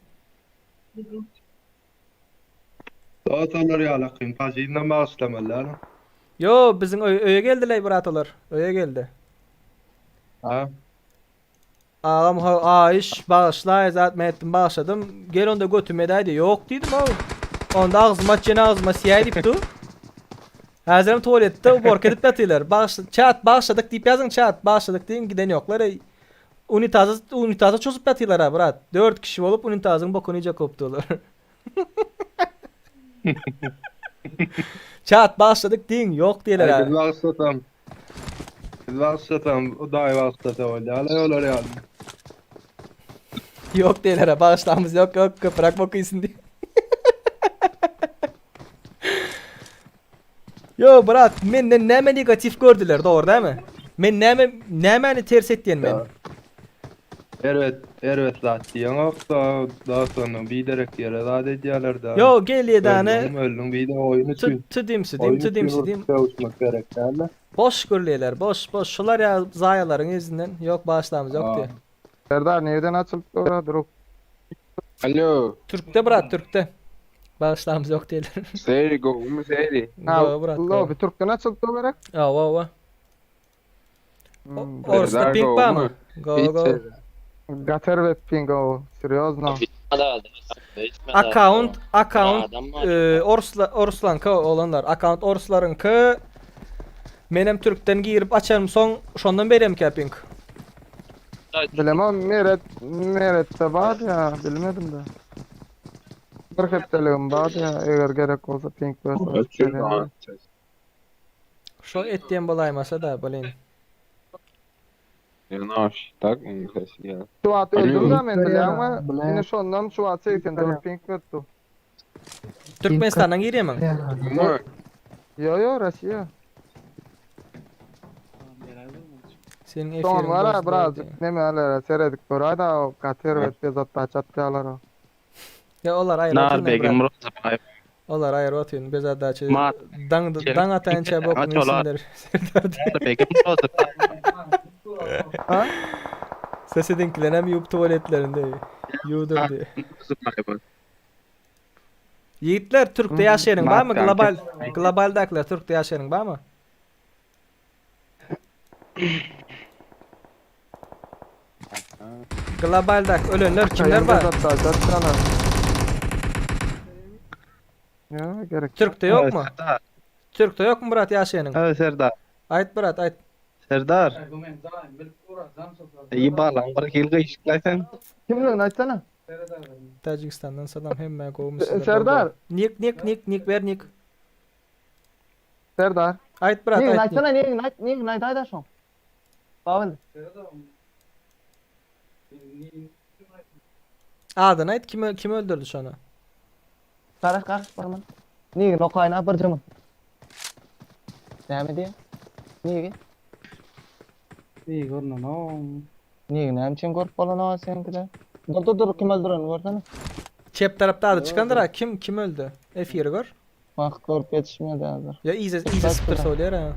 Dost olar ýalakyň faşizmden bagyşlamaly däl. Ýo, biziň öý, öýe geldileý brat olar. Öýe geldi. Ha. Agam ha aýyş bagyşlaý zat men etdim bagyşladym. Gel onda götüme edäý diýdi. Ýok diýdim aw. Onda agzyma aç ýene agzyma siýäý diýip dur. Häzirem tualetde uborka edip ýatylar. Bagyş çat bagyşladyk diýip ýazyň çat bagyşladyk diýiň giden ýoklar eý. Unitaza unitaza çozup ýatylar ha brat. 4 kişi bolup unitazyň bokuny iýjek bolup durlar. Çat bagyşladyk diýiň ýok diýerler Aý ha. biz bagyşlasam. Biz bagyşlasam, Hudaý bagyşlasa bolýar olar ýaly. Ýok diýerler ha bagyşlamyz ýok ýok köpräk bok iýsin diýip. Yo brat menden näme negatif gördüler dogry dämi? Men näme nämäni ters etýän men? Erbet, erbet zat diýeňok da, da sonra biderek ýere zat edýärler da. Yo gel ýedane. Öldüň, öldüň bir de oýun üçin. Tü dimsi dim, tü dimsi dim. Döwüşmek gerek däl. Boş gürleýler, boş, boş. Şular ýa zaýalaryň yüzünden ýok başlamyz ýok diýe. Serdar nirden açylyp dur druk? Alo. Türkde brat, türkde. Bagyşlamyz ýok diýler. Seri gowumy seri? Ha, Go brat. Lobi türkden açylyp dur gerek. Awa awa. Hmm, Orsda ping barmy? Go go. Gater bet ping o, serýozno. Account, account e, orsla orslanka olanlar. Account orslaryňky. Menem türkden girip açarym soň şondan beremkä ping. Bilemem Meret, Meretde bar ya, bilmedim de. Bir hepdeligim bar ya, eger gerek bolsa pink berse. Şo et diýen bolaýmasa da, blin. Şu wagt öldüm da men bilýäňmi? Ine şondan şu wagt 84 pink berdi. Türkmenistandan girýärmiň? Ýo ýo Russiýa. Seniň Soň efiriň var bozuldy birazcık diýýär. nemelere seredip göräý-da o gaty erbet bezatda çatýarlar o. Ýa olar aýry Nar otyryn begim brat. Rozabaýew. Olar aýry otyryn bezadaçy Ma- daň daň ataýynça bokuny iýsinler. Serdar Nar begim Rozabaýew. Ha? Sesidiňkilerem ýuwup tuwaletlerinde ýuwdurdy. Rozabaýew. Ýigitler Türkde ýaşaýanyň barmy Matkan global globaldakylar Türkde ýaşaýanyň barmy? Globaldaky ölenler kimler bar? Ýa gerek. Türkde ýokmy? Serdar. Türkde ýokmy brat ýaşaýanyň? Evet Serdar. Aýt brat aýt. Serdar. İyi bağlan bir hil gyşyklaý sen. Kimligini aýtsana. Tajikistandan salam hemmä gowmy Serdar. Nik nik nik nik ber nik. Serdar. Aýt brat Nigini aýt. aýtsana, nigini aýt, nigini aýt aýda şoň. Babil. Adyny aýt kim kim öldürdi şony? Garaş garaş barman. Nigini okaýyn a bir jymy. Näme diýýä? Nigi? Nigi görnenok. Nigi näme üçin görüp bolanok seňkide? Dur dur dur kim öldürenini görsene. Çep tarapda ady çykandyr a kim kim öldü? Efiri gör. Wah görüp ýetişmedi häzir. Ýa yza yza sypdyrsa bolýar a.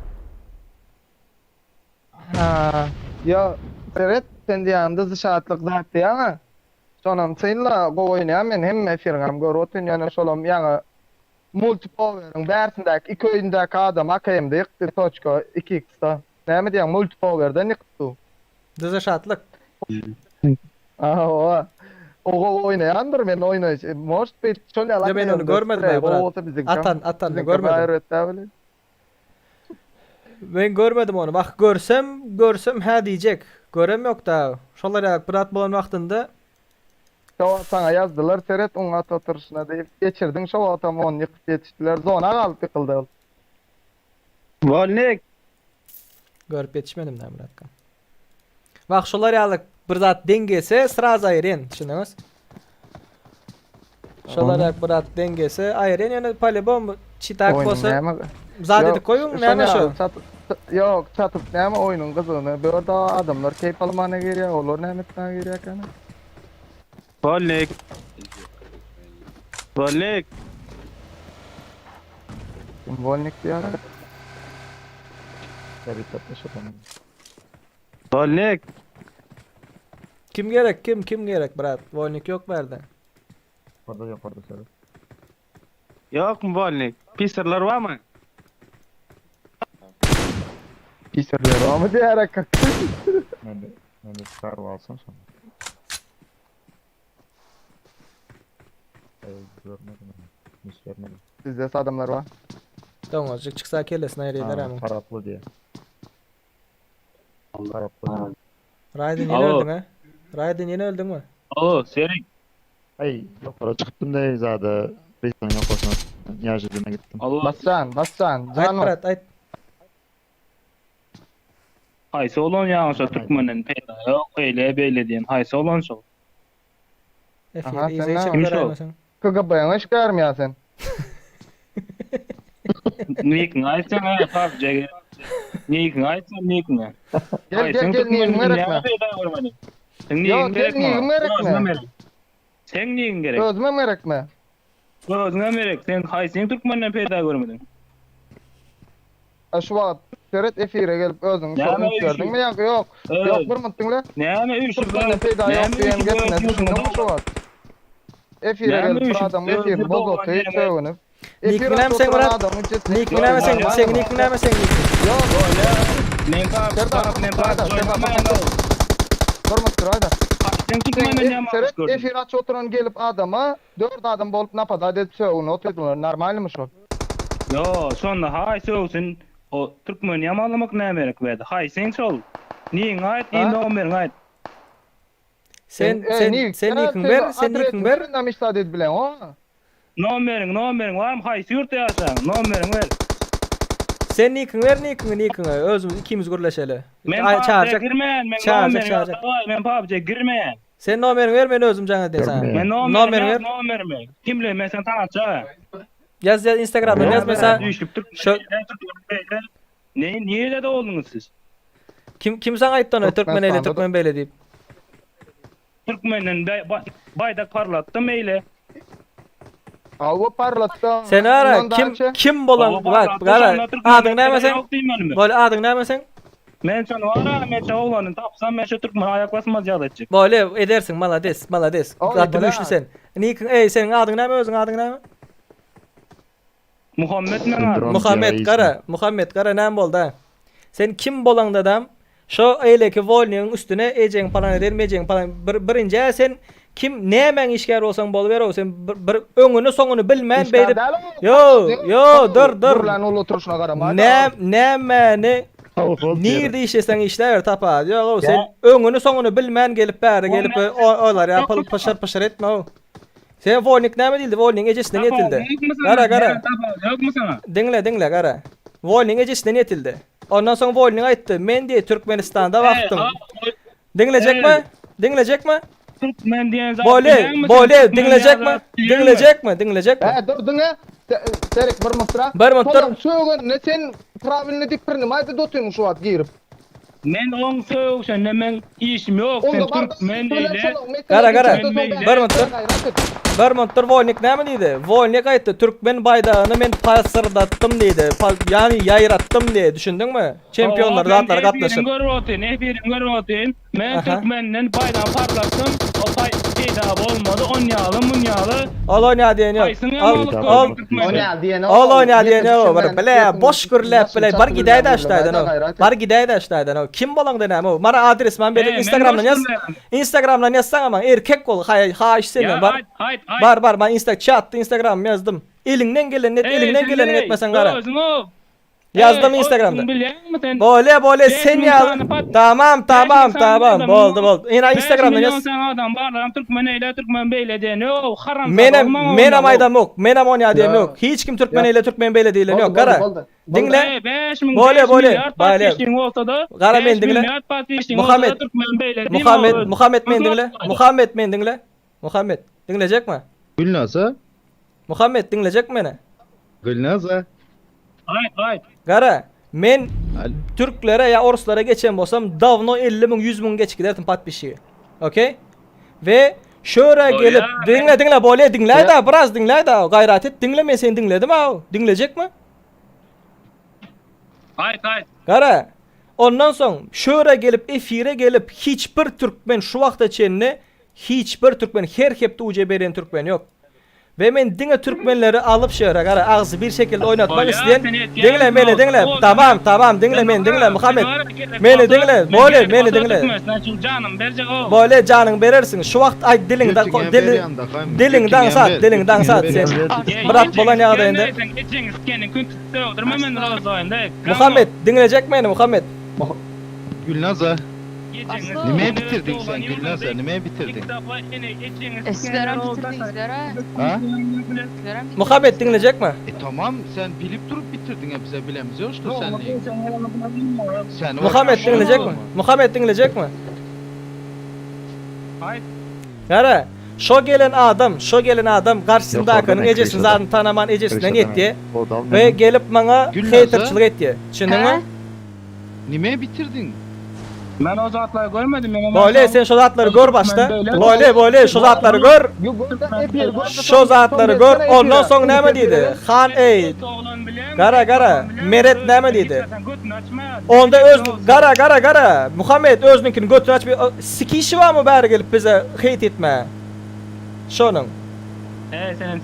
Ha, ýa seret sen diýýäň dyzy şatlyk zat diýýäň-ä. Şonam synla gowy oýnaýan men hemme efiriňem görüp otyryn ýöne şolam ýaňy multipoweriň bärsindäki iki öýündäki adam AKM-de ýykdy toçka iki x-da. Näme diýýäň multipowerden ýykypdy. Dyza şatlyk. Hawa. O gowy oýnaýandyr men oýnaýşy. Может быть şol ýaly Ýa men ony görmedim ha brat. Atan atanyny görmedim. Men görmedim ony. Bak görsem görsem hä diýjek. Görem ýok da. Şolar ýaly brat bolan wagtynda Şo wagt saňa ýazdylar seret oň at oturyşyna diýip geçirdiň şo wagtam ony ýykyp ýetişdiler zona galyp ýykyldy ol. Wolnik. Görüp ýetişmedim da bratka. Bak şolar ýaly bir zat deň gelse sraz aýyryn, düşündiňiz? Şolar ýaly bir zat deň gelse aýyryn, ýöne polibom çitak bolsa zat edip goýuň, näme şo? Ýok, çatyp näme oýnuň gyzygyny, bu ýerde adamlar keýp almana girýär, olar näme etmäge girýär ekeni? Wolnik. Wolnik. Kim wolnik diýýär? Tabii tatlaşalım. Wolnik. Kim gerek kim kim gerek brat? Wolnik ýok bärde. Ýokarda ýokarda seret. Ýokmy wolnik? Pisarlar barmy? Pisarlar barmy diýerek. Mende mende star alsam şony. Ey, görmedim. Hiç görmedim. Bizde adamlar bar. Doňuzjyk çyksa kellesini aýyrýarlar Ha, amyň. taraply diýe. Taraply. Raýden ýene Alo. öldüň ha? Raýden ýene öldüňmi? Alo, Serik. Ay, ýokary çykypdym da zada. Pristan ýokarsyna ýaşydyna gitdim. Alo. Basjan, Basjan, Aýt jan brat, aýt. Haýsy olan ýaňşa türkmenden peýda ýok, eýle beýle diýen haýsy olan şol? Efir Aha, yza sen geçip näme? göräýmeseň. KGB-ňe işgärmi ýa sen? Nikiňi aýtsaň ha, PUBG gerek. Nikiňi aýtsaň nikiňi. Gel gel gel nigiň gerekmi? Peýda görmedim. Seň Ýok, nigiň gel gerekmi? nigim gerekmi? Seň nigiň gerek. Özümem gerekmi? Özüňe gerek. Sen haýsyň türkmenden peýda görmediň? A şu wagt seret efire gelip özüň şo Näme üns berdiňmi ýa ýok? Ýok bir minut diňle. Näme üýşüp Türkmenden peýda ýok diýen gepine düşündiňmi şu wagt? Efire Näme gelip bir üýşüp adam efirini bozup otyr sögünip. Nikiň Efir näme açyp seň oturan brat? adamyň jesini Nikiň näme seň? Seň nikiň näme seň nikiň? Ýok. Men Serdar, men Serdar, Serdar, Bir minut dur aýda. Sen türkmenden näme Seret gördüň? efir açyp oturan gelip adama dört adam bolup napadat edip sögünip otyrdylar. Normalnymy şol? Ýo, şonda haý sögsün, o türkmeni ýamanlamak näme gerek bärde? Haý sen şol. Nigiňi aýt, Ha? nomeriňi aýt. Sen Ey, sen nik, sen sen nikiň ber, sen nikiň ber. Näme iş zat edip bilen o? Nomeriň, nomeriň barmy? Haýsy ýurtda ýaşaýaň? Nomeriňi ber. Sen nikiň ber nikiňi nikiňi özümiz ikimiz gürleşeli. Men Aý PUBG-a çağırjak. girmeýän, men Çağırjak nomeriňi çağırjak. alsaň, men PUBG-a girmeýän. Sen nomeriňi ber men özüm jaň edeýin sana. Men nomerimi Nomeriňi ýaz, ber. nomerimi. Kim bilen men seni tanatjak. Ýaz ýaz Instagramdan ýaz men sana. Üýşüp Şo türkmen Ne nirede doguldyňyz siz? Kim kim saňa aýtdy ony türkmen eýle türkmen beýle diýip. Türkmenden baýdak parlatdym eýle. Hawa parlatdy. Sen ara kim kim bolan bak gara adyň näme sen? Bol adyň näme sen? Men şony ara men şu oglany tapsam men şu türkmen aýak basmaz ýaly etjek. Bol edersiň malades malades. Gaty güýçli sen. Nikiň eý seniň adyň näme özüň adyň näme? Muhammet meň adym. Muhammet gara Muhammet gara näme bolda? Sen kim bolaňdadam şo eýleki wolnigiň üstüne ejeň palan eder mejeň palan bir birinjä sen kim nämäň işgäri bolsaň boluberow sen bir, bir öňüni soňuny bilmän Işgär beýdip däl o. ýo ýo dur dur Gürlän ol oturyşyna garama. Näm nämäni nirde işleseň işläber tapa ýok sen öňüni soňuny bilmän gelip bäri gelip olar ýa pyşyr pyşyr etme ow. Sen Wolnik näme diýildi? Wolniň ejesine ýetildi. Gara, gara. Ýokmy sana? Diňle, diňle, gara. Wolniň ejesine ýetildi. Ondan soň Wolnik aýtdy, men diýe Türkmenistanda wagtym. Diňlejekmi? Diňlejekmi? Türkmen diýen zat. Bole, bole, diňlejekmi? Diňlejekmi? Diňlejekmi? Hä, dur diňe. Serik bir mutra. Bir mutdur. Sögende sen prawilny diýip birini aýdyp otyň şu wagt girip. Men oň sögüşende meň işim ýok sen türkmen eýle. Gara gara bir minut dur. Bir minut dur Wolnik näme diýdi? Wolnik aýtdy türkmen baýdagyny men pasyrdatdym diýdi. Ýagny ýaýratdym diýdi. Düşündiňmi? Çempionlar zatlara gatnaşyp. Efiriň görüp otyryn, efiriň görüp otyryn. Men türkmenden baýdagy parlatdym. O paý peýda bolmady. On ýaly, mun ýaly. Ol oýna diýen ýok. Ol ol Ol oýna diýen ýok. Bir bile boş gürläp bile bar gidäý da ştaýdan o. Bar gidäý da ştaýdan o. Kim bolaňda näme o? Mana adres man berjek Instagramdan ýaz. Instagramdan ýazsaň maňa erkek bol. Haý haýyş senden bar. Bar bar man insta chatda Instagramymy ýazdym. Eliňden gelenini et, eliňden gelenini etmeseň gara. Ýazdym Instagramda. Bole bole sen ýaz. Tamam tamam tamam boldy boldy. Ina Instagramda ýaz. Sen adam barlaram türkmen eýle türkmen beýle diýen ýok haram. Menem menem aýdamok. Menem onýa diýem ýok. Hiç kim türkmen eýle türkmen beýle diýlen ýok. Gara. Diňle. Bole bole. Bale. Gara men diňle. Muhammet. Muhammet Muhammet men diňle. Muhammet men diňle. Muhammet diňlejekmi? Gülnaza. Muhammet diňlejekmi meni? Gülnaza. Aýt aýt. Gara, men türklere ýa orslara geçen bolsam dawno 50 müň 100 müň geçip giderdim podpisçigi. Okey? We şöre gelip diňle diňle bolýa diňläý da biraz diňläý da gaýrat et diňle men seni diňledim aw diňlejekmi? Aýt aýt. Gara. Ondan soň şöre gelip efire gelip hiç bir türkmen şu wagta çenli hiç bir türkmen her hepde uje beren türkmen ýok. We men diňe türkmenleri alyp şöre gara agzy bir şekilde oýnatmak isleýän. Diňle meni diňle. Tamam tamam diňle meni diňle Muhammet. Meni diňle bole meni diňle. Bole janyňy berersiň. Şu wagt aýt diliňde dili diliňde aňsat diliňde aňsat sen. Brat bolan ýagdaýynda. Muhammet diňlejek meni Muhammet. Gülnaza. Nime bitirdiň sen Gülnaza nime bitirdiň? Sizlerem bitirdiňizler-ä. Ha? Muhammet diňlejekmi? E tamam sen bilip durup bitirdiň e bize bilemiz ýok şto sen Sen Muhammet diňlejekmi? Muhammet diňlejekmi? Aýt. Gara, şo gelen adam, şo gelen adam garşysyndakynyň Ýokardan ejesini zadyny tanaman ejesinden ýetdi Odam we gelip maňa Gülnaza? heýterçilik etdi. Düşündiňmi? Nime bitirdiň? Men o zatlary görmedim. Men Bole sen şo zatlary gör başda. Bole bole şo zatlary gör. Şo zatlary gör. Ondan soň näme diýdi? Han eý. Gara gara. Meret näme diýdi? Onda öz gara gara gara. Muhammet özüniňkini götüni açyp siki işi barmy bäri gelip bize heýt etmä. Şonuň. He senem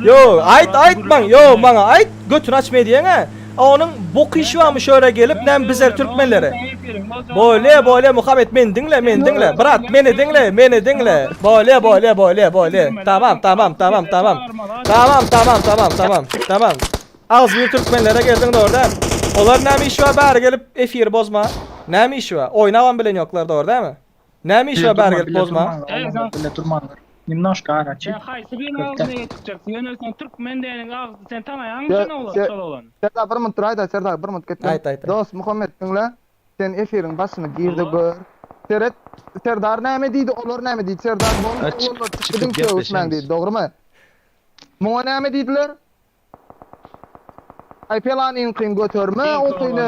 Ýo aýt aýt maň ýo maňa aýt götüni açma diýeňä. Onuň bok işi barmy şöyle gelip näme bizer türkmenleri. Bole bole Muhammet meni diňle meni diňle brat meni diňle meni diňle bole bole bole bole tamam tamam tamam tamam tamam tamam tamam tamam tamam Agzyny türkmenlere geldiň dogry däl. Olar näme işi bar bäri gelip efiri bozma. Näme işi bar? Oýnabam bilen ýoklar dogry dälmi? Näme işi bar bäri gelip bozma. Bile durmanlar. Nemnoşka araçy. Sen haýsy biriniň agzyna ýetjeksin? Ýöne sen türkmen diýeniň agzy sen tanaýaňmy sen oglan şol oglan? Serdar bir minut duraýda Serdar bir minut gitme. Aýt aýt. Dost Muhammet diňle. Sen efiriň başyny girde gör. Seret Serdar näme diýdi olar näme diýdi Serdar boldy oglanlar çykyp gidiň sögüşmäň diýdi dogrymy? Muňa näme diýdiler? Aý pelanyňkyny göterme, oňkyny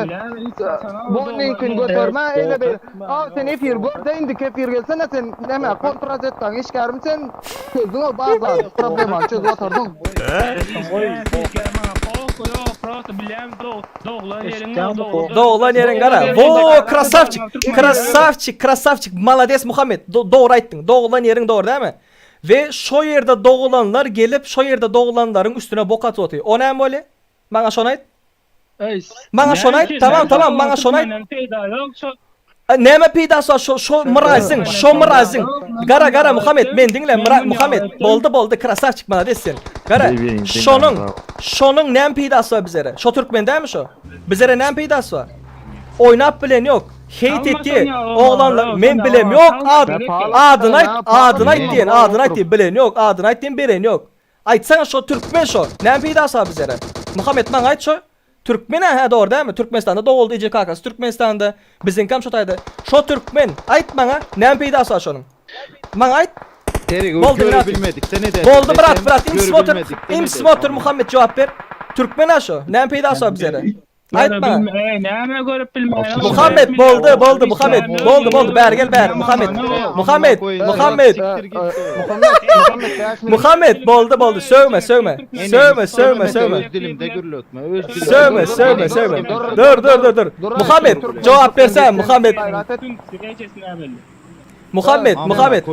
bonyňkyny göterme, eýle beýle. A sen efir gör-de indi kefir gelsene sen näme kontrrazwedkaň işgärimi sen çözdüň ol bar zady problemany çözüp oturdyň. Doglan ýeriň gara. Wo krasawçik, krasawçik, krasawçik, malades Muhammet. Dogry aýtdyň. Doglan ýeriň dogry dälmi? We şo ýerde dogulanlar gelip şo ýerde dogulanlaryň üstüne bok atyp otyr. O näme bolýa? Maňa şony aýt. Maňa şony aýt. Tamam tamam maňa şony aýt. Näme peýdasy bar şo şo myrazyň şo myrazyň. Gara gara Muhammet men diňle Muhammet boldy boldy krasavçik malades sen. Gara şonuň şonuň näme peýdasy bar bizere? Şo türkmen dälmi şo? Bizere näme peýdasy bar? Oýnap bilen ýok. Heýt etdi. Oglanlar men bilem ýok. Ad, adyny aýt, adyny aýt diýen, adyny aýt diýen bilen ýok, adyny aýt diýen beren ýok. Aýtsaňa şo türkmen şo. Näme peýdasy bar bizere? Muhammet maňa aýt şo. Türkmen hä dogry dälmi? Türkmenistanda doguldy eje kakasy Türkmenistanda. Biziňkem şo taýda. Şo türkmen. Aýt maňa näme peýdasy bar şonuň? Maňa aýt. Terik Boldy göre brat. bilmedikde ne derdik? Boldy brat brat. Im smoter, im smoter Muhammet jogap ber. Türkmen ha şo. Näme peýdasy bar bizere? Aýtma. Eý, näme görüp bilmeýän. Muhammet boldy, boldy Muhammet. Boldy, boldy. Bäri gel, bäri. Muhammet. Muhammet, Muhammet. Muhammet boldy, boldy. Sögme, sögme. Sögme, sögme, sögme. Öz dilimde gürletme. Öz dilimde. Sögme, sögme, sögme. Dur, dur, dur, dur. Muhammet, jogap bersen, Muhammet. Muhammet, Muhammet.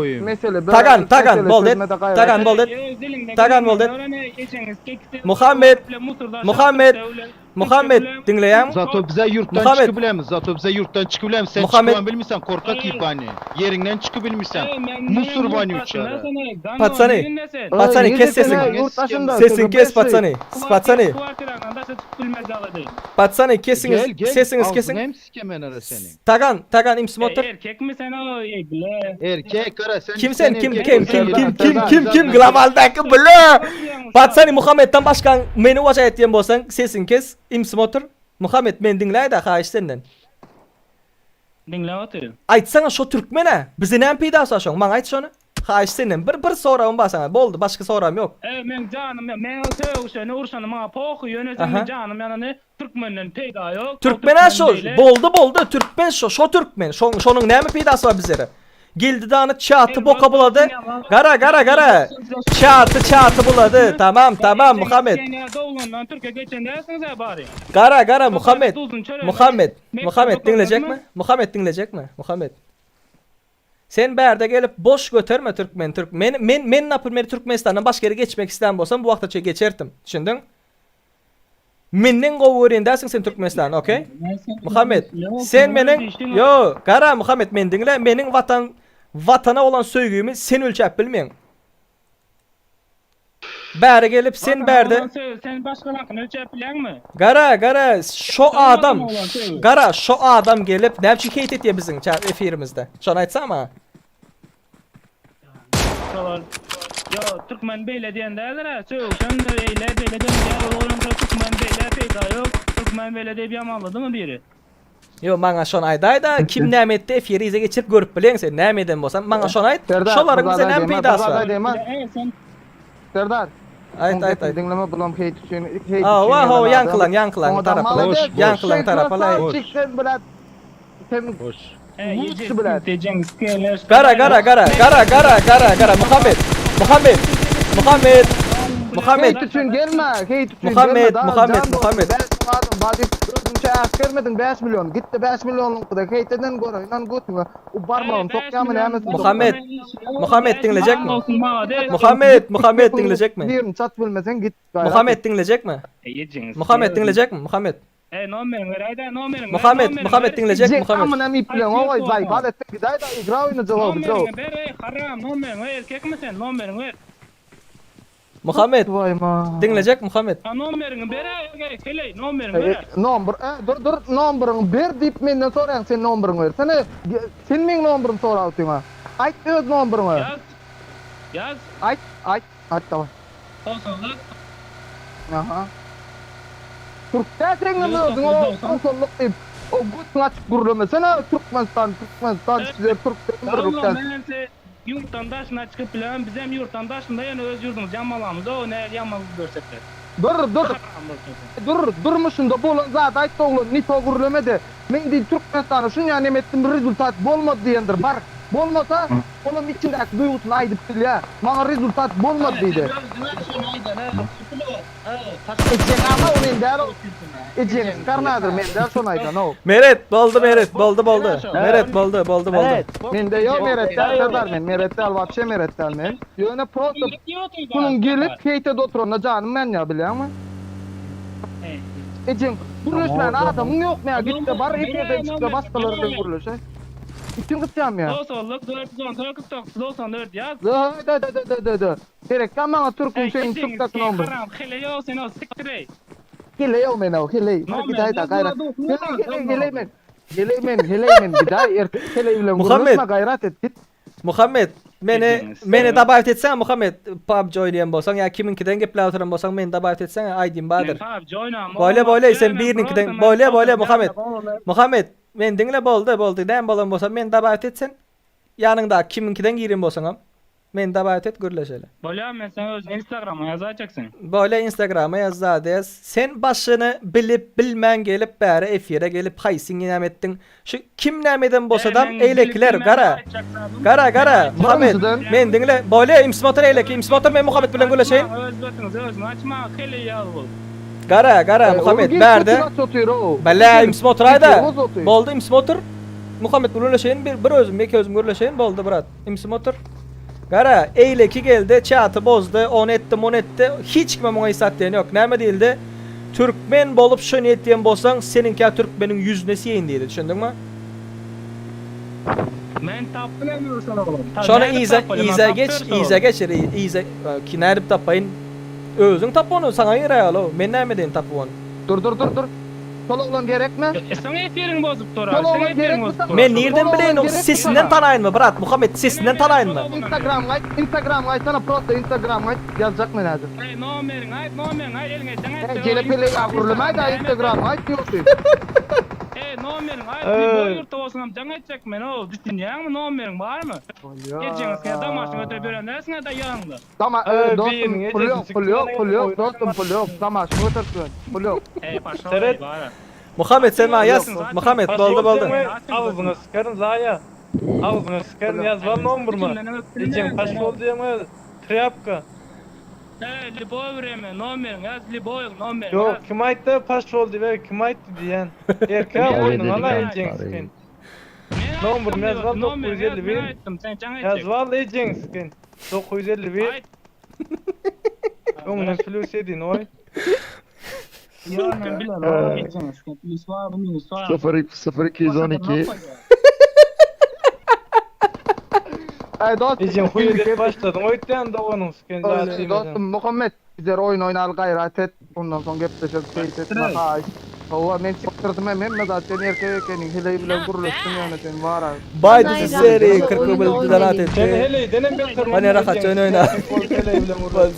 Tagan, Tagan, boldy. Tagan boldy. Tagan boldy. Muhammet, Muhammet. Muhammet diňleýäňmi? Zato bize ýurtdan Muhammet. çykyp bilemiz. Zato bize ýurtdan çykyp bilemiz. Sen Muhammet. çykyp bilmirsen korkak ýybany. Ýeriňden çykyp bilmirsen. Musur wanýuçara. Patsany. Patsany kes sesiňi. Sesiňi kes patsany. Patsany. Patsany kesiňiz. Gel gel. Sesiňiz kesiň. Agzyňy hem sikemen ara seniň. Tagan, Tagan im smotor. Erkekmi sen o ey bile. Erkek gara sen Kim sen kim kim kim kim kim kim kim globaldaky bile. Patsany Muhammetden başga meni uwaşa etýän bolsaň sesiňi kes im smotor. Muhammet meni diňläýdä haýyş senden. Diňläp otyryn. Aýtsaňa şo türkmen-ä bize näme peýdasy bar şoň maňa aýt şony. Haýyş senden bir bir soragym bar saňa boldy başga soragym ýok. Eý meň janym men sögüşeni urşany maňa pohy ýöne sen meň janym ýanany Türkmenden peýda ýok. Türkmen-ä şo boldy boldy türkmen şo şo türkmen şoň şonuň näme peýdasy bar bizlere. Geldi dany çaty boka bulady. Gara gara gara. Çaty çaty bulady. Tamam tamam Muhammed. Doglandan Türkiye geçen dälsiňiz ha bari. Gara gara Muhammed. Muhammed. Muhammed diňlejekmi? Muhammed diňlejekmi? Muhammed. Sen bärde gelip boş göterme türkmen türk. Men men men naprimeri Türkmenistandan başga ýere geçmek islän bolsam bu wagta çe geçerdim. Düşündiň? Menden gowy görýän dälsiň sen Türkmenistany, okey? Muhammed, sen meniň Ýo, gara Muhammed meni diňle, meniň watan watana bolan söýgimi sen ölçäp bilmeň. Bäri gelip sen bärde Sen başgalaňkyny ölçäp bilýäňmi? Gara, gara, şo adam, gara, şo adam gelip näme üçin heýt etýär biziň efirimizde? Şony aýtsaň maňa. Şolar Yo türkmen beýle diýen däldir-ä, sögüşen eýle beýle diýen olam şo türkmen beýle peýda ýok, türkmen beýle diýip ýamanladymy biri? Ýo maňa şony aýdaýda kim näme etdi efiri yza geçirip görüp bileň sen näme eden bolsaň maňa şony aýt Serdar, şolaryň bir bize zat näme aýdaýyn, bir peýdasy zat bar. aýdaýyn, Serdar. Aýt Oň aýt gepini aýt. diňleme bulam heýt üçin heýt üçin Hawa hawa gelen adam. ýaňkylaň ýaňkylaň Oňa da tarapyna malades. ýaňkylaň Sen tarapyna. krasawçik sen brat. Sen lutşy brat. Gara gara gara gara gara gara gara Muhammet Muhammet Muhammet Muhammet Heýt üçin gelme, heýt üçin Muhammet, gelme. Daha Muhammet, jan dostum, Muhammet. 5 adam bar diýip özüňçe äsgermediň 5 million. Gitdi 5 millionlyňkyda heýt eden göreýin lan götüňe. U barmagyny sokýarmy nämesini Muhammet Muhammet diňlejekmi Muhammet Muhammet diňlejekmi Birini çat bilmeseň git. Muhammet diňlejekmi Muhammet diňlejekmi Muhammet Ey nomeriňi beräýdä nomeriňi ber Muhammet nomeriňi Muhammet ber. diňlejekmi Muhammet Amynam iýip bileňok oý zaýbal etdiň gidäýdä igra oýnajak o bize. Nomeriňi ber ey haram nomeriňi ber erkekmi sen nomeriňi ber. Muhammet diňlejek Muhammet. Ha nomeriňi ber ey heleý nomeriňi ber. Nomber e dur dur nomeriňi ber diýip menden soraýaň sen nomeriňi bersene sen meň nomerimi sorap otyňa aýt öz nomeriňi. Ýaz ýaz. Aýt aýt aýt daway. Togsanlyk. Aha. Türkdä seňňem özüň o togsanlyk diýip o götüňi açyp gürlemesene Türkmenistan Türkmenistan sizler türkden birlikden. Dagla men ýurtdan daşyna çykyp bilemem bizem ýurtdan daşynda ýöne öz ýurdumyzy ýamalamyzok o nähili ýaman görsekde. Dur dur dur durmuşynda bolan zady aýt oglan nito gürlemede men diý Türkmenistana şunýa neme etdim rezultat bolmady diýendir bar bolmasa Olam içindäki duýgusyny aýdyp bilýär. Maňa rezultat bolmady diýdi. Ejeň ama o men däl o. Ejeň çykarmadyr men däl şony aýdan o. Meret boldy Meret boldy boldy. Meret boldy boldy boldy. Mende ýok Meret däl Serdar men Meret däl wapşe Meret däl men. Ýöne prosto şunuň gelip heýtede oturanyna janym ýanýar bilýäňmi? Ejeň gürleşmäne adamyň ýokmy ýa gitde bar efirden çykda başgalar bilen gürleşe. Içiň gysýarmy ýa? Togsanlyk 414 49 94 ýaz. Dö dö dö dö dö dö. Gerekdä maňa türküň seň türkdäki nomer. Haram heleý ýok sen o sikdireý. Heleý ýok men o heleý. Bar gidäýdä gaýrat. Heleý heleý heleý men. Heleý men heleý men gidäý erkek heleý bilen gürleşme gaýrat et git. Muhammet meni meni dabawit etseň Muhammet PUBG oýnaýan bolsaň ýa kimiňkiden gepläp oturan bolsaň meni dabawit etseň aýdym bardyr. Men PUBG oýnamok. Bolýa bolýa sen biriniňkiden bolýa bolýa Muhammet. Muhammet Meni diňle boldy boldy näme bolan bolsa meni dabawit et sen ýanyňdaky kimiňkiden giren bolsaňam meni dabawit et gürleşeli. Bolýa men saňa özüň instagrama ýazaýjaksyň. Bolýa instagrama ýaz zat ýaz. Sen başyny bilip bilmän gelip bäri efire gelip haýsyňy näme etdiň şu kim näme eden bolsadam eýlekiler gara gara gara Muhammet meni diňle bolýa imsmotor eýleki imsmotor men Muhammet bilen gürleşeýin. Öz götüňizi özüňiz açmaň heleý ýaly bolup. Gara, gara, Muhammet, bärde. Bele, imsip oturaýda. Boldy, imsip otur. Muhammet gürleşeýin, bir, bir özüm, ýeke özüm gürleşeýin, boldy, brat. Imsip otur. Gara, eýleki geldi, çaty bozdy, ony etdi, muny etdi. Hiç kime muňa hiç zat diýen ýok. Näme diýildi? Türkmen bolup şony etýän bolsaň, seniňkä türkmeniň ýüzüne siýeýin diýdi, düşündiňmi? Men tapdym emi şony oglum. Şony yza, yza geç, yza geç, yza, ki nädip tapaýyn? Özüň tap ony saňa gerek alo men näme edeýin tapyp ony. Dur dur dur dur. Şol oglan gerekmi? E seň efiriňi bozup dur Şol seň oglan efiriňi gerekmi bozup saňa? dur. Men nirden Şol oglan bileýin oň gerekmi sesinden saňa? tanaýynmy brat Muhammet sesinden tanaýynmy? Instagramyňy aýt instagramyňy aýtsana prosta instagramyňy aýt ýazjak men häzir. Eý nomeriňi aýt nomeriňi aýt eliňe jaň Eý etjek jele pele ýa gürlemäýdä instagramyňy aýt diýip otyr. Eý nomeriňi aýt lýuboý ýurtda bolsaňam jaň etjek men ow düşünýäňmi nomeriň barmy? Ejeňi siňe damaşyňy göterip ýören dälsiňä da ýanyňda. Dama e, dostum pul ýok, pul ýok, pul ýok, dostum pul ýok. Damaşyny göterip ýör. Pul ýok. Eý paşo Seret. Muhammet sen maňa ýaz. Muhammet boldy boldy. Agzyňa sykaryn zaýa. Agzyňa sikerin ýazban nomurma. Ejeň paşol diýeňe trýapka. Ey liboý vremya nomeriň ýaz liboý nomeriň Ýok ýaz. kim aýtdy paşol diýip ey kim aýtdy diýen. Erkek oýnuň ala ejeň sikin. Nomurmy ýazbal 951. Ýazbal ejeň sikin. 951. Öňünden plus edin oý. Ýok men bilemok ejeň sikin plus bar minus bar. 0 0 212 Ay dost. Ejeň huý edip başladyň oýtýan doganyň sikin Oý, Dostum Muhammet bizler oýun oýnaly gaýrat et. Ondan soň gepleşeris keýp etme haýyş. Hawa men çykdyrdym hem hemme zat sen erkek ekeniň heleý bilen gürleşdim ýöne sen wara. Baý dizi seri 40 rubl donat etdi. Sen heleýden hem beter Bana rahat oýun oýna.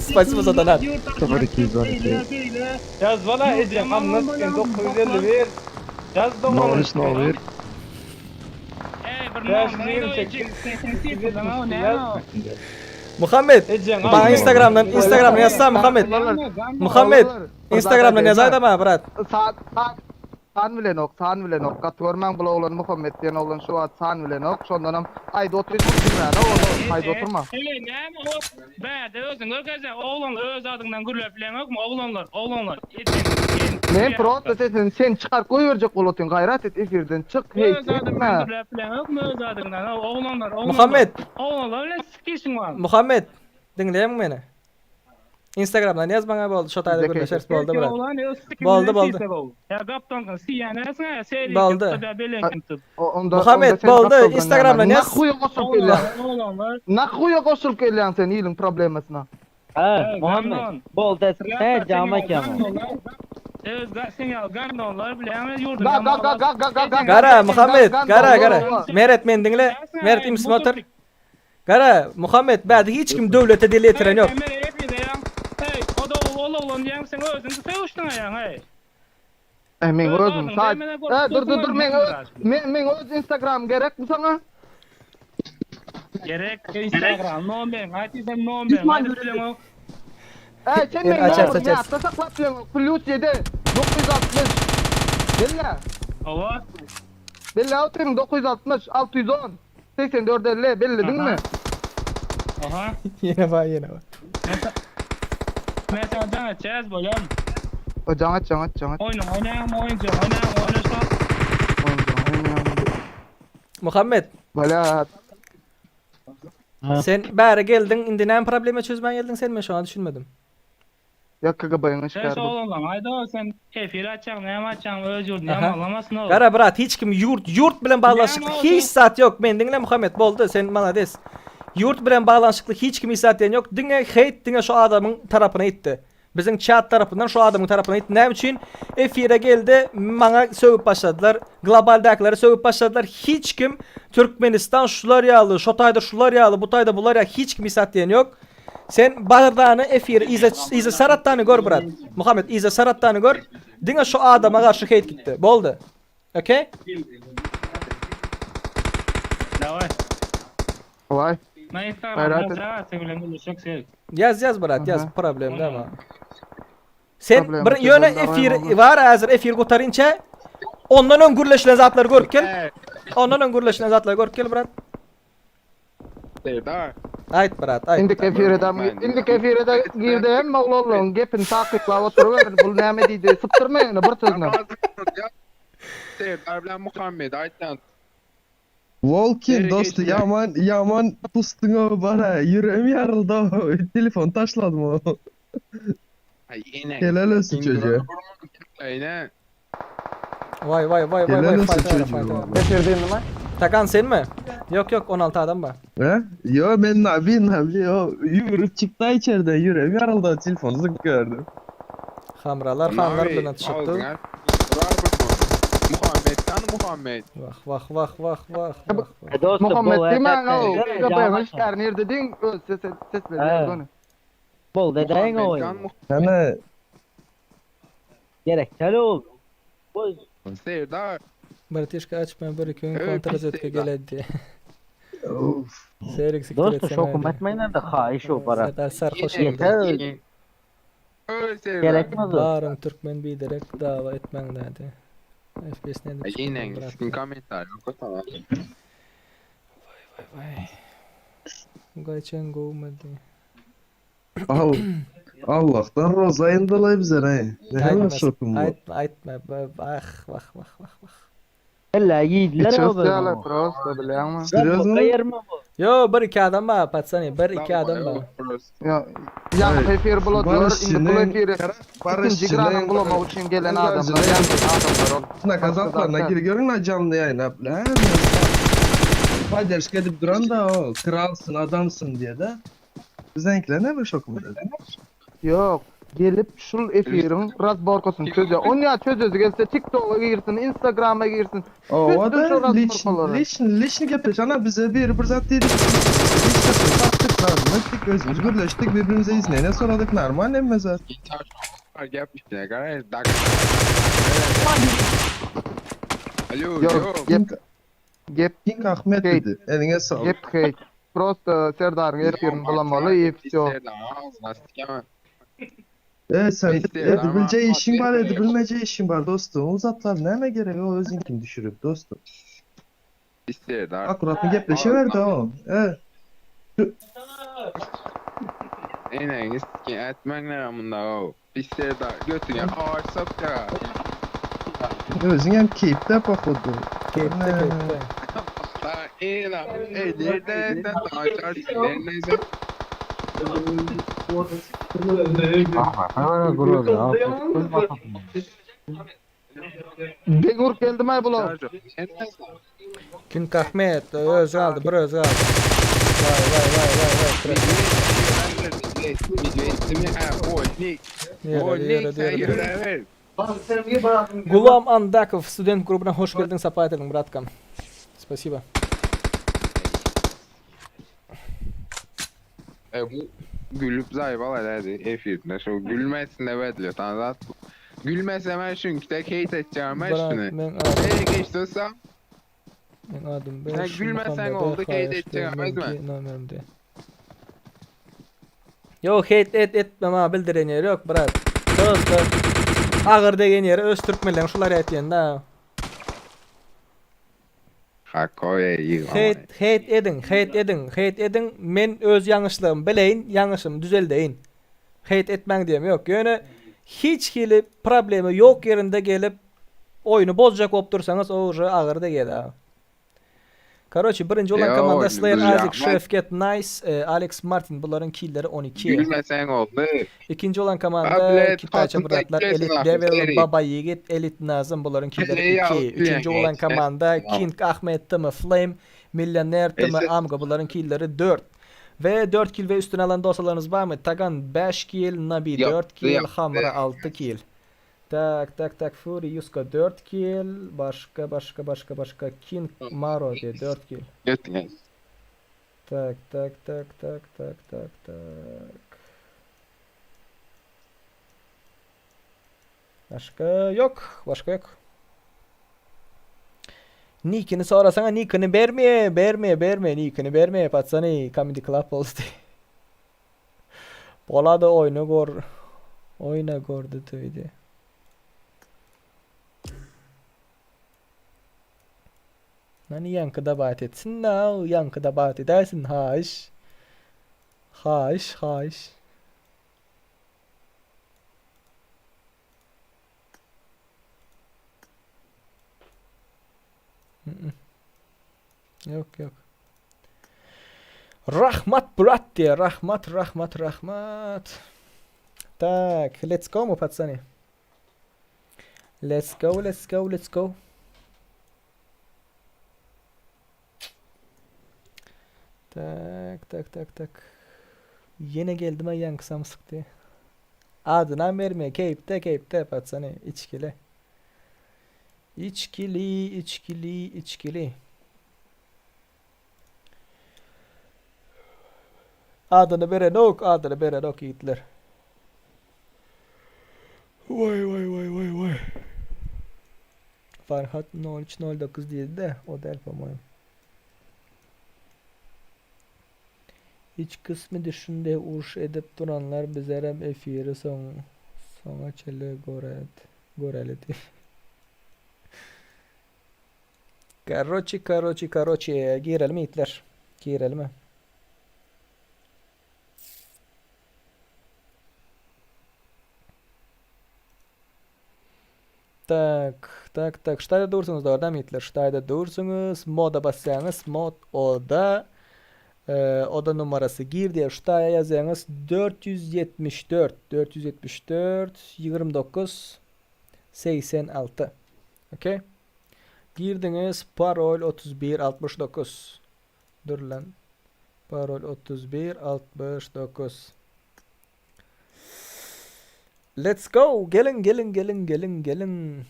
Spasibo za donat. 0 212 Ýaz bala ejeň hamyna sikin 951. Ýaz doganyň 03 01 Ey bir 528 Ýaz. Muhammet, bana Instagramdan, Instagramdan ýazsa Muhammet. Muhammet, Instagramdan ýazaýda bana brat. San san san bilenok, san bilenok. Gaty görmäň bul oglan Muhammet diýen oglan şu wagt san bilenok. Şondanam aýda otyr bilmän oglan aýda oturma. Ey näme o bärde özüň görkezýäň oglanlar öz adyňdan gürläp bileňokmy oglanlar oglanlar ejeň sikin. Men prosta sesini sen çykaryp goýberjek bolup otyň gaýrat et efirden çyk heý Öz adyňdan etme. gürläp bileňokmy öz adyňdan oglanlar oglanlar. Muhammet. Oglanlar bilen sikişiň bar. Muhammet, diňleýäňmi meni? Instagramdan ýaz maňa boldy, şo taýda gürleşeris boldy brat. Boldy boldy. Ya gapdanka siýänäsiň seri Boldy. Onda Muhammet boldy, Instagramdan ýaz. Nahuýa goşulyp gelýäň. Nahuýa goşulyp gelýäň sen iliň problemasyna. Ha, Muhammet. Bol des. He, jama kema. Öz sen ýa gandonlar bilen ýurduň. Ga ga ga ga ga ga ga. Gara Muhammet, gara gara. Meret men diňle. Meret imsi motor. Gara Muhammet bäde hiç kim döwlete dil ýetiren ýok. Hey, o da ol oglan diýen sen özüň sögüşdiň aýaň, hey. E men Öz özüm adyň saat. demene E dur dur dur men gorkutmaň öz men men öz Instagram gerekmi sana? Gerek Instagram nomerin, aýt diýsem nomerin, aýdyp bileňok. E sen Men men açar, nomerini açar. ýatda saklap bileňok. Plus 7 960. Bella. Hawa. Bella oturyň 960 610 84 50 bellediňmi? Aha. Ýene bar, ýene bar. Men sana jaň etjäz bolýan. O jaň et jaň et jaň et. Oýnuň oýnaýaň, oýunjak oýnaýaň, oýnaşma. Muhammet. Bala. Sen bäri geldiň, indi näme problema çözmän geldiň sen men şoňa düşünmedim. Ýa KGB-niň Sen işgäri. şo oglanlaň aýda sen efir açjaň, näme açjaň, öz ýurduny Aha. ýamanlamasyn ol. Gara brat hiç kim ýurt ýurt bilen baglanyşykly Näme hiç zat ýok. Men diňle Muhammet boldy sen malades. Ýurt bilen baglanyşykly hiç kim hiç zat diýen ýok. Diňe heýt diňe şu adamyň tarapyna gitdi. Biziň çat tarapyndan şu adamyň tarapyna gitdi. Näme üçin? Efire geldi, maňa sögüp başladylar. Globaldäkileri sögüp başladylar. Hiç kim Türkmenistan şular ýaly, şo taýda şular ýaly, bu taýda bular ýaly hiç kim hiç zat diýen ýok. Sen Bagdany efiri yza yza Saratdany gör brat. Muhammet yza Saratdany gör. Diňe şu adama garşy heýt gitdi. Boldy. Okey? Daway. Vay. Men Gayrat Instagramdan et. jaň etjek bilen gürleşjek sen. Ýaz ýaz brat ýaz problem däl. Sen Problem bir ýöne çözülen efir daway bar häzir efir gutarynça ondan öň gürleşilen zatlary görüp gel. Ondan öň gürleşilen zatlary görüp gel brat. Serdar. Aýt brat aýt. Indi efire de indi efire de girdi hem oglanlaryň gepini takyklap oturyber. Bul näme diýdi? Sypdyrma ýöne bir sözüni. Serdar bilen Muhammed aýtdan. Wolkin Nereye dosty geçti? yaman yaman pustuňa bara ýüregim ýaryldy telefon taşladym o. Ay yine. Helal olsun çocuğa. Aynen. Vay vay vay vay Helal vay olsun fayda çocuğa. fayda. Efir değil mi? Takan sen mi? Yok yok 16 adam var. He? Yo ben Nabi Nabi yo yürüp çıktı içeriden yüreğim yarıldı telefonu zık gördüm. Hamralar hanlar bilen atışıptı. Muhammed'den Muhammed. Vah vah vah vah vah vah. vah. Muhammet bol, diýmäň evet, o. evet, KGB-niň evet. işgäri nirde diýiň öz ses ses He. berýär ony. Bol dedeň oýun. Sana Gerek tel ol. Bu Serdar. Bratişka açma bir iki gün Evet, kontra biz zetka de- geledi. Serik siktir Dostu etsene şokum hadi. etmeyin de haýyş o bara. Serdar sarhoş Yeter. oldu. Öyle Serdar. Gerekmez o. Barın Türkmen biderek dava etmen dedi. FPS ne Ay yine. Sikin komentar. Vay vay. Gaçan gowmady. Al Allah'tan Roza indilay bize ne? Ne hemen şokum bu. Aýtma aýtma. Ah wah wah wah wah. Hella ýediler Içi o ysýarlar prosta bilýäňmi? Serýozno? Yo bir iki adam bar patsany bir iki adam bar. Ýa ýaňky efir buladylar, indi bul efiri ikinji granam bulamak üçin gelen adamlar ýaňky adamlar ol. Şuna kazaklarına gir görüň na canly ýaýyna. Podderşka edip duran da o kralsyn adamsyn diye de. Bizeňkiler ne bir şokum dedi. Ýok, gelip şul efiriň razborkasyny çözýär. Onýa çözesi gelse TikToka girsin, Instagrama girsin. O Çözsün şu da liç razborkalary. liç liçni gepleş ana bize bir bir zat diýdik. Liç gepleş atdyk lazım etdik özümiz gürleşdik birbirimize iznene soradyk normal emme zat. Alo, Ýok, gep gep King Ahmet hate. dedi. Eliňe saglyk. Gep hate. Prosta Serdaryň efirini bulamaly i wsýo. E sen edibilje işiň bar edibilmeje işiň bar dostum. O zatlar näme gerek o özüň kim düşürip dostum. Akkuratny gepleşiberdi o. E. Eneňi sikin ätmäňler munda o. Pis Serdar götüňe agaç sokja. Özüň hem keýpde pohodu. Keýpde keýpde. Ta ena ey nerede sen açarsın nerede Bek urup geldim-aý bula. King Ahmet özi galdy bir özi galdy. Vay vay vay vay vay. Ýöre ýöre ýöre. Gulam Andakow student grubuna hoş geldiň sapa getirdiň bratkam. Spasiba. E bu gülüp zayıf hadi efirde şu gülmesin de bedliyor tanzat. Gülmese ben çünkü tek hate edeceğim ben Brat, şunu. men adym. Ey geçti olsam Men adym Sen Berşi gülmesen Muhammede oldu, hate haýyşdy edeceğim, meňki etme. nomerimdi. Ýok hate et etme ma bildiren ýeri ýok brat. Prosta agyr degen ýeri öz türkmenleň şular aýtýan da. Hakoya iyi Hate hate ediň, hate ediň, hate ediň. Men öz ýalňyşlygymy bileýin, ýalňyşymy düzeldeýin. Hate etmäň diýem ýok. Ýöne hiç hili problema ýok ýerinde gelip oýny bozjak bolup dursaňyz o uje agyr degýär. Karoçi birinji bolan Ýok, komanda oýny Slayer bozýar. Azik Şewket Nice e, Alex Martin bularyň killeri 12. Gülmesen oldu. Ikinji bolan komanda Ablet, Kitaýça Hatun bratlar Tekkesin Elite ahmet, Devil seri. Baba Ýigit Elite Nazym bularyň killeri Ey, 2. al, Üçünji diýen bolan geçdi. komanda Tamam. King Ahmet Tm Flame Millioner Tm Eşit. Amgo bularyň killeri 4. Ve 4 kill ve üstüne alan dostalarymyz barmy? Tagan 5 kill, Nabi Ýok, 4 kill, ýok. Hamra 6 kill. Tak tak tak Fury Yuska 4 kill, başga başga başga başga King Maro diye 4 kill. Götüne. Tak tak tak tak tak tak tak. Başka yok. Başka yok. Nickini sorasana nickini bermeye, bermeye, bermeye, nickini bermeye patsany Comedy Club boldy. Bolady oýna gor. Oýna gordy töýdi. Nani ýaňky dabat etsin na, ýaňky dabat edäýsin haýyş. Haýyş, haýyş. Ýok, ýok. Rahmat brat diýýär. Rahmat, rahmat, rahmat. Tak, let's go mu patsany. Let's go, let's go, let's go. Tak, tak, tak, tak. Ýene geldim-aý ýaňky samsyk diýýär. Adynam bermeýär. Keýpde, keýpde patsany, içgili. Içgili, içgili, içgili. Adyny berenok, adyny berenok ýigitler. Waý waý waý waý waý. Farhat 0309 diýdi-de, o däl po-moýem. Hiç kysmy düşünde uruş edip duranlar bizerem efiri soň soňa çenli goret göreli diý. Karoçi karoçi karoçi girelim ýigitler. Girelimi? Tak, tak, tak. Ştaýda dursuňyz dogry dämi ýigitler? Ştaýda dursuňyz, moda basýaňyz, mod oda e, oda numarasy gir diýip ştaýa ýazýaňyz 474 474 29 86. Okey. Girdiňiz, parol 31 69. Dur lan. Parol 31 69. Let's go. Gelin gelin gelin gelin gelin.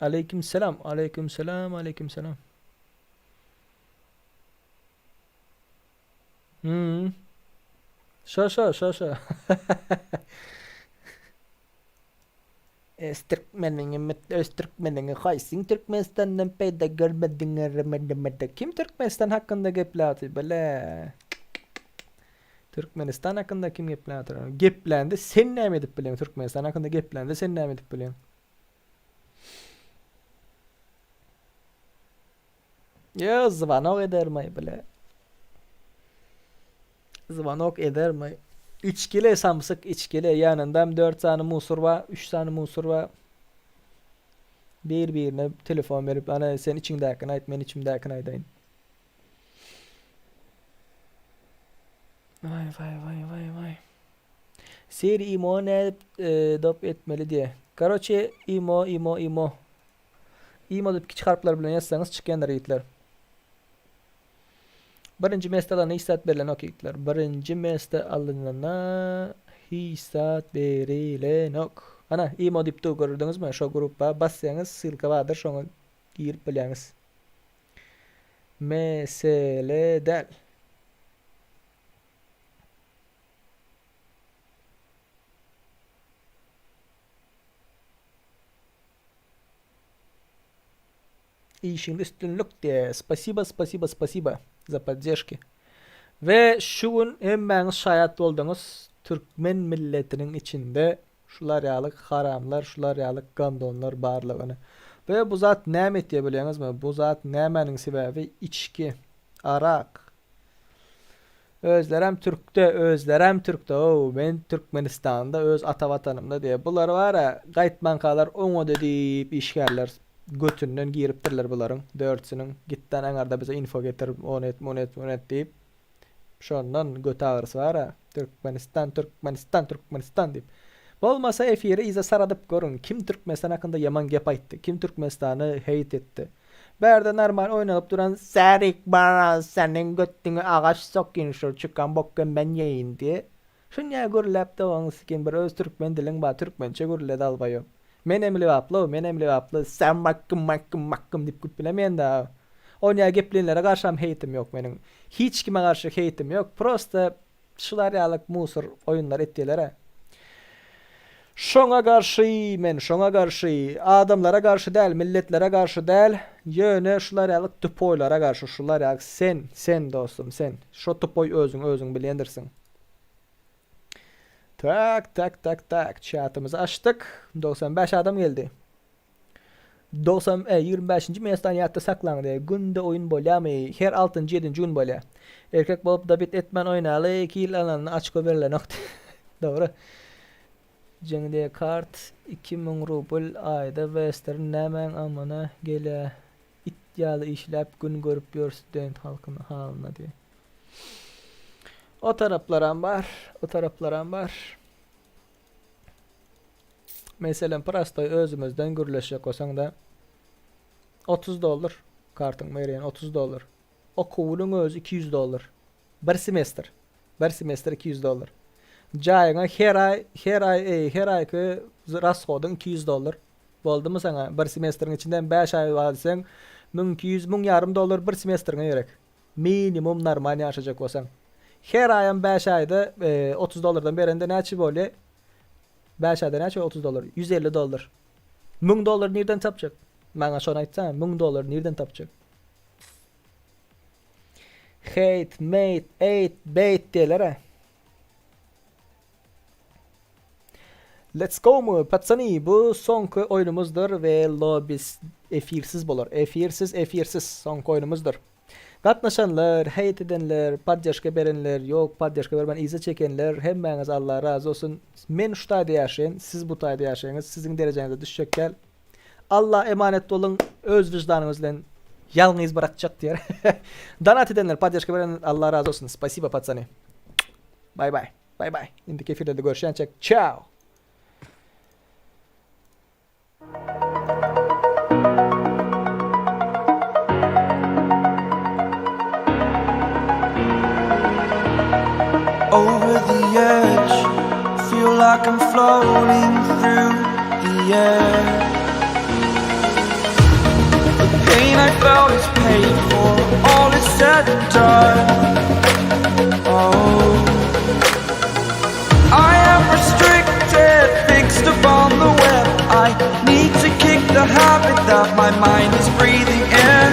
Aleyküm selam. Aleyküm selam. Aleyküm selam. Hmm. Şa şa şa şa. Öz türkmeniňi mit öz türkmeniňi haýsyň Türkmenistandan peýda görmediň rmdmd kim Türkmenistan hakynda gepläti bile Türkmenistan hakynda kim gepläti geplände sen näme edip bilýäň Türkmenistan hakynda geplände sen näme edip bilýäň Ýa zwanok edermaý bile Zwanok edermi? Içgili samsyk içgili ýanynda 4 sany musur bar, 3 sany musur bar. Bir birine telefon berip, ana sen içiňdäkini aýt, men içimdäkini aýdaýyn. Waý waý waý waý waý. Seri imo nädip e, dop etmeli diýe. Karoçe imo imo imo. Imo diýip kiçi harplar bilen ýazsaňyz çykýandyr ýigitler. Birinji mesta alana hiç zat berilenok ýigitler. Birinji mesta alynana hiç zat berilenok. Ana imo diýip dur gördüňizmi? Şo gruppa bassaňyz ssylka bardyr şoňa girip bilýäňiz. Mesele däl. Işiňde üstünlik diýýär. Spasiba spasiba spasiba za poddežki. We şu gün hemmäňiz şaýat bolduňyz türkmen milletiniň içinde şular ýaly haramlar şular ýaly gandonlar barlygyny. We bu zat näme etýär bilýäňizmi? Bu zat nämäniň sebäbi içki, arak, Özlerem türkde özlerem türkde ow men Türkmenistanda öz ata watanymda diýe bular bara gaýtmankalar oňada diýip işgärler götünden giripdirler bularyň dörtsüniň gitden aňarda bize info getir ony et muny et muny et diýip şondan göt agyrysy bara Türkmenistan Türkmenistan Türkmenistan diýip bolmasa efiri yza saradyp görüň kim Türkmenistan hakynda ýaman gep aýtdy kim Türkmenistany heýt etdi Bärde normal oýnalyp duran Särik baran seniň götüňe agaç sokýyn şol çykan bokgy men ýeýin diýe. Şunýa gürläp dogaňy sikin bir öz türkmen diliň bar türkmençe gürle dalbaýop. Menem lebaply menem lebaply sen makkym makkym makkym diýip gülüp bilemeýän da. Onýa geplenlere garşam heýtim ýok meniň. Hiç kime garşy heýtim ýok prosta Şular ýalyk musor oýunlar etýelere. Şoňa garşy men şoňa garşy. Adamlara garşy däl, milletlere garşy däl, ýöne şular ýalyk tupoýlara garşy, şular ýalyk sen, sen dostum sen. Şo tupoý özüň özüň bilýändirsiň. Tak tak tak tak çatymyzy açdyk. 95 adam geldi. 90 e, 25-nji mestany ýatda saklaň diýýär. Günde oýun bolýarmy? Her altynjy, ýedinji gün bolýar. Erkek bolup dabit etmän oýnaly, kill alanyna açko berilenok. Dogry. Jeňde kart 2000 rubl aýda western nämäň amyna gelýä. It ýaly işläp gün görüp ýör student halkyny halyna diýýär. O taraplaram bar, o taraplaram bar. Meselem prostoý özümizden gürleşjek bolsaňda 30 dollar kartyň berýän 30 dollar. Okuwynyň özi 200 dollar. Bir semestr. Bir semestr 200 dollar. Jaýyňa her aý her aý eý her aýky rashodyň 200 dollar. Boldumy saňa? Bir semestriň içinden 5 aý bar diýseň 1200 müň ýarym dollar bir semestriňe gerek. Minimum normal ýaşajak bolsaň. Her aýam 5 aýda 30 dollardan berende näçe bolýar? 5 aýda näçe 30 dollar? 150 dollar. 1000 dollar nirden tapjak? Maňa şony aýtsaň, 1000 dollar nirden tapjak? Hate, mate, eight, bait diýerler-ä. Let's go mu patsany bu soňky oýnumyzdyr we lobis efirsiz bolar. Efirsiz, efirsiz soňky oýnumyzdyr. Gatnaşanlar, heýt edenler, poddeşka berenler, ýok poddeşka bermän yza çekenler hemmäňiz Allah razy bolsun. Men şu taýda ýaşaýan, siz bu taýda ýaşaýaňyz, siziň derejeňize düşjek däl. Alla emanet boluň, öz wyždanyňyz bilen ýalňyz byrakjak diýer. Donat edenler, poddeşka berenler Allah razy bolsun. Spasibo patsany. Bay bay. Bay bay. Indiki efirlerde görüşýänçäk. Çao. Over the edge, feel like I'm floating through the air. The pain I felt is paid for, all is said and done. Oh, I am restricted, fixed upon the web. I need to kick the habit that my mind is breathing in.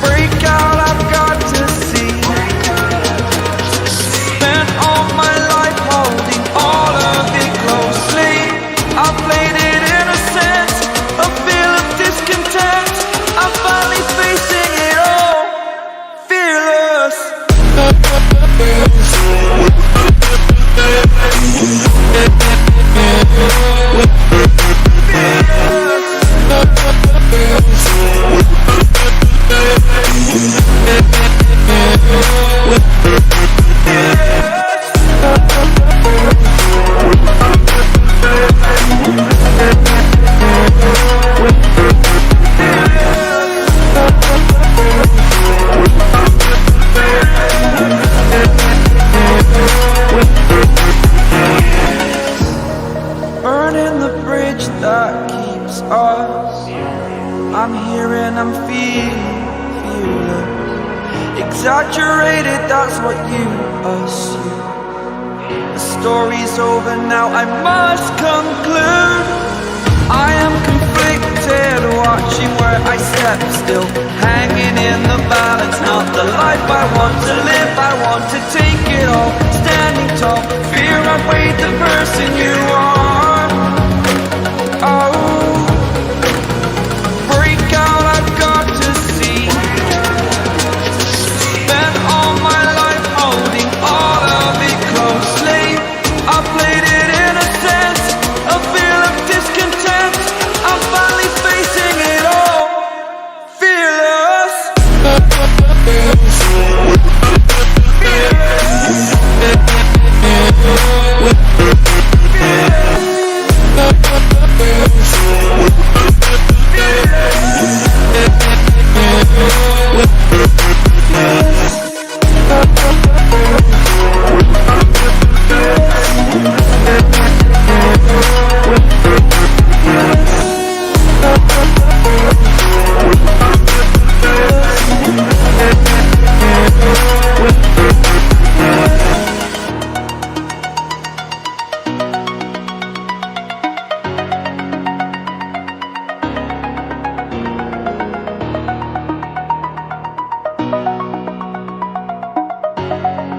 Break out, I've got to see. Spent all my life holding all of it closely. I played it innocent, a feel of discontent. I'm finally facing it all, fearless. Burning the bridge that keeps us. I'm here and I'm feeling fearless. Exaggerated, that's what you assume. The story's over now, I must conclude. I am conflicted, watching where I step still, hanging in the balance. Not the life I want to live, I want to take it all. Standing tall, fear I weighed the person you are.